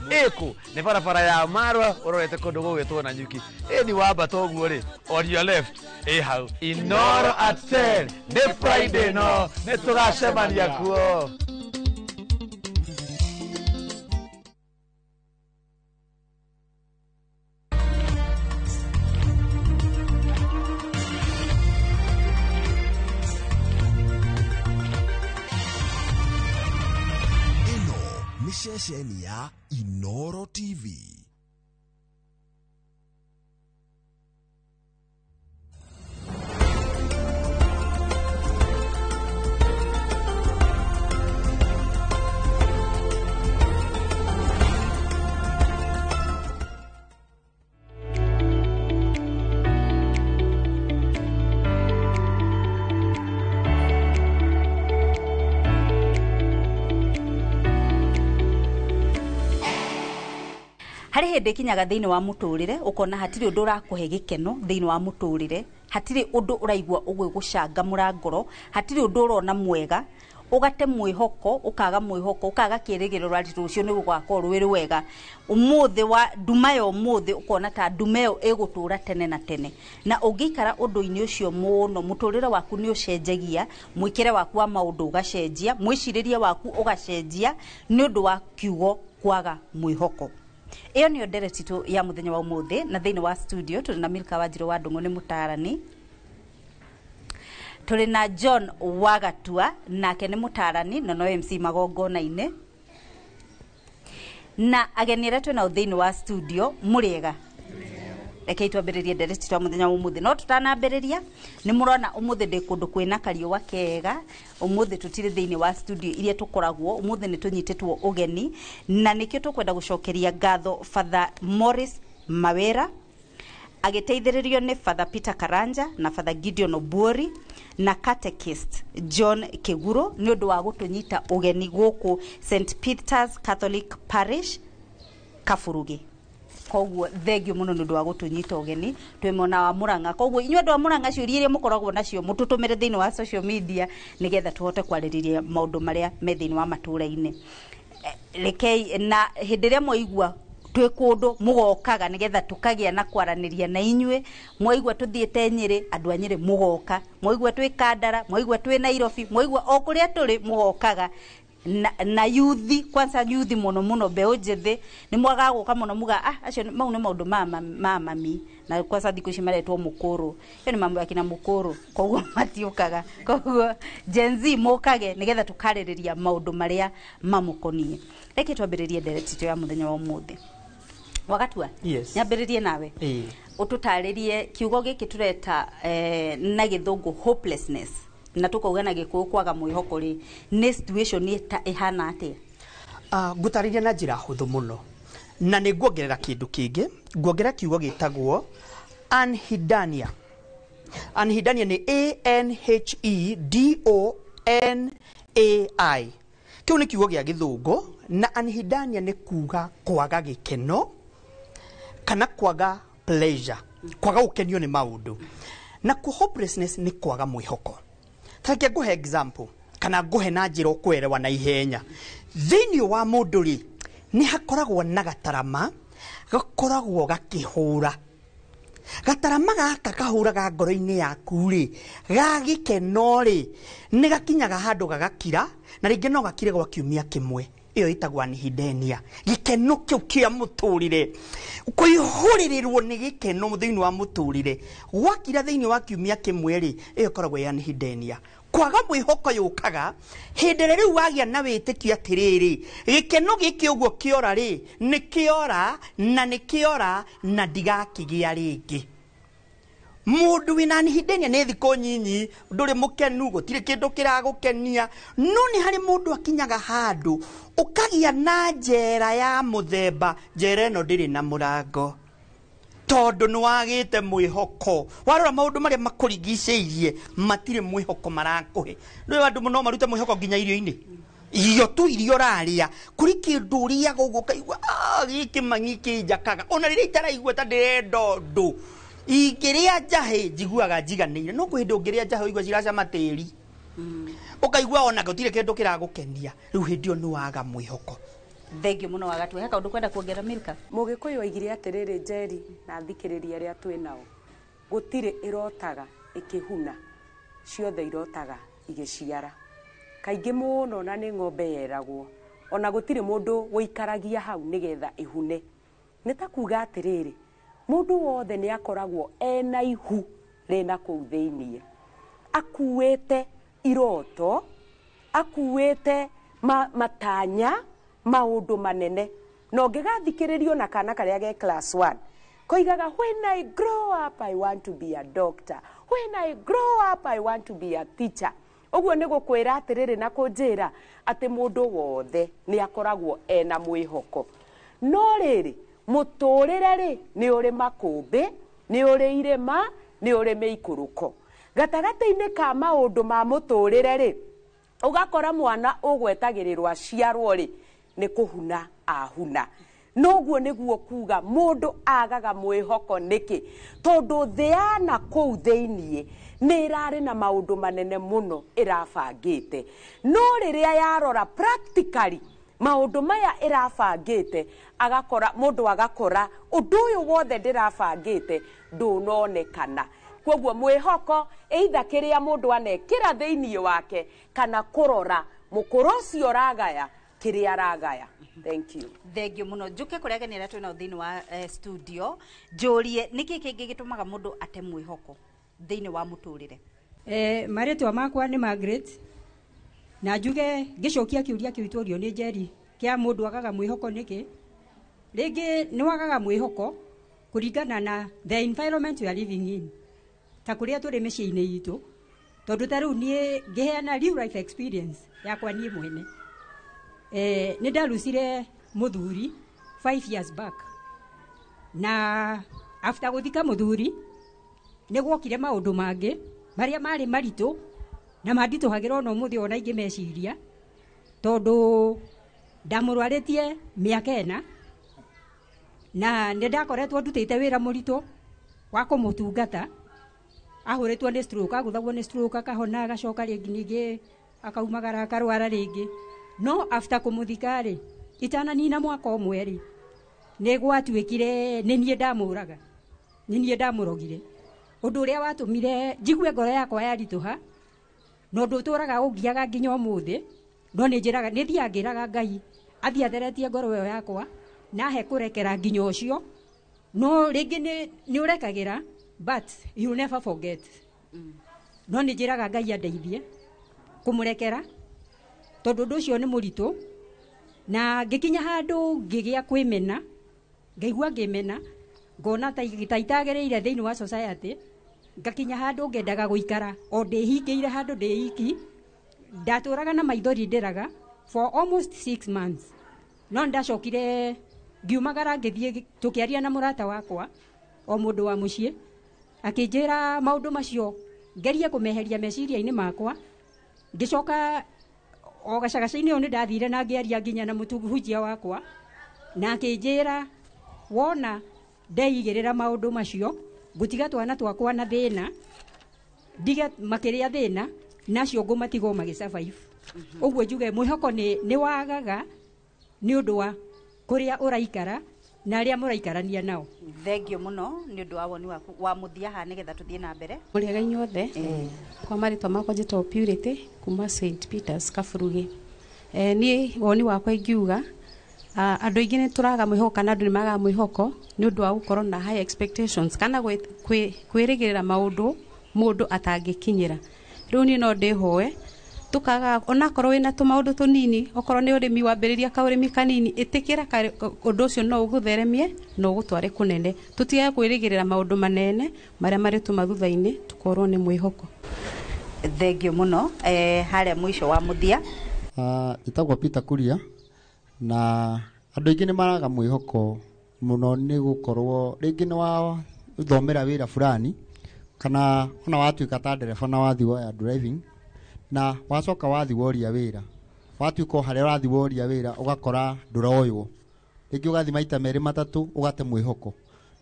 Ĩkũ nĩ barabara ya Marwa ũrorete kũndũ gũgwĩtwo na nyuki ĩni wambata ũguo rĩ, on your left ĩ hau Inoro at 10 nĩ Friday, no nĩ tũgacemania kuo.
Ĩno nĩ ceceni ya Inoro TV.
Harĩ hĩndĩ ĩkinyaga thĩinĩ wa mũtũrĩre ũkona hatirĩ ũndũ ũrakũhe gĩkeno thĩinĩ wa mũtũrĩre, hatirĩ ũndũ ũraigua ũgĩgũcangamũra ngoro, hatirĩ ũndũ ũrona mwega, ũgate mwĩhoko, ũkaga mwĩhoko, ũkaga kĩrĩgĩrĩro atĩ rũciũ nĩ rũgakorwo rwĩ rwega. Ũmũthĩ wa nduma ya ũmũthĩ ũkona ta nduma ĩyo ĩgũtũra tene na tene, na ũngĩikara ũndũ-inĩ ũcio mũno mũtũrĩre waku nĩ ũcenjagia, mwĩkĩre waku wa maũndũ ũgacenjia, mwĩcirĩrie waku ũgacenjia nĩ ũndũ wa kiugo kwaga mwĩhoko. Ĩyo nĩyo ndereti itũ ya mũthenya wa ũmũthĩ, na thĩinĩ wa studio tũrĩ na Milka Wanjirũ wa Ndũng'ũ nĩ mũtaarani, tũrĩ na John Wagatua nake nĩ mũtaarani na no MC magongona-inĩ, na ageni arĩa twĩ nao thĩinĩ wa studio mũrĩega. Rekei twambĩrĩrie ndereti twa mũthenya wa ũmũthĩ, no tũtanambĩrĩria nĩ mũrona ũmũthĩ ndĩ kũndũ kwĩna kariũa kega. Ũmũthĩ tũtirĩ thĩinĩ wa studio iria tũkoragwo, ũmũthĩ nĩ tũnyitĩtwo ũgeni na nĩkĩo tũkwenda gũcokeria ngatho Father Morris Mawera agĩteithĩrĩrio nĩ Father Peter Karanja na Father Gideon Obuori na catechist John Kĩguro nĩ ũndũ wa gũtũnyita ũgeni gũkũ St Peter's Catholic Parish Kaburugi. Koguo thengio muno nĩ ũndũ wa gũtũnyita ũgeni twĩ mwena wa Murang'a. Koguo inyuĩ andũ a Murang'a, ciũria iria mũkoragwo nacio mũtũtũmĩre thĩinĩ wa social media nĩgetha tũhote kwarĩrĩria maũndũ marĩa me thĩinĩ wa matũũra-inĩ. Rekei na hĩndĩ ĩrĩa mwaigua twĩ kũndũ mũgokaga nĩgetha tũkagĩa na kwaranĩria na inyuĩ. Mwaigua tũthiĩte Nyĩrĩ, andũ a Nyĩrĩ mũgoka, mwaigua twĩ Kandara, mwaigua twĩ Nairobi, mwaigua o kũrĩa tũrĩ mũgokaga. Na yuthi kwanza, yuthi muno muno, mbeũ njĩthĩ nĩ mwagaga gũka mũno muga acio mau nĩ maũndũ ma mami, na kwanza thikũ ici maretwo mũkũrũ, ĩyo nĩ mambo ya kina mũkũrũ, koguo matiũkaga. Koguo Gen Z mũkage nĩgetha tũkarĩrĩria maũndũ marĩa mamũkoniĩ. Reke twambĩrĩrie ndereti itũ ya mũthenya wa ũmũthĩ. Wagatua?
Yes.
Nyambĩrĩrie nawe.
Ĩĩ.
Ũtũtarĩrie kiugo gĩkĩ tũreta na gĩthũngũ hopelessness na tũkauga na gĩkũyũ kwaga mwĩhoko rĩ, nĩ situation ĩta ĩhana atĩa?
Ngũtarĩria na njĩra hũthũ mũno na nĩ nguongerera kĩndũ kĩngĩ, nguongerera kiugo gĩtagwo anhidania. Anhidania nĩ A N H E D O N A I. Kĩu nĩ kiugo gĩa gĩthũngũ, na anhidania nĩ kuga kwaga gĩkeno kana kwaga pleasure, kwaga gũkenio nĩ maũndũ. Na ku hopelessness nĩ kwaga mwĩhoko. Tareke ngũhe example kana ngũhe na njĩra ũkũerewa na ihenya. Thĩinĩ wa mũndũ rĩ, nĩ hakoragwo na gatarama gakoragwo gakĩhũra. Gatarama gaka kahũraga ngoro-inĩ yaku rĩ, ga gĩkeno rĩ, nĩ gakinyaga handũ gagakira, na rĩngĩ no gakire gwa kiumia kĩmwe. Ĩyo ĩtagwo anhidenia. Gĩkeno kĩu kĩa mũtũrĩre, kũihũrĩrĩrwo nĩ gĩkeno thĩinĩ wa mũtũrĩre gwakira thĩinĩ wa kiumia kĩmwe rĩ, ĩyo ĩkoragwo ĩ anhidenia. Kwaga mwĩhoko yũkaga hĩndĩ ĩrĩa rĩu wagĩa na wĩtĩkio atĩrĩrĩ, gĩkeno gĩkĩ ũguo kĩora rĩ, nĩ kĩora na nĩ kĩora na ndigakĩgĩa rĩngĩ. Mũndũ wĩna anhidenia nĩ thikũ nyinyi, ndũrĩ mũkenu, gũtirĩ kĩndũ kĩragũkenia, no nĩ harĩ mũndũ akinyaga handũ ũkagĩa na njera ya mũthemba, njera ĩno ndĩrĩ na mũrango tondũ nĩ wagĩte mwĩhoko. Warora maũndũ marĩa makũrigicĩirie matirĩ mwĩhoko marakũhe. Rĩu andũ no marute mwĩhoko nginya irio-inĩ. Irio tu iria ũrarĩa, kũrĩ kĩndũ ũrĩaga ũguo ũkaigua, "Ah, gĩkĩ mang'i kĩnjakaga." Ona rĩrĩa itaraigua ta ndĩrenda ũndũ, ingĩrĩa njahĩ njiguaga njiganĩire. No kwĩ hĩndĩ ũngĩrĩa njahĩ ũigua ciracama tĩri, ũkaigua ona gũtirĩ kĩndũ kĩragũkenia. Rĩu hĩndĩ ĩyo nĩ waga mwĩhoko.
Thengio mũno. Wagatue he kaũndũ kwenda kuongerera, Milka?
Mũgĩkũyũ oigire atĩrĩrĩ, Njeri na thikĩrĩria arĩa twĩ nao, gũtirĩ ĩrotaga ĩkĩhuna, ciothe irotaga igĩciara. Kaingĩ mũno na nĩ ng'ombe yeragwo ona gũtirĩ mũndũ wĩikaragia hau nĩgetha ĩhune. Nĩ ta kuga atĩrĩrĩ, mũndũ wothe nĩ akoragwo ena ihu rĩna kũu thĩiniĩ, akuĩte iroto, akuĩte matanya, maũndũ manene. Na ũngĩgathikĩrĩrio na kana karĩa ge class 1 koigaga, "When I grow up, I want to be a doctor. When I grow up, I want to be a teacher." Ũguo nĩ gũkwĩra atĩrĩrĩ na kũnjĩra atĩ mũndũ wothe nĩ akoragwo ena mwĩhoko. No rĩrĩ, mũtũrĩre rĩ, nĩ ũrĩ makũmbĩ, nĩ ũrĩ irĩma, nĩ ũrĩ mĩikũrũko. Gatagatĩ-inĩ ka maũndũ ma mũtũrĩre rĩ, ũgakora mwana ũgwetagĩrĩrwo aciarwo rĩ, nĩ kũhuna ahuna. Noguo nĩguo kuga mũndũ agaga mwĩhoko nĩkĩ? Tondũ thĩ yana kũu thĩiniĩ nĩ ĩrarĩ na maũndũ manene mũno ĩrabangĩte, no rĩrĩa yarora practically maũndũ maya ĩrabangĩte, agakora mũndũ agakora ũndũ ũyũ wothe ndĩrabangĩte ndũnonekana. Koguo mwĩhoko, either kĩrĩa mũndũ anekĩra thĩiniĩ wake kana kũrora mũkũrũ ũcio ũragaya kĩrĩa aragaya. Thank you.
Thengio mũno. Njũke kũrĩa ageni arĩa twĩnao thĩinĩ wa studio, njũrie nĩkĩ kĩngĩ gĩtũmaga mũndũ ate mwĩhoko thĩinĩ wa mũtũrĩre?
Marĩtwa makwa nĩ Margaret, na njuge ngĩcokia kĩũria kĩu tũrio nĩ Njeri kĩa mũndũ agaga mwĩhoko nĩkĩ. Rĩngĩ nĩ wagaga mwĩhoko kũringana na the environment we are living in, ta kũrĩa tũrĩ mĩciĩ-inĩ itũ. Tondũ ta rĩu niĩ ngĩheana real life experience yakwa niĩ mwene, nĩ ndarucire mũthuri 5 years back, na after gũthika mũthuri nĩ gwokire maũndũ mangĩ marĩa marĩ maritũ na manditũhagĩra ona ũmũthĩ ona ingĩ meciria, tondũ ndamũrwarĩtie mĩaka 4 na nĩ ndakoretwo ndutĩte wĩra mũritũ wa kũmũtungata. Ahũrĩtwo nĩ stroke, agũthagwo nĩ stroke, akahona, agacoka rĩngĩ, ningĩ akaumagara akarwara rĩngĩ. No after kũmũthika rĩ, itananina mwaka ũmwe rĩ, nĩ gwatuĩkire nĩ niĩ ndamũraga, nĩ niĩ ndamũrogire, ũndũ ũrĩa watũmire njigue ngoro yakwa yaritũha na ũndũ ũtũraga ũngiaga nginya ũmũthĩ. No nĩ njĩraga, nĩ thiaga ngĩraga Ngai athiĩ atheretie ngoro ĩyo yakwa na ahe kũrekera nginya ũcio. No rĩngĩ nĩ ũrekagĩra, but you never forget. No nĩ njĩraga Ngai andeithie kũmũrekera, tondũ ũndũ ũcio nĩ mũritũ. Na ngĩkinya handũ ngĩgĩa kwĩmena, ngaigua ngĩmena, ngona ta itagĩrĩire thĩinĩ wa society. Ngakinya handũ ngendaga gũikara o ndĩhingĩire handũ ndĩ iki. Ndatũraga na maithori, ndĩraga for almost 6 months. No ndacokire ngiumagara, ngĩthiĩ tũkĩaria na mũrata wakwa, o mũndũ wa mũciĩ, akĩnjĩra maũndũ macio ngerie kũmeheria meciria-inĩ makwa. Ngĩcoka o gacagaca-inĩ ĩyo nĩ ndathire na ngĩaria nginya na mũhunjia wakwa, na akĩnjĩra wona ndeigĩrĩra maũndũ macio ngũtiga twana twakwa na thĩna, ndige makĩrĩa thĩna nacio ngũmatigwo magĩ survive. Ũguo njuge mwĩhoko nĩ wagaga nĩ ũndũ wa kũrĩa ũraikara na arĩa mũraikarania nao.
Thengio mũno nĩ ũndũ wa woni waku wa mũthia haha nĩgetha tũthiĩ na mbere.
Mũrĩega inyuothe. Kwa marĩtwa makwa njĩtagwo Purity kuma St Peters Kaburugi. Niĩ woni wakwa ingiuga, andũ aingĩ nĩ tũraga mwĩhoko kana andũ nĩ magaga mwĩhoko nĩ ũndũ wa gũkorwo na high expectations kana kwĩrĩgĩrĩra maũndũ mũndũ atangĩkinyĩra. Rĩu niĩ no ndĩhoe tukaga onakorwo wĩna tũmaũndũ tũnini, okorwo nĩ ũrĩmi wambĩrĩria kaũrĩmi kanini, ĩtĩkĩra ũndũ ũcio no ũgũtheremie na ũgũtware kũnene. Tũtigage kwĩrĩgĩrĩra maũndũ manene marĩa marĩtũma thutha-inĩ tũkorwo nĩ mwĩhoko.
Thengio mũno. Harĩa mũico wa mũthia.
Njĩtagwo Peter Kuria, na andũ aingĩ nĩ maraga mwĩhoko mũno nĩ gũkorwo rĩngĩ nĩ wathomera wĩra fulani, kana ona watuĩka ta ndereba na wathi woya driving, na wacoka wathi woria wĩra. Watuĩka o harĩa ũrathiĩ woria wĩra ũgakora ndũroywo, rĩngĩ ũgathiĩ maita merĩ matatũ ũgate mwĩhoko.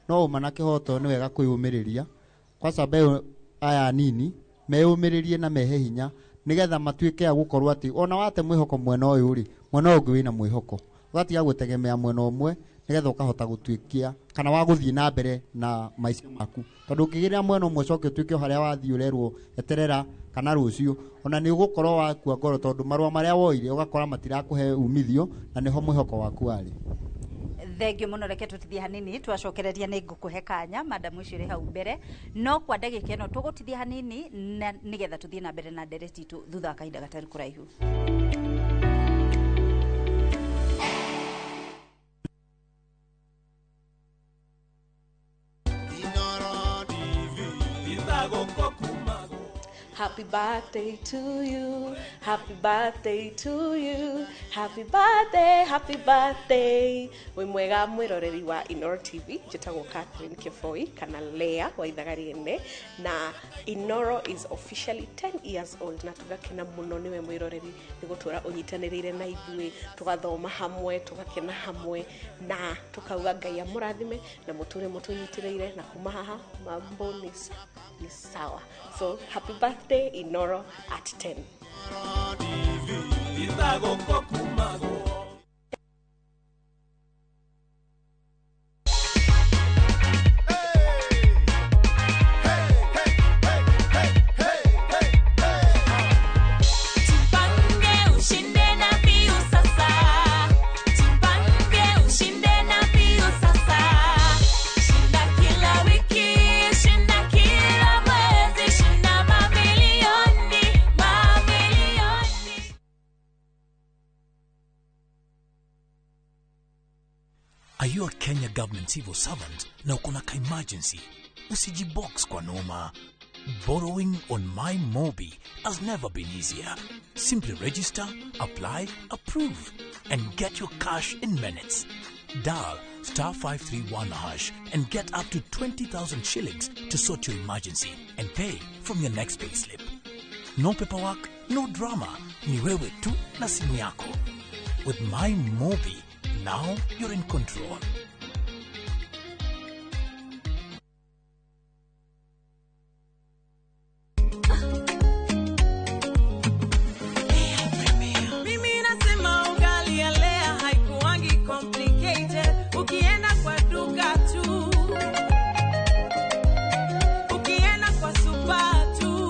No ũma na kĩhoto nĩ wega kwĩyũmĩrĩria, kwanza mbeũ aya nini meyũmĩrĩrie na mehe hinya nĩgetha matuĩke a gũkorwo atĩ ona wate mwĩhoko mwena ũyũ rĩ, mwena ũyũ ũngĩ wĩna mwĩhoko, ũgatiga gũtegemea mwena ũmwe nĩgetha ũkahota gũtuĩkia kana wa gũthiĩ na mbere na maica maku, tondũ ũngĩgĩrĩra mwena ũmwe ũcoke ũtuĩke o harĩa wathiĩ ũrerwo eterera kana rũciũ, ona nĩ ũgũkorwo wakua ngoro tondũ marũa marĩa woire ũgakora matirakũhe umithio na nĩho mwĩhoko waku warĩ.
Thengio muno, reke tutithie hanini, twacokereria nĩ ngũkũhe kanya madam ũcio ũrĩ hau mbere, no kwa ndagĩka ĩno tũgũtithia hanini na nĩgetha tũthiĩ na mbere na ndereti itũ thutha wa kahinda gatarĩ kũraihu.
Happy birthday to you. Happy birthday to you. Happy birthday, happy birthday. Wĩ mwega mwĩroreri wa Inoro TV, njĩtagwo Catherine Kĩboi kana Lea wa ithaga rĩene, na Inoro is officially 10 years old, na tũgakena mũno nĩwe mwĩroreri nĩ gũtũra ũnyitanĩrĩire na ithuĩ, tũgathoma hamwe, tũgakena hamwe, na tũkauga Ngai amũrathime na mũtũre mũtũnyitĩrĩire, na kuma haha mambo ni sawa. So happy birthday Inoro at 10.
Tupange ushinde na mbiu sasa. Tupange ushinde na mbiu sasa. Shinda kila wiki, shinda kila mwezi, shinda mamilioni, mamilioni.
Are you a Kenya government civil servant na uko na ka-emergency? Usijibox kwa noma. Borrowing on MyMobi has never been easier. Simply register, apply, approve, and get your cash in minutes. Dial star 531 hash and get up to 20,000 shillings to sort your emergency and pay from your next payslip. No paperwork, no drama. Ni wewe tu na simu yako. With MyMobi, now you're in control.
Mimi nasema ugali ya Lea haikuangi complicated. Ukienda kwa duka tu, ukienda kwa super tu.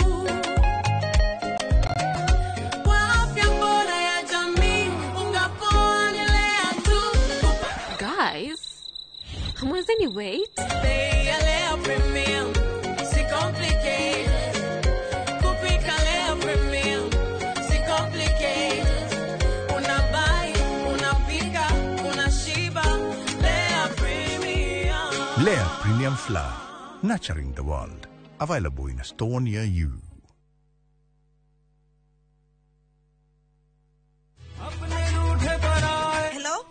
Kwa afya bora ya jamii, unga poa ni Lea tu.
Guys, hamwezeni wait?
Bei ya Lea Premium, si complicated. Kupika Lea Premium, si complicated. Unabuy, unapika, unashiba. Lea Premium.
Lea Premium Flour, nurturing the world. Available in a store near you.
Hello?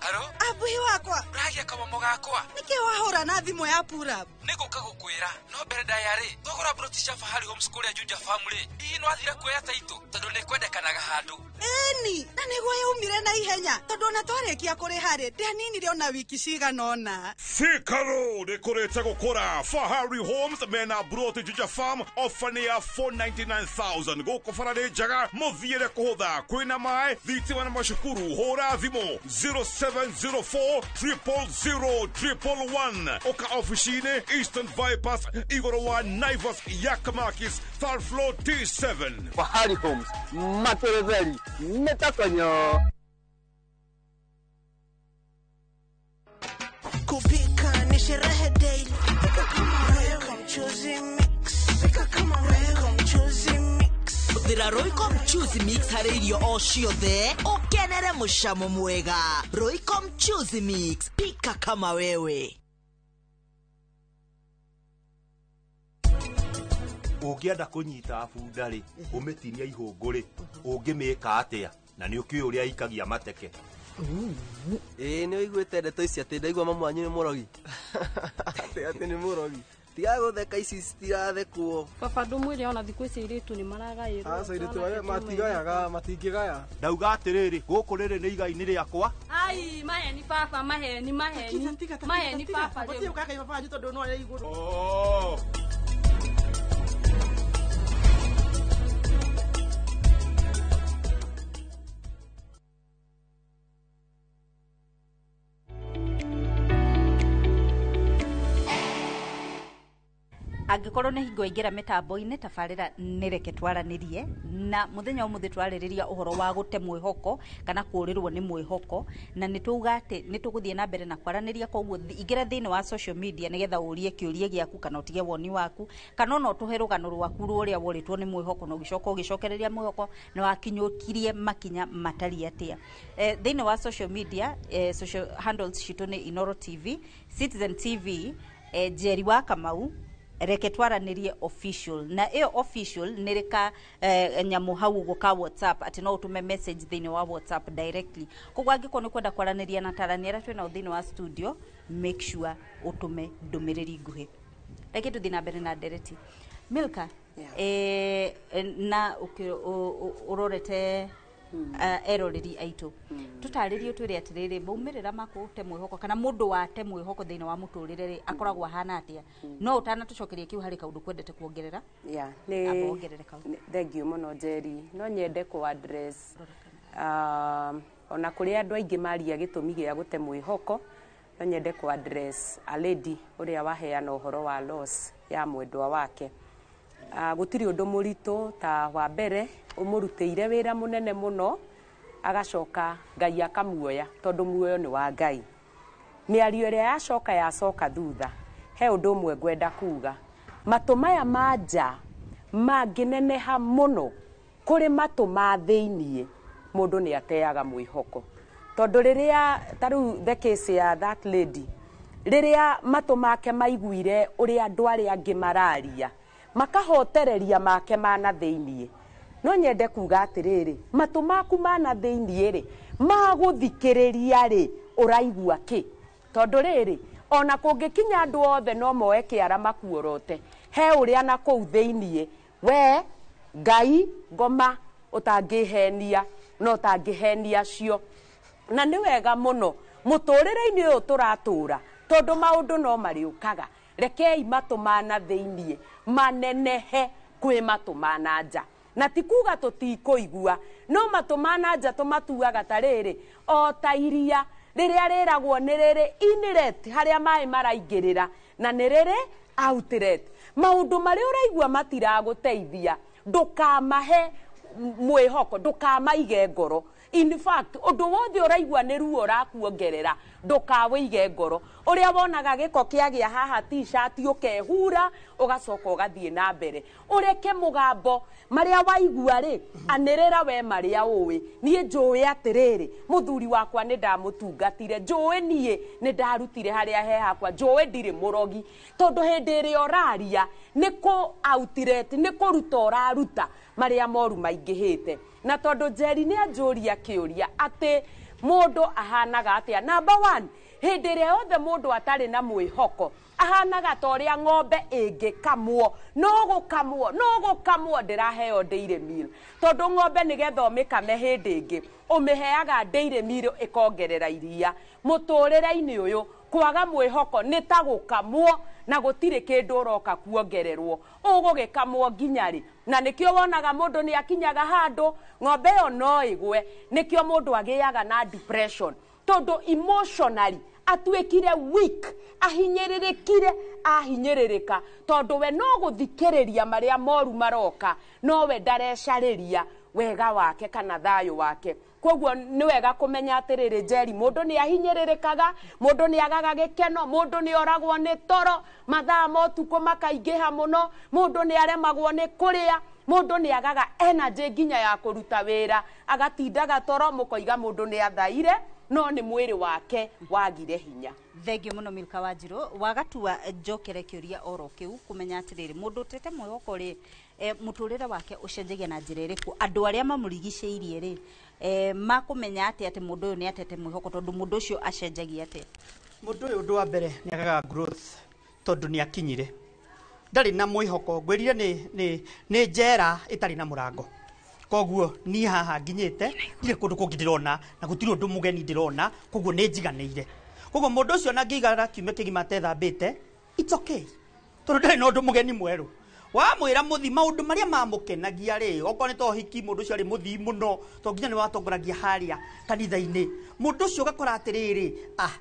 Abuhi wakwa.
Ũragia kamamo gakwa.
Nĩkĩ wahũra na thimũ ya pura?
Nĩngũka gũkwĩra no mbere ndaya rĩ, twagũra broti cia Fahari Homes kũrĩa Juja Farm rĩ, hihi nĩwathire kuoya taitũ tondũ nĩkwendekanaga handũ.
Ĩni, na nĩguo yaumire na ihenya tondũ ona twarĩkia kũrĩha rĩ, ndianinire ona wiki cigana ũna.
Thika Road ĩkũrĩte gũkũra. Fahari Homes mena broti Juja Farm, ofa nĩ ya 499,000 gũkũ bara nĩ njega, mũthiĩre kũhũtha, kwĩna maĩ, thitima na macukuru. Hũra thimũ 0704 000 111. Ũka ofici-inĩ Eastern Bypass igũrũ wa Naivas Yakamakis third floor T7.
Fahari Homes materetheri metakonyo.
Kupika ni sherehe daily. Pika kama wewe, mchuzi mix. Pika kama wewe, mchuzi mix.
Hũthĩra Royco Mchuzi Mix harĩ irio o ciothe ũkenere mũcamo mwega. Royco Mchuzi Mix, pika kama wewe.
Ũngĩenda kũnyita bunda rĩ, ũmĩtinia ihũngũ rĩ, ũngĩmĩka atĩa? Na nĩ ũkĩũĩ ũrĩa ikagia mateke.
Ĩĩ nĩ ũiguĩte ndeto ici atĩ ndaigua mamu wanyu nĩ mũrogi. Atĩ nĩ mũrogi.
Tiga gũtheka, ici citirathekwo.
Baba ndũmwĩre ona thikũ ici airĩtu nĩ maragaĩrwo.
Aca, airĩtu arĩa matigayaga, matingĩgaya.
Ndauga atĩrĩrĩ, gũkũ rĩrĩ nĩ igai-inĩ rĩakwa.
Ai, maheni baba, maheni, maheni. Maheni baba rĩu.
Gũtirĩ ũkakaima baba wanyu tondũ no arĩ igũrũ.
Oh.
Angĩkorwo nĩ hingo aingĩra mĩtambo-inĩ, tabarĩra nĩ Reke Twaranĩrie, na mũthenya ũmũthĩ twarĩrĩria ũhoro wa gũte mwĩhoko kana kũũrĩrwo nĩ mwĩhoko, na nĩ tũuga atĩ nĩ tũgũthiĩ na mbere na kwaranĩria. Koguo ingĩra thĩinĩ wa social media nĩgetha ũrie kĩũria gĩaku kana ũtige woni waku, kana ona ũtũhe rũgano rwaku rũrĩa worĩtwo nĩ mwĩhoko na ũgĩcoka ũgĩcokereria mwĩhoko na wakinyũkirie makinya matariĩ atĩa. Thĩinĩ wa social media, social handles citũ nĩ Inoro TV, Citizen TV, Njeri wa Kamau, Reke Twaranĩrie Official, na ĩyo official nĩ rĩka nyamũ hau ũguo ka WhatsApp, atĩ no ũtũme message thĩinĩ wa WhatsApp directly. Koguo angĩkorwo nĩ kwenda kwaranĩria na tarani arĩa twĩnao thĩinĩ wa studio, make sure ũtũme ndũmĩrĩri nguhĩ. Reke tũthiĩ na mbere na ndereti. Milka, na ũrorete eroreri aitũ, tũtarĩrie, twĩre atĩrĩrĩ, maumĩrĩra ma kũte mwĩhoko kana mũndũ wate mwĩhoko thĩinĩ wa mũtũrĩre rĩ, akoragwo ahana atĩa? No ũtanatũcokeria kĩu, harĩ kaũndũ kwendete kuongerera?
Yeah,
Amba
nĩ
wongerere kau.
Thank you mũno, Njeri. No nyende kũ address ona kũrĩ andũ aingĩ maria gĩtũmi gĩa gũte mwĩhoko, no nyende kũ address a lady ũrĩa waheana ũhoro wa loss ya mwendwa wake. Gũtirĩ ũndũ mũritũ ta wa mbere ũmũrutĩire wĩra mũnene mũno, agacoka Ngai akamuoya, tondũ muoyo nĩ wa Ngai. Mĩario ĩrĩa yacoka yacoka thutha, he ũndũ ũmwe ngwenda kuga: matũ maya ma nja mangĩneneha mũno kũrĩ matũ ma thĩiniĩ, mũndũ nĩ ateaga mwĩhoko. Tondũ rĩrĩa ta rĩu the case ya that lady, rĩrĩa matũ make maiguire ũrĩa andũ arĩa angĩ mararia, makahotereria make mana thĩiniĩ. No nyende kuga atĩrĩrĩ, matũ maku mana thĩiniĩ rĩ, magũthikĩrĩria rĩ, ũraigua kĩ? Tondũ rĩrĩ, ona kũngĩkinya andũ othe no moe kĩara makuorote, he ũrĩa na kũu thĩiniĩ we Ngai ngoma ũtangĩhenia na ũtangĩhenia cio. Na nĩ wega mũno mũtũrĩre-inĩ ũyũ tũratũra, tondũ maũndũ no marĩũkaga, rekei matũ mana thĩiniĩ manenehe kwĩ matũ mana nja. Na ti kuga tũtikũigua, no matũ mana nja tũmatuaga ta rĩrĩ, o ta iria rĩrĩa rĩragwo nĩ rĩrĩ inlet harĩa maĩ maraingĩrĩra, na nĩ rĩrĩ outlet. Maũndũ marĩa ũraigua matiragũteithia, ndũkamahe mwĩhoko, ndũkamaige ngoro. In fact, ũndũ wothe ũraigua nĩ ruo ũrakuongerera, ndũkawĩige ngoro. Ũrĩa wonaga gĩko kĩagĩa haha t-shirt, ũkehura, ũgacoka ũgathiĩ na mbere. Ũreke mũgambo marĩa waigua rĩ, anĩrĩra we marĩa ũĩ. Niĩ njũĩ atĩrĩrĩ, mũthuri wakwa nĩ ndamũtungatire, njũĩ niĩ nĩ ndarutire harĩa he hakwa, njũĩ ndirĩ mũrogi. Tondũ hĩndĩ ĩrĩa ũraria nĩ kũ outlet, nĩ kũruta ũraruta marĩa moru maingĩhĩte. Na tondũ Njeri nĩ anjũria kĩũria atĩ mũndũ ahanaga atĩa, number one, hĩndĩ ĩrĩa yothe mũndũ atarĩ na mwĩhoko, ahanaga ta ũrĩa ng'ombe ĩngĩkamwo, no gũkamwo, no gũkamwo, ndĩraheo dairy meal. Tondũ ng'ombe nĩgetha ũmĩkame hĩndĩ ĩngĩ, ũmĩheaga dairy meal ĩkongerera iria. Mũtũrĩre-inĩ ũyũ kwaga mwĩhoko nĩ ta gũkamwo na gũtirĩ kĩndũ ũroka kuongererwo, ũgũgĩkamwo nginya rĩ? Na nĩkĩo wonaga mũndũ nĩ akinyaga handũ ng'ombe ĩyo no ĩgwe. Nĩkĩo mũndũ agĩaga na depression, tondũ emotionally atuĩkire weak, ahinyĩrĩrĩkire, ahinyĩrĩrĩka, tondũ we no gũthikĩrĩria marĩa moru maroka, no we ndarecarĩria wega wake kana thayũ wake. Koguo nĩ wega kũmenya atĩrĩrĩ, Njeri, mũndũ nĩ ahinyĩrĩrĩkaga, mũndũ nĩ agaga gĩkeno, mũndũ nĩ oragwo nĩ toro mathaa ma ũtukũ makaingĩha mũno, mũndũ nĩ aremagwo nĩ kũrĩa, mũndũ nĩ agaga energy nginya ya kũruta wĩra, agatindaga toro, mũkoiga mũndũ nĩ athaire, no nĩ mwĩrĩ wake wagire hinya.
Thengiũ mũno, Milka Wanjirũ. Wagatua njokere kĩũria oro kĩu, kũmenya atĩrĩrĩ, mũndũ ũtete mwĩhoko rĩ, mũtũrĩre wake ũcenjagia na njĩra ĩrĩkũ? Andũ arĩa mamũrigicĩirie rĩ, makũmenya atĩa atĩ mũndũ ũyũ nĩ atete mwĩhoko? Tondũ mũndũ ũcio acenjagia atĩa?
Mũndũ ũyũ, ũndũ wa mbere, nĩ agaga growth, tondũ nĩ akinyire Ndarĩ na mwĩhoko. Ngwĩrire nĩ njera ĩtarĩ na mũrango. Koguo niĩ haha nginyĩte ndirĩ kũndũ kũngĩ ndĩrona na gũtirĩ ũndũ mũgeni ndĩrona, koguo nĩ njiganĩire. Koguo mũndũ ũcio ona angĩikara kiumia kĩgima atethambĩte, it's okay, tondũ ndarĩ na ũndũ mũgeni mwerũ. Wamwĩra mũthi maũndũ marĩa mamũkenagia rĩ, okorwo nĩ ta ũhiki, mũndũ ũcio arĩ mũthii mũno, to nginya nĩ watongoragia harĩa kanitha-inĩ. Mũndũ ũcio ũgakora atĩrĩrĩ, ah,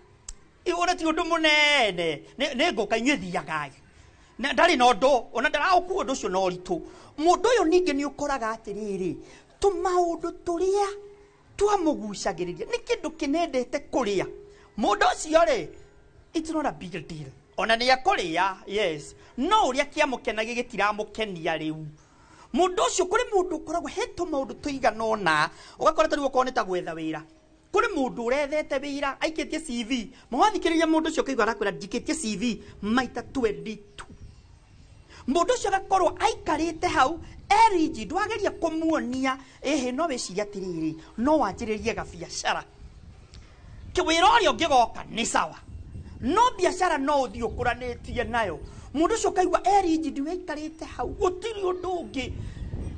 ũrĩa ti ũndũ mũnene, nĩ ngũka, inyuĩ thiagai. Na ndarĩ na ũndũ, ona ndaraũkua ũndũ ũcio na ũritũ. Mũndũ ũyũ ningĩ nĩ ũkoraga atĩrĩrĩ, tũmaũndũ tũrĩa twamũgucagĩrĩria nĩ kĩndũ kĩnendete kũrĩa. Mũndũ ũcio rĩ, it's not a big deal. Ona nĩ ekũrĩa, yes, no ũrĩa kĩamũkenagia gĩtiramũkenia rĩu. Mũndũ ũcio, kũrĩ mũndũ ũkoragwo he tũmaũndũ tũigana ũna, ũgakora ta rĩu okorwo nĩ ta gwetha wĩra, kũrĩ mũndũ ũrethete wĩra aikĩtie CV. Mwathikĩrĩria mũndũ ũcio ũkaigua arakwĩra njikĩtie CV maita 22. Mũndũ ũcio agakorwo aikarĩte hau erigi, ndwageria kũmuonia ĩhĩ, no wĩcirie atĩrĩrĩ, no wanjĩrĩrie gabiacara, wĩra ũrĩa ũngĩgoka nĩ sawa, no biacara no ũthiĩ ũkũranĩtie nayo. Mũndũ ũcio ũkaigua erigi ndiwaikarĩte hau, gũtirĩ ũndũ ũngĩ.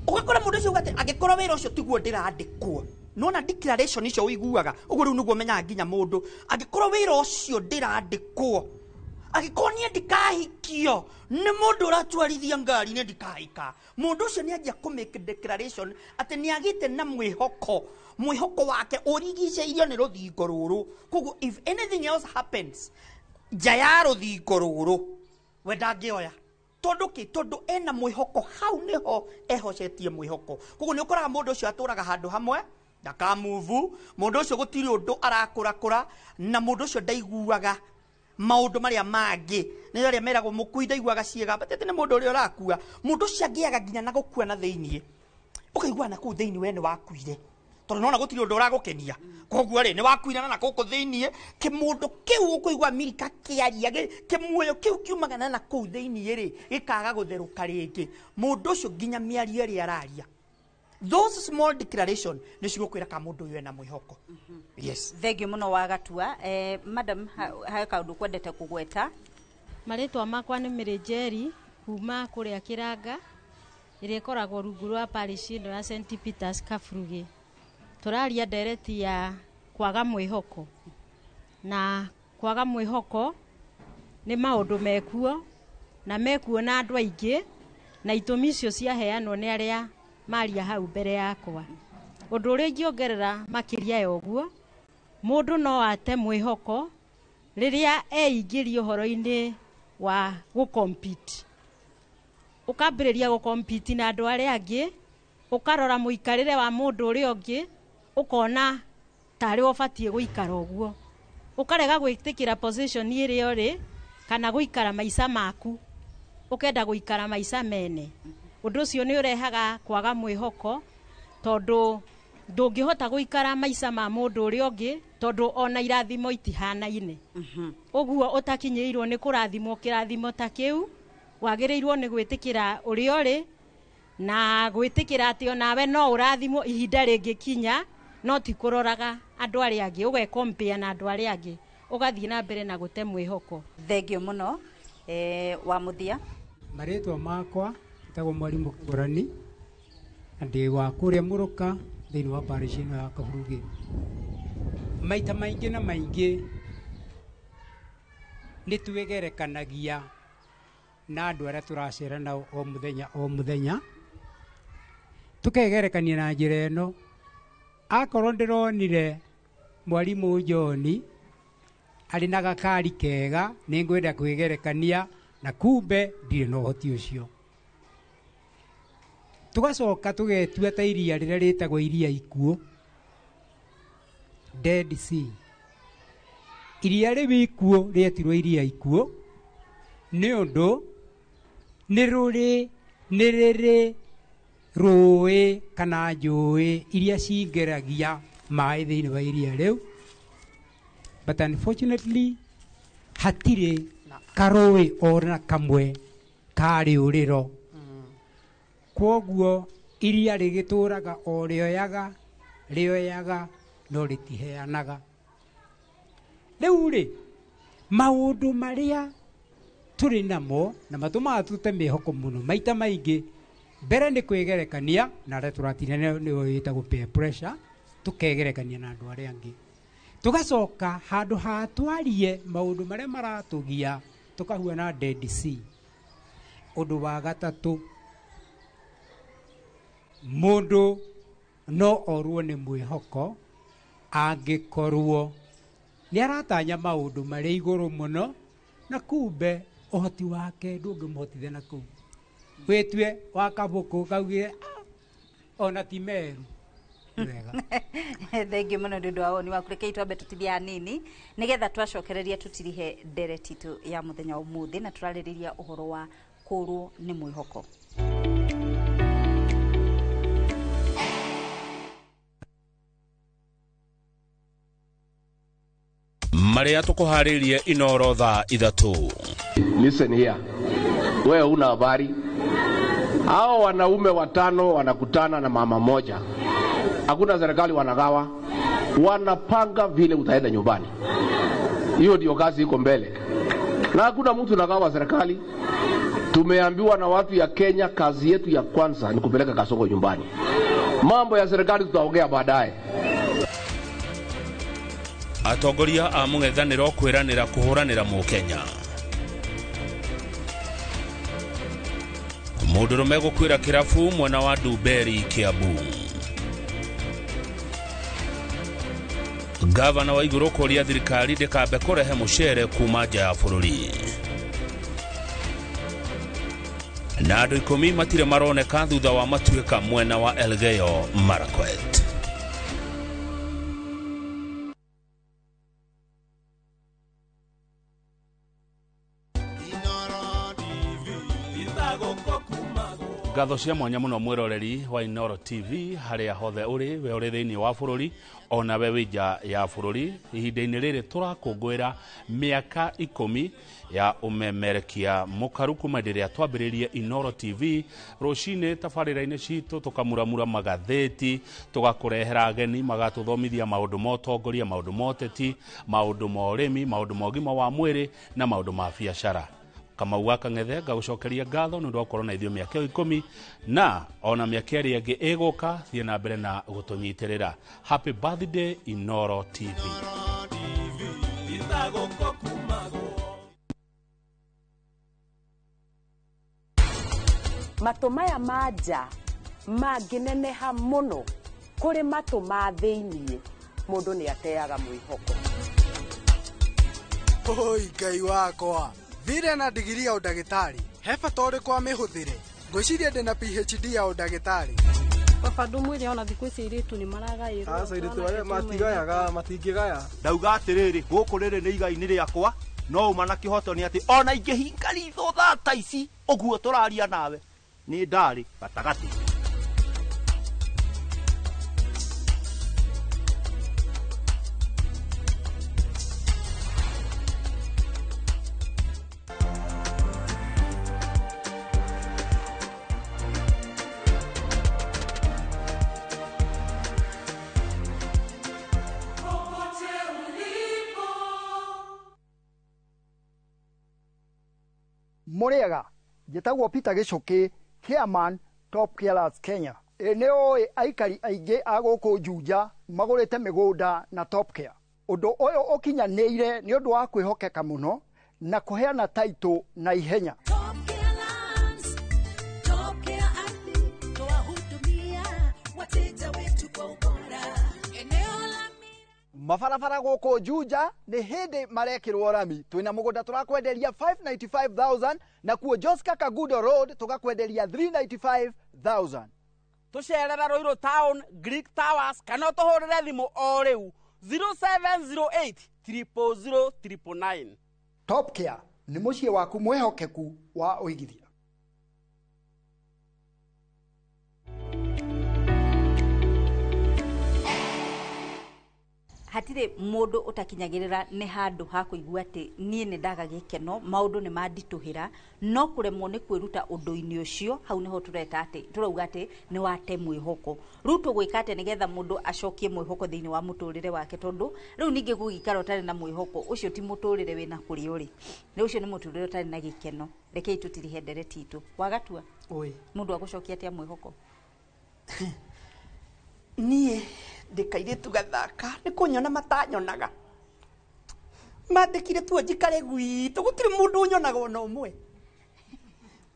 Ũgakora mũndũ ũcio atĩ angĩkorwo wĩra ũcio tiguo ndĩrandĩkwo, nona declaration icio ũiguaga ũguo rĩu nĩguo ũmenyaga nginya mũndũ angĩkorwo wĩra ũcio ndĩrandĩkwo, angĩkorwo niĩ ndikahikio nĩ mũndũ ũratwarithia ngari, nĩ ndikahika. Mũndũ ũcio nĩ anjia kũ make declaration atĩ nĩ agĩte na mwĩhoko, mwĩhoko wake ũrigicĩirio nĩ rũthingo rũrũ. Koguo if anything else happens nja ya rũthingo rũrũ, we ndangĩoya. Tondũ kĩ? Tondũ ena mwĩhoko hau nĩho ehocetie mwĩhoko. Koguo nĩ ũkoraga mũndũ ũcio atũraga handũ hamwe, ndakamuvu. Mũndũ ũcio gũtirĩ ũndũ arakũrakũra, na mũndũ ũcio ndaiguaga maũndũ marĩa mangĩ. Nĩ arĩa meragwo mũkui ndaiguaga ciĩga, but nĩ mũndũ ũrĩa ũrakua. Mũndũ ũcio angĩaga nginya na gũkua na thĩiniĩ, ũkaigua na kũu thĩiniĩ we nĩ wakuire, tondũ nona gũtirĩ ũndũ ũragũkenia. Koguo rĩ, nĩ wakuire na gũkũ thĩiniĩ kĩmũndũ kĩu ũkũigua mirika kĩaria, kĩmuoyo kĩu kiumaga na kũu thĩiniĩ rĩ, gĩkaga gũtherũka rĩngĩ. Mũndũ ũcio nginya mĩario ĩrĩa araria, those small declaration nĩ cigũkwĩra ka mũndũ ũyũ ena mwĩhoko. Yes.
Thengiũ mũno wa Gatua. Madam, he kaũndũ kwendete kũgweta?
Marĩtwa makwa nĩ Mĩrĩ kuma kũrĩa Kĩranga, ĩrĩa ĩkoragwo rungu rwa parish ĩno ya St Peters Kaburugĩ. Tũraria ndereti ya kwaga mwĩhoko, na kwaga mwĩhoko nĩ maũndũ mekuo na mekuo na andũ aingĩ, na itũmi icio ciaheanwo nĩ arĩa maria hau mbere yakwa. Ũndũ ũrĩa ingĩongerera makĩria ya ũguo, mũndũ no ate mwĩhoko rĩrĩa eingĩria ũhoro-inĩ wa gũcompete. Ũkambĩrĩria gũcompete na andũ arĩa angĩ, ũkarora mũikarĩre wa mũndũ ũrĩa ũngĩ, ũkona tarĩ we ũbatiĩ gũikara ũguo, ũkarega gwĩtĩkĩra position ĩrĩa ũrĩ kana gũikara maica maku, ũkenda gũikara maica mene. Ũndũ ũcio nĩ ũrehaga kwaga mwĩhoko, tondũ ndũngĩhota gũikara maica ma mũndũ ũrĩa ũngĩ, tondũ ona irathimo itihanaine. Ũguo ũtakinyĩirwo nĩ kũrathimwo kĩrathimo ta kĩu, wagĩrĩirwo nĩ gwĩtĩkĩra ũrĩa ũrĩ, na gwĩtĩkĩra atĩ onawe no ũrathimwo ihinda rĩngĩkinya, no ti kũroraga andũ arĩa angĩ, ũgekompea na andũ arĩa angĩ, ũgathiĩ na mbere na gũte mwĩhoko.
Thengiũ mũno. Wa mũthia.
Marĩtwa makwa njĩtagwo Mwarimũ Kĩgũrani, na ndĩ wa kũrĩa Mũrũka thĩinĩ wa parish ĩno ya Kaburugĩ. Maita maingĩ na maingĩ nĩ twĩgerekanagia na andũ arĩa tũracera nao o mũthenya o mũthenya, tũkegerekania na njĩra ĩno. Akorwo ndĩronire Mwarimũ John arĩ na gakari kega, nĩ ngwenda kwĩgerekania na kumbe ndirĩ na ũhoti ũcio. Tũgacoka tũgetua ta iria rĩrĩa rĩtagwo iria ikuũ, Dead Sea. Iria rĩu ikuũ rĩetirwo iria ikuũ nĩ ũndũ nĩ rĩrĩ rũĩ kana njũĩ iria cingeragia maĩ thĩinĩ wa iria rĩu, but unfortunately hatirĩ karũĩ ona kamwe ka rĩũrĩro. Kwoguo iria rĩgĩtũraga o rĩoyaga rĩoyaga no rĩtiheanaga. Rĩu rĩ, maũndũ marĩa Tũrĩ namo na matũmaga tũte mĩhoko mũno maita maingĩ. Mbere nĩ kwĩgerekania na arĩa tũratina nĩyo ĩtagwo peer pressure, tũkegerekania na andũ arĩa angĩ. Tũgacoka handũ ha twarie maũndũ marĩa maratũgia tũkahuana Dead Sea. Ũndũ wa gatatũ, mũndũ no orwo nĩ mwĩhoko angĩkorwo nĩ aratanya maũndũ marĩ igũrũ mũno na kumbe ũhoti wake ndũngĩmũhotithia na kũu. Wĩtue wa kabũkũ kaugire ona ti meru. Wega.
Thengiũ mũno nĩ ũndũ wa woni waku. Rekei twambe tũtithie hanini nĩgetha twacokereria tũtirihe ndereti itũ ya mũthenya wa ũmũthĩ, na tũrarĩrĩria ũhoro wa kũrwo nĩ mwĩhoko.
Marĩa tũkũharĩirie Inoro thaa 3.
Listen here. Wewe una habari? Hao wanaume 5 wanakutana na mama moja. Hakuna serikali wanagawa. Wanapanga vile utaenda nyumbani. Hiyo ndio kazi iko mbele. Na hakuna mtu anagawa serikali. Tumeambiwa na watu ya Kenya kazi yetu ya kwanza ni kupeleka kasoko nyumbani. Mambo ya serikali tutaongea baadaye.
Atongoria a mũng'ethanĩro kwĩranĩra kũhũranĩra mũkenya. Mũndũrũme gũkuĩra kĩrabu mwena wa Ndumberi, Kiambu. Gavana wa Igũrũ kũria thirikari ndĩkambe kũrehe mũcere kuma nja ya bũrũri. Na andũ 10 matirĩ maroneka thutha wa matuĩka mwena wa Elgeyo Marakwet. Ngatho cia mwanya muno mwiroreri wa Inoro TV haria hothe uri, we uri thiini wa bururi ona we wi nja ya bururi. Ihinda-inĩ rĩrĩ tũrakũngũĩra mĩaka 10 ya ũmemerekia mũkaru kuma hĩndĩ ĩrĩa twambĩrĩirie Inoro TV. Rũcinĩ tabarĩra-inĩ citũ tũkamuramura magathĩti, tũgakũrehera ageni magatũthomithia maũndũ ma ũtongoria, maũndũ ma ũteti, maũndũ ma ũrĩmi, maũndũ ma ũgima wa mwĩrĩ na maũndũ ma biacara. Kamau wa Kang'ethe ngagũcokeria ngatho nĩ ũndũ wa gũkorwo na ithuĩ mĩaka 10 na ona mĩaka ĩrĩa ĩngĩ ĩgũka. Thiĩ na mbere na gũtũnyitĩrĩra. Happy birthday Inoro TV.
Matũ maya ma nja mangĩneneha mũno kũrĩ matũ ma thĩiniĩ, mũndũ nĩ ateaga mwĩhoko.
Oi Ngai wakwa, thire na digiri ya ũndagĩtarĩ, he bata ũrĩkũ amĩhũthĩre? Ngwĩciria ndĩna PhD ya ũndagĩtarĩ.
Baba ndũmwĩre ona thikũ ici airĩtu nĩ maragaĩrwo.
Aca airĩtu arĩa matigayaga, matingĩgaya.
Ndauga atĩrĩrĩ, gũkũ rĩrĩ nĩ igai-inĩ rĩakwa, no ũma na kĩhoto nĩ atĩ ona ingĩhinga ritho thaa ta ici ũguo tũraria nawe, nĩ ndarĩ gatagatĩ.
Mũrĩega, njĩtagwo Peter Gĩcũkĩ, chairman Top Carers Kenya. Ĩ nĩ ũĩ aikari aingĩ a gũkũ Juja magũrĩte mĩgũnda na Top Care. Ũndũ ũyũ ũkinyanĩire nĩ ũndũ wa kwĩhokeka mũno na kũheana taitũ na ihenya.
Mabarabara gũkũ Juja nĩ hĩndĩ marekĩrwo rami. Twĩna mũgũnda tũrakwenderia 595,000 na kuo Joska Kagudo Road tũgakwenderia 395,000.
Tũcerere Ruiru Town, Greek Towers kana ũtũhũrĩre thimũ o rĩu 0708 000 999.
Top Care nĩ mũciĩ waku mwĩhokeku wa ũigithia.
Hatirĩ Gũtirĩ mũndũ ũtakinyagĩrĩra nĩ handũ ha kũigua atĩ niĩ nĩ ndaga gĩkeno, maũndũ nĩ manditũhĩra, no kũremwo nĩ kwĩruta ũndũ-inĩ ũcio, hau nĩho tũreta atĩ tũrauga atĩ nĩ wate mwĩhoko. Rĩu tũgwĩka atĩa nĩgetha mũndũ acokie mwĩhoko thĩinĩ wa mũtũrĩre wake, tondũ rĩu ningĩ gũgĩikara ũtarĩ na mwĩhoko ũcio ti mũtũrĩre wĩna kũrĩa ũrĩ, nĩ ũcio nĩ mũtũrĩre ũtarĩ na gĩkeno. Rekei tũtirihe ndereti itũ. Wagatua
Oi.
Mũndũ agũcokia atĩa mwĩhoko?
Niĩ ndĩ kairĩtu gathaka, nĩ kũnyona matanyonaga, mandĩkire tuo njikare gwitũ, gũtirĩ mũndũ ũnyonaga ona ũmwe.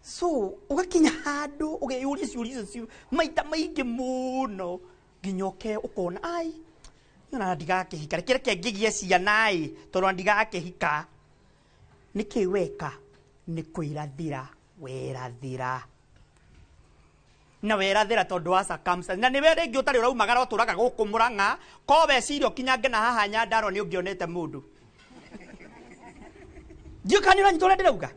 So ũgakinya handũ ũgeyũria ciũria icio maita maingĩ mũno nginya ũke ũkona ai ona ndigakĩhika, reke reke ngĩgĩe ciana ĩ, tondũ ona ndigakĩhika. Nĩkĩ weka? Nĩ kwĩrathĩra werathĩra na werathĩra tondũ wa circumstance, na nĩwe rĩngĩ ũtarĩ ũraumagara, ũtũraga gũkũ Mũrang'a, ko weciria ũkinyange na haha Nyandarua nĩ ũngĩonete mũndũ. Ndiũĩ kana nĩ ũranyita ũrĩa ndĩrauga.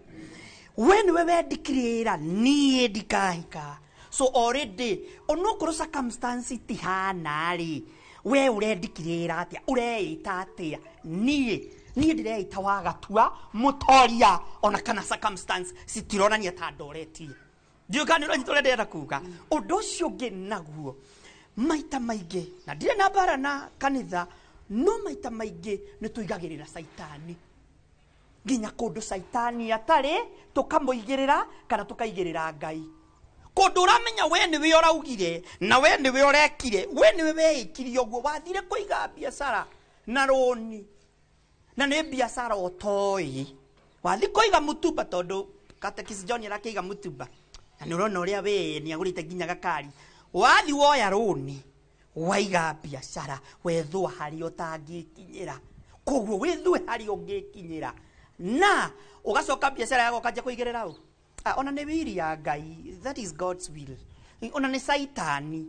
We nĩwe wendikirĩra niĩ ndikahika, so already onokorwo circumstance itihana rĩ, we ũrendikirĩra atĩa? Ũreĩta atĩa? Niĩ ndĩreĩta Wagatua mũtoria, ona kana circumstance citironania ta ndoretie. Ndiũĩ kana nĩ ũranyita ũrĩa ndĩrenda kuga. Ũndũ ũcio ũngĩ naguo, maita maingĩ, na ndirĩ na mbara na kanitha, no maita maingĩ nĩ tũigagĩrĩra caitani nginya kũndũ caitani atarĩ, tũkamũigĩrĩra kana tũkaigĩrĩra Ngai kũndũ ũramenya we nĩwe ũraugire na we nĩwe ũrekire, we nĩwe weĩkirie ũguo, wathire kũiga biacara na rũni, na nĩ biacara ũtoĩ, wathi kũiga mũtumba tondũ Katekis John arakĩiga mũtumba na nĩ ũrona ũrĩa we nĩ agũrĩte nginya gakari, wathi woya rũni waiga biacara, wethũa harĩa ũtangĩkinyĩra, koguo wĩthue harĩa ũngĩkinyĩra, na ũgacoka biacara yako ũkanjia kũigĩrĩra ũ. Ah, ona nĩ wiri ya Ngai, that is God's will, ona nĩ caitani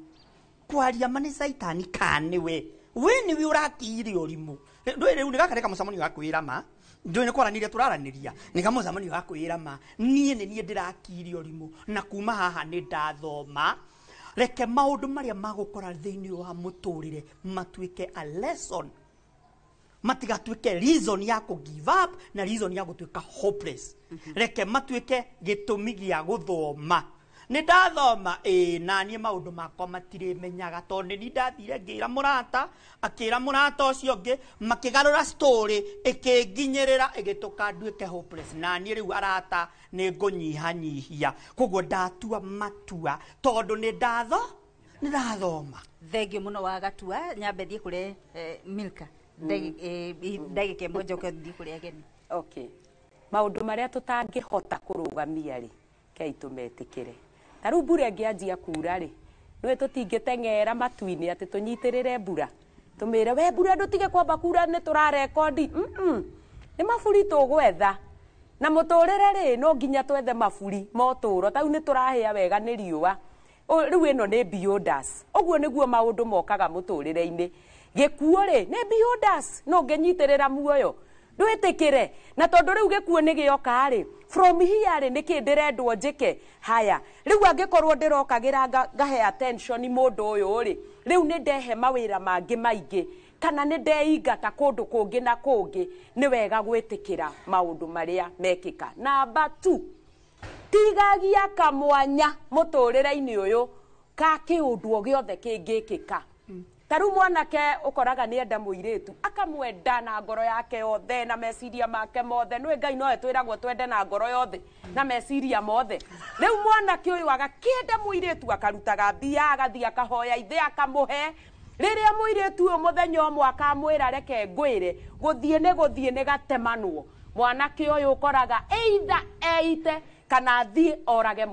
kwaria ma, nĩ caitani ka nĩwe, we nĩwe ũrakiire ũrimũ. Ndũĩ rĩu nĩ gaka nĩ kamũcemanio ga kwĩra ma, ndũĩ nĩ kwaranĩria tũraranĩria, nĩ kamũcemanio ga kwĩra ma, niĩ nĩ niĩ ndĩrakiire ũrimũ, na kuma haha nĩ ndathoma. Reke maũndũ marĩa magũkora thĩinĩ wa mũtũrĩre matuĩke a lesson, matigatuĩke reason ya kũ give up na reason ya gũtuĩka hopeless. Reke matuĩke gĩtũmi gĩa gũthoma. Nĩ ndathoma ĩĩ, na niĩ maũndũ makwa matirĩmenyaga, tondũ nĩ ndathire ngĩra mũrata, akĩra mũrata ũcio ũngĩ, makĩgarũra story ĩkĩnginyĩrĩra, ĩgĩtũka nduĩke hopeless, na niĩ rĩu arata nĩ ngũnyihanyihia. Koguo ndatua matua tondũ nĩ ndatho nĩ ndathoma.
Thengiũ mũno Wagatua. Nyambe thiĩ kũrĩ Milka ndagĩka 1, njoke thiĩ kũrĩ ageni.
Okay, maũndũ marĩa tũtangĩhota kũrũgamia rĩ, kei tũmetĩkĩre. Ta rĩu mbura ĩngĩanjia kura rĩ, nĩwe tũtingĩteng'era matu-inĩ atĩ tũnyitĩrĩre mbura, tũmĩre we mbura ndũtige kwamba kura nĩ tũrarekondi. Nĩ maburi tũgwetha na mũtũrĩre rĩ, no nginya twethe maburi ma ũtũũro. Ta rĩu nĩ tũrahĩa wega nĩ riũa. Rĩu ĩno nĩ beyond us. Ũguo nĩguo maũndũ mokaga mũtũrĩre-inĩ. Gĩkuũ rĩ, nĩ beyond us, no ũngĩnyitĩrĩra muoyo ndwĩtĩkĩre, na tondũ rĩu gĩkuũ nĩ gĩoka rĩ, from here rĩ, nĩkĩ ndĩrendwo njĩke? Haya, rĩu angĩkorwo ndĩrokagĩra ngahe attention mũndũ ũyũ rĩ, rĩu nĩ ndehe mawĩra mangĩ maingĩ, kana nĩ ndeingata kũndũ kũngĩ na kũngĩ. Nĩ wega gwĩtĩkĩra maũndũ marĩa mekĩka. Namba 2, tigagia kamwanya mũtũrĩre-inĩ ũyũ ka kĩũndũ o gĩothe kĩngĩkĩka. Ta rĩu mwanake ũkoraga nĩ enda mũirĩtu, akamwenda na ngoro yake yothe na meciria make mothe. Nĩũĩ Ngai nowe twĩragwo twende na ngoro yothe na meciria mothe. Rĩu mwanake ũyũ agakĩenda mũirĩtu, akarutaga mbia, agathiĩ akahoya ithe akamũhe. Rĩrĩa mũirĩtu ũyũ mũthenya ũmwe akamwĩra reke ngwĩre, gũthiĩ nĩ gũthiĩ nĩ gatemanwo, mwanake ũyũ ũkoraga either eite kana athiĩ orage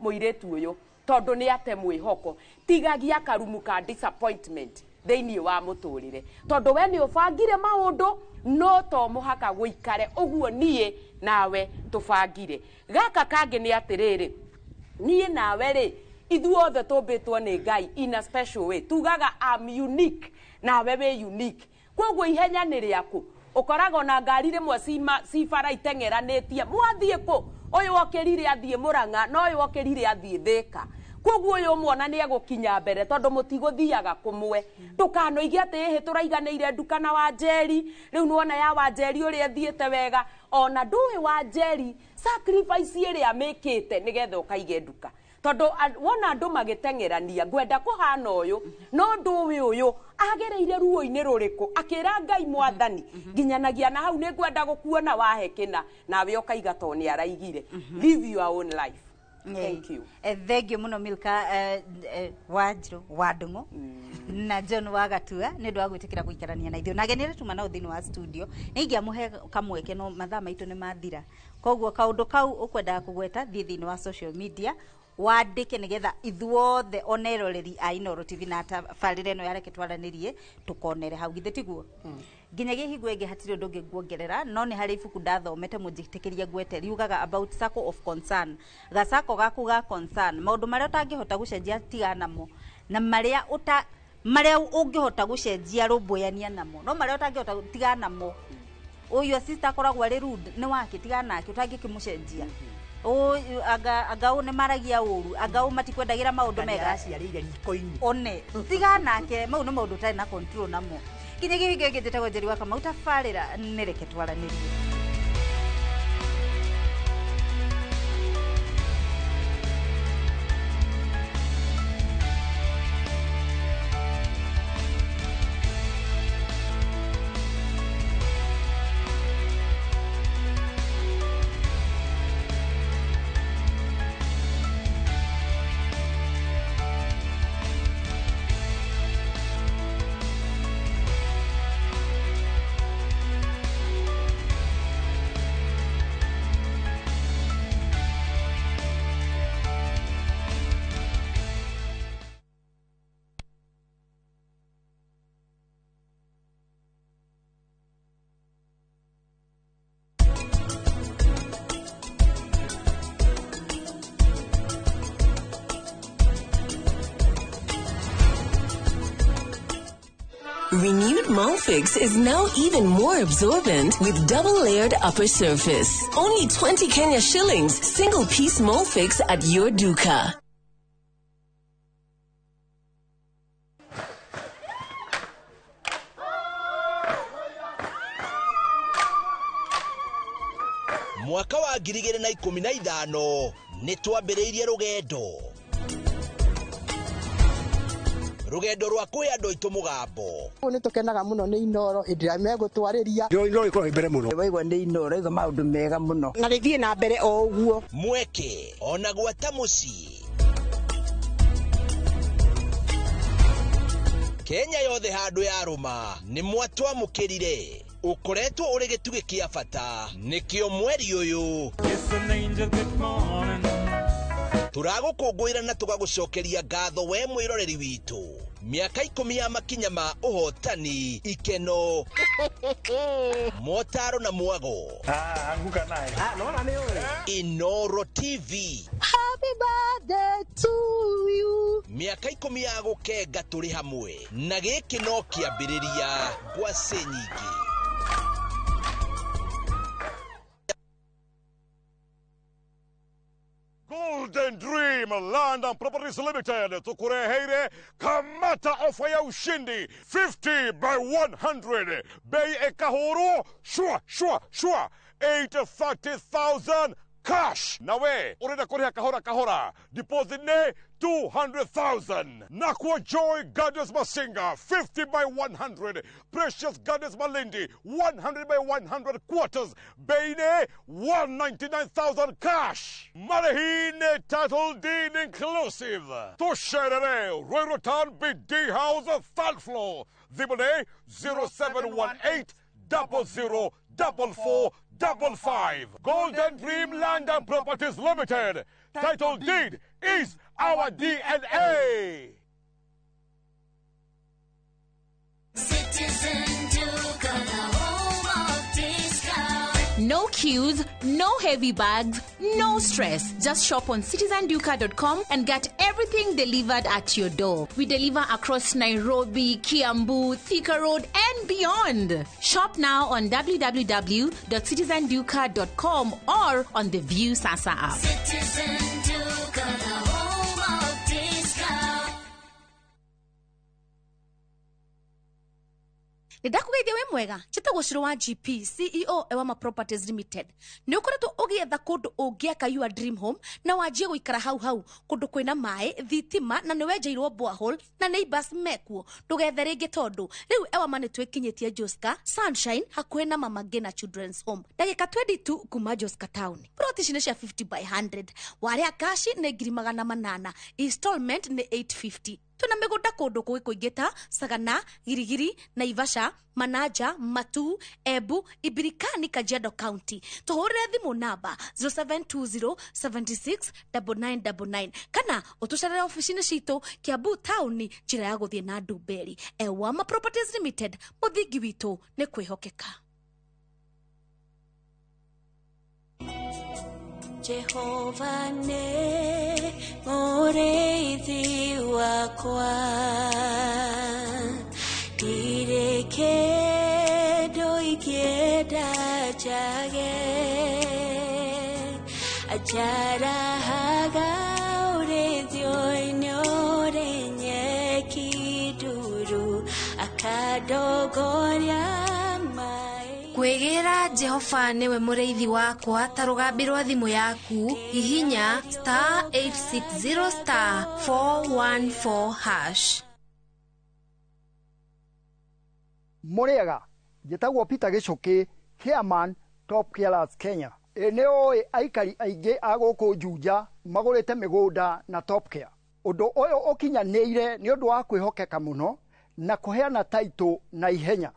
mũirĩtu ũyũ, tondũ nĩ ate mwĩhoko. Tigagia karumu ka disappointment thĩinĩ wa mũtũrĩre, tondũ we nĩ ũbangire maũndũ, no to mũhaka gũikare ũguo niĩ nawe tũbangire. Gaka kangĩ nĩ atĩrĩrĩ, niĩ nawe rĩ, ithuothe tũmbĩtwo nĩ Ngai in a special way. Tugaga I'm unique, nawe wĩ unique, koguo ihenya nĩ rĩaku. Ũkoraga ona ngari rĩmwe cibara iteng'eranĩtie, mwathiĩ kũ? Ũyũ okĩrire athiĩ Mũrang'a, na ũyũ okĩrire athiĩ Thĩka. Koguo ũyũ mwana nĩ egũkinya mbere tondũ mũtigũthiaga kũmwe. Ndũkanoige atĩ ĩhĩ tũraiganĩire nduka na Wanjeri, rĩu nĩwona ya Wanjeri ũrĩa ĩthiĩte wega. Ona ndũĩ Wanjeri sacrifice ĩrĩa mĩkĩte nĩgetha ũkaige nduka. Tondũ wona andũ magĩteng'erania ngwenda kũhana ũyũ, no ndũĩ ũyũ agereire ruo-inĩ rũrĩkũ akĩra Ngai mwathani nginyanagia na hau nĩ ngwenda gũkuona wahe kĩna, nawe ũkaiga to nĩ araigire. Live your own life. Thank you.
Thank you muno Milka Wanjiru wa Ndung'u na John wa Gatua nĩ ũndũ wa gwĩtĩkĩra gũikarania na ithuĩ na ageni arĩa tuma nao thĩinĩ wa studio. Nĩ ingĩamũhe kamweke no mathaa maitũ nĩ mathira, koguo kaũndũ kau ũkwendaga kũgweta thiĩ thĩinĩ wa social media wandĩke nĩgetha ithuothe ona eroreri a Inooro TV na tabarĩra ĩno ya Reke Twaranĩrie tũkonere hau, githĩ tiguo? Nginyagia hingo ĩngĩ hatirĩ ũndũ ũngĩ nguongerera, no nĩ harĩ ibuku ndathomete mũnjĩtĩkĩrie ngwete, riugaga about circle of concern, gacako gaku ga concern, maũndũ marĩa ũtangĩhota gũcenjia tigana namo, na marĩa ũta marĩa ũngĩhota gũcenjia rũmbũyania namo, no marĩa ũtangĩhota tigana namo. Ũyũ sister akoragwo arĩ rude nĩ wake, tigana nake, ũtangĩkĩmũcenjia. Ũyũ anga ũũ nĩ maragia ũru, anga ũũ matikwendagĩra maũndũ mega,
araciarĩire riko-inĩ,
one tigana nake, mau nĩ maũndũ ũtarĩ na control namo. Nginyagia hingo ĩngĩ njĩtagwo Njeri wa Kamau, tabarĩra nĩ Reke Twaranĩrie.
Renewed Molfix is now even more absorbent with double-layered upper surface. Only 20 Kenya shillings, single-piece Molfix at your duka.
Mwaka wa 2015 nĩ twambĩrĩirie rũgendo rwa kwĩ andũ aitũ mũgambo.
Nĩ tũkenaga mũno nĩ Inooro hĩndĩ ĩrĩa megũtwarĩria.
Inooro ĩkoragwo ĩ mbere mũno.
Waigua nĩ Inooro igua maũndũ mega mũno. Na rĩthiĩ na mbere o ũguo.
Mweke ona gwata mũciĩ. Kenya yothe handũ yarũma nĩ mwatwamũkĩrire. Ũkoretwo ũrĩ gĩtugĩ kĩa bata nĩkĩo mweri ũyũ tũragũkũngũĩra na tũgagũcokeria ngatho we mwĩroreri witũ. Mĩaka 10 ya makinya ma ũhotani, ikeno, motaro na mwago.
Anguka naye. Naona nĩ ũĩ.
Inooro TV.
Happy birthday to you.
Mĩaka 10 ya gũkenga tũrĩ hamwe na gĩkĩ no kĩambĩrĩria ngwacĩ nyingĩ.
Golden Dream Land and Properties Limited tukureheire kamata ofa ya ushindi 50 by 100 bei ekahuru shwa shwa shwa 830,000 cash. Nawe urenda kuriha kahora kahora, deposit ne 200,000. Nakwa Joy Gardens Masinga 50 by 100, Precious Gardens Malindi 100 by 100 quarters, bei ne 199,000 cash. Marehine title deed inclusive. Tusherere Ruiru Town BD House third floor. Thimũ 0718 00 44 55. Golden Dream Land and Properties Limited. Title deed is our DNA.
Citizen Duka, the home of discount.
No queues, no heavy bags, no stress. Just shop on citizenduka.com and get everything delivered at your door. We deliver across Nairobi, Kiambu, Thika Road, and beyond. Shop now on www.citizenduka.com or on the View Sasa app.
Citizen Duka, the home of discount.
Nĩ ndakũgeithia wĩ mwega. Njĩtagwo Shiro wa GP, CEO Ewama Properties Limited. Nĩ ũkoretwo ũgĩetha kũndũ ũngĩaka your dream home na wanjie gũikara hau hau, kũndũ kwĩna maĩ, thitima na nĩ wenjeirwo borehole na neighbors mekuo. Ndũgethe rĩngĩ tondũ rĩu Ewama nĩ twĩkinyĩtie Joska Sunshine hakuhĩ na Mama Ngina Children's Home, ndagĩka 22 kuma Joska Town. Plot ici nĩ cia 50 by 100. Warĩa cash nĩ 800,000, installment nĩ 850. Twĩna mĩgũnda kũndũ kũngĩ kũingĩ ta Sagana, Girigiri, Naivasha, Manaja, Matu, Embu, Ibirikani, Kajiado County. Tũhũrĩre thimũ namba 0720 76 9999 kana ũtũcerere ofici-inĩ citũ Kiambu Town, njĩra ya gũthiĩ na Ndumberi. Ewama Properties Limited, mũthingi witũ nĩ kwĩhokeka.
Jehova nĩ mũrĩithi wakwa, ndirĩ kĩndũ ingĩenda njage. Anjarahaga ũrĩithio-inĩ ũrĩ nyeki nduru, akandongoria maĩ.
Kwĩgĩra Jehova nĩwe mũrĩithi wakwa ta rũgambi rwa thimũ yaku, hihinya star 860 star 414 hash.
Mũrĩega, njĩtagwo Peter Gĩcũkĩ, chairman Top Carers Kenya. Ĩ nĩ ũĩ aikari aingĩ a gũkũ Juja magũrĩte mĩgũnda na Top Care. Ũndũ ũyũ ũkinyanĩire nĩ ũndũ wa kwĩhokeka mũno na kũheana taitũ na ihenya.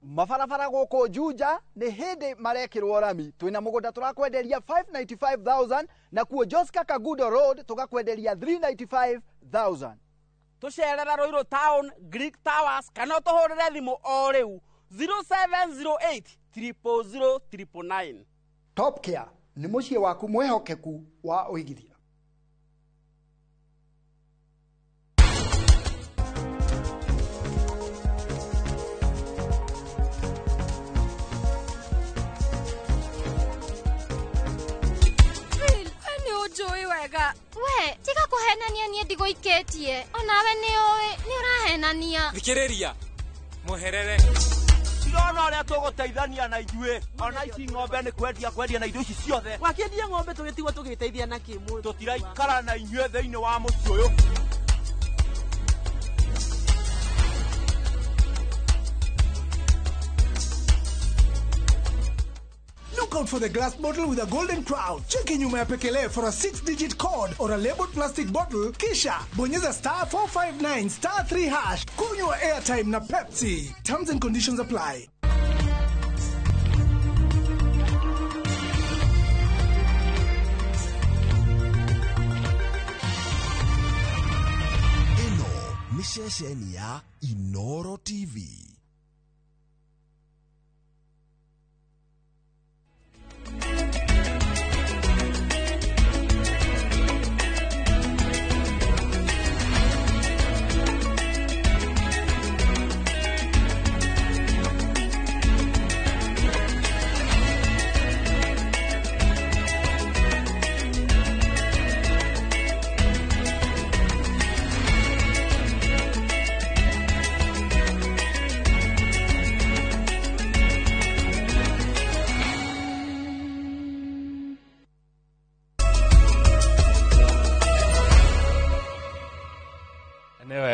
Mabarabara gũkũ Juja nĩ hĩndĩ marekĩrwo rami. Twĩna mũgũnda tũrakwenderia 595,000 nakuo Joska Kagudo Road tũgakwenderia 395,000.
Tũcerere Ruiru Town, Greek Towers kana ũtũhũrĩre thimũ o rĩu 0708 000 999.
Top Care nĩ mũciĩ waku mwĩhokeku wa ũigithia.
Njũĩ wega.
We tiga kũhenania, niĩ ndigũikĩtie, onawe nĩ ũĩ nĩ ũrahenania.
Thikĩrĩria mweherere.
Tirona ũrĩa tũgũteithania na ithuĩ, ona ici ng'ombe nĩ kwendia kwendia na indo ici ciothe.
Wakĩendia ng'ombe tũgĩtigwo tũgĩteithia na kĩ?
Tũtiraikara na inyuĩ thĩinĩ wa mũciĩ ũyũ.
Look out for the glass bottle with a golden crown. Cheki nyuma ya pekele for a 6-digit code or a labeled plastic bottle. Kisha bonyeza star 459 star 3 hash. Kunywa airtime na Pepsi. Terms and conditions apply.
Ĩno nĩ ceceni ya Inoro TV.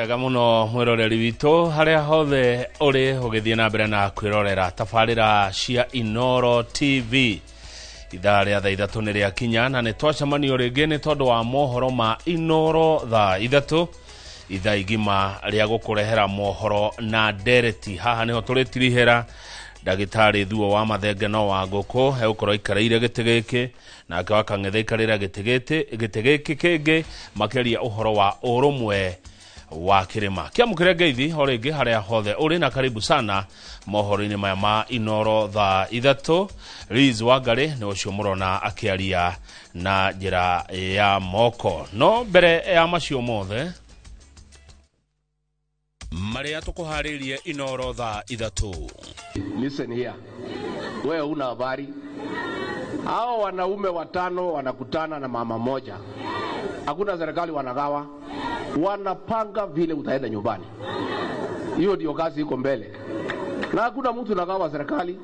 Wega muno mwiroreri witũ harĩa hothe ũrĩ ũgĩthiĩ na mbere na kwĩrorera tabarĩra cia Inoro TV. Ithaa rĩa thaa 3 nĩ rĩakinya na nĩ twacemanio rĩngĩ nĩ tondũ wa mohoro ma Inoro thaa 3, ithaa igima rĩa gũkũrehera mohoro na ndereti. Haha nĩho tũrĩtirihĩra ndagĩtarĩ Thuo wa Mathenge no wa Ngũkũ egũkorwo aikarĩire gĩtĩ gĩkĩ, nake wa Kang'ethe aikarĩra gĩtĩ gĩkĩ kĩngĩ, makĩaria ũhoro wa ũrũmwe wa kĩrĩma. Kĩamũkĩre ngeithi o rĩngĩ harĩa hothe ũrĩ na karibu sana mohoro-inĩ maya ma Inoro thaa 3. Liz Wangari nĩ ũcio mũrona akĩaria na njĩra ya moko. No mbere ya macio mothe marĩa tũkũharĩirie Inoro thaa 3.
Listen here. Wewe una habari. Hao wanaume watano wanakutana na mama moja, hakuna serikali wanagawa, wanapanga vile utaenda nyumbani. Hiyo ndio kazi iko mbele, na hakuna mtu nagawa serikali.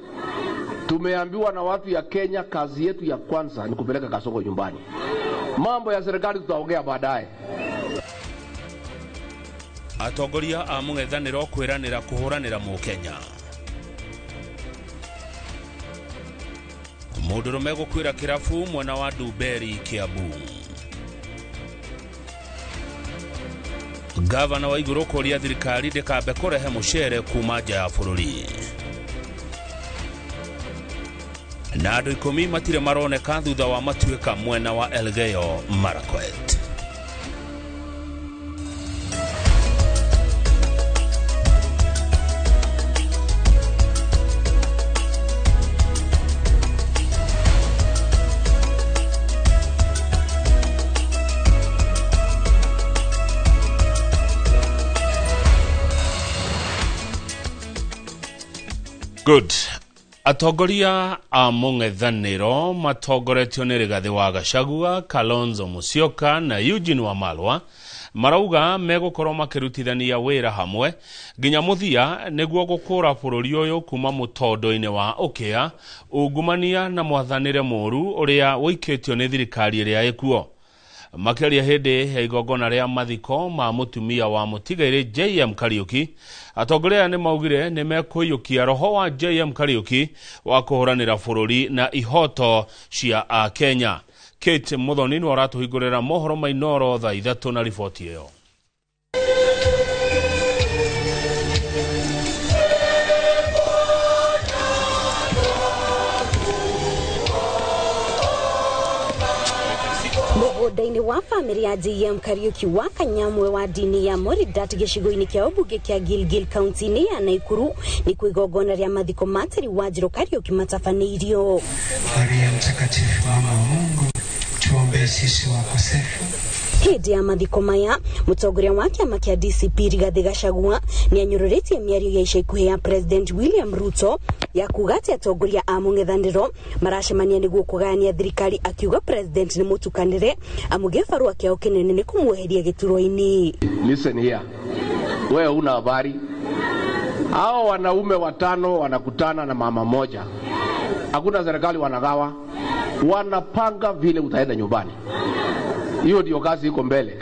Tumeambiwa na watu ya Kenya, kazi yetu ya kwanza ni kupeleka Kasongo nyumbani. Mambo ya serikali tutaongea baadaye.
Atongoria a mũng'ethanĩro kwĩranĩra kũhũranĩra mũkenya. Mũndũrũme gũkuĩra kĩrabu mwena wa Ndumberi, Kiambu. Gavana wa Igũrũ kũria thirikari ndĩkambe kũrehe mũcere kuma nja ya bũrũri. Na andũ 10 matirĩ maroneka thutha wa matuĩka mwena wa Elgeyo Marakwet. Good. Atongoria a mũng'ethanĩro matongoretio nĩ Rigathĩ wa Gachagua, Kalonzo Musyoka na Eugene Wamalwa marauga megũkorwo makĩrutithania wĩra hamwe nginya mũthia nĩguo gũkũra bũrũri ũyũ kuma mũtondo-inĩ wa ũkĩa, ungumania na mwathanĩre mũru ũrĩa ũikĩtio nĩ thirikari ĩrĩa ĩkuo. Makĩaria hĩndĩ ya igongona rĩa mathiko ma mũtumia wa mũtigairĩ JM Kariuki, atongoria aya nĩ maugire nĩ mekũiyũkia roho wa JM Kariuki wa kũhũranĩra bũrũri na ihoto cia Akenya. Kate Muthoni nĩwe ũratũhingũrĩra mohoro ma Inooro thaa 3 na riboti ĩyo.
Mũgũnda-inĩ wa bamĩrĩ ya JM Kariuki wa Kanyamwe wa ndini ya Moridat gĩcigo-inĩ kĩa ũmbunge kĩa Gilgil kaunti-inĩ ya Naikuru nĩ kuo igongona rĩa mathiko ma Terry Wanjiru Kariuki matabanĩirio.
Maria Mtakatifu, mama wa Mungu, tuombee sisi wakosefu.
Hĩndĩ ya mathiko maya mũtongoria wa kĩama kĩa DCP Rigathĩ Gachagua nĩanyũrũrĩtie mĩario ya ica ikuhĩ ya President William Ruto ya kuga atĩ atongoria a mũng'ethanĩro maracemania nĩguo kũgayania thirikari, akiuga President nĩ mũtukanĩre amu gĩbarũa kĩao kĩnene nĩ kũmweheria gĩturwa-inĩ.
Listen here, wewe una habari? Hao wanaume watano wanakutana na mama moja, hakuna serikali wanagawa, wanapanga vile utaenda nyumbani. Hiyo ndio kazi iko mbele,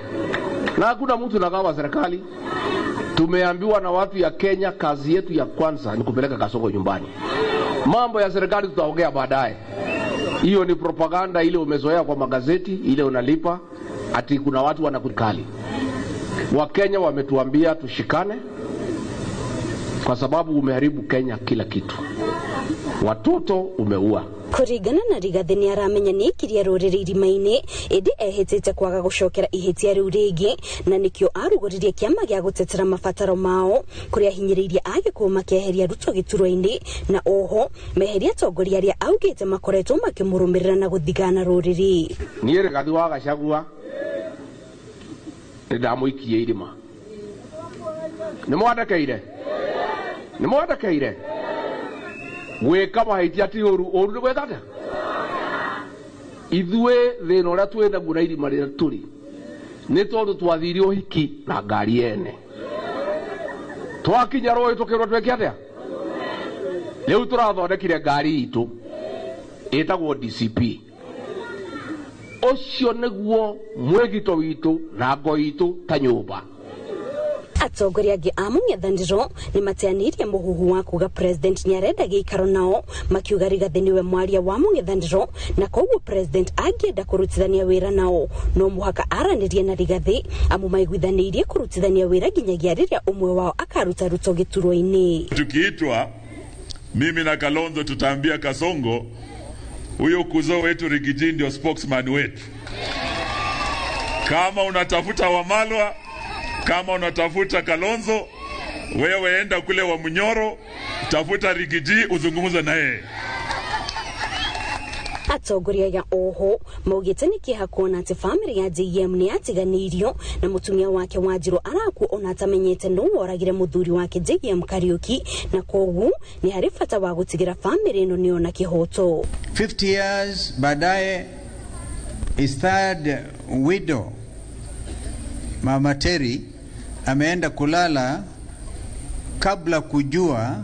na hakuna mtu nagawa serikali. Tumeambiwa na watu ya Kenya, kazi yetu ya kwanza ni kupeleka Kasongo nyumbani. Mambo ya serikali tutaongea baadaye. Hiyo ni propaganda ile umezoea kwa magazeti, ile unalipa ati kuna watu wanakukali. Wakenya wametuambia tushikane kwa sababu umeharibu Kenya kila kitu. Watoto umeua.
Kũringana na Rigathĩ nĩ aramenya nĩ aikirie rũrĩrĩ irima-inĩ ĩndĩ ehĩtĩte kwaga gũcokera ihĩtia rĩu rĩngĩ, na nĩkĩo arugũririe kĩama gĩa gũtetera mabataro mao kũrĩa ahinyĩrĩirie Agĩkũyũ makeheria Ruto gĩturwa-inĩ, na oho meheria atongoria arĩa augĩte makoretwo makĩmũrũmĩrĩra na gũthigana rũrĩrĩ.
Niĩ Rigathĩ wa Gachagua nĩndamũikie irima. Nĩmwandekeire? Nĩmwandekeire? Gwĩka mahĩtia ti ũru, ũru nĩ gwĩka atĩa? Ithuĩ thĩna ũrĩa twĩ naguo na irima rĩrĩa tũrĩ nĩ tondũ twathire ũhiki na ngari ene, twakinya rũĩ tũkĩrwo twĩke atĩa? Rĩu tũrathondekire ngari itũ ĩtagwo DCP. Ũcio nĩguo mwĩgito witũ na ngo itũ ta nyũmba.
Atongoria angĩ a mũng'ethanĩro nĩ mateanĩirie mũhuhu wa kuga President nĩarenda gĩikaro nao, makiuga Rigathĩ nĩwe mwaria wa mũng'ethanĩro na koguo President angĩenda kũrutithania wĩra nao no mũhaka aranĩrie na Rigathĩ, amu maiguithanĩirie kũrutithania wĩra nginyagia rĩrĩa ũmwe wao akaruta Ruto gĩturwa-inĩ.
Tukiitwa mimi na Kalonzo tutaambia Kasongo huyo kuzo wetu Rigiji ndio spokesman wetu. Kama unatafuta Wamalwa, kama unatafuta Kalonzo, wewe enda kule wa Munyoro, tafuta Rigiji uzungumze na yeye.
Atongoria aya oho maugĩte nĩ kĩeha kuona atĩ bamĩrĩ ya JM nĩ yatiganĩirio na mũtumia wake Wanjirũ arakua ona atamenyete nũ woragire mũthuri wake JM Kariuki, na koguo nĩ harĩ bata wa gũtigĩra bamĩrĩ ĩno nĩyona kĩhoto.
50 years baadaye, his third widow Mama Terry ameenda kulala kabla kujua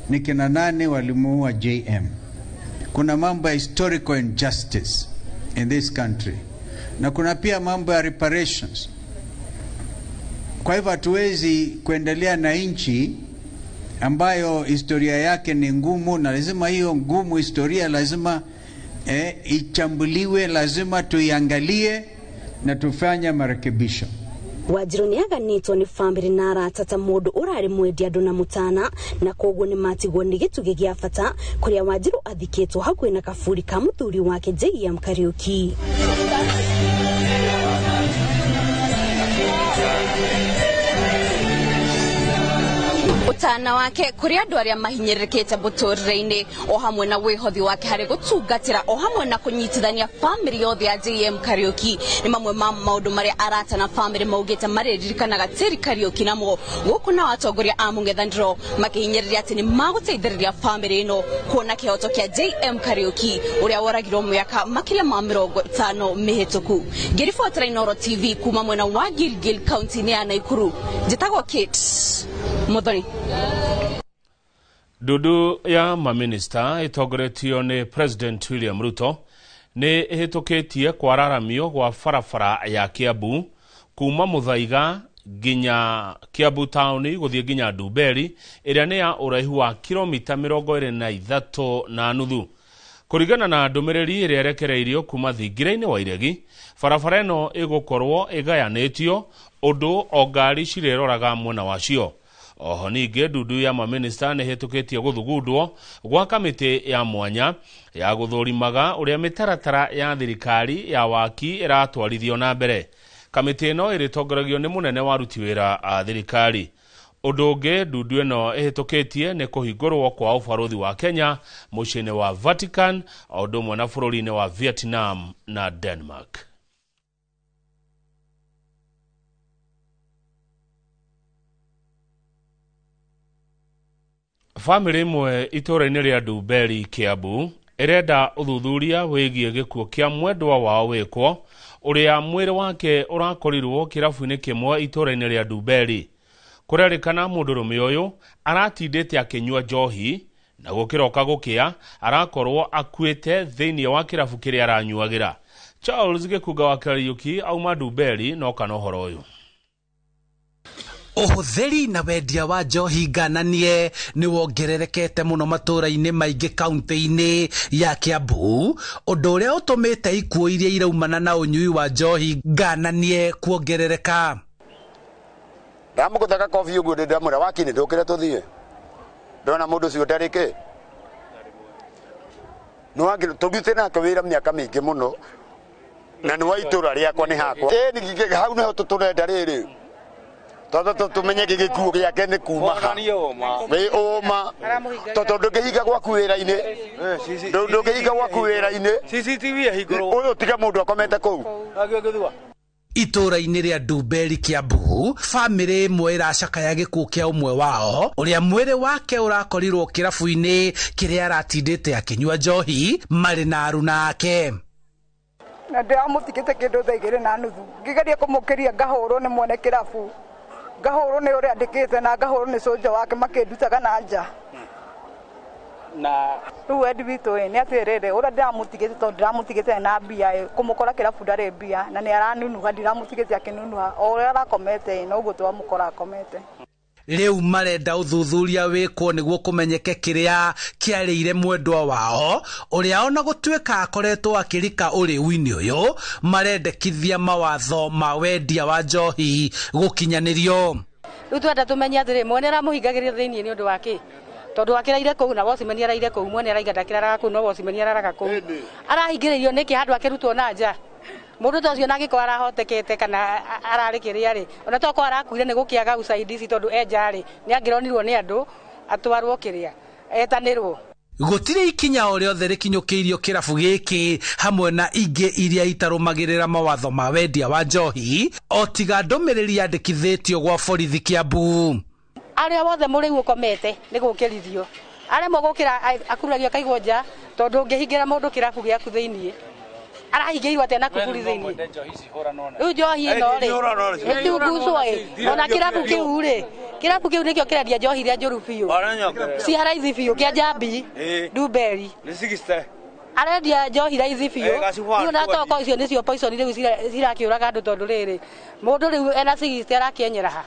ni kina nani walimuua JM. Kuna mambo ya historical injustice in this country na kuna pia mambo ya reparations. Kwa hivyo hatuwezi kuendelea na nchi ambayo historia yake ni ngumu, na lazima hiyo ngumu historia lazima ichambuliwe, lazima tuiangalie na tufanye marekebisho.
Wanjirũ nĩaganĩtwo nĩ bamĩrĩ na arata ta mũndũ ũrarĩ mwendia andũ na mũtana, na koguo nĩmatigwo nĩ gĩtugĩ gĩa bata kũrĩa Wanjirũ athikĩtwo hakuhĩ na kaburi ka mũthuri wake JM Kariuki. Ũtana wake kũrĩ andũ arĩa mahinyĩrĩrĩkĩte mũtũrĩre-inĩ o hamwe na wĩhothi wake harĩ gũtungatĩra o hamwe na kũnyitithania bamĩrĩ yothe ya JM Kariuki nĩ mamwe ma maũndũ marĩa arata na bamĩrĩ maugĩte marĩririkanaga Terry Kariuki namo. Gũkũ nao atongoria a mũng'ethanĩro makĩhinyĩrĩria atĩ nĩ magũteithĩrĩria bamĩrĩ ĩno kuona kĩhoto kĩa JM Kariuki ũrĩa woragirwo mĩaka makĩria ma 50 mĩhĩtũku. Ngĩribotera Inooro TV kuma mwena wa Gilgil kaunti-inĩ ya Naikuru, njĩtagwo Kate Muthoni.
Ndundu ya maminista ĩtongoretio nĩ President William Ruto nĩ ĩhĩtũkĩtie kwararamio gwa barabara ya Kiambu kuma Muthaiga nginya Kiambu town gũthiĩ nginya Ndumberi ĩrĩa nĩ ya ũraihu wa kilomita 23.5. Kũringana na ndũmĩrĩri ĩrĩa ĩrekereirio kuma thingira-inĩ wa Iregi, barabara ĩno ĩgũkorwo ĩgayanĩtio ũndũ o ngari cirĩroraga mwena wacio. Oho ningĩ ndundu ya maminista nĩ ĩhĩtũkĩtie gũthugundwo gwa kamĩtĩ ya mwanya ya gũthũrimaga ũrĩa mĩtaratara ya thirikari ya waki ĩratwarithio na mbere. Kamĩtĩ ĩno ĩrĩtongoragio nĩ mũnene wa aruti wĩra a thirikari. Ũndũ ũngĩ ndundu ĩno ĩhĩtũkĩtie nĩ kũhingũrwo kwa ũbarũthi wa Kenya mũciĩ-inĩ wa Vatican o ũndũ ũmwe na bũrũri-inĩ wa Vietnam na Denmark. Bamĩrĩ ĩmwe itũũra-inĩ rĩa Ndumberi Kiambu ĩrenda ũthuthuria wĩgiĩ gĩkuũ kĩa mwendwa wao wĩkwo ũrĩa mwĩrĩ wake ũrakorirwo kĩrabu-inĩ kĩmwe itũũra-inĩ rĩa Ndumberi. Kũrerĩkana mũndũrũme ũyũ aratindĩte akĩnyua njohi na gũkĩroka gũkĩa arakorwo akuĩte thĩinĩ wa kĩrabu kĩrĩa aranyuagĩra. Charles Gĩkunga wa Kariuki auma Ndumberi no kana ũhoro ũyũ.
Ũhũthĩri na wendia wa njohi ngananie nĩ wongererekete mũno matũũra-inĩ maingĩ kaunti-inĩ ya Kiambu, ũndũ ũrĩa ũtũmĩte ikuũ iria iraumana na ũnyui wa njohi ngananie kuongerereka.
Ndamũgũthaga kobi ũguo ndamwĩra wakini ndũkĩre tũthiĩ, ndona mũndũ ũcio ndarĩ kĩ tũrutĩte nake wĩra mĩaka mĩingĩ mũno na nĩ wa itũũra rĩakwa nĩ hakwa. Ĩni hau nĩho tũrenda rĩrĩ tondũ tũmenye gĩkuũ gĩake nĩ kuma ha wĩ ũma, tondũ ndũngĩhinga gwaku wĩra-inĩ, ndũngĩhinga gwaku wĩra-inĩ ũyũ tiga mũndũ akomete kũu.
Itũũra-inĩ rĩa Ndumberi Kiambu, bamĩrĩ ĩmwe ĩracakaya gĩkuũ kĩa ũmwe wao ũrĩa mwĩrĩ wake ũrakorirwo kĩrabu-inĩ kĩrĩa aratindĩte akĩnyua njohi marĩ na aruna ake.
Na ndĩramũtigĩte kĩndũ thaa 2:30 ngĩgeria kũmũkĩria ngahũrwo nĩ mwene kĩrabu, ngahũrwo nĩ ũrĩa andĩkĩte na ngahũrwo nĩ cũnja wake makĩndutaga na nja. Na rĩu wendi witũ ĩ nĩ atĩrĩrĩ, ũrĩa ndĩramũtigĩte tondũ ndĩramũtigĩte na mbia ĩ, kũmũkora kĩrabu ndarĩ mbia na nĩ aranunuha, ndiramũtigĩte akĩnunuha, o ũrĩa arakomete ĩ noguo twamũkora akomete.
Rĩu marenda ũthuthuria wĩkwo nĩguo kũmenyeke kĩrĩa kĩarĩire mwendwa wao ũrĩa ona gũtuĩka akoretwo akĩrika ũrĩu-inĩ ũyũ, marendekithia mawatho ma wendia wa njohi gũkinyanĩrio.
Rĩu twenda tũmenye atĩrĩ, mwene aramũhingagĩria thĩinĩ nĩ ũndũ wa kĩ? Tondũ akĩraire kũu na wocimeni araire kũu, mwene araiga ndakĩraraga kũu no wocimeni araraga kũu. Arahingĩrĩirio nĩkĩ handũ akĩrutwo na nja? Mũndũ ta ũcio na angĩkorwo arahotekete kana ararĩ kĩrĩa rĩ, ona tokorwo arakuire nĩ gũkĩaga usaidizi tondũ e nja rĩ, nĩ angĩronirwo nĩ andũ atwarwo kĩrĩa etanĩrwo.
Gũtirĩ ikinya o rĩothe rĩkinyũkĩirio kĩrabu gĩkĩ hamwe na ingĩ iria itarũmagĩrĩra mawatho ma wendia wa njohi o tiga ndũmĩrĩri yandĩkithĩtio gwa borithi Kiambu.
Arĩa wothe mũrĩu ũkomete nĩ gũkĩrithio, aremwo gũkĩra akuragio akaigwo nja, tondũ ũngĩhingĩra mũndũ kĩrabu gĩaku thĩiniĩ arahingĩirwo atĩa na kuburi thĩiniĩ? Rĩu njohi ĩno rĩ ĩtungucwo ĩ, ona kĩrabu kĩu rĩ, kĩrabu kĩu nĩkĩo kĩrendia njohi iria njũru biũ, cia raithi biũ, kĩa Njambi Ndumberi arendia njohi raithi biũ. Rĩu na toko icio nĩcio poison rĩu cirakĩũraga andũ, tondũ rĩrĩ mũndũ rĩu ena 60 arakĩenyera ha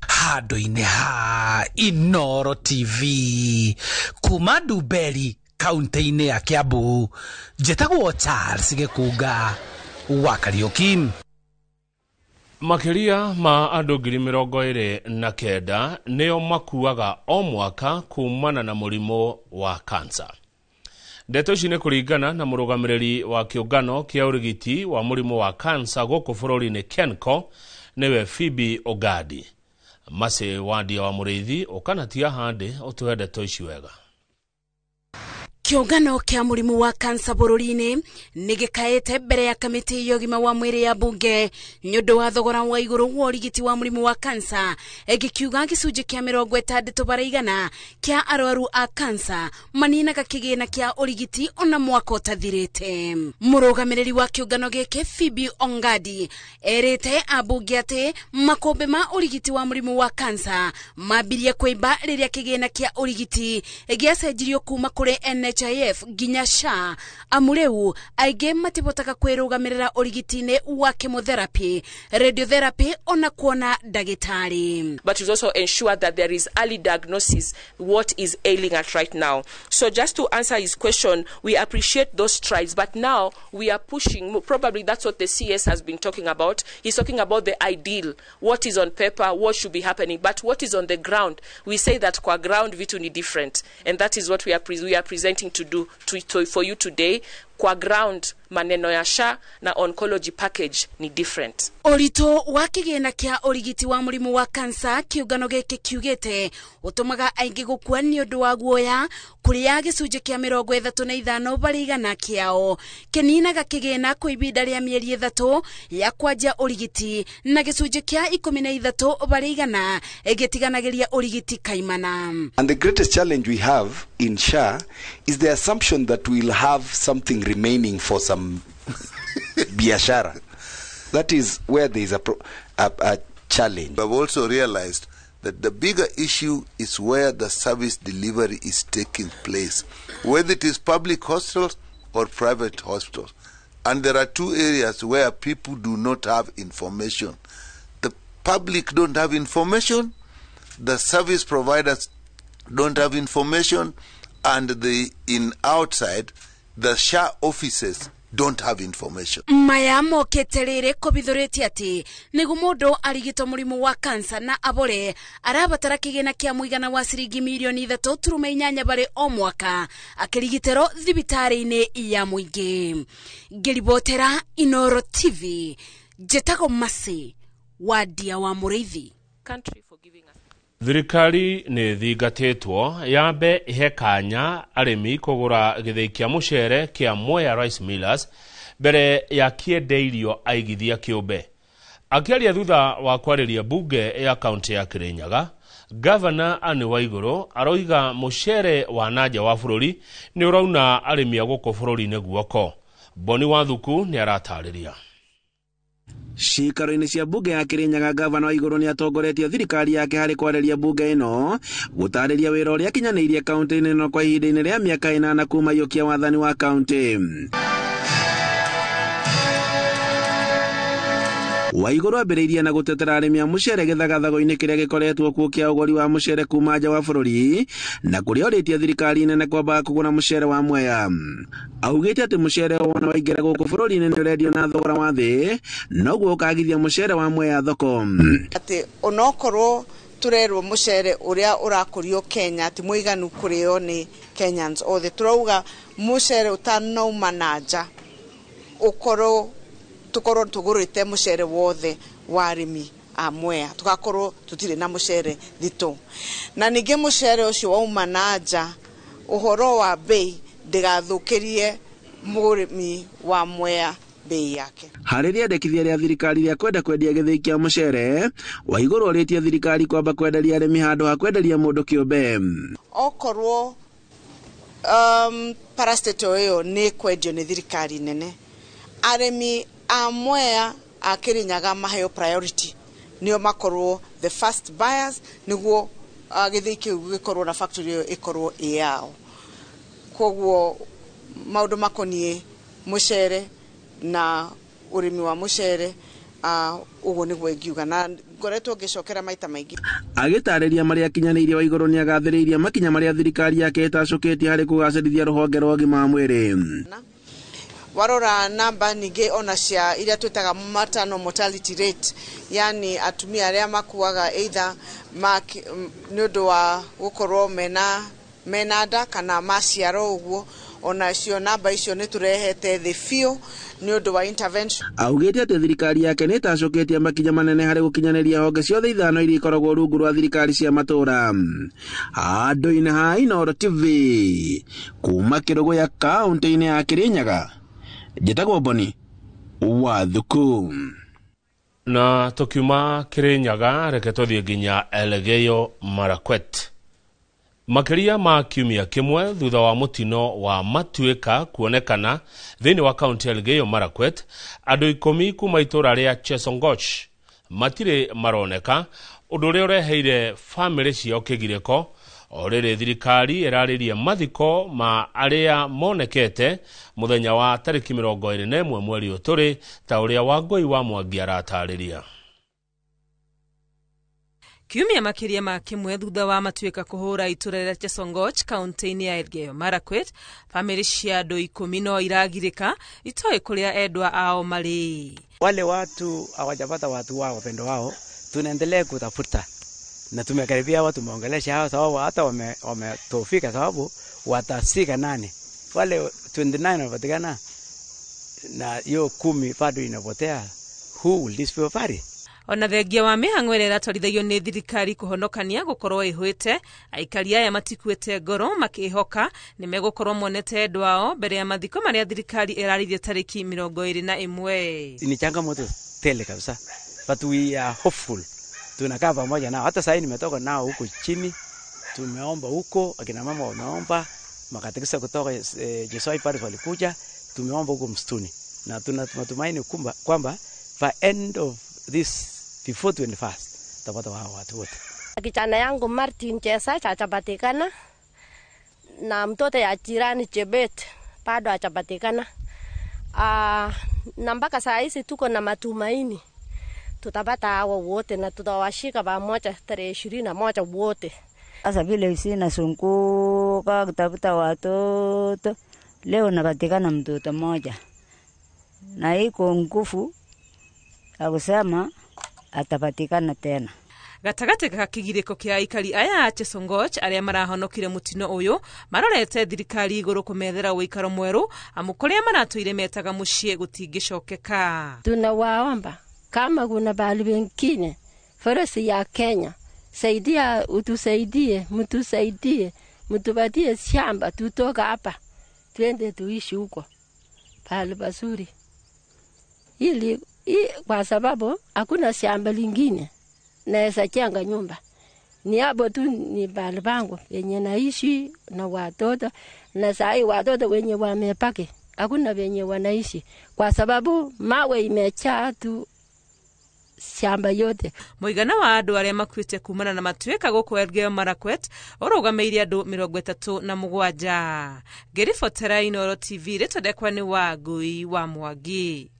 handũ-inĩ ha Inooro TV kuma Ndumberi kaunti-inĩ ya Kiambu. Njĩtagwo Charles Gĩkunga wa Kariũki.
Makĩria ma andũ 29,000 nĩo makuaga o mwaka kumana na mũrimũ wa kansa. Ndeto ici nĩ kũringana na mũrũgamĩrĩri wa kĩũngano kĩa ũrigiti wa mũrimũ wa kansa gũkũ bũrũri-inĩ KENCO, nĩwe Phoebe Ogadi. Mase wandia wa Mũrĩithi ũkanatia handĩ ũtũhe ndeto ici wega.
Kĩũngano kĩa mũrimũ wa kansa bũrũri-inĩ nĩ gĩkaĩte mbere ya kamĩtĩ ya ũgima wa mwĩrĩ ya bunge nĩ ũndũ wa thogora wa igũrũ wa ũrigiti wa mũrimũ wa kansa, gĩkiuga gĩcunjĩ kĩa 60% kĩa arwaru a kansa maninaga kĩgĩna kĩa ũrigiti ona mwaka ũtathirĩte. Mũrũgamĩrĩri wa kĩũngano gĩkĩ Phoebe Ongadi erĩte ambunge atĩ makũmbĩ ma ũrigiti wa mũrimũ wa kansa mambirie kũimba rĩrĩa kĩgĩna kĩa ũrigiti gĩacenjirio kuma kũrĩ NHIF nginya SHA, amu rĩu aingĩ matibotaga kwĩrũgamĩrĩra ũrigiti-inĩ wa chemotherapy, radiotherapy ona kuona ndagĩtarĩ.
But we also ensure that there is early diagnosis what is ailing at right now. So just to answer his question, we appreciate those strides, but now we are pushing, probably that's what the CS has been talking about. He's talking about the ideal, what is on paper, what should be happening, but what is on the ground. We say that kwa ground vitu ni different, and that is what we are presenting to do for you today. Kwa ground maneno ya SHA na oncology package ni different.
Ũritũ wa kĩgĩna kĩa ũrigiti wa mũrimũ wa kansa kĩũngano gĩkĩ kiugĩte ũtũmaga aingĩ gũkua nĩ ũndũ wa guoya kũrĩa gĩcunjĩ kĩa 35% kĩao kĩninaga kĩgĩna kwa ihinda rĩa mĩeri 3 ya kwanjia ũrigiti na gĩcunjĩ kĩa 13% gĩtiganagĩria ũrigiti kaimana.
And the greatest challenge we have in SHA is the assumption that we'll have something remaining for some biashara. That is where there is a challenge.
I've also realized that the bigger issue is where the service delivery is taking place, whether it is public hospitals or private hospitals. And there are two areas where people do not have information. The public don't have information, the service providers don't have information, and the in outside, the SHA offices don't have information.
Maya mokete rĩrĩ kũbithũrĩtie atĩ nĩguo mũndũ arigitwo mũrimũ wa kansa na abore arabatara kĩgĩna kĩa mũigana wa ciringi mirioni 3.8 barĩ o mwaka akĩrigitĩrwo thibitarĩ-inĩ ya mũingĩ. Ngĩribotera Inooro TV, njĩtagwo Masi Wandia wa Mũrĩithi.
Thirikari nĩ thingatĩtwo yambe ihe kanya arĩmi kũgũra gĩthĩi kĩa mũcere kĩa Mwea Rice Millers mbere ya kĩendeirio aigithia kĩũmbe. Akĩaria thutha wa kwarĩria bunge ya kaunti ya Kirinyaga, Gavana Anne Waiguru aroiga mũcere wa nanja wa bũrũri nĩ ũrauna arĩmi a gũkũ bũrũri-inĩ guoko. Boni Wathuku nĩ aratarĩria.
Ciikaro-inĩ cia bunge ya Kirinyaga, gavana Waiguru nĩ atongoretie thirikari yake harĩ kwarĩria bunge ĩno gũtarĩria wĩra ũrĩa akinyanĩirie kaunti-inĩ ĩno kwa ihinda-inĩ rĩa mĩaka 8 kuma iyũkia wathani wa kaunti. Waiguru ambĩrĩirie na gũtetera arĩmi a mũcere gĩthagathago-inĩ kĩrĩa gĩkoretwo kuo kĩa ũgũri wa mũcere kuma nja wa bũrũri na kũrĩa orĩtie thirikari nene kwambaga kũgũra mũcere wa Mwea. Augĩte atĩ mũcere wona waingĩra gũkũ bũrũri-inĩ nĩ ũrendio na thogora wa thĩ, noguo ũkagithia mũcere wa Mwea thoko.
Atĩ onokorwo tũrerwo mũcere ũrĩa ũrakũrio Kenya ti mũiganu kũrĩo nĩ Kenyans othe, tũrauga mũcere ũtanauma na nja ũkorwo tukorwo tugurite mucere wothe wa arimi a Mwea, tugakorwo tutire na mucere thito. Na ningi mucere ucio wauma na nja Ũhoro wa bei ndĩgathũkĩrie mũrĩmi wa Mwea bei yake.
Harĩ rĩendekithia rĩa thirikari rĩa kwenda kwendia gĩthĩi kĩa mũcere, Waigũrũ orĩtie thirikari kwamba kwenderia arĩmi handũ ha kwenderia mũndũ kĩũmbe.
Okorwo parastatal ĩyo nĩ kwendio nĩ thirikari nene, arĩmi a Mwea a Kirinyaga maheo priority, nĩo makorwo the first buyers, nĩguo gĩthĩi kĩu gĩkorwo na factory ĩyo ĩkorwo ĩ yao. Koguo maũndũ makoniĩ mũcere na ũrĩmi wa mũcere, ũguo nĩguo ingiuga, na ngoretwo ngĩcokera maita maingĩ.
Agĩtarĩria marĩa akinyanĩirie, Waigũrũ nĩagathĩrĩirie makinya marĩa thirikari yake ĩtacũkĩtie harĩ kũgacĩrithia rũhonge rwa ũgima wa mwĩrĩ.
Warora namba ningĩ ona cia iria twĩtaga maternal mortality rate, yani atumia arĩa makuaga either nĩ ũndũ wa gũkorwo mena nda kana maciaro ũguo, ona cio namba icio nĩ tũrehete thĩ biũ nĩ ũndũ wa intervention.
Augĩte atĩ thirikari yake nĩ ĩtacũkĩtie makinya manene harĩ gũkinyanĩria honge ciothe 5 iria ikoragwo rungu rwa thirikari cia matũũra. Handũ-inĩ ha Inooro TV kuma Kĩrũgũya kaũntĩ-inĩ ya Kĩrĩnyaga, njĩtagwo Boni wa Thuku.
Na tukiuma Kĩrĩnyaga, reke tũthiĩ nginya Elgeyo Marakwet. Makĩria ma kiumia kĩmwe thutha wa mũtino wa matuĩka kuonekana thĩinĩ wa kaunti ya Elgeyo Marakwet, andũ 10 kuma itũũra rĩa Chesongoch matirĩ maroneka, ũndũ ũrĩa ũreheire bamĩrĩ ciao kĩgirĩko. O rĩrĩ thirikari ĩrarĩrie mathiko ma arĩa monekete mũthenya wa tarĩki 21 mweri ũyũ tũrĩ, ta ũrĩa Wangũi wa Mwangi aratarĩria.
Kiumia makĩria ma kĩmwe thutha wa matuĩka kũhũra itũra rĩa Chesongoch kaunti-inĩ ya Elgeyo Marakwet, bamĩrĩ cia andũ 10 no iragirĩka itoĩ kũrĩa endwa ao marĩ.
Wale watu hawajapata watu wao wapendo wao, tunaendelea kutafuta na tumekaribia watu, tumeongelesha hao sababu hata wametofika, sababu watasika nani wale 29 wanapatikana na hiyo 10 bado inapotea. Who will this people bury?
Ona thengia wa mĩhang'o ĩrĩa ĩratwarithagio nĩ thirikari kũhonokania gũkorwo ĩhwĩte, aikari aya matikuĩte ngoro makĩhoka nĩ megũkorwo monete endwa ao mbere ya mathiko marĩa thirikari ĩrarĩirie tarĩki 21.
Ni changamoto tele kabisa, but we are hopeful. Tunakaa pamoja nao, hata sasa nimetoka nao huko chini, tumeomba huko, akina mama wameomba, makatekisa kutoka Jesoi Paris walikuja, tumeomba huko msituni, na tuna matumaini kwamba by end of this before 21st tapata wao watu wote.
Kijana yangu Martin Chesa hajapatikana na mtoto ya jirani Chebet bado hajapatikana. Na mpaka saa hizi tuko na matumaini tutapata hao wote na tutawashika pamoja tarehe 21 wote.
Sasa vile sina sunguka kutafuta watoto, leo napatikana mtoto mmoja na iko nguvu akusema atapatikana tena.
Gatagatĩ ga kĩgirĩko kĩa aikari aya a Chesongoch arĩa marahonokire mũtino ũyũ marorete thirikari igũrũ kũmethera ũikaro mwerũ, amu kũrĩa maratũire metaga mũciĩ gũtingĩcokeka.
Tunawaomba kama kuna pahali pengine forest ya Kenya, saidia, utusaidie, mtusaidie, mtupatie shamba tutoka hapa twende tuishi huko pahali pazuri, ili kwa sababu hakuna shamba lingine naweza jenga nyumba. Ni hapo tu ni pahali pangu penye naishi na watoto, na sai watoto wenye wamepaki hakuna wenye wanaishi kwa sababu mawe imejaa tu shamba yote.
Mũigana wa andũ arĩa makuĩte kumana na matuĩka gũkũ Elgeyo Marakwet ũrũgamĩire andũ 37. Ngĩribotera Inooro TV, rĩtwa rĩakwa nĩ Wangũi wa Mwangi.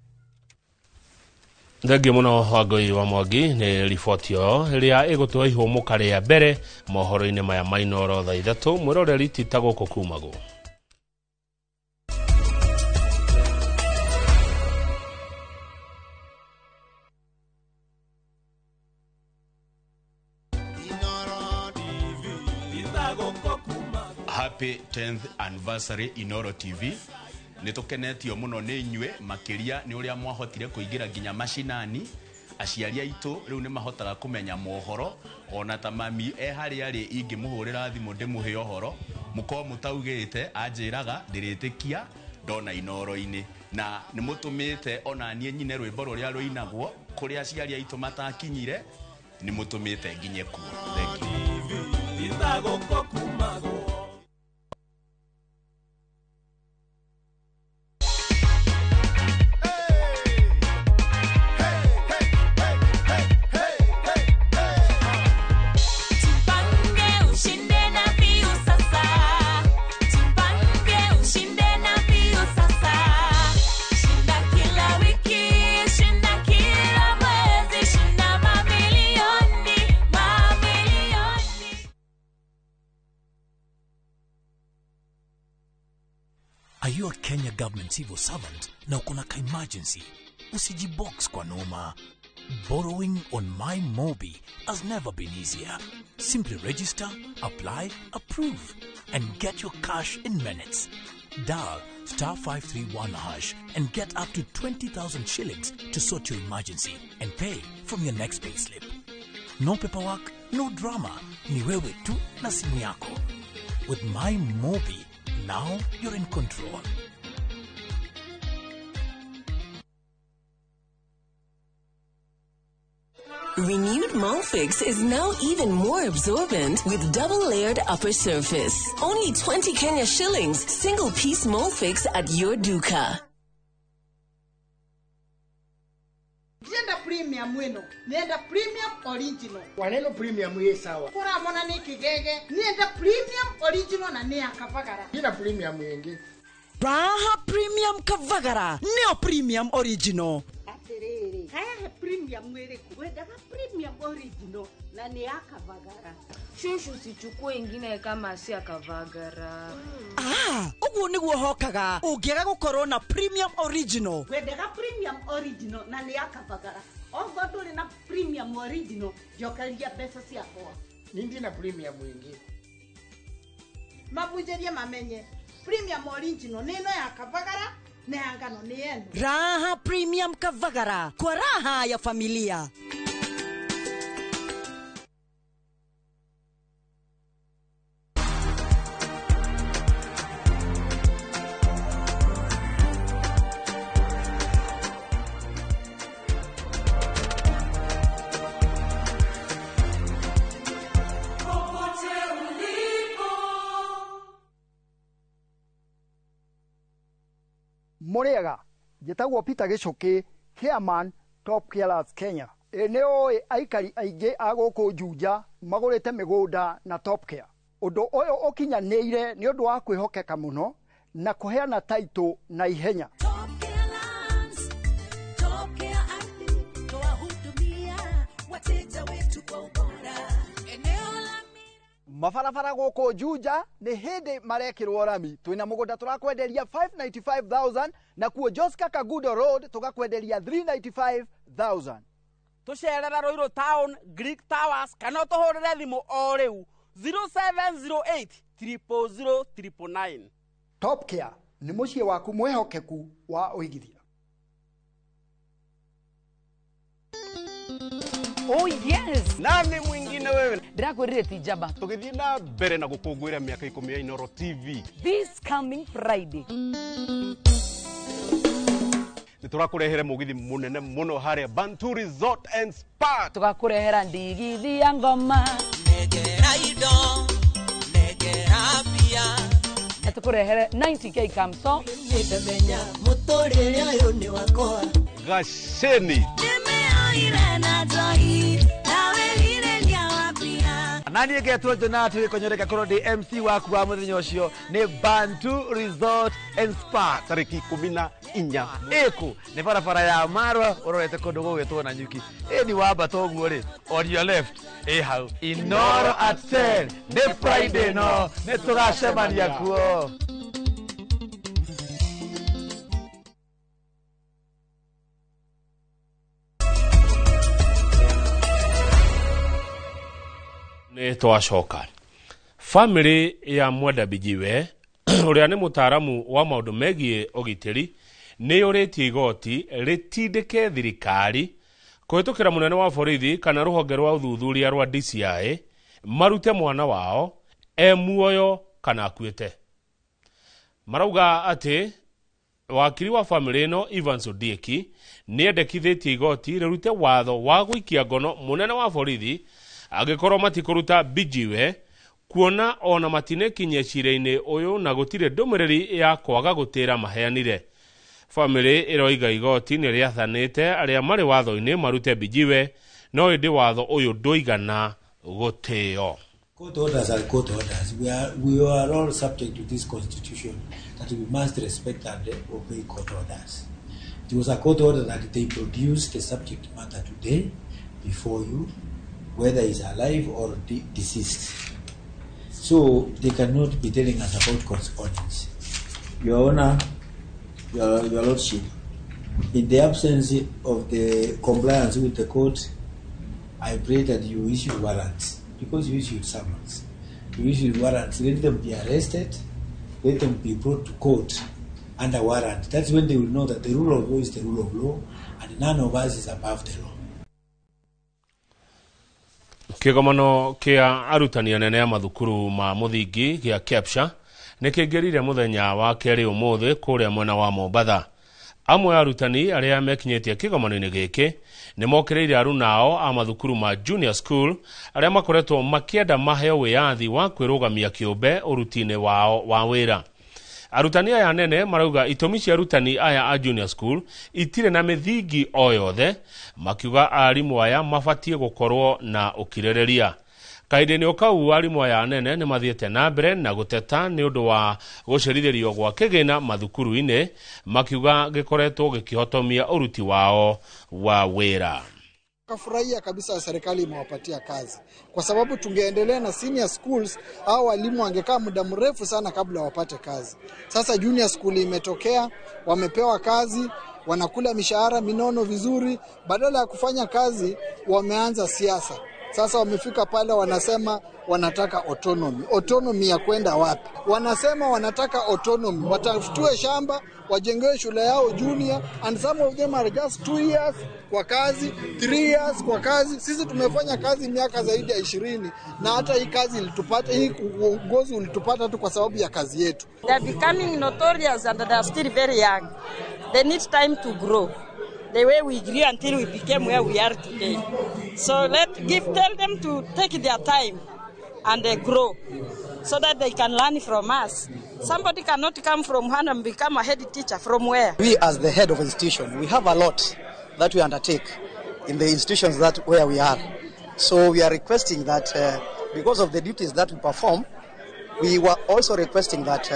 Thengiũ mũno Wangũi wa Mwangi nĩ riboti ĩyo ĩrĩa ĩgũtũhe ihũmũka rĩa mbere mohoro-inĩ maya ma Inooro thaa 3. Mwĩroreri ti ta gũkũ kumagwo.
Happy 10th anniversary Inooro TV. Nĩtũkenetio mũno nĩ inyuĩ makĩria nĩ ũrĩa mwahotire kũingĩra nginya macinani. Aciari aitũ rĩu nĩ mahotaga kũmenya mohoro, ona ta mami e harĩa arĩ ingĩmũhũrĩra thimũ ndĩmũhe ũhoro. Mũkorwo mũtaugĩte anjĩraga ndĩrĩtĩkia ndona Inooro-inĩ, na nĩ mũtũmĩte ona niĩ nyine rwĩmbo rũrĩa rũinagwo kũrĩa aciari aitũ matakinyire, nĩ mũtũmĩte nginye kuo. Thank you.
Jipange ushinde na mbiu sasa. Jipange ushinde na mbiu sasa. Shinda kila wiki, shinda kila mwezi, shinda mamilioni, mamilioni.
Are you a Kenya government civil servant na uko na ka emergency? Usijibox kwa noma. Borrowing on My Mobi has never been easier. Simply register, apply, approve, and get your cash in minutes. Dial star 531 hash and get up to 20,000 shillings to sort your emergency and pay from your next payslip. No paperwork, no drama. Ni wewe tu na simu yako. With My Mobi, now you're in control.
Renewed Molfix is now even more absorbent with double-layered upper surface. Only 20 Kenya shillings, single-piece Molfix at your duka.
Ndienda premium wino, nienda premium original.
Waneno premium ye sawa.
Kura mona ni kigege, nienda premium original na ni akavagara.
Ina premium yengi.
Raha premium kavagara, neo premium original.
Atiriri, haya premium iriku. Wendaga premium original na ni akavagara.
Shushu usichukue ingine kama si akavagara.
Ah, uguo niguo hokaga ungiaga gukorwo na premium original.
Wendaga premium original na ni akavagara. Ogo nduri na premium original, njokeria mbeca ciakwa.
Nindi na premium ingi.
Mabunjerie mamenye premium original ni ino ya kavagara na ya ngano ni eno.
Raha premium kavagara kwa raha ya familia.
Muriaga njĩtagwo Peter Gĩcũkĩ, chairman Top Carers Kenya. Ĩ nĩ ũĩ aikari aingĩ a gũkũ Juja magũrĩte mĩgũnda na Top Care. Ũndũ ũyũ ũkinyanĩire nĩ ũndũ wa kwĩhokeka mũno na kũheana taitũ na ihenya.
Top Care Ardhi twahudumia wateja wetu kwa ubora. Eneo la
Mabarabara gũkũ Juja nĩ hĩndĩ marekĩrwo rami. Twĩna mũgũnda tũrakwenderia 595,000 na kuo Joska Kagudo Road tũgakwenderia 395,000.
Tũcerera Ruiru Town, Greek Towers kana ũtũhũrĩre thimũ o rĩu 0708 000 999.
Top Care nĩ mũciĩ waku mwĩhokeku wa ũigithia.
Oh yes.
Nani mwingine wewe?
Ndirakwirire ti njamba.
Tugithie na mbere na gukungwira miaka 10 ya Inooro TV.
This coming Friday.
Nĩ tũrakũrehere mũgithi mũnene mũno harĩa Bantu Resort and Spa.
Tũgakũrehera ndigithi ya ngoma.
Negera indo, negera mbia.
Na tũkũrehere 90k kamso.
Nĩndamenya mũtũrĩre ũyũ nĩ wakwa.
Gaceni.
Nani ngetwo Jonathan Gĩkonyore korwo ndĩ MC waku wa mũthenya ũcio nĩ Bantu Resort and Spa
tarĩki 14
ĩkũ nĩ barabara ya Marwa ũrorete kũndũ gũgwĩtwo na nyuki ĩni wambata ũguo rĩ on your left ĩ hau Inooro at 10 nĩ Friday no nĩ tũgacemania kuo.
Nĩ twacoka famĩlĩ ya Mwenda Bijiwe ũrĩa nĩ mũtaaramu wa maũndũ megiĩ ũgitĩri nĩ yũrĩtie igoti rĩtindĩke thirikari kũhĩtũkĩra mũnene wa borithi kana rũhonge rwa ũthuthuria rwa DCI marute mwana wao e muoyo kana akuĩte. Marauga atĩ wakiri wa famĩlĩ ĩno Evans Ondieki nĩendekithĩtie igoti rĩrute watho wa gũikia ngono mũnene wa borithi angĩkorwo matikũruta Mbijiwe, kuona ona matinekinyia cira-inĩ ũyũ na gũtirĩ ndũmĩrĩri ya kwaga gũtĩra maheanire. Famĩlĩ ĩroiga igoti nĩ rĩathanĩte arĩa marĩ watho-inĩ marute Mbijiwe, no ĩndĩ watho ũyũ ndũigana gũtĩo.
Court orders are court orders. We are all subject to this constitution that we must respect and obey court orders. It was a court order that they produced the subject matter today before you, whether he's alive or deceased. So they cannot be telling us about correspondence. Your Honor, your Lordship, in the absence of the compliance with the court, I pray that you issue warrants, because you issued summons. You issued warrants. Let them be arrested, let them be brought to court under warrant. That's when they will know that the rule of law is the rule of law, and none of us is above the law.
Kĩgomano kĩa arutani anene a mathukuru ma mũthingi gĩa KEPSHA nĩ kĩingĩrire mũthenya wa kerĩ ũmũthĩ kũrĩa mwena wa Mombatha. Amwe a arutani arĩa mekinyĩtie kĩgomano-inĩ gĩkĩ nĩ mokĩrĩire arunao a mathukuru ma junior school arĩa makoretwo makĩenda maheo wĩyathi wa kwĩrũgamia kĩũmbe ũruti-inĩ wao wa wĩra. Arutani aya anene marauga itũmi cia arutani aya a junior school itirĩ na mĩthingi o yothe, makiuga arimũ aya mabatiĩ gũkorwo na ũkirĩrĩria. Kahinda-inĩ o kau arimũ aya anene nĩ mathiĩte na mbere na gũteta nĩ ũndũ wa gũcerithĩrio gwa kĩgĩna mathukuru-inĩ, makiuga gĩkoretwo gĩkĩhotomia ũruti wao wa wĩra.
Kafurahia kabisa serikali imewapatia kazi, kwa sababu tungeendelea na senior schools au walimu wangekaa muda mrefu sana kabla wapate kazi. Sasa junior school imetokea, wamepewa kazi, wanakula mishahara minono vizuri, badala ya kufanya kazi wameanza siasa. Sasa wamefika pale wanasema wanataka autonomy. Autonomy ya kwenda wapi? Wanasema wanataka autonomy, watafutiwe shamba, wajengewe shule yao junior, and some of them are just 2 years kwa kazi, 3 years kwa kazi. Sisi tumefanya kazi miaka zaidi ya 20 na hata hii kazi ilitupata, hii uongozi ulitupata tu kwa sababu ya kazi yetu.
They are becoming notorious and they are still very young. They need time to grow. The way we grew until we became where we are today. So tell them to take their time and they grow so that they can learn from us. Somebody cannot come from one and become a head teacher from where?
We as the head of institution, we have a lot that we undertake in the institutions that where we are. So we are requesting that because of the duties that we perform, we were also requesting that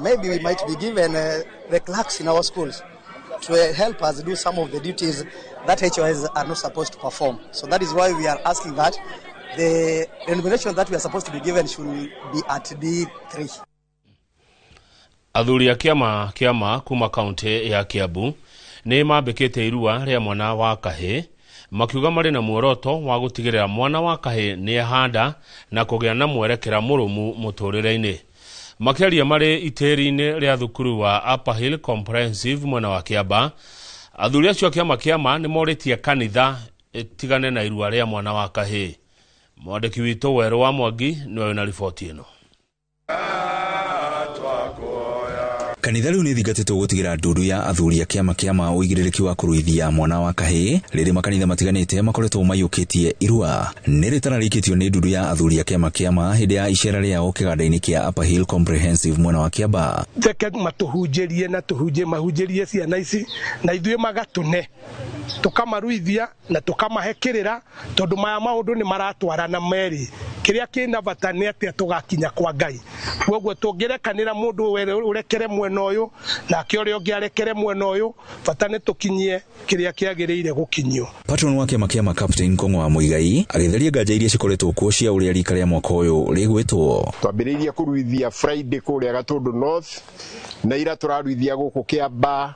maybe we might be given the clerks in our schools to help us do some of the duties that HOIs are not supposed to perform. So that is why we are asking that the remuneration that we are supposed to be given should be at D3.
Athuri a kĩama kĩama kuma kaunti ya Kiambu nĩ mambĩkĩte irua rĩa mwana wa kahĩ, makiuga marĩ na muoroto wa gũtigĩrĩra mwana wa kahĩ nĩ ehanda na kũgĩa na mwerekera mũrũmu mũtũrĩre-inĩ. Makĩaria marĩ itĩri-inĩ rĩa thukuru wa Upper Hill Comprehensive mwena wa Kiamba, athuri acio a kĩama kĩama nĩ morĩtie kanitha ĩtigane na irua rĩa mwana wa kahĩ. Mwandĩki witũ Werũ wa Mwangi nĩwe wĩna riboti ĩno.
Kanitha rĩu nĩthingatĩtwo gũtigĩra ndundu ya athuri a kĩama kĩama ũigĩrĩrĩki wa kũruithia mwana wa kahĩ rĩrĩ makanitha matiganĩte makoretwo maiyũkĩtie irua. Nĩ rĩtana rĩikĩtio nĩ ndundu ya athuri a kĩama kĩama hĩndĩ ya icera rĩao kĩganda-inĩ kĩa Upper Hill Comprehensive mwena wa Kiamba.
Reke matũhunjĩrie na tũhunjie mahunjĩrie ciana ici na ithuĩ magatũne tũkamaruithia na tũkamahe kĩrĩra tondũ maya maũndũ nĩ maratwarana merĩ. Kĩrĩa kĩna bata nĩ atĩa tũgakinya kwa Ngai. Koguo tũngĩrekanĩra mũndũ ũrekere mwena ũyũ nake ũrĩa ũngĩ arekere mwena ũyũ, bata nĩ tũkinyie kĩrĩa kĩagĩrĩire gũkinyio.
Patron wa kĩama kĩama Captain Kong'o wa Muigai agĩtheria nganja iria cikoretwo kuo cia ũrĩa rika rĩa mwaka ũyũ rĩgwĩtwo.
Twambĩrĩirie kũruithia Friday kũrĩa Gatũndũ North na ira tũraruithia gũkũ Kĩamba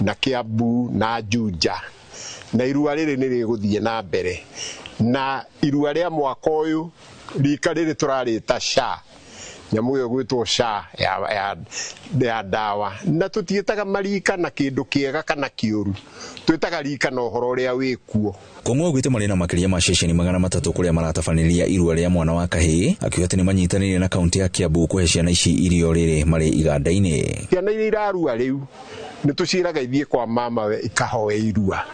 na Kiambu na Juja, na irua rĩrĩ nĩ rĩgũthiĩ na mbere, na irua rĩa mwaka ũyũ rika rĩrĩ tũrarĩta SHA Nyamũ ĩyo ĩgwĩtwo SHA ya ndawa. Na tũtiĩtaga marika na kĩndũ kĩega kana kĩũru, twĩtaga rika na ũhoro ũrĩa wĩkuo.
Kong'o augĩte marĩ na makĩria ma ceceni 300 kũrĩa maratabanĩria irua rĩa mwana wa kahĩĩ, akiuga atĩ nĩ manyitanĩire na kaunti ya Kiambu kũhe ciana ici irio rĩrĩ marĩ iganda-inĩ.
Ciana iria irarua rĩu nĩ tũciĩraga ithiĩ kwa mamawe ikahoe irua.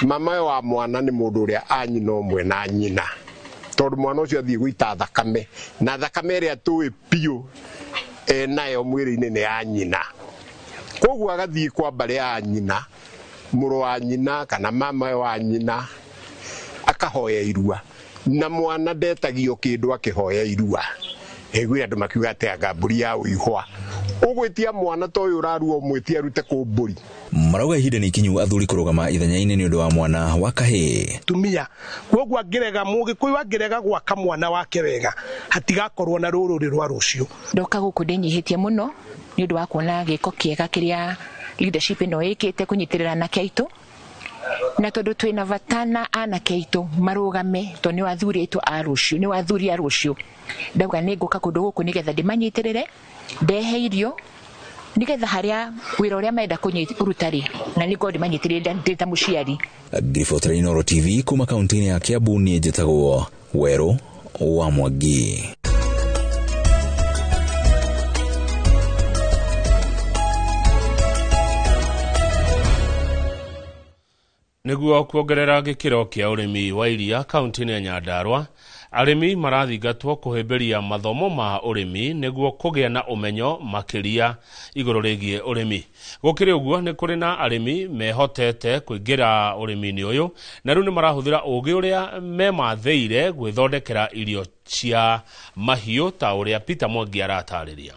Mamawe wa mwana nĩ mũndũ ũrĩa a nyina ũmwe na nyina, tondũ mwana ũcio athiĩ gũita thakame, na thakame ĩrĩa tũĩ biũ enayo mwĩrĩ-inĩ nĩ ya nyina. Koguo agathiĩ kwa mbarĩ ya nyina, mũrũ wa nyina kana mamawe wa nyina, akahoya irua. Na mwana ndetagio kĩndũ akĩhoya irua. Ĩguire andũ makiuga atĩ anga mbũri ya ũihwa. Ũgwĩtia mwana ta ũyũ ũrarua ũmwĩtie arute kũ mbũri.
Marauga ihinda nĩ ikinyu athuri kũrũgama ithenya-inĩ nĩ ũndũ wa mwana wa kahĩĩ.
Tumia koguo angĩrega mũgĩkũyũ angĩrega gwaka mwana wake wega hatigakorwo na rũrũrĩ rwa rũciũ.
Ndoka gũkũ ndĩnyihĩtie mũno nĩ ũndũ wa kuona gĩko kĩega kĩrĩa leadership ĩno ĩkĩte kũnyitĩrĩra anake aitũ, na tondũ twĩna bata na anake aitũ marũgame tondũ nĩ athuri aitũ a rũciũ, nĩ athuri a rũciũ. Ndauga nĩ ngũka kũndũ gũkũ nĩgetha ndĩmanyitĩrĩre, ndehe irio nĩgetha harĩa wĩra ũrĩa marenda kũruta rĩ, na nĩ ngorwo ndĩmanyitĩrĩire ndĩ ta mũciari.
Ngiribotera Inooro TV kuma kaunti-inĩ ya Kiambu, niĩ njĩtagwo Werũ wa Mwangi.
Nĩguo kuongerera gĩkĩro kĩa ũrĩmi wa iria kaunti-inĩ ya Nyandarua, arĩmi marathingatwo kũhĩmbĩria mathomo ma ũrĩmi nĩguo kũgĩa na ũmenyo makĩria igũrũ rĩgiĩ ũrĩmi. Gũkĩrĩ ũguo nĩ kũrĩ na arĩmi mehotete kũingĩra ũrĩmi-inĩ ũyũ na rĩu nĩ marahũthĩra ũgĩ ũrĩa memathĩire gwĩthondekera irio cia mahiũ ta ũrĩa Peter Mwangi aratarĩria.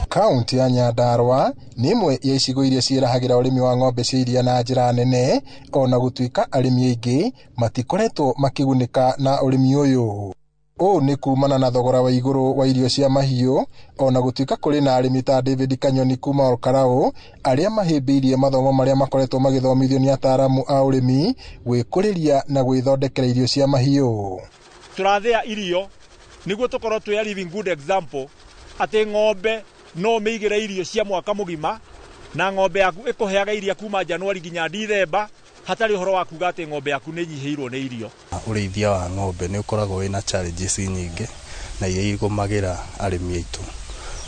Kaunti ya Nyandarua nĩ ĩmwe ya icigo iria ciĩrahagĩra ũrĩmi wa ng'ombe cia iria na njĩra nene, ona gũtuĩka arĩmi aingĩ matikoretwo makĩgunĩka na ũrĩmi ũyũ. Ũũ nĩ kumana na thogora wa igũrũ wa irio cia mahiũ, ona gũtuĩka kũrĩ na arĩmi ta David Kanyoni kuma Olkarau arĩa mahĩmbĩirie mathomo marĩa makoretwo magĩthomithio nĩ ataaramu a ũrĩmi gwĩkũrĩria na gwĩthondekera irio cia mahiũ.
Tũrathĩa irio nĩguo tũkorwo twĩ a living good example atĩ ng'ombe no mĩigĩre irio cia mwaka mũgima na ng'ombe yaku ĩkũheaga iria kuma Januari nginya Dithemba hatarĩ ũhoro wa kuga atĩ ng'ombe yaku nĩ nyihĩirwo nĩ irio.
Ũrĩithia wa ng'ombe nĩ ũkoragwo wĩna challenges nyingĩ na iria igũmagĩra arĩmi aitũ,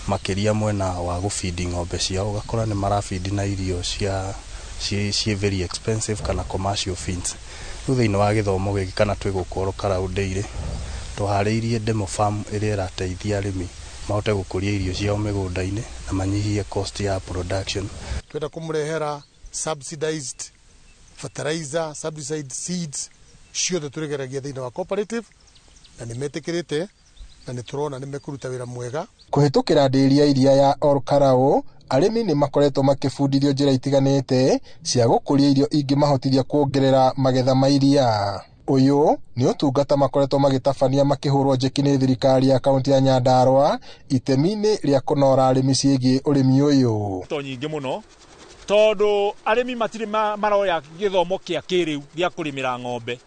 makĩria mwena wa gũbindi ng'ombe ciao, ũgakora nĩ marabindi na irio cia ciĩ very expensive kana commercial feeds. Rĩu thĩinĩ wa gĩthomo gĩkĩ kana twĩ gũkũ Olkarau Dairy tũharĩirie demo farm ĩrĩa ĩrateithia arĩmi mahote gũkũria irio ciao mĩgũnda-inĩ na manyihie cost ya production.
Twenda kũmũrehera subsidized fertilizer, subsidized seeds ciothe tũrĩgeragia thĩinĩ wa cooperative, na nĩ metĩkĩrĩte na nĩ tũrona nĩ mekũruta wĩra mwega.
Kũhĩtũkĩra ndĩri ya iria ya Olkarau, arĩmi nĩ makoretwo makĩbundithio njĩra itiganĩte cia gũkũria irio ingĩmahotithia kuongerera magetha ma iria. Ũyũ nĩ ũtungata makoretwo magĩtabania makĩhũrwo njeki nĩ thirikari ya kaunti ya Nyandarua itemi-inĩ rĩa kũnora arĩmi ciĩgiĩ ũrĩmi ũyũ.
To nyingĩ mũno tondũ arĩmi matirĩ maroya gĩthomo kĩa kĩrĩu gĩa kũrĩmĩra ng'ombe.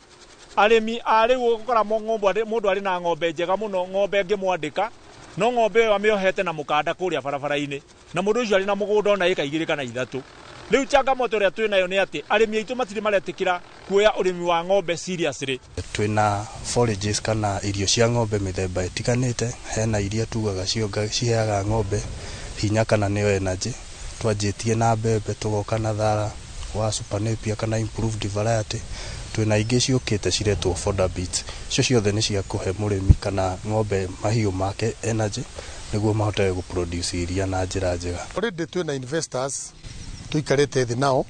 Arĩmi a rĩu ũgũkora mũndũ arĩ na ng'ombe njega mũno, ng'ombe ĩngĩmwandĩka, no ng'ombe ĩyo amĩohete na mũkanda kũrĩa barabara-inĩ, na mũndũ ũcio arĩ na mũgũnda ona ĩka 2 kana 3. Rĩu changamoto ĩrĩa twĩ nayo nĩ atĩ arĩmi aitũ matirĩ maretĩkĩra kuoya ũrĩmi wa ng'ombe seriously.
Twĩna forages kana irio cia ng'ombe mĩthemba ĩtiganĩte, hena iria tugaga ciheaga ng'ombe hinya kana nĩyo energy. Twanjĩtie na mbembe tũgoka na thara wa super napier kana improved variety. Twĩna ingĩ ciũkĩte ciretwo fodder beets, icio ciothe nĩ cia kũhe mũrĩmi kana ng'ombe mahiũ make energy nĩguo mahote gũproduce iria na njĩra njega.
Already twĩna investors tuikarĩte thĩ nao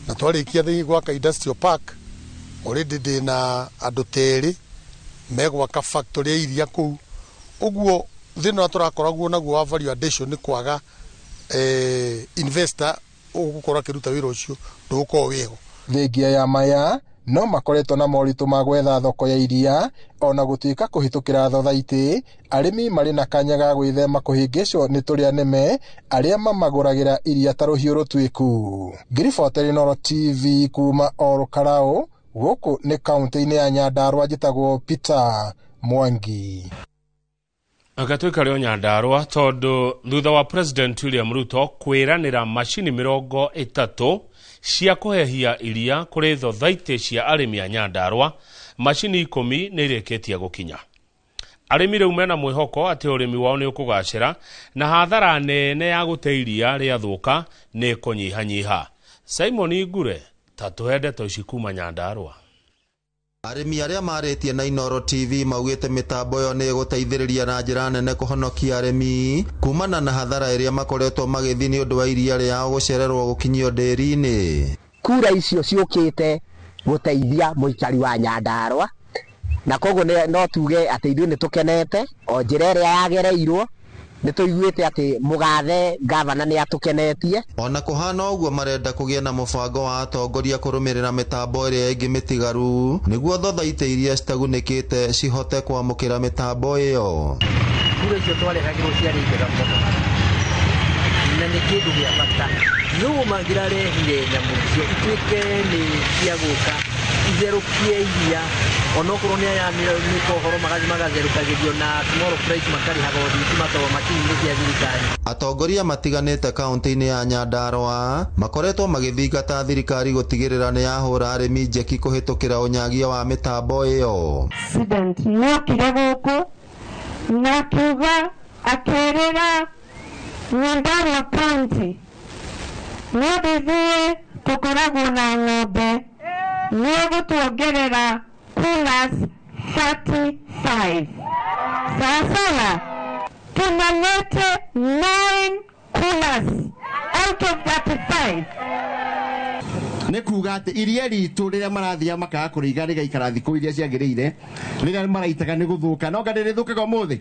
na twarĩkia thĩ gwaka industrial park, already ndĩna andũ terĩ megwaka factory ya iria kũu. Ũguo thĩna ũrĩa tũrakoragwo naguo wa value addition nĩ kwaga investor ũgũkorwo akĩruta wĩra ũcio ndũgũkorwo wĩho.
Thengia ya maya no makoretwo na moritũ ma gwetha thoko ya iria, ona gũtuĩka kũhĩtũkĩra thothaitĩ arĩmi marĩ na kanya ga gwĩthema kũhĩngĩcwo nĩ tũrĩa nĩme arĩa mamagũragĩra iria ta rũhiũ rũtuĩku. Ngiribotera Inooro TV kuma Olkarau, gũkũ nĩ kaunti-inĩ ya Nyandarua, njĩtagwo Peter Mwangi.
Agatuĩka rĩo Nyandarũa tondũ thutha wa President William Ruto kwĩranĩra macini 30 cia kũhehia iria kũrĩ thothaitĩ cia arĩmi a Nyandarũa, macini 10 nĩ irĩkĩtie gũkinya. Arĩmi rĩu mena mwĩhoko atĩ ũrĩmi wao nĩ ũkũgacĩra na hathara nene ya gũte iria rĩathũka nĩ ĩkũnyihanyiha. Simon Ngure ta tũhe ndeto ici kuma Nyandarũa.
Arĩmi arĩa marĩtie na Inooro TV maugĩte mĩtambo ĩyo nĩ ĩgũteithĩrĩria na njĩra nene kũhonokia arĩmi kumana na hathara ĩrĩa makoretwo magĩthiĩ nĩ ũndũ wa iria rĩao gũcererwo gũkinyio ndĩri-inĩ.
Kura icio ciũkĩte gũteithia mũikari wa Nyandarũa, na koguo no tuge atĩ ithuĩ nĩ tũkenete o njĩra ĩrĩa yagereirwo. Nĩ tũiguĩte atĩ mũgathe gavana nĩ atũkenetie.
Ona kũhana ũguo marenda kũgĩa na mũbango wa atongoria kũrũmĩrĩra mĩtambo ĩrĩa ĩngĩ mĩtigaru nĩguo thothaitĩ iria citagunĩkĩte cihote kwamũkĩra mĩtambo ĩyo.
Kura icio twarehagĩrwo ciarĩ njega mũno na nĩ kĩndũ gĩa bata. Nũ mangĩrarehire nyamũ icio ituĩke nĩ cia gũka itherũkie iria onokorwo nĩ aya mĩkohoro magathiĩ magatherũkagĩrio na small price makarĩhaga o thitima tondũ macini cia thirikari.
Atongoria matiganĩte kaunti-inĩ ya Nyandarũa makoretwo magĩthingata thirikari gũtigĩrĩra nĩ yahũra arĩmi njeki kũhĩtũkĩra ũnyagia wa mĩtambo ĩyo.
President nĩokire gũkũ na akiuga akĩrĩra Nyandarua County nĩ ũndũ ithuĩ tũkoragwo na ng'ombe nĩegũtuongerera coolers 35. Sawasawa, tunalete 9 coolers out of 35.
Nĩ kuga atĩ iria ritũ rĩrĩa marathiaga makaga kũrĩiga rĩgaikara thikũ iria ciagĩrĩire, rĩrĩa maraitaga nĩ gũthũka, no nga rĩrĩthũkaga ũmũthĩ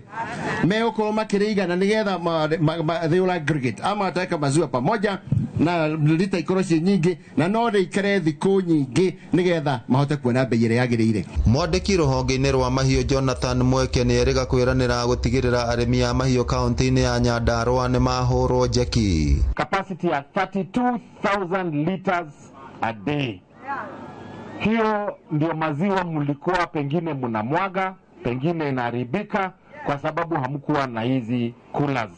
megũkorwo makĩrĩiga na nĩgetha they will aggregate ama wataweka maziwa pamoja na lita ikorwo ciĩ nyingĩ na no rĩikare thikũ nyingĩ nĩgetha mahote kuona bei ĩrĩa yagĩrĩire.
Mwandĩki rũhonge-inĩ rwa mahiũ Jonathan Mweke nĩ erĩga kwĩranĩra gũtigĩrĩra arĩmi a mahiũ kaunti-inĩ ya Nyandarũa nĩ mahũrwo njeki.
Capacity ya 32,000 liters a day. Hiyo ndio maziwa mlikuwa pengine mnamwaga, pengine inaharibika kwa sababu hamkuwa na hizi coolers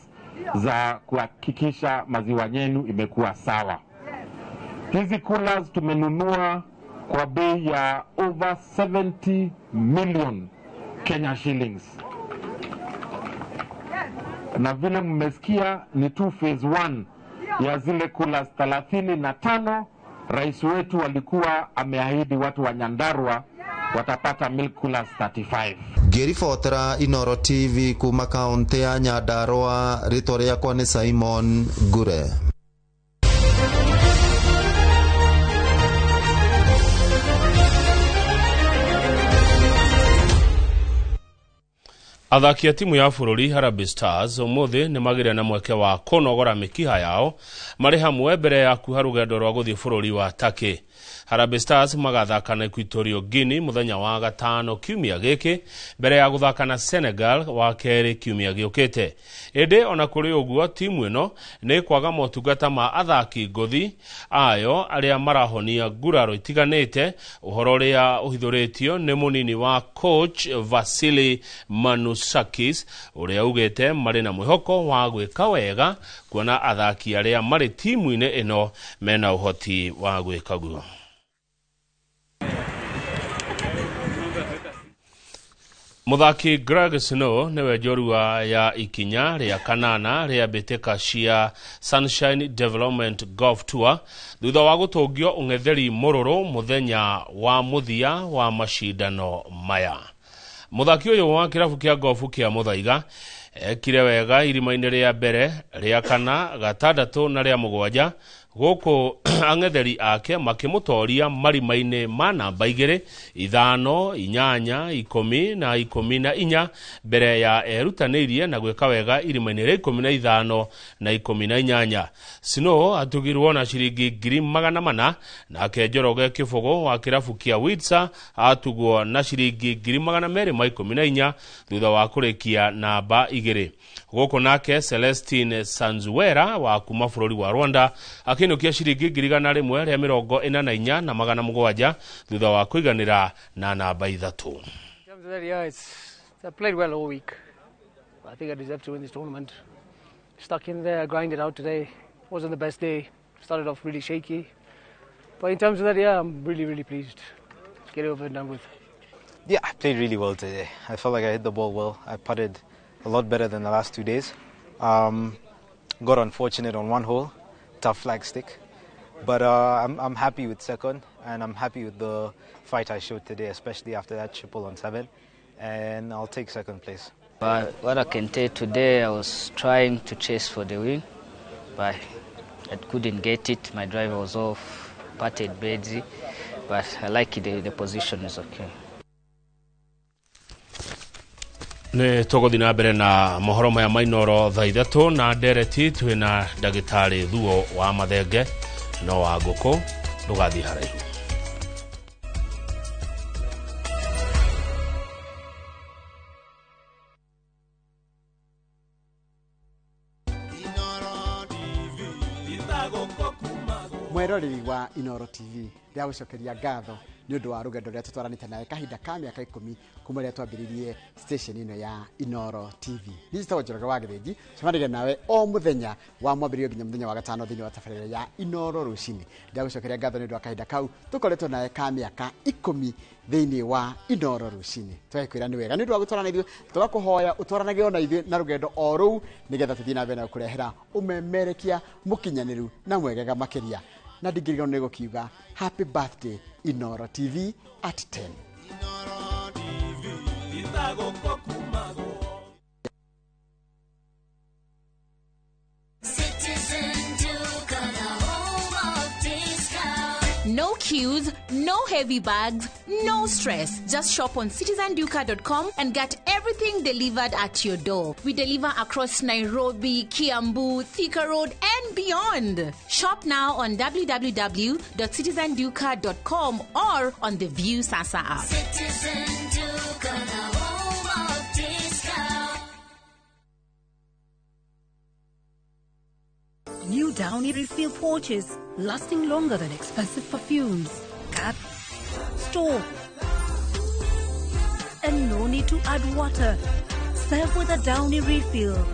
za kuhakikisha maziwa yenu imekuwa sawa. Hizi coolers tumenunua kwa bei ya over 70 million Kenya shillings. Na vile mmesikia ni tu phase 1 ya zile coolers 35. Rais wetu alikuwa ameahidi watu wa Nyandarua watapata milk coolers 35.
Ngĩribotera Inooro TV kuma kaunti ya Nyandarua, rĩtwa rĩakwa nĩ Simon Ngure.
Athaki a timu ya bũrũri Harambee Stars ũmũthĩ nĩ magĩire na mweke wa kũnogora mĩkiha yao marĩ hamwe mbere ya kuha rũgendo rwa gũthiĩ bũrũri wa Turkey. Harambee Stars magathaka na Equatorial Guinea mũthenya wa gatano kiumia gĩkĩ mbere ya gũthaka na Senegal wa kerĩ kiumia gĩũkĩte. Ĩndĩ ona kũrĩ ũguo timu ĩno nĩ kwaga motungata ma athaki ngũthi ayo arĩa marahonia nguraro itiganĩte, ũhoro ũrĩa ũhithũrĩtio nĩ mũnini wa coach Vasili Manusakis ũrĩa ugĩte marĩ na mwĩhoko wa gwĩka wega kuona athaki arĩa marĩ timu-inĩ ĩno mena ũhoti wa gwĩka guo. Mũthaki Greg Snow nĩwe njorua ya ikinya rĩa kanana rĩa mbĩtĩka cia Sunshine Development Golf Tour thutha wa gũtũngio ũng'etheri mũrũrũ mũthenya wa mũthia wa macindano maya. Mũthaki ũyũ wa kĩrabu kĩa golfu kĩa Mũthaiga ekire wega irima-inĩ rĩa mbere, rĩa kana, gatandatũ na rĩa mũgwanja, gũkũ ang'etheri ake makĩmũtoria marima-inĩ ma namba 2, 5, 8, 10 na 14 mbere ya erutanĩirie na gwĩka wega irima-inĩ rĩa 15 na 18. Snow atugirwo na ciringi 400,000 nake Njoroge Kĩbũgũ wa kĩrabu kĩa Witsa atugwo na ciringi 214 thutha wa kũrĩkia namba 2. Gũkũ nake Celestine Sanzuera wa kuma bũrũri wa Rwanda akĩinũkia ciringi 144,700 thutha wa kũiganĩra na namba 3.
I played well all week. I think I deserve to win this tournament. Stuck in there, grinded out today. Wasn't the best day. Started off really shaky. But in terms of that, yeah, I'm really, really pleased. Get it over and done with.
Yeah, I played really well today. I felt like I hit the ball well. I putted a lot better than the last 2 days. Got unfortunate on one hole, tough flag stick. But I'm happy with second, and I'm happy with the fight I showed today, especially after that triple on 7. And I'll take second place.
But what I can tell today, I was trying to chase for the win, but I couldn't get it. My driver was off, putted badly, but I like it, the position is okay.
Nĩ tũgũthiĩ na mbere na mohoro maya ma Inooro thaa 3 na ndereti twĩ na ndagĩtarĩ Thuo wa Mathenge no wa ngũkũ ndũgathiĩ haraihu.
Mweroreri wa Inooro TV ndĩragũcokeria ngatho nĩ ũndũ wa rũgendo rũrĩa tũtwaranĩte nawe kahinda ka mĩaka 10 kuma rĩrĩa twambĩrĩirie station ĩno ya Inooro TV. Niĩ njĩtagwo Njoroge wa Gĩthĩnji, cemanagia nawe o mũthenya wa mwambĩrĩrio nginya mũthenya wa gatano thĩinĩ wa tabarĩra ya Inooro rũcinĩ. Ndĩragũcokeria ngatho nĩ ũndũ wa kahinda kau tũkoretwo nawe ka mĩaka 10 thĩinĩ wa Inooro rũcinĩ. Tũgakwĩra nĩ wega nĩ ũndũ wa gũtwarana ithuĩ, tũgakũhoya ũtwaranage ona ithuĩ na rũgendo o rũu nĩgetha tũthiĩ na mbere na gũkũrehera ũmemerekia mũkinyanĩru na mwegega makĩria. Na ndingĩriganĩrwo nĩ gũkiuga happy birthday Inooro TV at 10.
No queues, no heavy bags, no stress. Just shop on citizenduka.com and get everything delivered at your door. We deliver across Nairobi, Kiambu, Thika Road, and beyond. Shop now on www.citizenduka.com or on the View Sasa app.
Citizen Duka, the home of discount.
New Downy refill pouches, lasting longer than expensive perfumes. Cap, store, and no need to add water. Serve with a Downy refill.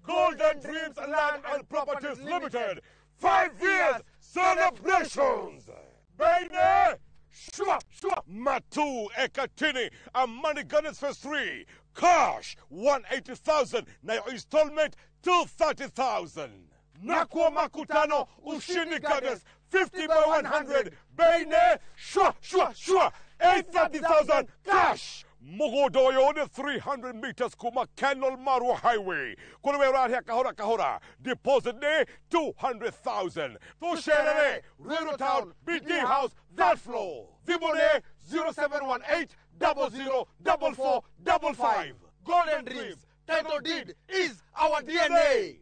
Golden Dreams Land and Properties Limited, 5 years celebrations. Baby, shwa shwa Matu Ekatini Amani Gardens Phase 3. Cash 180,000 na your installment 230,000. Nakwa Makutano Ushindi Gardens 50 by 100. Bene shwa shwa shwa 830,000 cash. Mugodoyo 300 meters kuma Kenol Marua Highway. Kulewe right kahora kahora. Deposit day 200,000. Tusherere Ruiru Town BD House that floor. Vibone 0718 004455. Golden Dreams title deed is our DNA.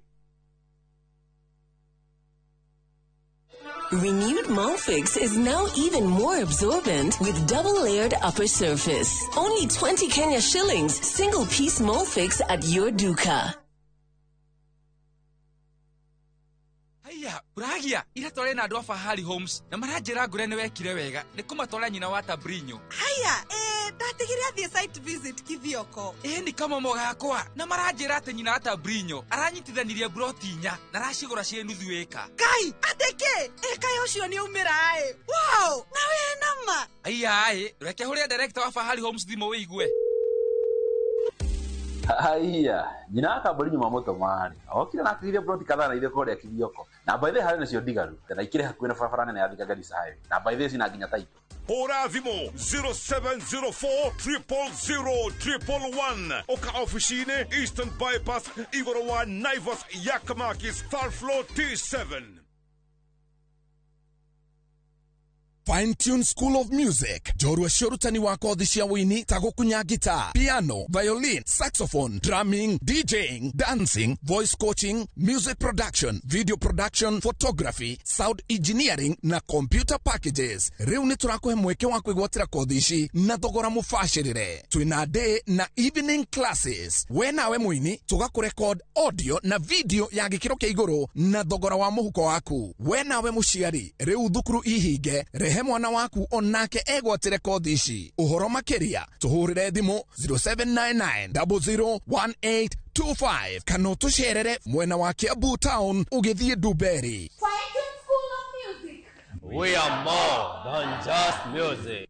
Renewed Molfix is now even more absorbent with double-layered upper surface. Only 20 Kenya shillings, single-piece Molfix at your duka.
Haiya, uragia ira tware na andu a Fahari Homes na maranjira ngure ni wekire wega ni kumatwara nyina wa Tabrinyo.
Haiya, ndatigire athie site visit Kithioko.
Ni kamomo gakwa na maranjira ati nyina wa Tabrinyo aranyitithanirie broti inya na aracigura cie nuthu eka.
Kai, ateke eka ucio ni umira ai. Wow, na we nama.
Haiya ai, reke huria director wa Fahari Homes thimu wigue.
Haiya, nyina wa Tabrinyo mamoto mari. Okire na akigire broti kadhaa na ithe kuria Kithioko. Na by the way nacio ndigaru na ikire hakuhi na barabara nene ya Thika Garissa Highway. Na by the way cina nginya title.
Hũra thimũ 0704 000 111. Oka ofici-inĩ Eastern Bypass igũrũ wa Naivas Yakamakis third floor T7.
Fine Tune School of Music, njorua cia ũrutani wa kothi cia wũini ta gũkunya guitar, piano, violin, saxophone, drumming, DJing, dancing, voice coaching, music production, video production, photography, sound engineering na computer packages. Rĩu nĩ tũrakũhe mweke wa kwĩgwatĩra kothi ici na thogora mũbacĩrĩre. Twĩna day na evening classes. We nawe mũini tũgakũrecord audio na video ya gĩkĩro kĩa igũrũ na thogora wa mũhuko waku. We nawe mũciari, rĩu thukuru ihinge, rehe Rehe mwana waku onake egwatĩre kothi ici. Ũhoro makĩria tũhũrĩre thimũ 0799 001825 kana ũtũcerere mwena wa Kiambu Town ũgĩthiĩ Ndumberi.
We are more than just music.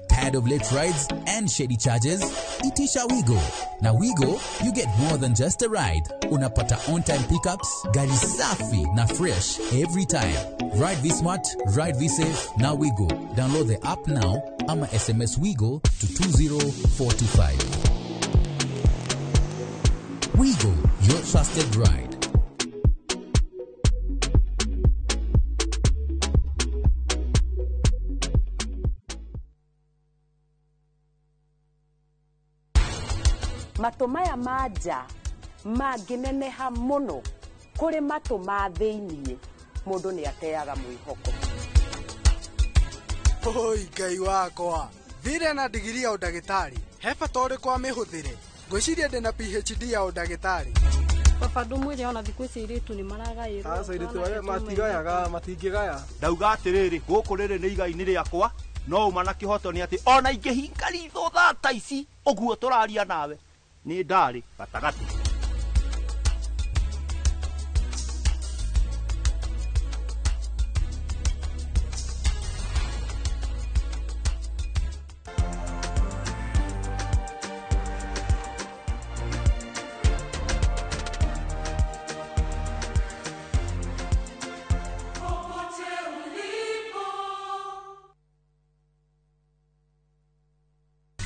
Tired of late rides and shady charges? Itisha Wigo. Na Wigo, you get more than just a ride. Unapata on-time pickups, gari safi na fresh every time. Ride V-Smart, ride V-Safe, na Wigo. Download the app now ama SMS Wigo to 20425. Wigo, your trusted ride.
Matũ maya ma nja mangĩneneha mũno kũrĩ matũ ma thĩiniĩ, mũndũ nĩ ateaga mwĩhoko.
Oi Ngai wakwa, thire na ndigiri ya ũndagĩtarĩ, he bata ũrĩkũ amĩhũthĩre? Ngwĩciria ndĩna PhD ya ũndagĩtarĩ.
Baba ndũmwĩre ona thikũ ici airĩtu nĩ maragaĩrwo.
Aca airĩtu arĩa matigayaga, matingĩgaya.
Ndauga atĩrĩrĩ, gũkũ rĩrĩ nĩ igai-inĩ rĩakwa, no uma na kĩhoto nĩ atĩ ona ingĩhinga ritho thaa ta ici ũguo tũraria nawe, nĩ ndarĩ gatagatĩ.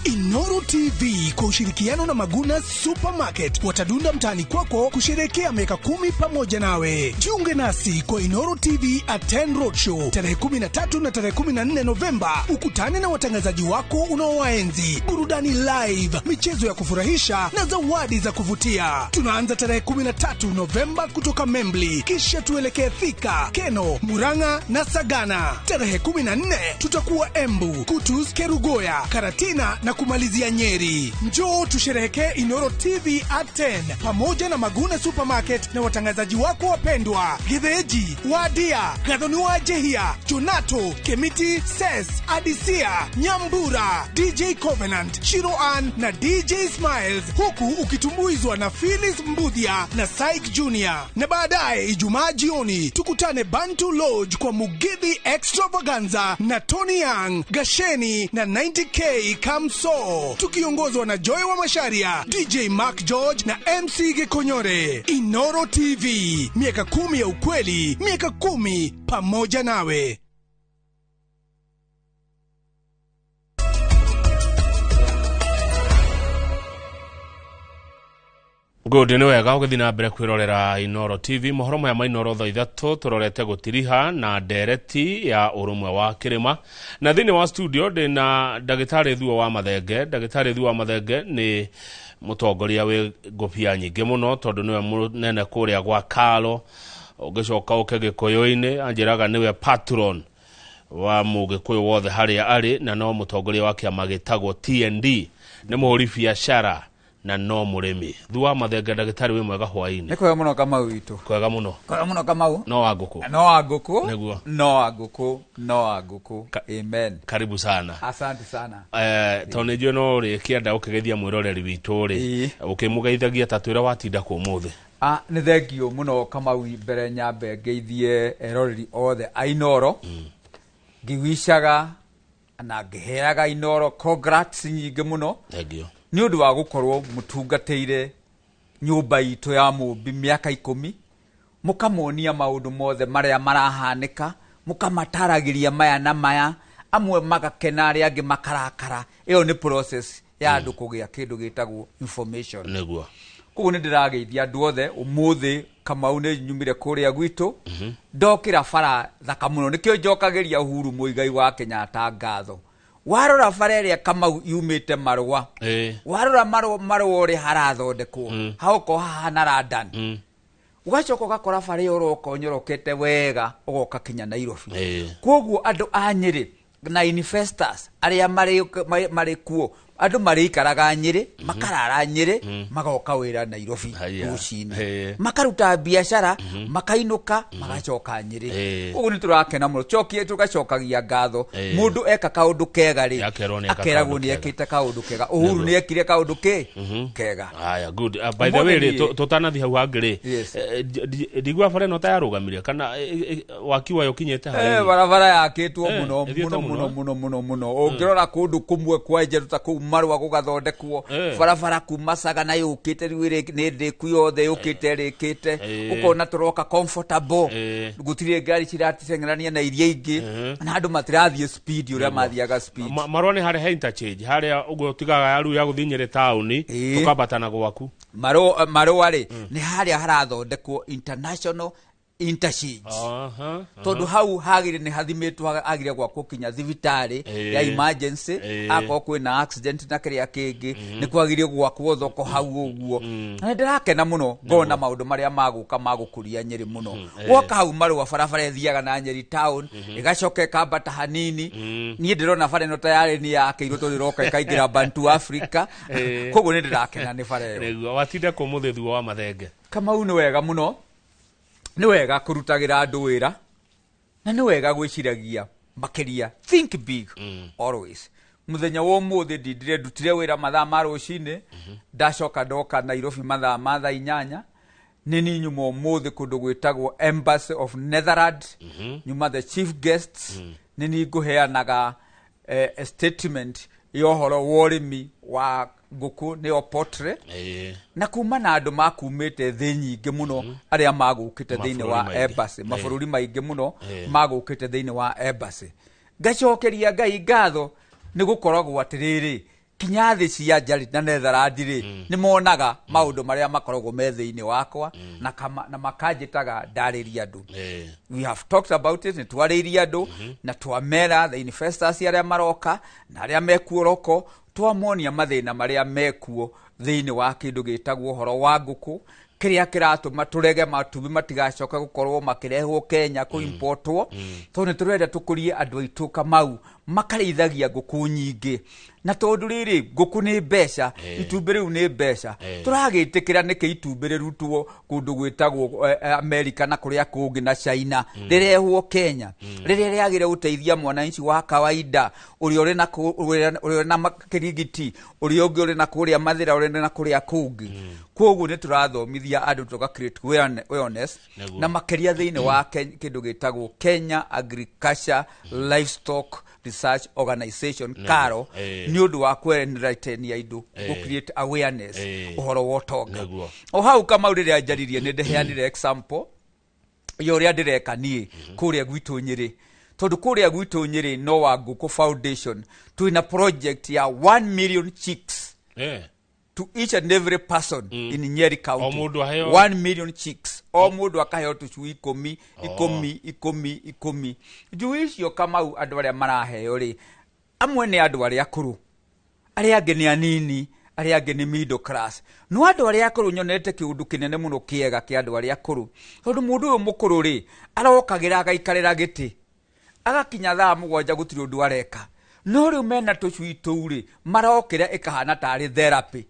Inooro TV kwa ushirikiano na Maguna Supermarket watadunda mtaani kwako kusherehekea miaka 10 pamoja nawe. Jiunge nasi kwa Inooro TV at 10 Roadshow tarehe 13 na tarehe 14 Novemba. Ukutane na watangazaji wako unaowaenzi, burudani live, michezo ya kufurahisha na zawadi za kuvutia. Tunaanza tarehe 13 Novemba kutoka Membli, kisha tuelekee Thika, Keno, Murang'a na Sagana. Tarehe 14 tutakuwa Embu, Kutus, Kerugoya, Karatina na kumalizia Nyeri. Njoo tusherehekee Inooro TV at 10 pamoja na Maguna Supermarket na watangazaji wako wapendwa Githeji, Wadia, Gathoni wa Jehia, Jonato, Kemiti, Ses, Adisia, Nyambura, DJ Covenant, Shiroan na DJ Smiles, huku ukitumbuizwa na Phyllis Mbudhia na Syke Junior. Na baadaye Ijumaa jioni tukutane Bantu Lodge kwa Mugithi Extravaganza na Tony Young, Gasheni na 90K Kamso, tukiongozwa na Joy wa Masharia, DJ Mark George na MC Gekonyore. Inooro TV, miaka 10 ya ukweli, miaka 10 pamoja nawe.
Good, nĩ wega ũgĩthiĩ na mbere kwĩrorera Inooro TV. Mohoro maya ma Inooro thaa ithatũ tũrorete gũtiriha na ndereti ya ũrũmwe wa kĩrĩma. Na thĩinĩ wa studio ndĩna ndagĩtarĩ Thuo wa Mathenge. Ndagĩtarĩ Thuo wa Mathenge nĩ mũtongoria wĩ ngũbia nyingĩ mũno tondũ nĩwe mũnene kũrĩa gwa Karo. Ũngĩcoka ũke Gĩkũyũ-inĩ anjĩraga nĩwe patron wa mũgĩkũyũ wothe harĩa arĩ, na no mũtongoria wa kĩama gĩtagwo TND, nĩ mũhũri biacara na no mũrĩmi. Thuo wa Mathenge, ndagĩtarĩ wĩ mwega hwaĩ-inĩ.
Nĩ kwega mũno Kamau witũ.
Kwega mũno.
Kwega mũno Kamau.
No wa ngũkũ.
No wa ngũkũ.
Nĩguo.
No wa ngũkũ. No wa ngũkũ. Amen.
Karibu sana.
Asante sana.
Tondũ nĩ njũĩ no ũrĩkĩenda ũkĩgeithia mwĩroreri witũ rĩ, ũkĩmũgeithagia ta twĩra watinda kũ ũmũthĩ.
Nĩ thengio mũno Kamau, mbere nyambe ngeithie eroreri othe a Inooro. Ngĩwicaga na ngĩheaga Inooro congrats nyingĩ mũno.
Thengio.
Nĩ ũndũ wa gũkorwo mũtungatĩire nyũmba itũ ya mũmbi mĩaka 10, mũkamonia maũndũ mothe marĩa marahanĩka, mũkamataragĩria maya na maya, amwe magakena arĩa angĩ makarakara. Ĩyo nĩ process ya andũ kũgĩa kĩndũ gĩtagwo information.
Nĩguo.
Koguo nĩ ndĩrageithia andũ othe ũmũthĩ. Kamau nĩ nyumire kũrĩa gwitũ, ndokĩra bara thaka mũno, nĩkĩo njokagĩria Uhuru Muigai wa Kenyatta ngatho. Warora bara ĩrĩa Kamau yumĩte Marũa, warora Marũa ũrĩa harathondekwo, haokorwo hahana London, ũgacoka ũgakora bara ĩyo ũroka ũnyorokete wega ũgoka kinya Nairobi. Koguo andũ a Nyĩrĩ na investors arĩa marĩ kuo, Andũ marĩikaraga Nyĩrĩ, makarara Nyĩrĩ, magoka wĩra Nairobi rũcinĩ, makaruta biacara, makainũka, magacoka Nyĩrĩ. Koguo nĩ tũrakena mũno, cokie tũgacokagia ngatho. Mũndũ eka kaũndũ kega rĩ,
Akerwo nĩ eka
akeragwo
kaũndũ
nĩ
kega.
ekĩte kaũndũ kega. Uhuru nĩ ekire kaũndũ kĩ kega.
Haya, good. By the way rĩ, tũtanathi hau hangĩ rĩ, ndigua bara ĩno ta yarũgamire kana waki wayo ũkinyĩte harĩa?
Barabara yakĩtwo mũno
ĩthiĩte
mũno
mũno,
mũno
eh?
Mũno mũno mũno. Ũngĩrora kũndũ kũmwe kwa njerũ ta kũu Marũa gũgathondekwo barabara kuma Sagana yũkĩte rĩu nĩ ndĩku yothe yũkĩte ĩrĩkĩte. Ũkona tũroka comfortable, gũtirĩ ngari cirateng'erania na iria ingĩ, na andũ matirathiĩ speed ũrĩa mathiaga speed.
Marũa nĩ harĩa he interchange harĩa ũguo ũtigaga ya rĩu ya gũthiĩ Nyĩrĩ taũni, tũkambata na gwaku.
Marũa rĩ, nĩ harĩa harathondekwo international interchange, tondũ hau hagire nĩ hathimĩtwo, hagire gwakwo kinya thibitarĩ ya emergency, akorwo kwĩna accident na kĩrĩa kĩngĩ, nĩ kwagire gwakwo thoko hau ũguo. Na nĩ ndĩrakena mũno ngona maũndũ marĩa magũka magũkũria Nyĩrĩ mũno. Woka hau Marũa, barabara ĩthiaga na Nyĩrĩ town, ĩgacoka ĩkambata hanini. Niĩ ndĩrona bara ĩno tayarĩ nĩ yakĩirwo tondũ ĩroka ĩkaingĩra Bantu Africa. Koguo nĩ ndĩrakena nĩ bara ĩyo.
Nĩguo watinda kũ mũthĩ thutha wa mathenge?
Kamau, nĩ wega mũno, nĩ wega kũrutagĩra andũ wĩra, na nĩ wega gwĩciragia makĩria, think big always. Mũthenya wa ũmũthĩ ndindire ndutire wĩra mathaa ma rũcinĩ, ndacoka ndoka Nairobi mathaa ma thaa 8. Nĩ ni nyuma ũmũthĩ kũndũ gwĩtagwo Embassy of Netherlands, nyuma the chief guests. Nĩ ni ngũheanaga a statement ya ũhoro wa ũrĩmi wa ngũkũ, nĩyo poultry, na kuma na andũ makumĩte thĩ nyingĩ mũno arĩa magũkĩte thĩinĩ wa
Mabũrũri maingĩ.
embassy, mabũrũri maingĩ mũno magũkĩte thĩinĩ wa embassy. Ngacokeria Ngai ngatho nĩ gũkoragwo atĩrĩrĩ, kinya thĩ cia nja rĩ, na Netherland rĩ, nĩ monaga maũndũ marĩa makoragwo me thĩinĩ wakwa na makanjĩtaga ndarĩria andũ. We have talked about it, nĩ twarĩirie andũ na twamera the investors arĩa maroka na arĩa mekuo roko, twamonia mathĩna marĩa mekuo thĩinĩ wa kĩndũ gĩtagwo ũhoro wa ngũkũ, kĩrĩa kĩratũma tũrege matumbĩ matigacoke gũkorwo makĩrehwo Kenya kũimportwo, tondũ nĩ tũrenda tũkũrie andũ aitũ Kamau makarĩithagia ngũkũ nyingĩ, na tondũ rĩrĩ ngũkũ nĩ mbeca, itumbĩ rĩu nĩ mbeca. Tũragĩtĩkĩra nĩkĩ itumbĩ rĩrutwo kũndũ gwĩtagwo Amerika na kũrĩa kũngĩ na China rĩrehwo Kenya, rĩrĩa rĩagĩrĩire gũteithia mwananchi wa kawaida ũrĩa ũrĩ na ũrĩa ũrĩ na kĩrigiti, ũrĩa ũngĩ ũrĩ na kũrĩa Mathĩra, ũrĩa ũrĩ na kũrĩa kũngĩ. Koguo nĩ tũrathomithia andũ tũga create awareness, na makĩria thĩinĩ wa kĩndũ gĩtagwo Kenya Agriculture Livestock Research Organization, KARO, nĩ ũndũ wa kwenlightenia indo, gũ create awareness ũhoro wa ũtonga. O hau Kamau, rĩrĩa njaririe nĩ ndĩheanire example ya ũrĩa ndĩreka niĩ kũrĩa gwitũ Nyĩrĩ, tondũ kũrĩa gwitũ Nyĩrĩ no wa Ngũkũ Foundation twĩna project ya 1 million chicks to each and every person in Nyeri County.
O mũndũ aheo-
1 million chicks, o mũndũ akaheo tũcui 10, 10, 10, 10. Njui icio Kamau, andũ arĩa maraheo rĩ, amwe nĩ andũ arĩa akũrũ, arĩa angĩ nĩ anini, arĩa angĩ nĩ middle class. No andũ arĩa akũrũ, nyonete kĩũndũ kĩnene mũno kĩega kĩa andũ arĩa akũrũ, tondũ mũndũ ũyũ mũkũrũ rĩ, arokagĩra agaikarĩra gĩtĩ agakinya thaa 7, gũtirĩ ũndũ areka. No rĩu mena tũcui tũu rĩ, marokĩra ĩkahana tarĩ therapy,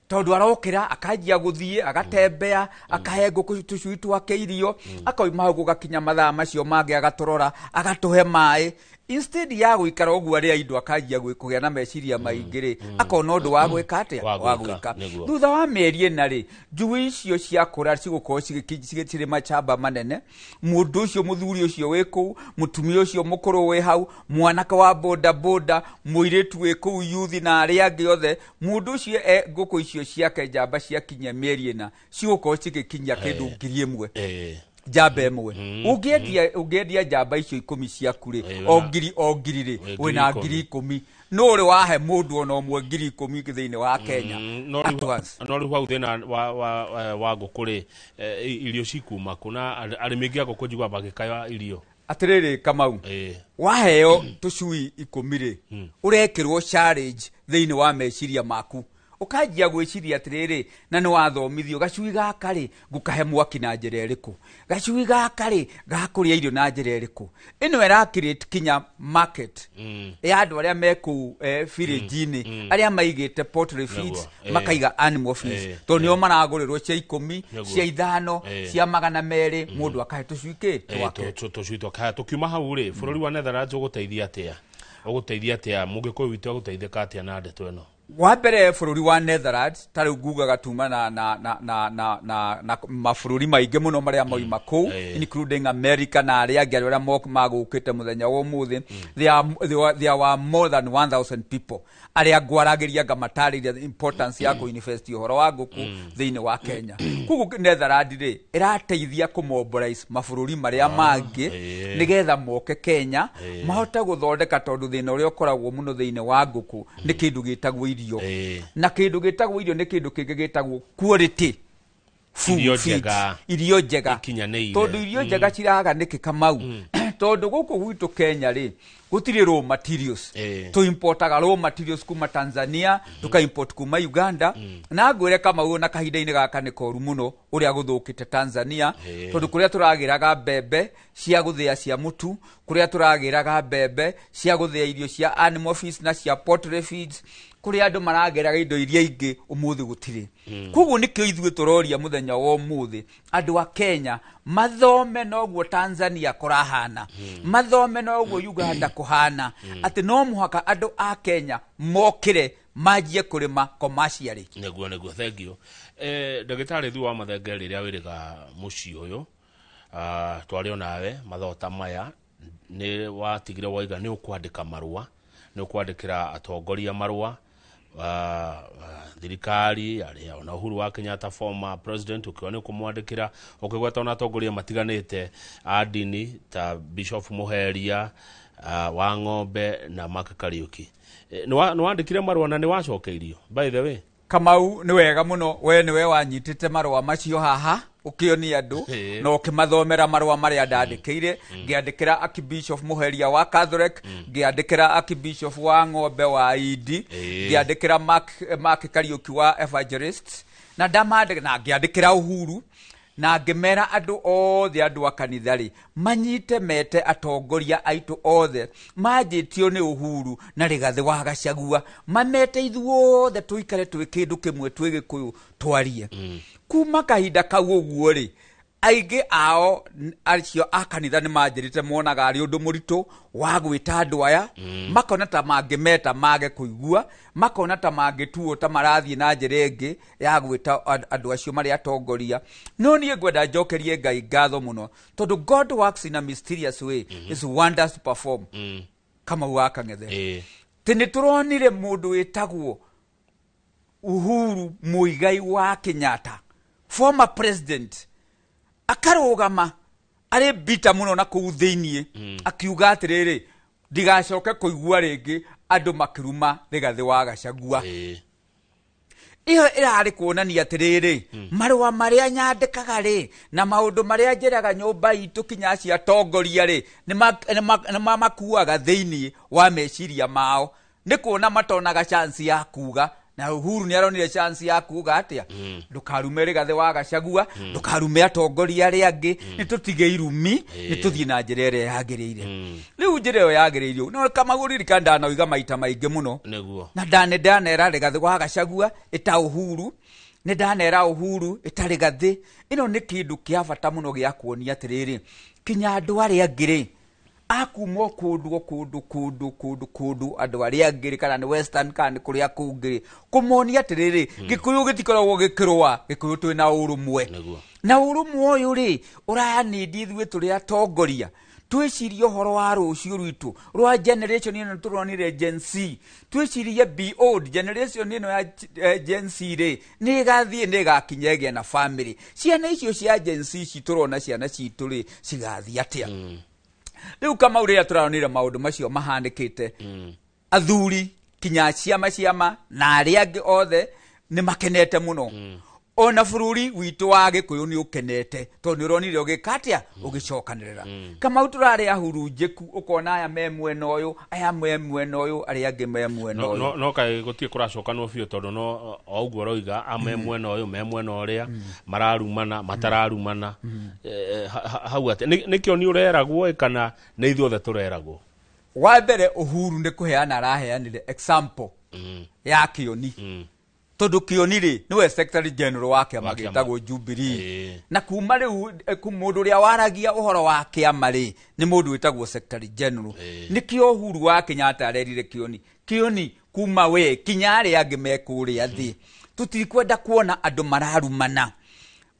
tondũ arokĩra akanjia gũthiĩ agatembea, akahe ngũkũ tũcui twake irio, akoima hau gũgakinya mathaa macio mangĩ agatũrora, agatũhe maĩ, instead ya gũikara ũguo arĩa indo akanjia kũgĩa na meciria maingĩ rĩ, akona ũndũ wa gwĩka atĩa,
Wa
wa
gwĩka,
gwĩka. Thutha wa mĩeri 4 rĩ, njui icio ciakũra cigũkorwo cirĩ macamba manene. Mũndũ ũcio, mũthuri ũcio wĩ kũu, mũtumia ũcio mũkũrũ wĩ hau, mwanake wa boda boda, mũirĩtu wĩ kũu yuthi na arĩa angĩ othe, mũndũ ũcio ngũkũ icio ciake njamba ciakinyia mĩeri 4 cigũkorwo cigĩkinyia kĩndũ 1,000 njamba ĩmwe. Ũngĩendia njamba icio 10 ciaku rĩ, o ngiri o ngiri rĩ,
Wĩ
wĩna
10,000.
10,000. No ũrĩ wahe mũndũ ona ũmwe 10,000 thĩinĩ wa Kenya
No
at
rĩu
once?
No rĩu hau thĩna wa ngũkũ rĩ, irio cikuma kũ? Na arĩmi aingĩ a ngũkũ njiguaga magĩkaya irio.
Atĩrĩrĩ Kamau, waheo tũcui 10 rĩ, ũrekĩrwo challenge thĩinĩ wa meciria maku. Ũkanjia gwĩciria atĩrĩrĩ, na nĩ wathomithio gacui gaka rĩ, ngũkahe mwaki na njĩra ĩrĩkũ, gacui gaka rĩ, gakũrĩa irio na njĩra ĩrĩkũ. Ĩno ĩra create kinya market ya andũ arĩa me kũu village-inĩ, arĩa maigĩte poultry feeds, makaiga animal feeds, tondũ nĩo maragũrĩrwo cia 10, cia 5, cia 200, mũndũ akahe tũcui kĩ twake.
Tũcui twake. Haya, tũkiuma hau rĩ, bũrũri wa Netherlands ũgũteithia atĩa? Ũgũteithia atĩa mũgĩkũyũ witũ agũteithĩka atĩa na ndeto ĩno?
Wa mbere, bũrũri wa Netherlands, ta rĩu ngugaga tuma na na na na na na na mabũrũri maingĩ mũno marĩa moima kũu, including America na arĩa angĩ arĩa magũkĩte mũthenya wa ũmũthĩ. There were more than 1000 people arĩa ngwaragĩria ngamatarĩria the importance ya kũinvest ũhoro wa ngũkũ thĩinĩ wa Kenya. Koguo Netherlands rĩ, ĩrateithia kũmobilize mabũrũri marĩa mangĩ nĩgetha moke Kenya mahote gũthondeka, tondũ thĩna ũrĩa ũkoragwo mũno thĩinĩ wa ngũkũ nĩ kĩndũ gĩtagwo irio, na kĩndũ gĩtagwo irio nĩ kĩndũ kĩngĩ gĩtagwo quality food,
Irio
feeds.
njega.
Irio njega
Ikinyanĩire.
Tondũ irio njega ciraga nĩkĩ, Kamau? Tondũ gũkũ gwitũ Kenya rĩ, gũtirĩ raw materials. Tũ importaga raw materials kuma Tanzania, tuka import kuma Uganda. Na ngwĩre Kamau, na kahinda-inĩ gaka nĩ koru mũno ũrĩa gũthũkĩte Tanzania, tondũ kũrĩa tũragĩraga mbembe cia gũthĩa cia mũtu, kũrĩa tũragĩraga mbembe cia gũthĩa irio cia animal feeds na cia poultry feeds, kũrĩa andũ maragĩraga indo iria ingĩ, ũmũthĩ gũtirĩ. Koguo nĩkĩo ithuĩ tũroria mũthenya wa ũmũthĩ andũ a Kenya mathome noguo Tanzania kũrahana, mathome noguo Uganda kũhana, atĩ no mũhaka andũ a Kenya mokĩre manjie kũrĩma commercially.
Nĩguo, thank you, ndagĩtarĩ. Thu wa Mathenge, rĩrĩa wĩrĩga mũciĩ ũyũ, twarĩ onawe mathota maya, nĩ watigire waiga nĩ ũkwandĩka marũa, nĩ ũkwandĩkĩra atongoria marũa, thirikari arĩa ona Uhuru wa Kenyatta, former president, ũkiuga nĩ ũkũmwandĩkĩra, ũkĩgweta ona atongoria matiganĩte a ndini ta Bishop Muheria wa Ng'ombe na Mark Kariuki. Nĩ wandĩkire marũa na nĩ wacokeirio, by the way?
Kamau, nĩ wega mũno. We nĩwe wanyitĩte marũa macio haha ũkĩonia andũ na ũkĩmathomera marũa marĩa ndandĩkĩire. Ngĩandĩkĩra Archbishop Muheria wa Catholic, ngĩandĩkĩra Archbishop wa Ng'ombe wa Indi, ngĩandĩkĩra Mark Kariuki wa Evangelist, na ndamandĩka na ngĩandĩkĩra Uhuru, na ngĩmera andũ othe, andũ a kanitha rĩ, manyite mete atongoria aitũ othe manjĩtio nĩ Uhuru na Rigathĩ wa Gachagua, mamete ithuothe tũikare twĩ kĩndũ kĩmwe, twĩ Gĩkũyũ, twarie. Kuma kahinda kau ũguo rĩ, aingĩ ao acio a kanitha nĩ manjĩrĩte monaga arĩ ũndũ mũritũ wa gwĩta andũ aya, makona ta mangĩmeta mage kũigua, makona ta mangĩtuo ta marathiĩ na njĩra ĩngĩ ya gwĩta andũ acio marĩ atongoria. No niĩ ngwenda njokerie Ngai ngatho mũno, tondũ God works in a mysterious way, his wonders to perform. Kamau wa Kang'ethe, tĩ nĩ tũronire mũndũ wĩtagwo Uhuru Muigai wa Kenyatta, former president, akarũgama arĩ bita mũno na kũu thĩiniĩ, akiuga atĩrĩrĩ, ndigacoke kũigua rĩngĩ andũ makĩruma Rigathĩ wa Gachagua. Ĩyo ĩrarĩ kuonania atĩrĩrĩ, marũa marĩa nyandĩkaga rĩ, na maũndũ marĩa njĩraga nyũmba itũ kinya acio atongoria rĩ, nĩ mamakuaga thĩiniĩ wa meciria mao, nĩ kuona matonaga chance ya kuga. Na Uhuru nĩ aronire chance ya kuga atĩa, ndũkarume Rigathĩ wa Gachagua, ndũkarume atongoria arĩa angĩ, nĩ tũtige irumi, nĩ tũthiĩ na njĩra ĩrĩa yagĩrĩire. Rĩu njĩra ĩyo yagĩrĩire, no Kamau, ririkana ndanoiga maita maingĩ mũno na ndane ndanera Rigathĩ wa Gachagua ĩta Uhuru, nĩ ndanera Uhuru ĩta Rigathĩ. Ĩno nĩ kĩndũ kĩa bata mũno gĩa kuonia atĩrĩrĩ, kinya andũ arĩa angĩ rĩ, akuma o kũndũ o kũndũ kũndũ kũndũ kũndũ, andũ arĩa angĩ rĩ, kana nĩ western kana nĩ kũrĩa kũngĩ rĩ, kũmonia atĩrĩrĩ, Gĩkũyũ gĩtikoragwo gĩkĩrũa, Gĩkũyũ twĩna ũrũmwe. Na ũrũmwe ũyũ rĩ, ũranindi ithuĩ tũrĩ atongoria twĩcirie ũhoro wa rũciũ rwitũ rwa generation ĩno tũronire Gen Z, twĩcirie beyond generation ĩno ya Gen Z rĩ, nĩ ĩgathiĩ, nĩ ĩgakinya ĩgĩe na family. Ciana icio cia Gen Z ici tũrona, ciana citũ rĩ, cigathiĩ atĩa? Rĩu Kamau, rĩrĩa tũraronire maũndũ macio mahanĩkĩte, athuri kinya ciama ciama na arĩa angĩ othe nĩ makenete mũno. Ona bũrũri witũ wa Gĩkũyũ nĩ ũkenete tondũ nĩ ũronire ũgĩka atĩa, ũgĩcokanĩrĩra. Kamau, tũrarĩ ahurunjĩku, ũkona aya me mwena ũyũ, aya me mwena ũyũ, arĩa angĩ me mwena
No,
ũyũ.
no kaĩ gũtirĩ kũracokanwo biũ, tondũ no o ũguo ũroiga, a me mwena ũyũ, me mwena ũrĩa, mararumana matararumana. Hau atĩ nĩkĩo nĩ ũreragwo ĩ, kana nĩ ithuothe tũreragwo?
Wa mbere, Uhuru nĩ kũheana araheanire example ya Kĩoni, tondũ Kĩoni rĩ, nĩwe secretary general wa kĩama
Wa kĩama.
gĩtagwo Jubilee, na kuma rĩu mũndũ ũrĩa waragia ũhoro wa kĩama rĩ, nĩ mũndũ wĩtagwo secretary general. Nĩkĩo Uhuru wa Kenyatta arerire Kĩoni, Kĩoni, kuma we kinya arĩa angĩ me kũrĩa thĩ, tũtikwenda kuona andũ mararumana.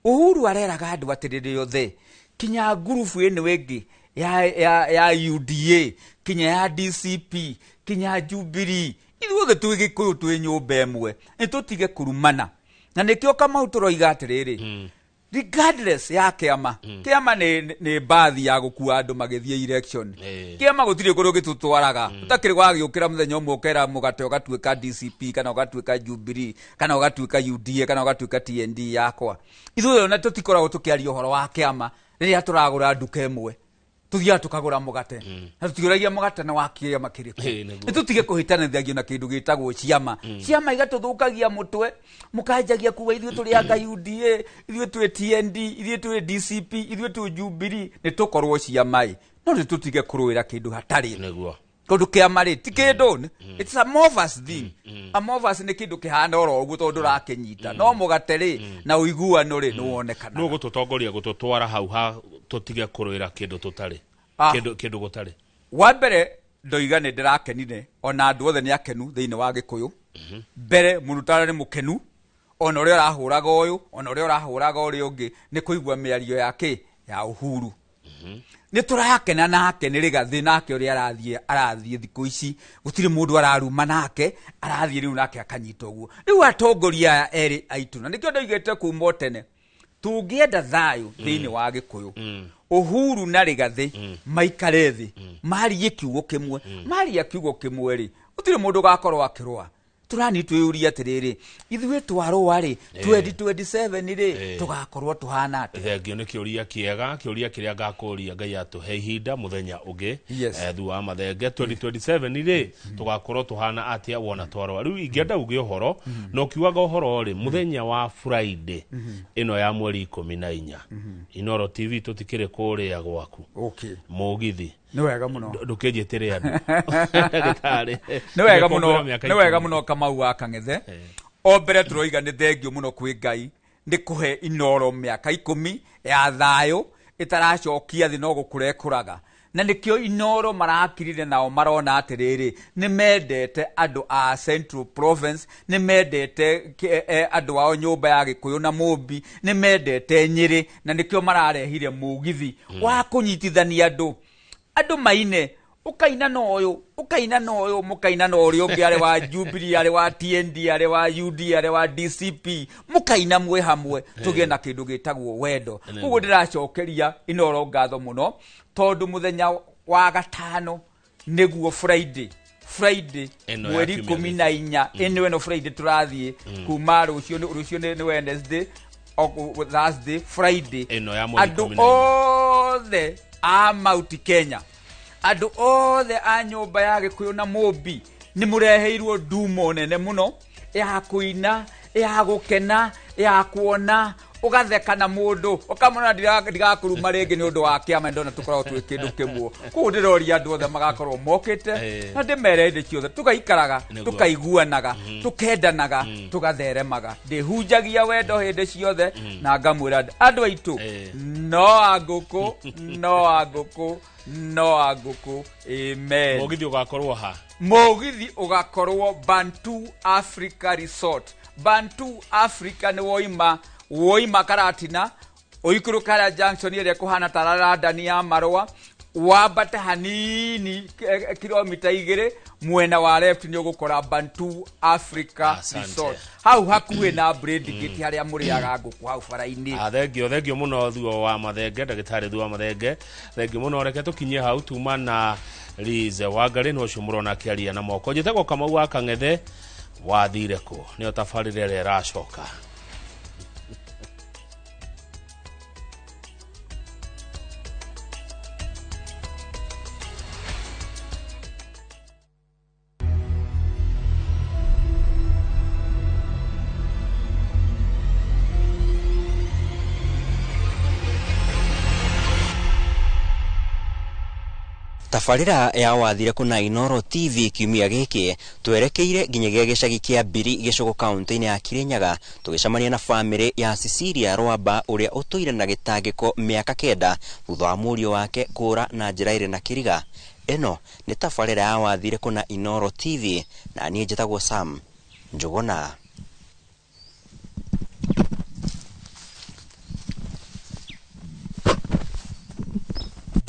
Uhuru areraga andũ atĩrĩrĩ, othe kinya ngurubu ĩno ĩngĩ ya UDA, kinya ya DCP, kinya Jubilee, ithuothe twĩ Gĩkũyũ, twĩ nyũmba ĩmwe, nĩ tũtige kũrumana. Na nĩkĩo Kamau tũroiga atĩrĩrĩ, regardless ya kĩama, kĩama nĩ mbathi ya gũkua andũ magĩthiĩ election. Kĩama gũtirĩ kũrĩa ũgĩtũtwaraga. Ũtakĩrĩ wagĩũkĩra mũthenya ũmwe ũkera mũgate ũgatuĩka DCP, kana ũgatuĩka Jubilee, kana ũgatuĩka UDA, kana ũgatuĩka TND yakwa. Ithuĩ ona tũtikoragwo tũkĩaria ũhoro wa kĩama rĩrĩa tũragũra nduka ĩmwe, tũthiaga tũkagũra mũgate na tũtiũragia mũgate nĩ wa kĩama kĩrĩkũ.
Nĩguo.
Nĩ tũtige kũhĩtanithagio na kĩndũ gĩtagwo ciama. Ciama igatũthũkagia mũtwe, mũkanjagia kuga ithuĩ tũrĩ anga UDA, ithuĩ twĩ TND, ithuĩ twĩ DCP, ithuĩ twĩ Jubilee. Nĩ tũkorwo ciama-ĩ, no nĩ tũtige kũrũĩra kĩndũ hatarĩ. Tondũ kĩama rĩ, ti kĩndũ, it's a amorphous thing. Amorphous nĩ kĩndũ kĩhana oro ũguo tondũ ndũrakĩnyita, no mũgate rĩ, na ũiguano rĩ, nĩ wonekanaga.
Nũ gũtũtongoria gũtũtwara hau ha tũtige kũrũĩra kĩndũ tũtarĩ, kĩndũ gũtarĩ?
Wa mbere, ndoiga nĩ ndĩrakenire, ona andũ othe nĩ akenu thĩinĩ wa Gĩkũyũ. Mbere mũrutana nĩ mũkenu, ona ũrĩa ũrahũraga ũyũ, ona ũrĩa ũrahũraga ũrĩa ũngĩ, nĩ kũigua mĩario yake ya Uhuru. Nĩ tũrakena nake nĩ Rĩgathĩ, nake ũrĩa arathiĩ thikũ ici, gũtirĩ mũndũ araruma nake, arathiĩ rĩu nake akanyita ũguo. Rĩu atongoria aya erĩ aitũ, na nĩkĩo ndoigĩte kuma o tene, tũngĩenda thayũ thĩinĩ wa Gĩkũyũ, Uhuru na Rĩgathĩ maikare thĩ, marie kiugo kĩmwe. Maria kiugo kĩmwe rĩ, gũtirĩ mũndũ ũgakorwo akĩrũa. Tũrani twĩyũrie atĩrĩrĩ, ithuĩ twarũa rĩ, 2027 rĩ, tũgakorwo tũhana atĩa?
Thengio nĩ kĩũria kĩega, kĩũria kĩrĩa ngakũria Ngai atũhe ihinda mũthenya ũngĩ. Thutha wa mathenge 2027 rĩ, tũgakorwo tũhana atĩa wona twarũa? Rĩu ingĩenda uge ũhoro, na ũkiugaga ũhoro rĩ, mũthenya wa Friday ĩno ya mweri 14, Inoro TV tũtikĩrĩ kũrĩa gwaku. Mũgithi.
Nĩ wega mũno.
Ndũkĩnjĩtĩre andũ, ndagĩtarĩ.
Nĩ wega mũno.
Tũgĩkũngũĩra mĩaka
Nĩ wega
10.
mũno, Kamau wa Kang'ethe. O mbere tũroiga nĩ thengio mũno kwĩ Ngai nĩ kũhe Inoro mĩaka 10 ya thayũ ĩtaracokia thĩ, no gũkũra ĩkũraga, na nĩkĩo Inoro marakirire, nao marona atĩrĩrĩ, nĩ mendete andũ a Central Province, nĩ mendete andũ ao nyũmba ya Gĩkũyũ na Mũmbi, nĩ mendete Nyĩrĩ, na nĩkĩo mararehire mũgithi wa kũnyitithania andũ maine, ũkaina na ũyũ, ũkaina na ũyũ, mũkaina na ũrĩa ũngĩ, arĩ wa Jubilee, arĩ wa TND, arĩ wa UD, arĩ wa DCP, mũkaina mwĩ hamwe, tũgĩe na kĩndũ gĩtagwo wendo. Koguo ndĩracokeria Inoro ngatho mũno, tondũ mũthenya wa gatano, nĩguo Friday
Ĩno ya
mweri
kiumia
14, ĩno Friday tũrathiĩ, kuma rũciũ rũciũ nĩ Wednesday, Thursday, Friday,
Ĩno ya mweri
andũ
14.
othe a Mount Kenya, andũ othe a nyũmba ya Gĩkũyũ na Mũmbi, nĩ mũreheirwo ndumo nene mũno ya kũina, ya gũkena, ya kuona ũgatheka na mũndũ ũkamona, ndigakũruma rĩngĩ nĩ ũndũ wa kĩama, ndona tũkoragwo twĩ kĩndũ kĩmwe. Koguo ndĩroria andũ othe magakorwo mokĩte, na ndĩmere hĩndĩ ciothe tũgaikaraga, tũkaiguanaga, tũkendanaga, tũgatheremaga. Ndĩhunjagia wendo hĩndĩ ciothe, na ngamwĩra andũ aitũ, no a ngũkũ, no a ngũkũ, no a ngũkũ. Amen.
Mũgithi ũgakorwo ha?
Mũgithi ũgakorwo Bantu Africa Resort. Bantu Africa nĩ woima Karatina, ũikũrũka harĩa junction ĩrĩa ĩkũhana ta London ya Marũa, wambate hanini kilomita 2 mwena wa left, nĩ ũgũkora Bantu Africa Resort, hau hakuhĩ na Bradgate, harĩa mũrĩaga ngũkũ hau bara-inĩ.
Ah, thengio, thengio mũno thuo wa mathenge, ndagĩtarĩ thuo wa mathenge, thengio mũno. Reke tũkinyie hau. Tuma na Lize Wangarĩ, no ũcio mũrona akĩaria na moko. Njĩtagwo Kamau wa Kang'ethe, wathire kũ? Nĩyo tabarĩra ĩrĩa ĩracoka.
Tabarĩra ya wathire kuna Inooro TV kiumia gĩkĩ twerekeire nginyagia gĩcagi kĩa Mbiri gĩcũgũ kaunti-inĩ ya Kirinyaga tũgĩcemania na bamĩrĩ ya Cecilia Rwamba ũrĩa ũtũire na gĩtangĩko mĩaka 9 thutha wa mũriũ wake kũra na njĩra ĩrĩ na kĩriga. Ĩno nĩ tabarĩra ya wathire kuna Inooro TV na niĩ njĩtagwo Sam Njũgũna.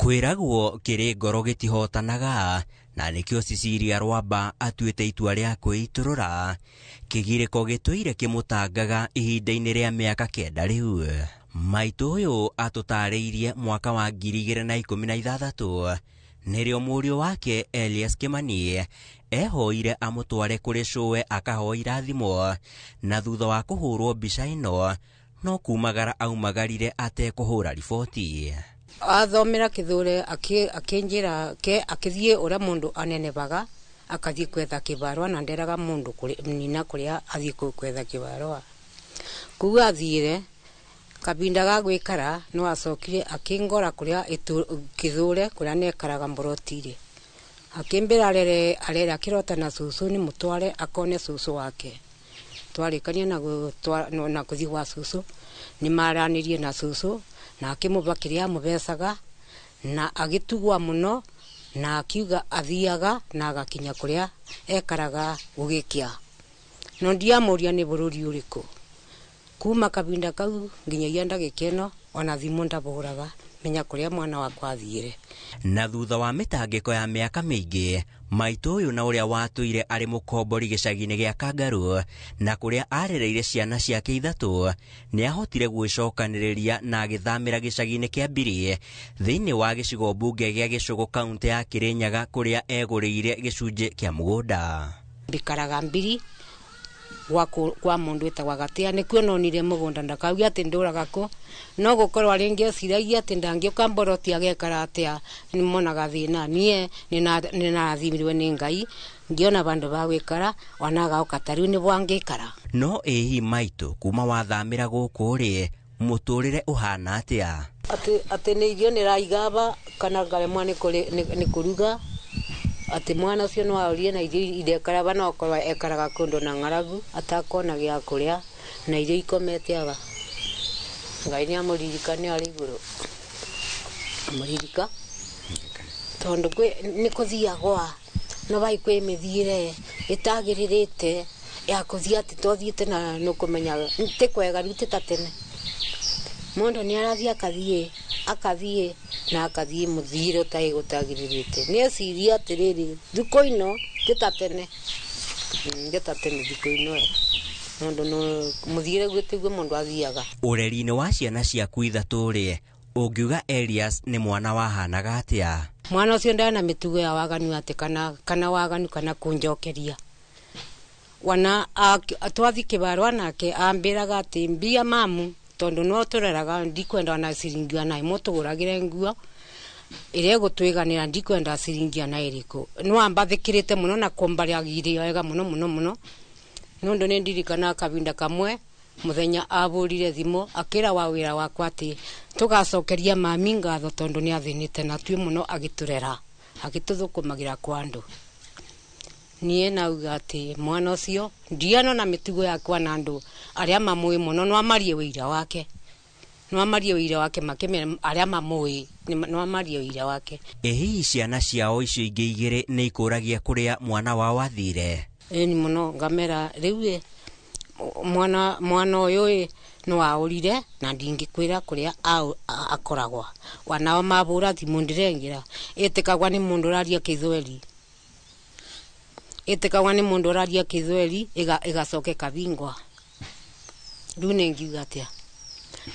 Kwĩragwo kĩrĩ ngoro gĩtihotanaga na nĩkĩo Cecilia Rwamba atuĩte itua rĩa kwĩitũrũra. Kĩgirĩko gĩtũire kĩmũtangaga ihinda-inĩ rĩa mĩaka 9 rĩu. Maitũ ũyũ atũtarĩirie mwaka wa 2016 nĩrĩo mũriũ wake Elias Kimani ehoire amũtware kũrĩ cũwe akahoe irathimo, na thutha wa kũhũrwo mbica ĩno no kumagara aumagarire atekũhũra riboti.
Athomera kithure akinjira ke akithie uria mundu anenebaga akathie kwetha kibarua na nderaga mundu nina kuria athie kwetha kibarua kuu athire kabinda ga gwikara no acokire akingora kuria kithure kuria nekaraga mborotire akimbira arere arere akirota na cucu ni mutware akone cucu wake twarikania na kuthie gwa cucu ni maranirie na cucu na akimubakiria mubecaga na agitugwa muno na akiuga athiaga na agakinya kuria ekaraga gugikia no ndiamuria ni bururi uriku kuma kabinda kau nginyagia ndagika ĩno ona thimu ndabũraga menya kuria mwana wakwa athiire.
Na thutha wa mĩtangĩko ya mĩaka mĩingĩ maitũ ũyũ na ũrĩa watũire arĩ mũkombori gĩcagi-inĩ gĩa Kangarũ na kũrĩa arereire ciana ciake 3 nĩahotire gwĩcokanĩrĩria na agĩthamĩra gĩcagi-inĩ kĩa Mbiri thĩinĩ wa gĩcigo mbunge gĩa Gĩcũgũ kaunti ya Kirinyaga kũrĩa egũrĩire gĩcunjĩ kĩa mũgũnda.
Mbikaraga Mbiri kwa mundu wetagwa Gatia nikuo nonire mugunda ndakaugia ati nduraga ku no gukorwo ringi eciragia ati ndangiuka mboroti agekara atia nimonaga thina nie ninathimirwe ni Ngai ngiona bandu ba gwikara ona gaoka tariu ni bwangikara.
No ĩhi maitũ kuma wathamĩra gũkũ rĩ mũtũrĩre ũhana atia?
Ati nĩ irio nĩraigaba kana ngaremwo nĩ kũruga ati mwana ucio no aurie na irio irekaraba no akorwo ekaraga kundu na ng'aragu atakona gĩa kũrĩa na irio ikomete aba. Ngai nĩ amũririkane arĩ igũrũ amũririka tondu nĩ kũthiagwa no bai kwĩ mĩthiĩre ĩtagĩrĩrĩte ya kũthiĩ atĩ tothiĩte na nũkũmenya ti kwega rĩu ti ta tene. Mũndũ nĩ arathiĩ akathiĩ na akathiĩ mũthiĩre ũtarĩ gũtagĩrĩrĩte nĩeciria atĩrĩrĩ thukũ ino ti ta tene thukũ ino mũndũ mũthiĩre guo tiguo mũndũ athiaga.
Ũreri-inĩ wa ciana ciaku 3 rĩ ũngiuga Elias nĩ mwana wahanaga atĩa?
Mwana ũcio ndarĩ na mĩtugo ya waganu atĩ kana waganu kana kũnjokeria wana twathiĩ kĩbarũa nake ambĩraga atĩ mbia mamu tondu no tureraga ndikwenda ona ciringi ona ĩmwe tũgũragĩre nguo ĩrĩa ĩgũtwĩganĩra ndikwenda ciringi ona ĩrĩkũ no ambathĩkĩrĩte mũno na kũmbariagirie wega mũno mũno mũno nũndũ nĩ ndirikanaga kabinda kamwe mũthenya abũrire thimũ akĩra wa wĩra wakwa atĩ tũgacokeria mami ngatho tondũ nĩ athĩnĩte na tuĩ mũno agĩtũrera agĩtũthũkũmagĩra kwa andũ. Niĩ nauga atĩ mwana ũcio ndiano na mĩtugo yakwa na andũ arĩa mamũĩ mũno no amarie wĩira wake makĩmera arĩa mamũĩ no amarie wĩira wake.
Ĩ hihi ciana ciao icio ingĩ 2 nĩ ikũragia kũrĩa mwana wao athire?
Ĩni mũno ngamera rĩu mwana ũyũ ĩ no aũrire na ndingĩkwĩra kũrĩa akoragwa wanao mabũra thimũ ndĩrengĩra ĩtĩkagwa nĩ mũndũ ũraria Kĩthweri ĩgacoka ĩkabingwa rĩu nĩ ngiuga atĩa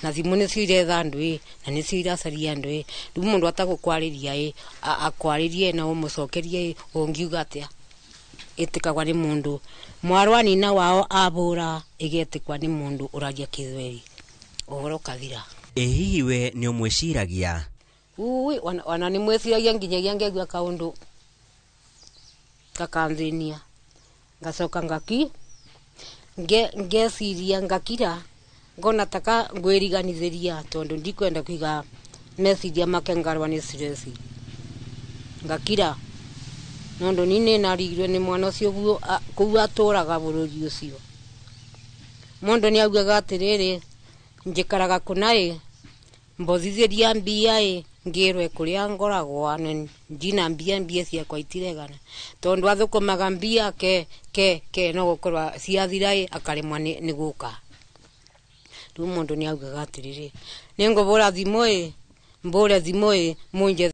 na thimũ nĩcio iretha andũ ĩ na nĩcio iracaria andũ ĩ rĩu mũndũ atagũkwarĩria ĩ akwarĩrie na ũmũcokerie ĩ ũngiuga atĩa ĩtĩkagwa nĩ mũndũ mwarwa nina wao abũra ĩgetĩkwa nĩ mũndũ ũraria Kĩthweri ũhoro ũkathira.
Ĩ hihi we nĩ ũmwĩciragia?
Ui ona nĩ mwĩciragia nginyagia ngegua kaũndũ gakanthĩnia ngacoka ngaki ngeciria ngakira ngona taka ngwĩriganithĩria tondũ ndikwenda kũiga meciria make ngarwa nĩ stress. Ngakira nondu ni nĩ narigirwe nĩ mwana ũcio guo kũu atũraga bũrũri ũcio. Mũndũ nĩ augaga atĩrĩrĩ, njikaraga kũna ĩ, mbothithĩria mbia ĩ, ngĩrwe kũrĩa ngoragwo na njina mbia, mbia ciakwa itiregana tondu athũkũmaga mbia ke ke ke no gũkorwo ciathira ĩ, akaremwa nĩ gũka. Rĩu mũndũ nĩ augaga atĩrĩrĩ, nĩ ngũbũra thimũ ĩ, mbũre thimũ ĩ, mũnje.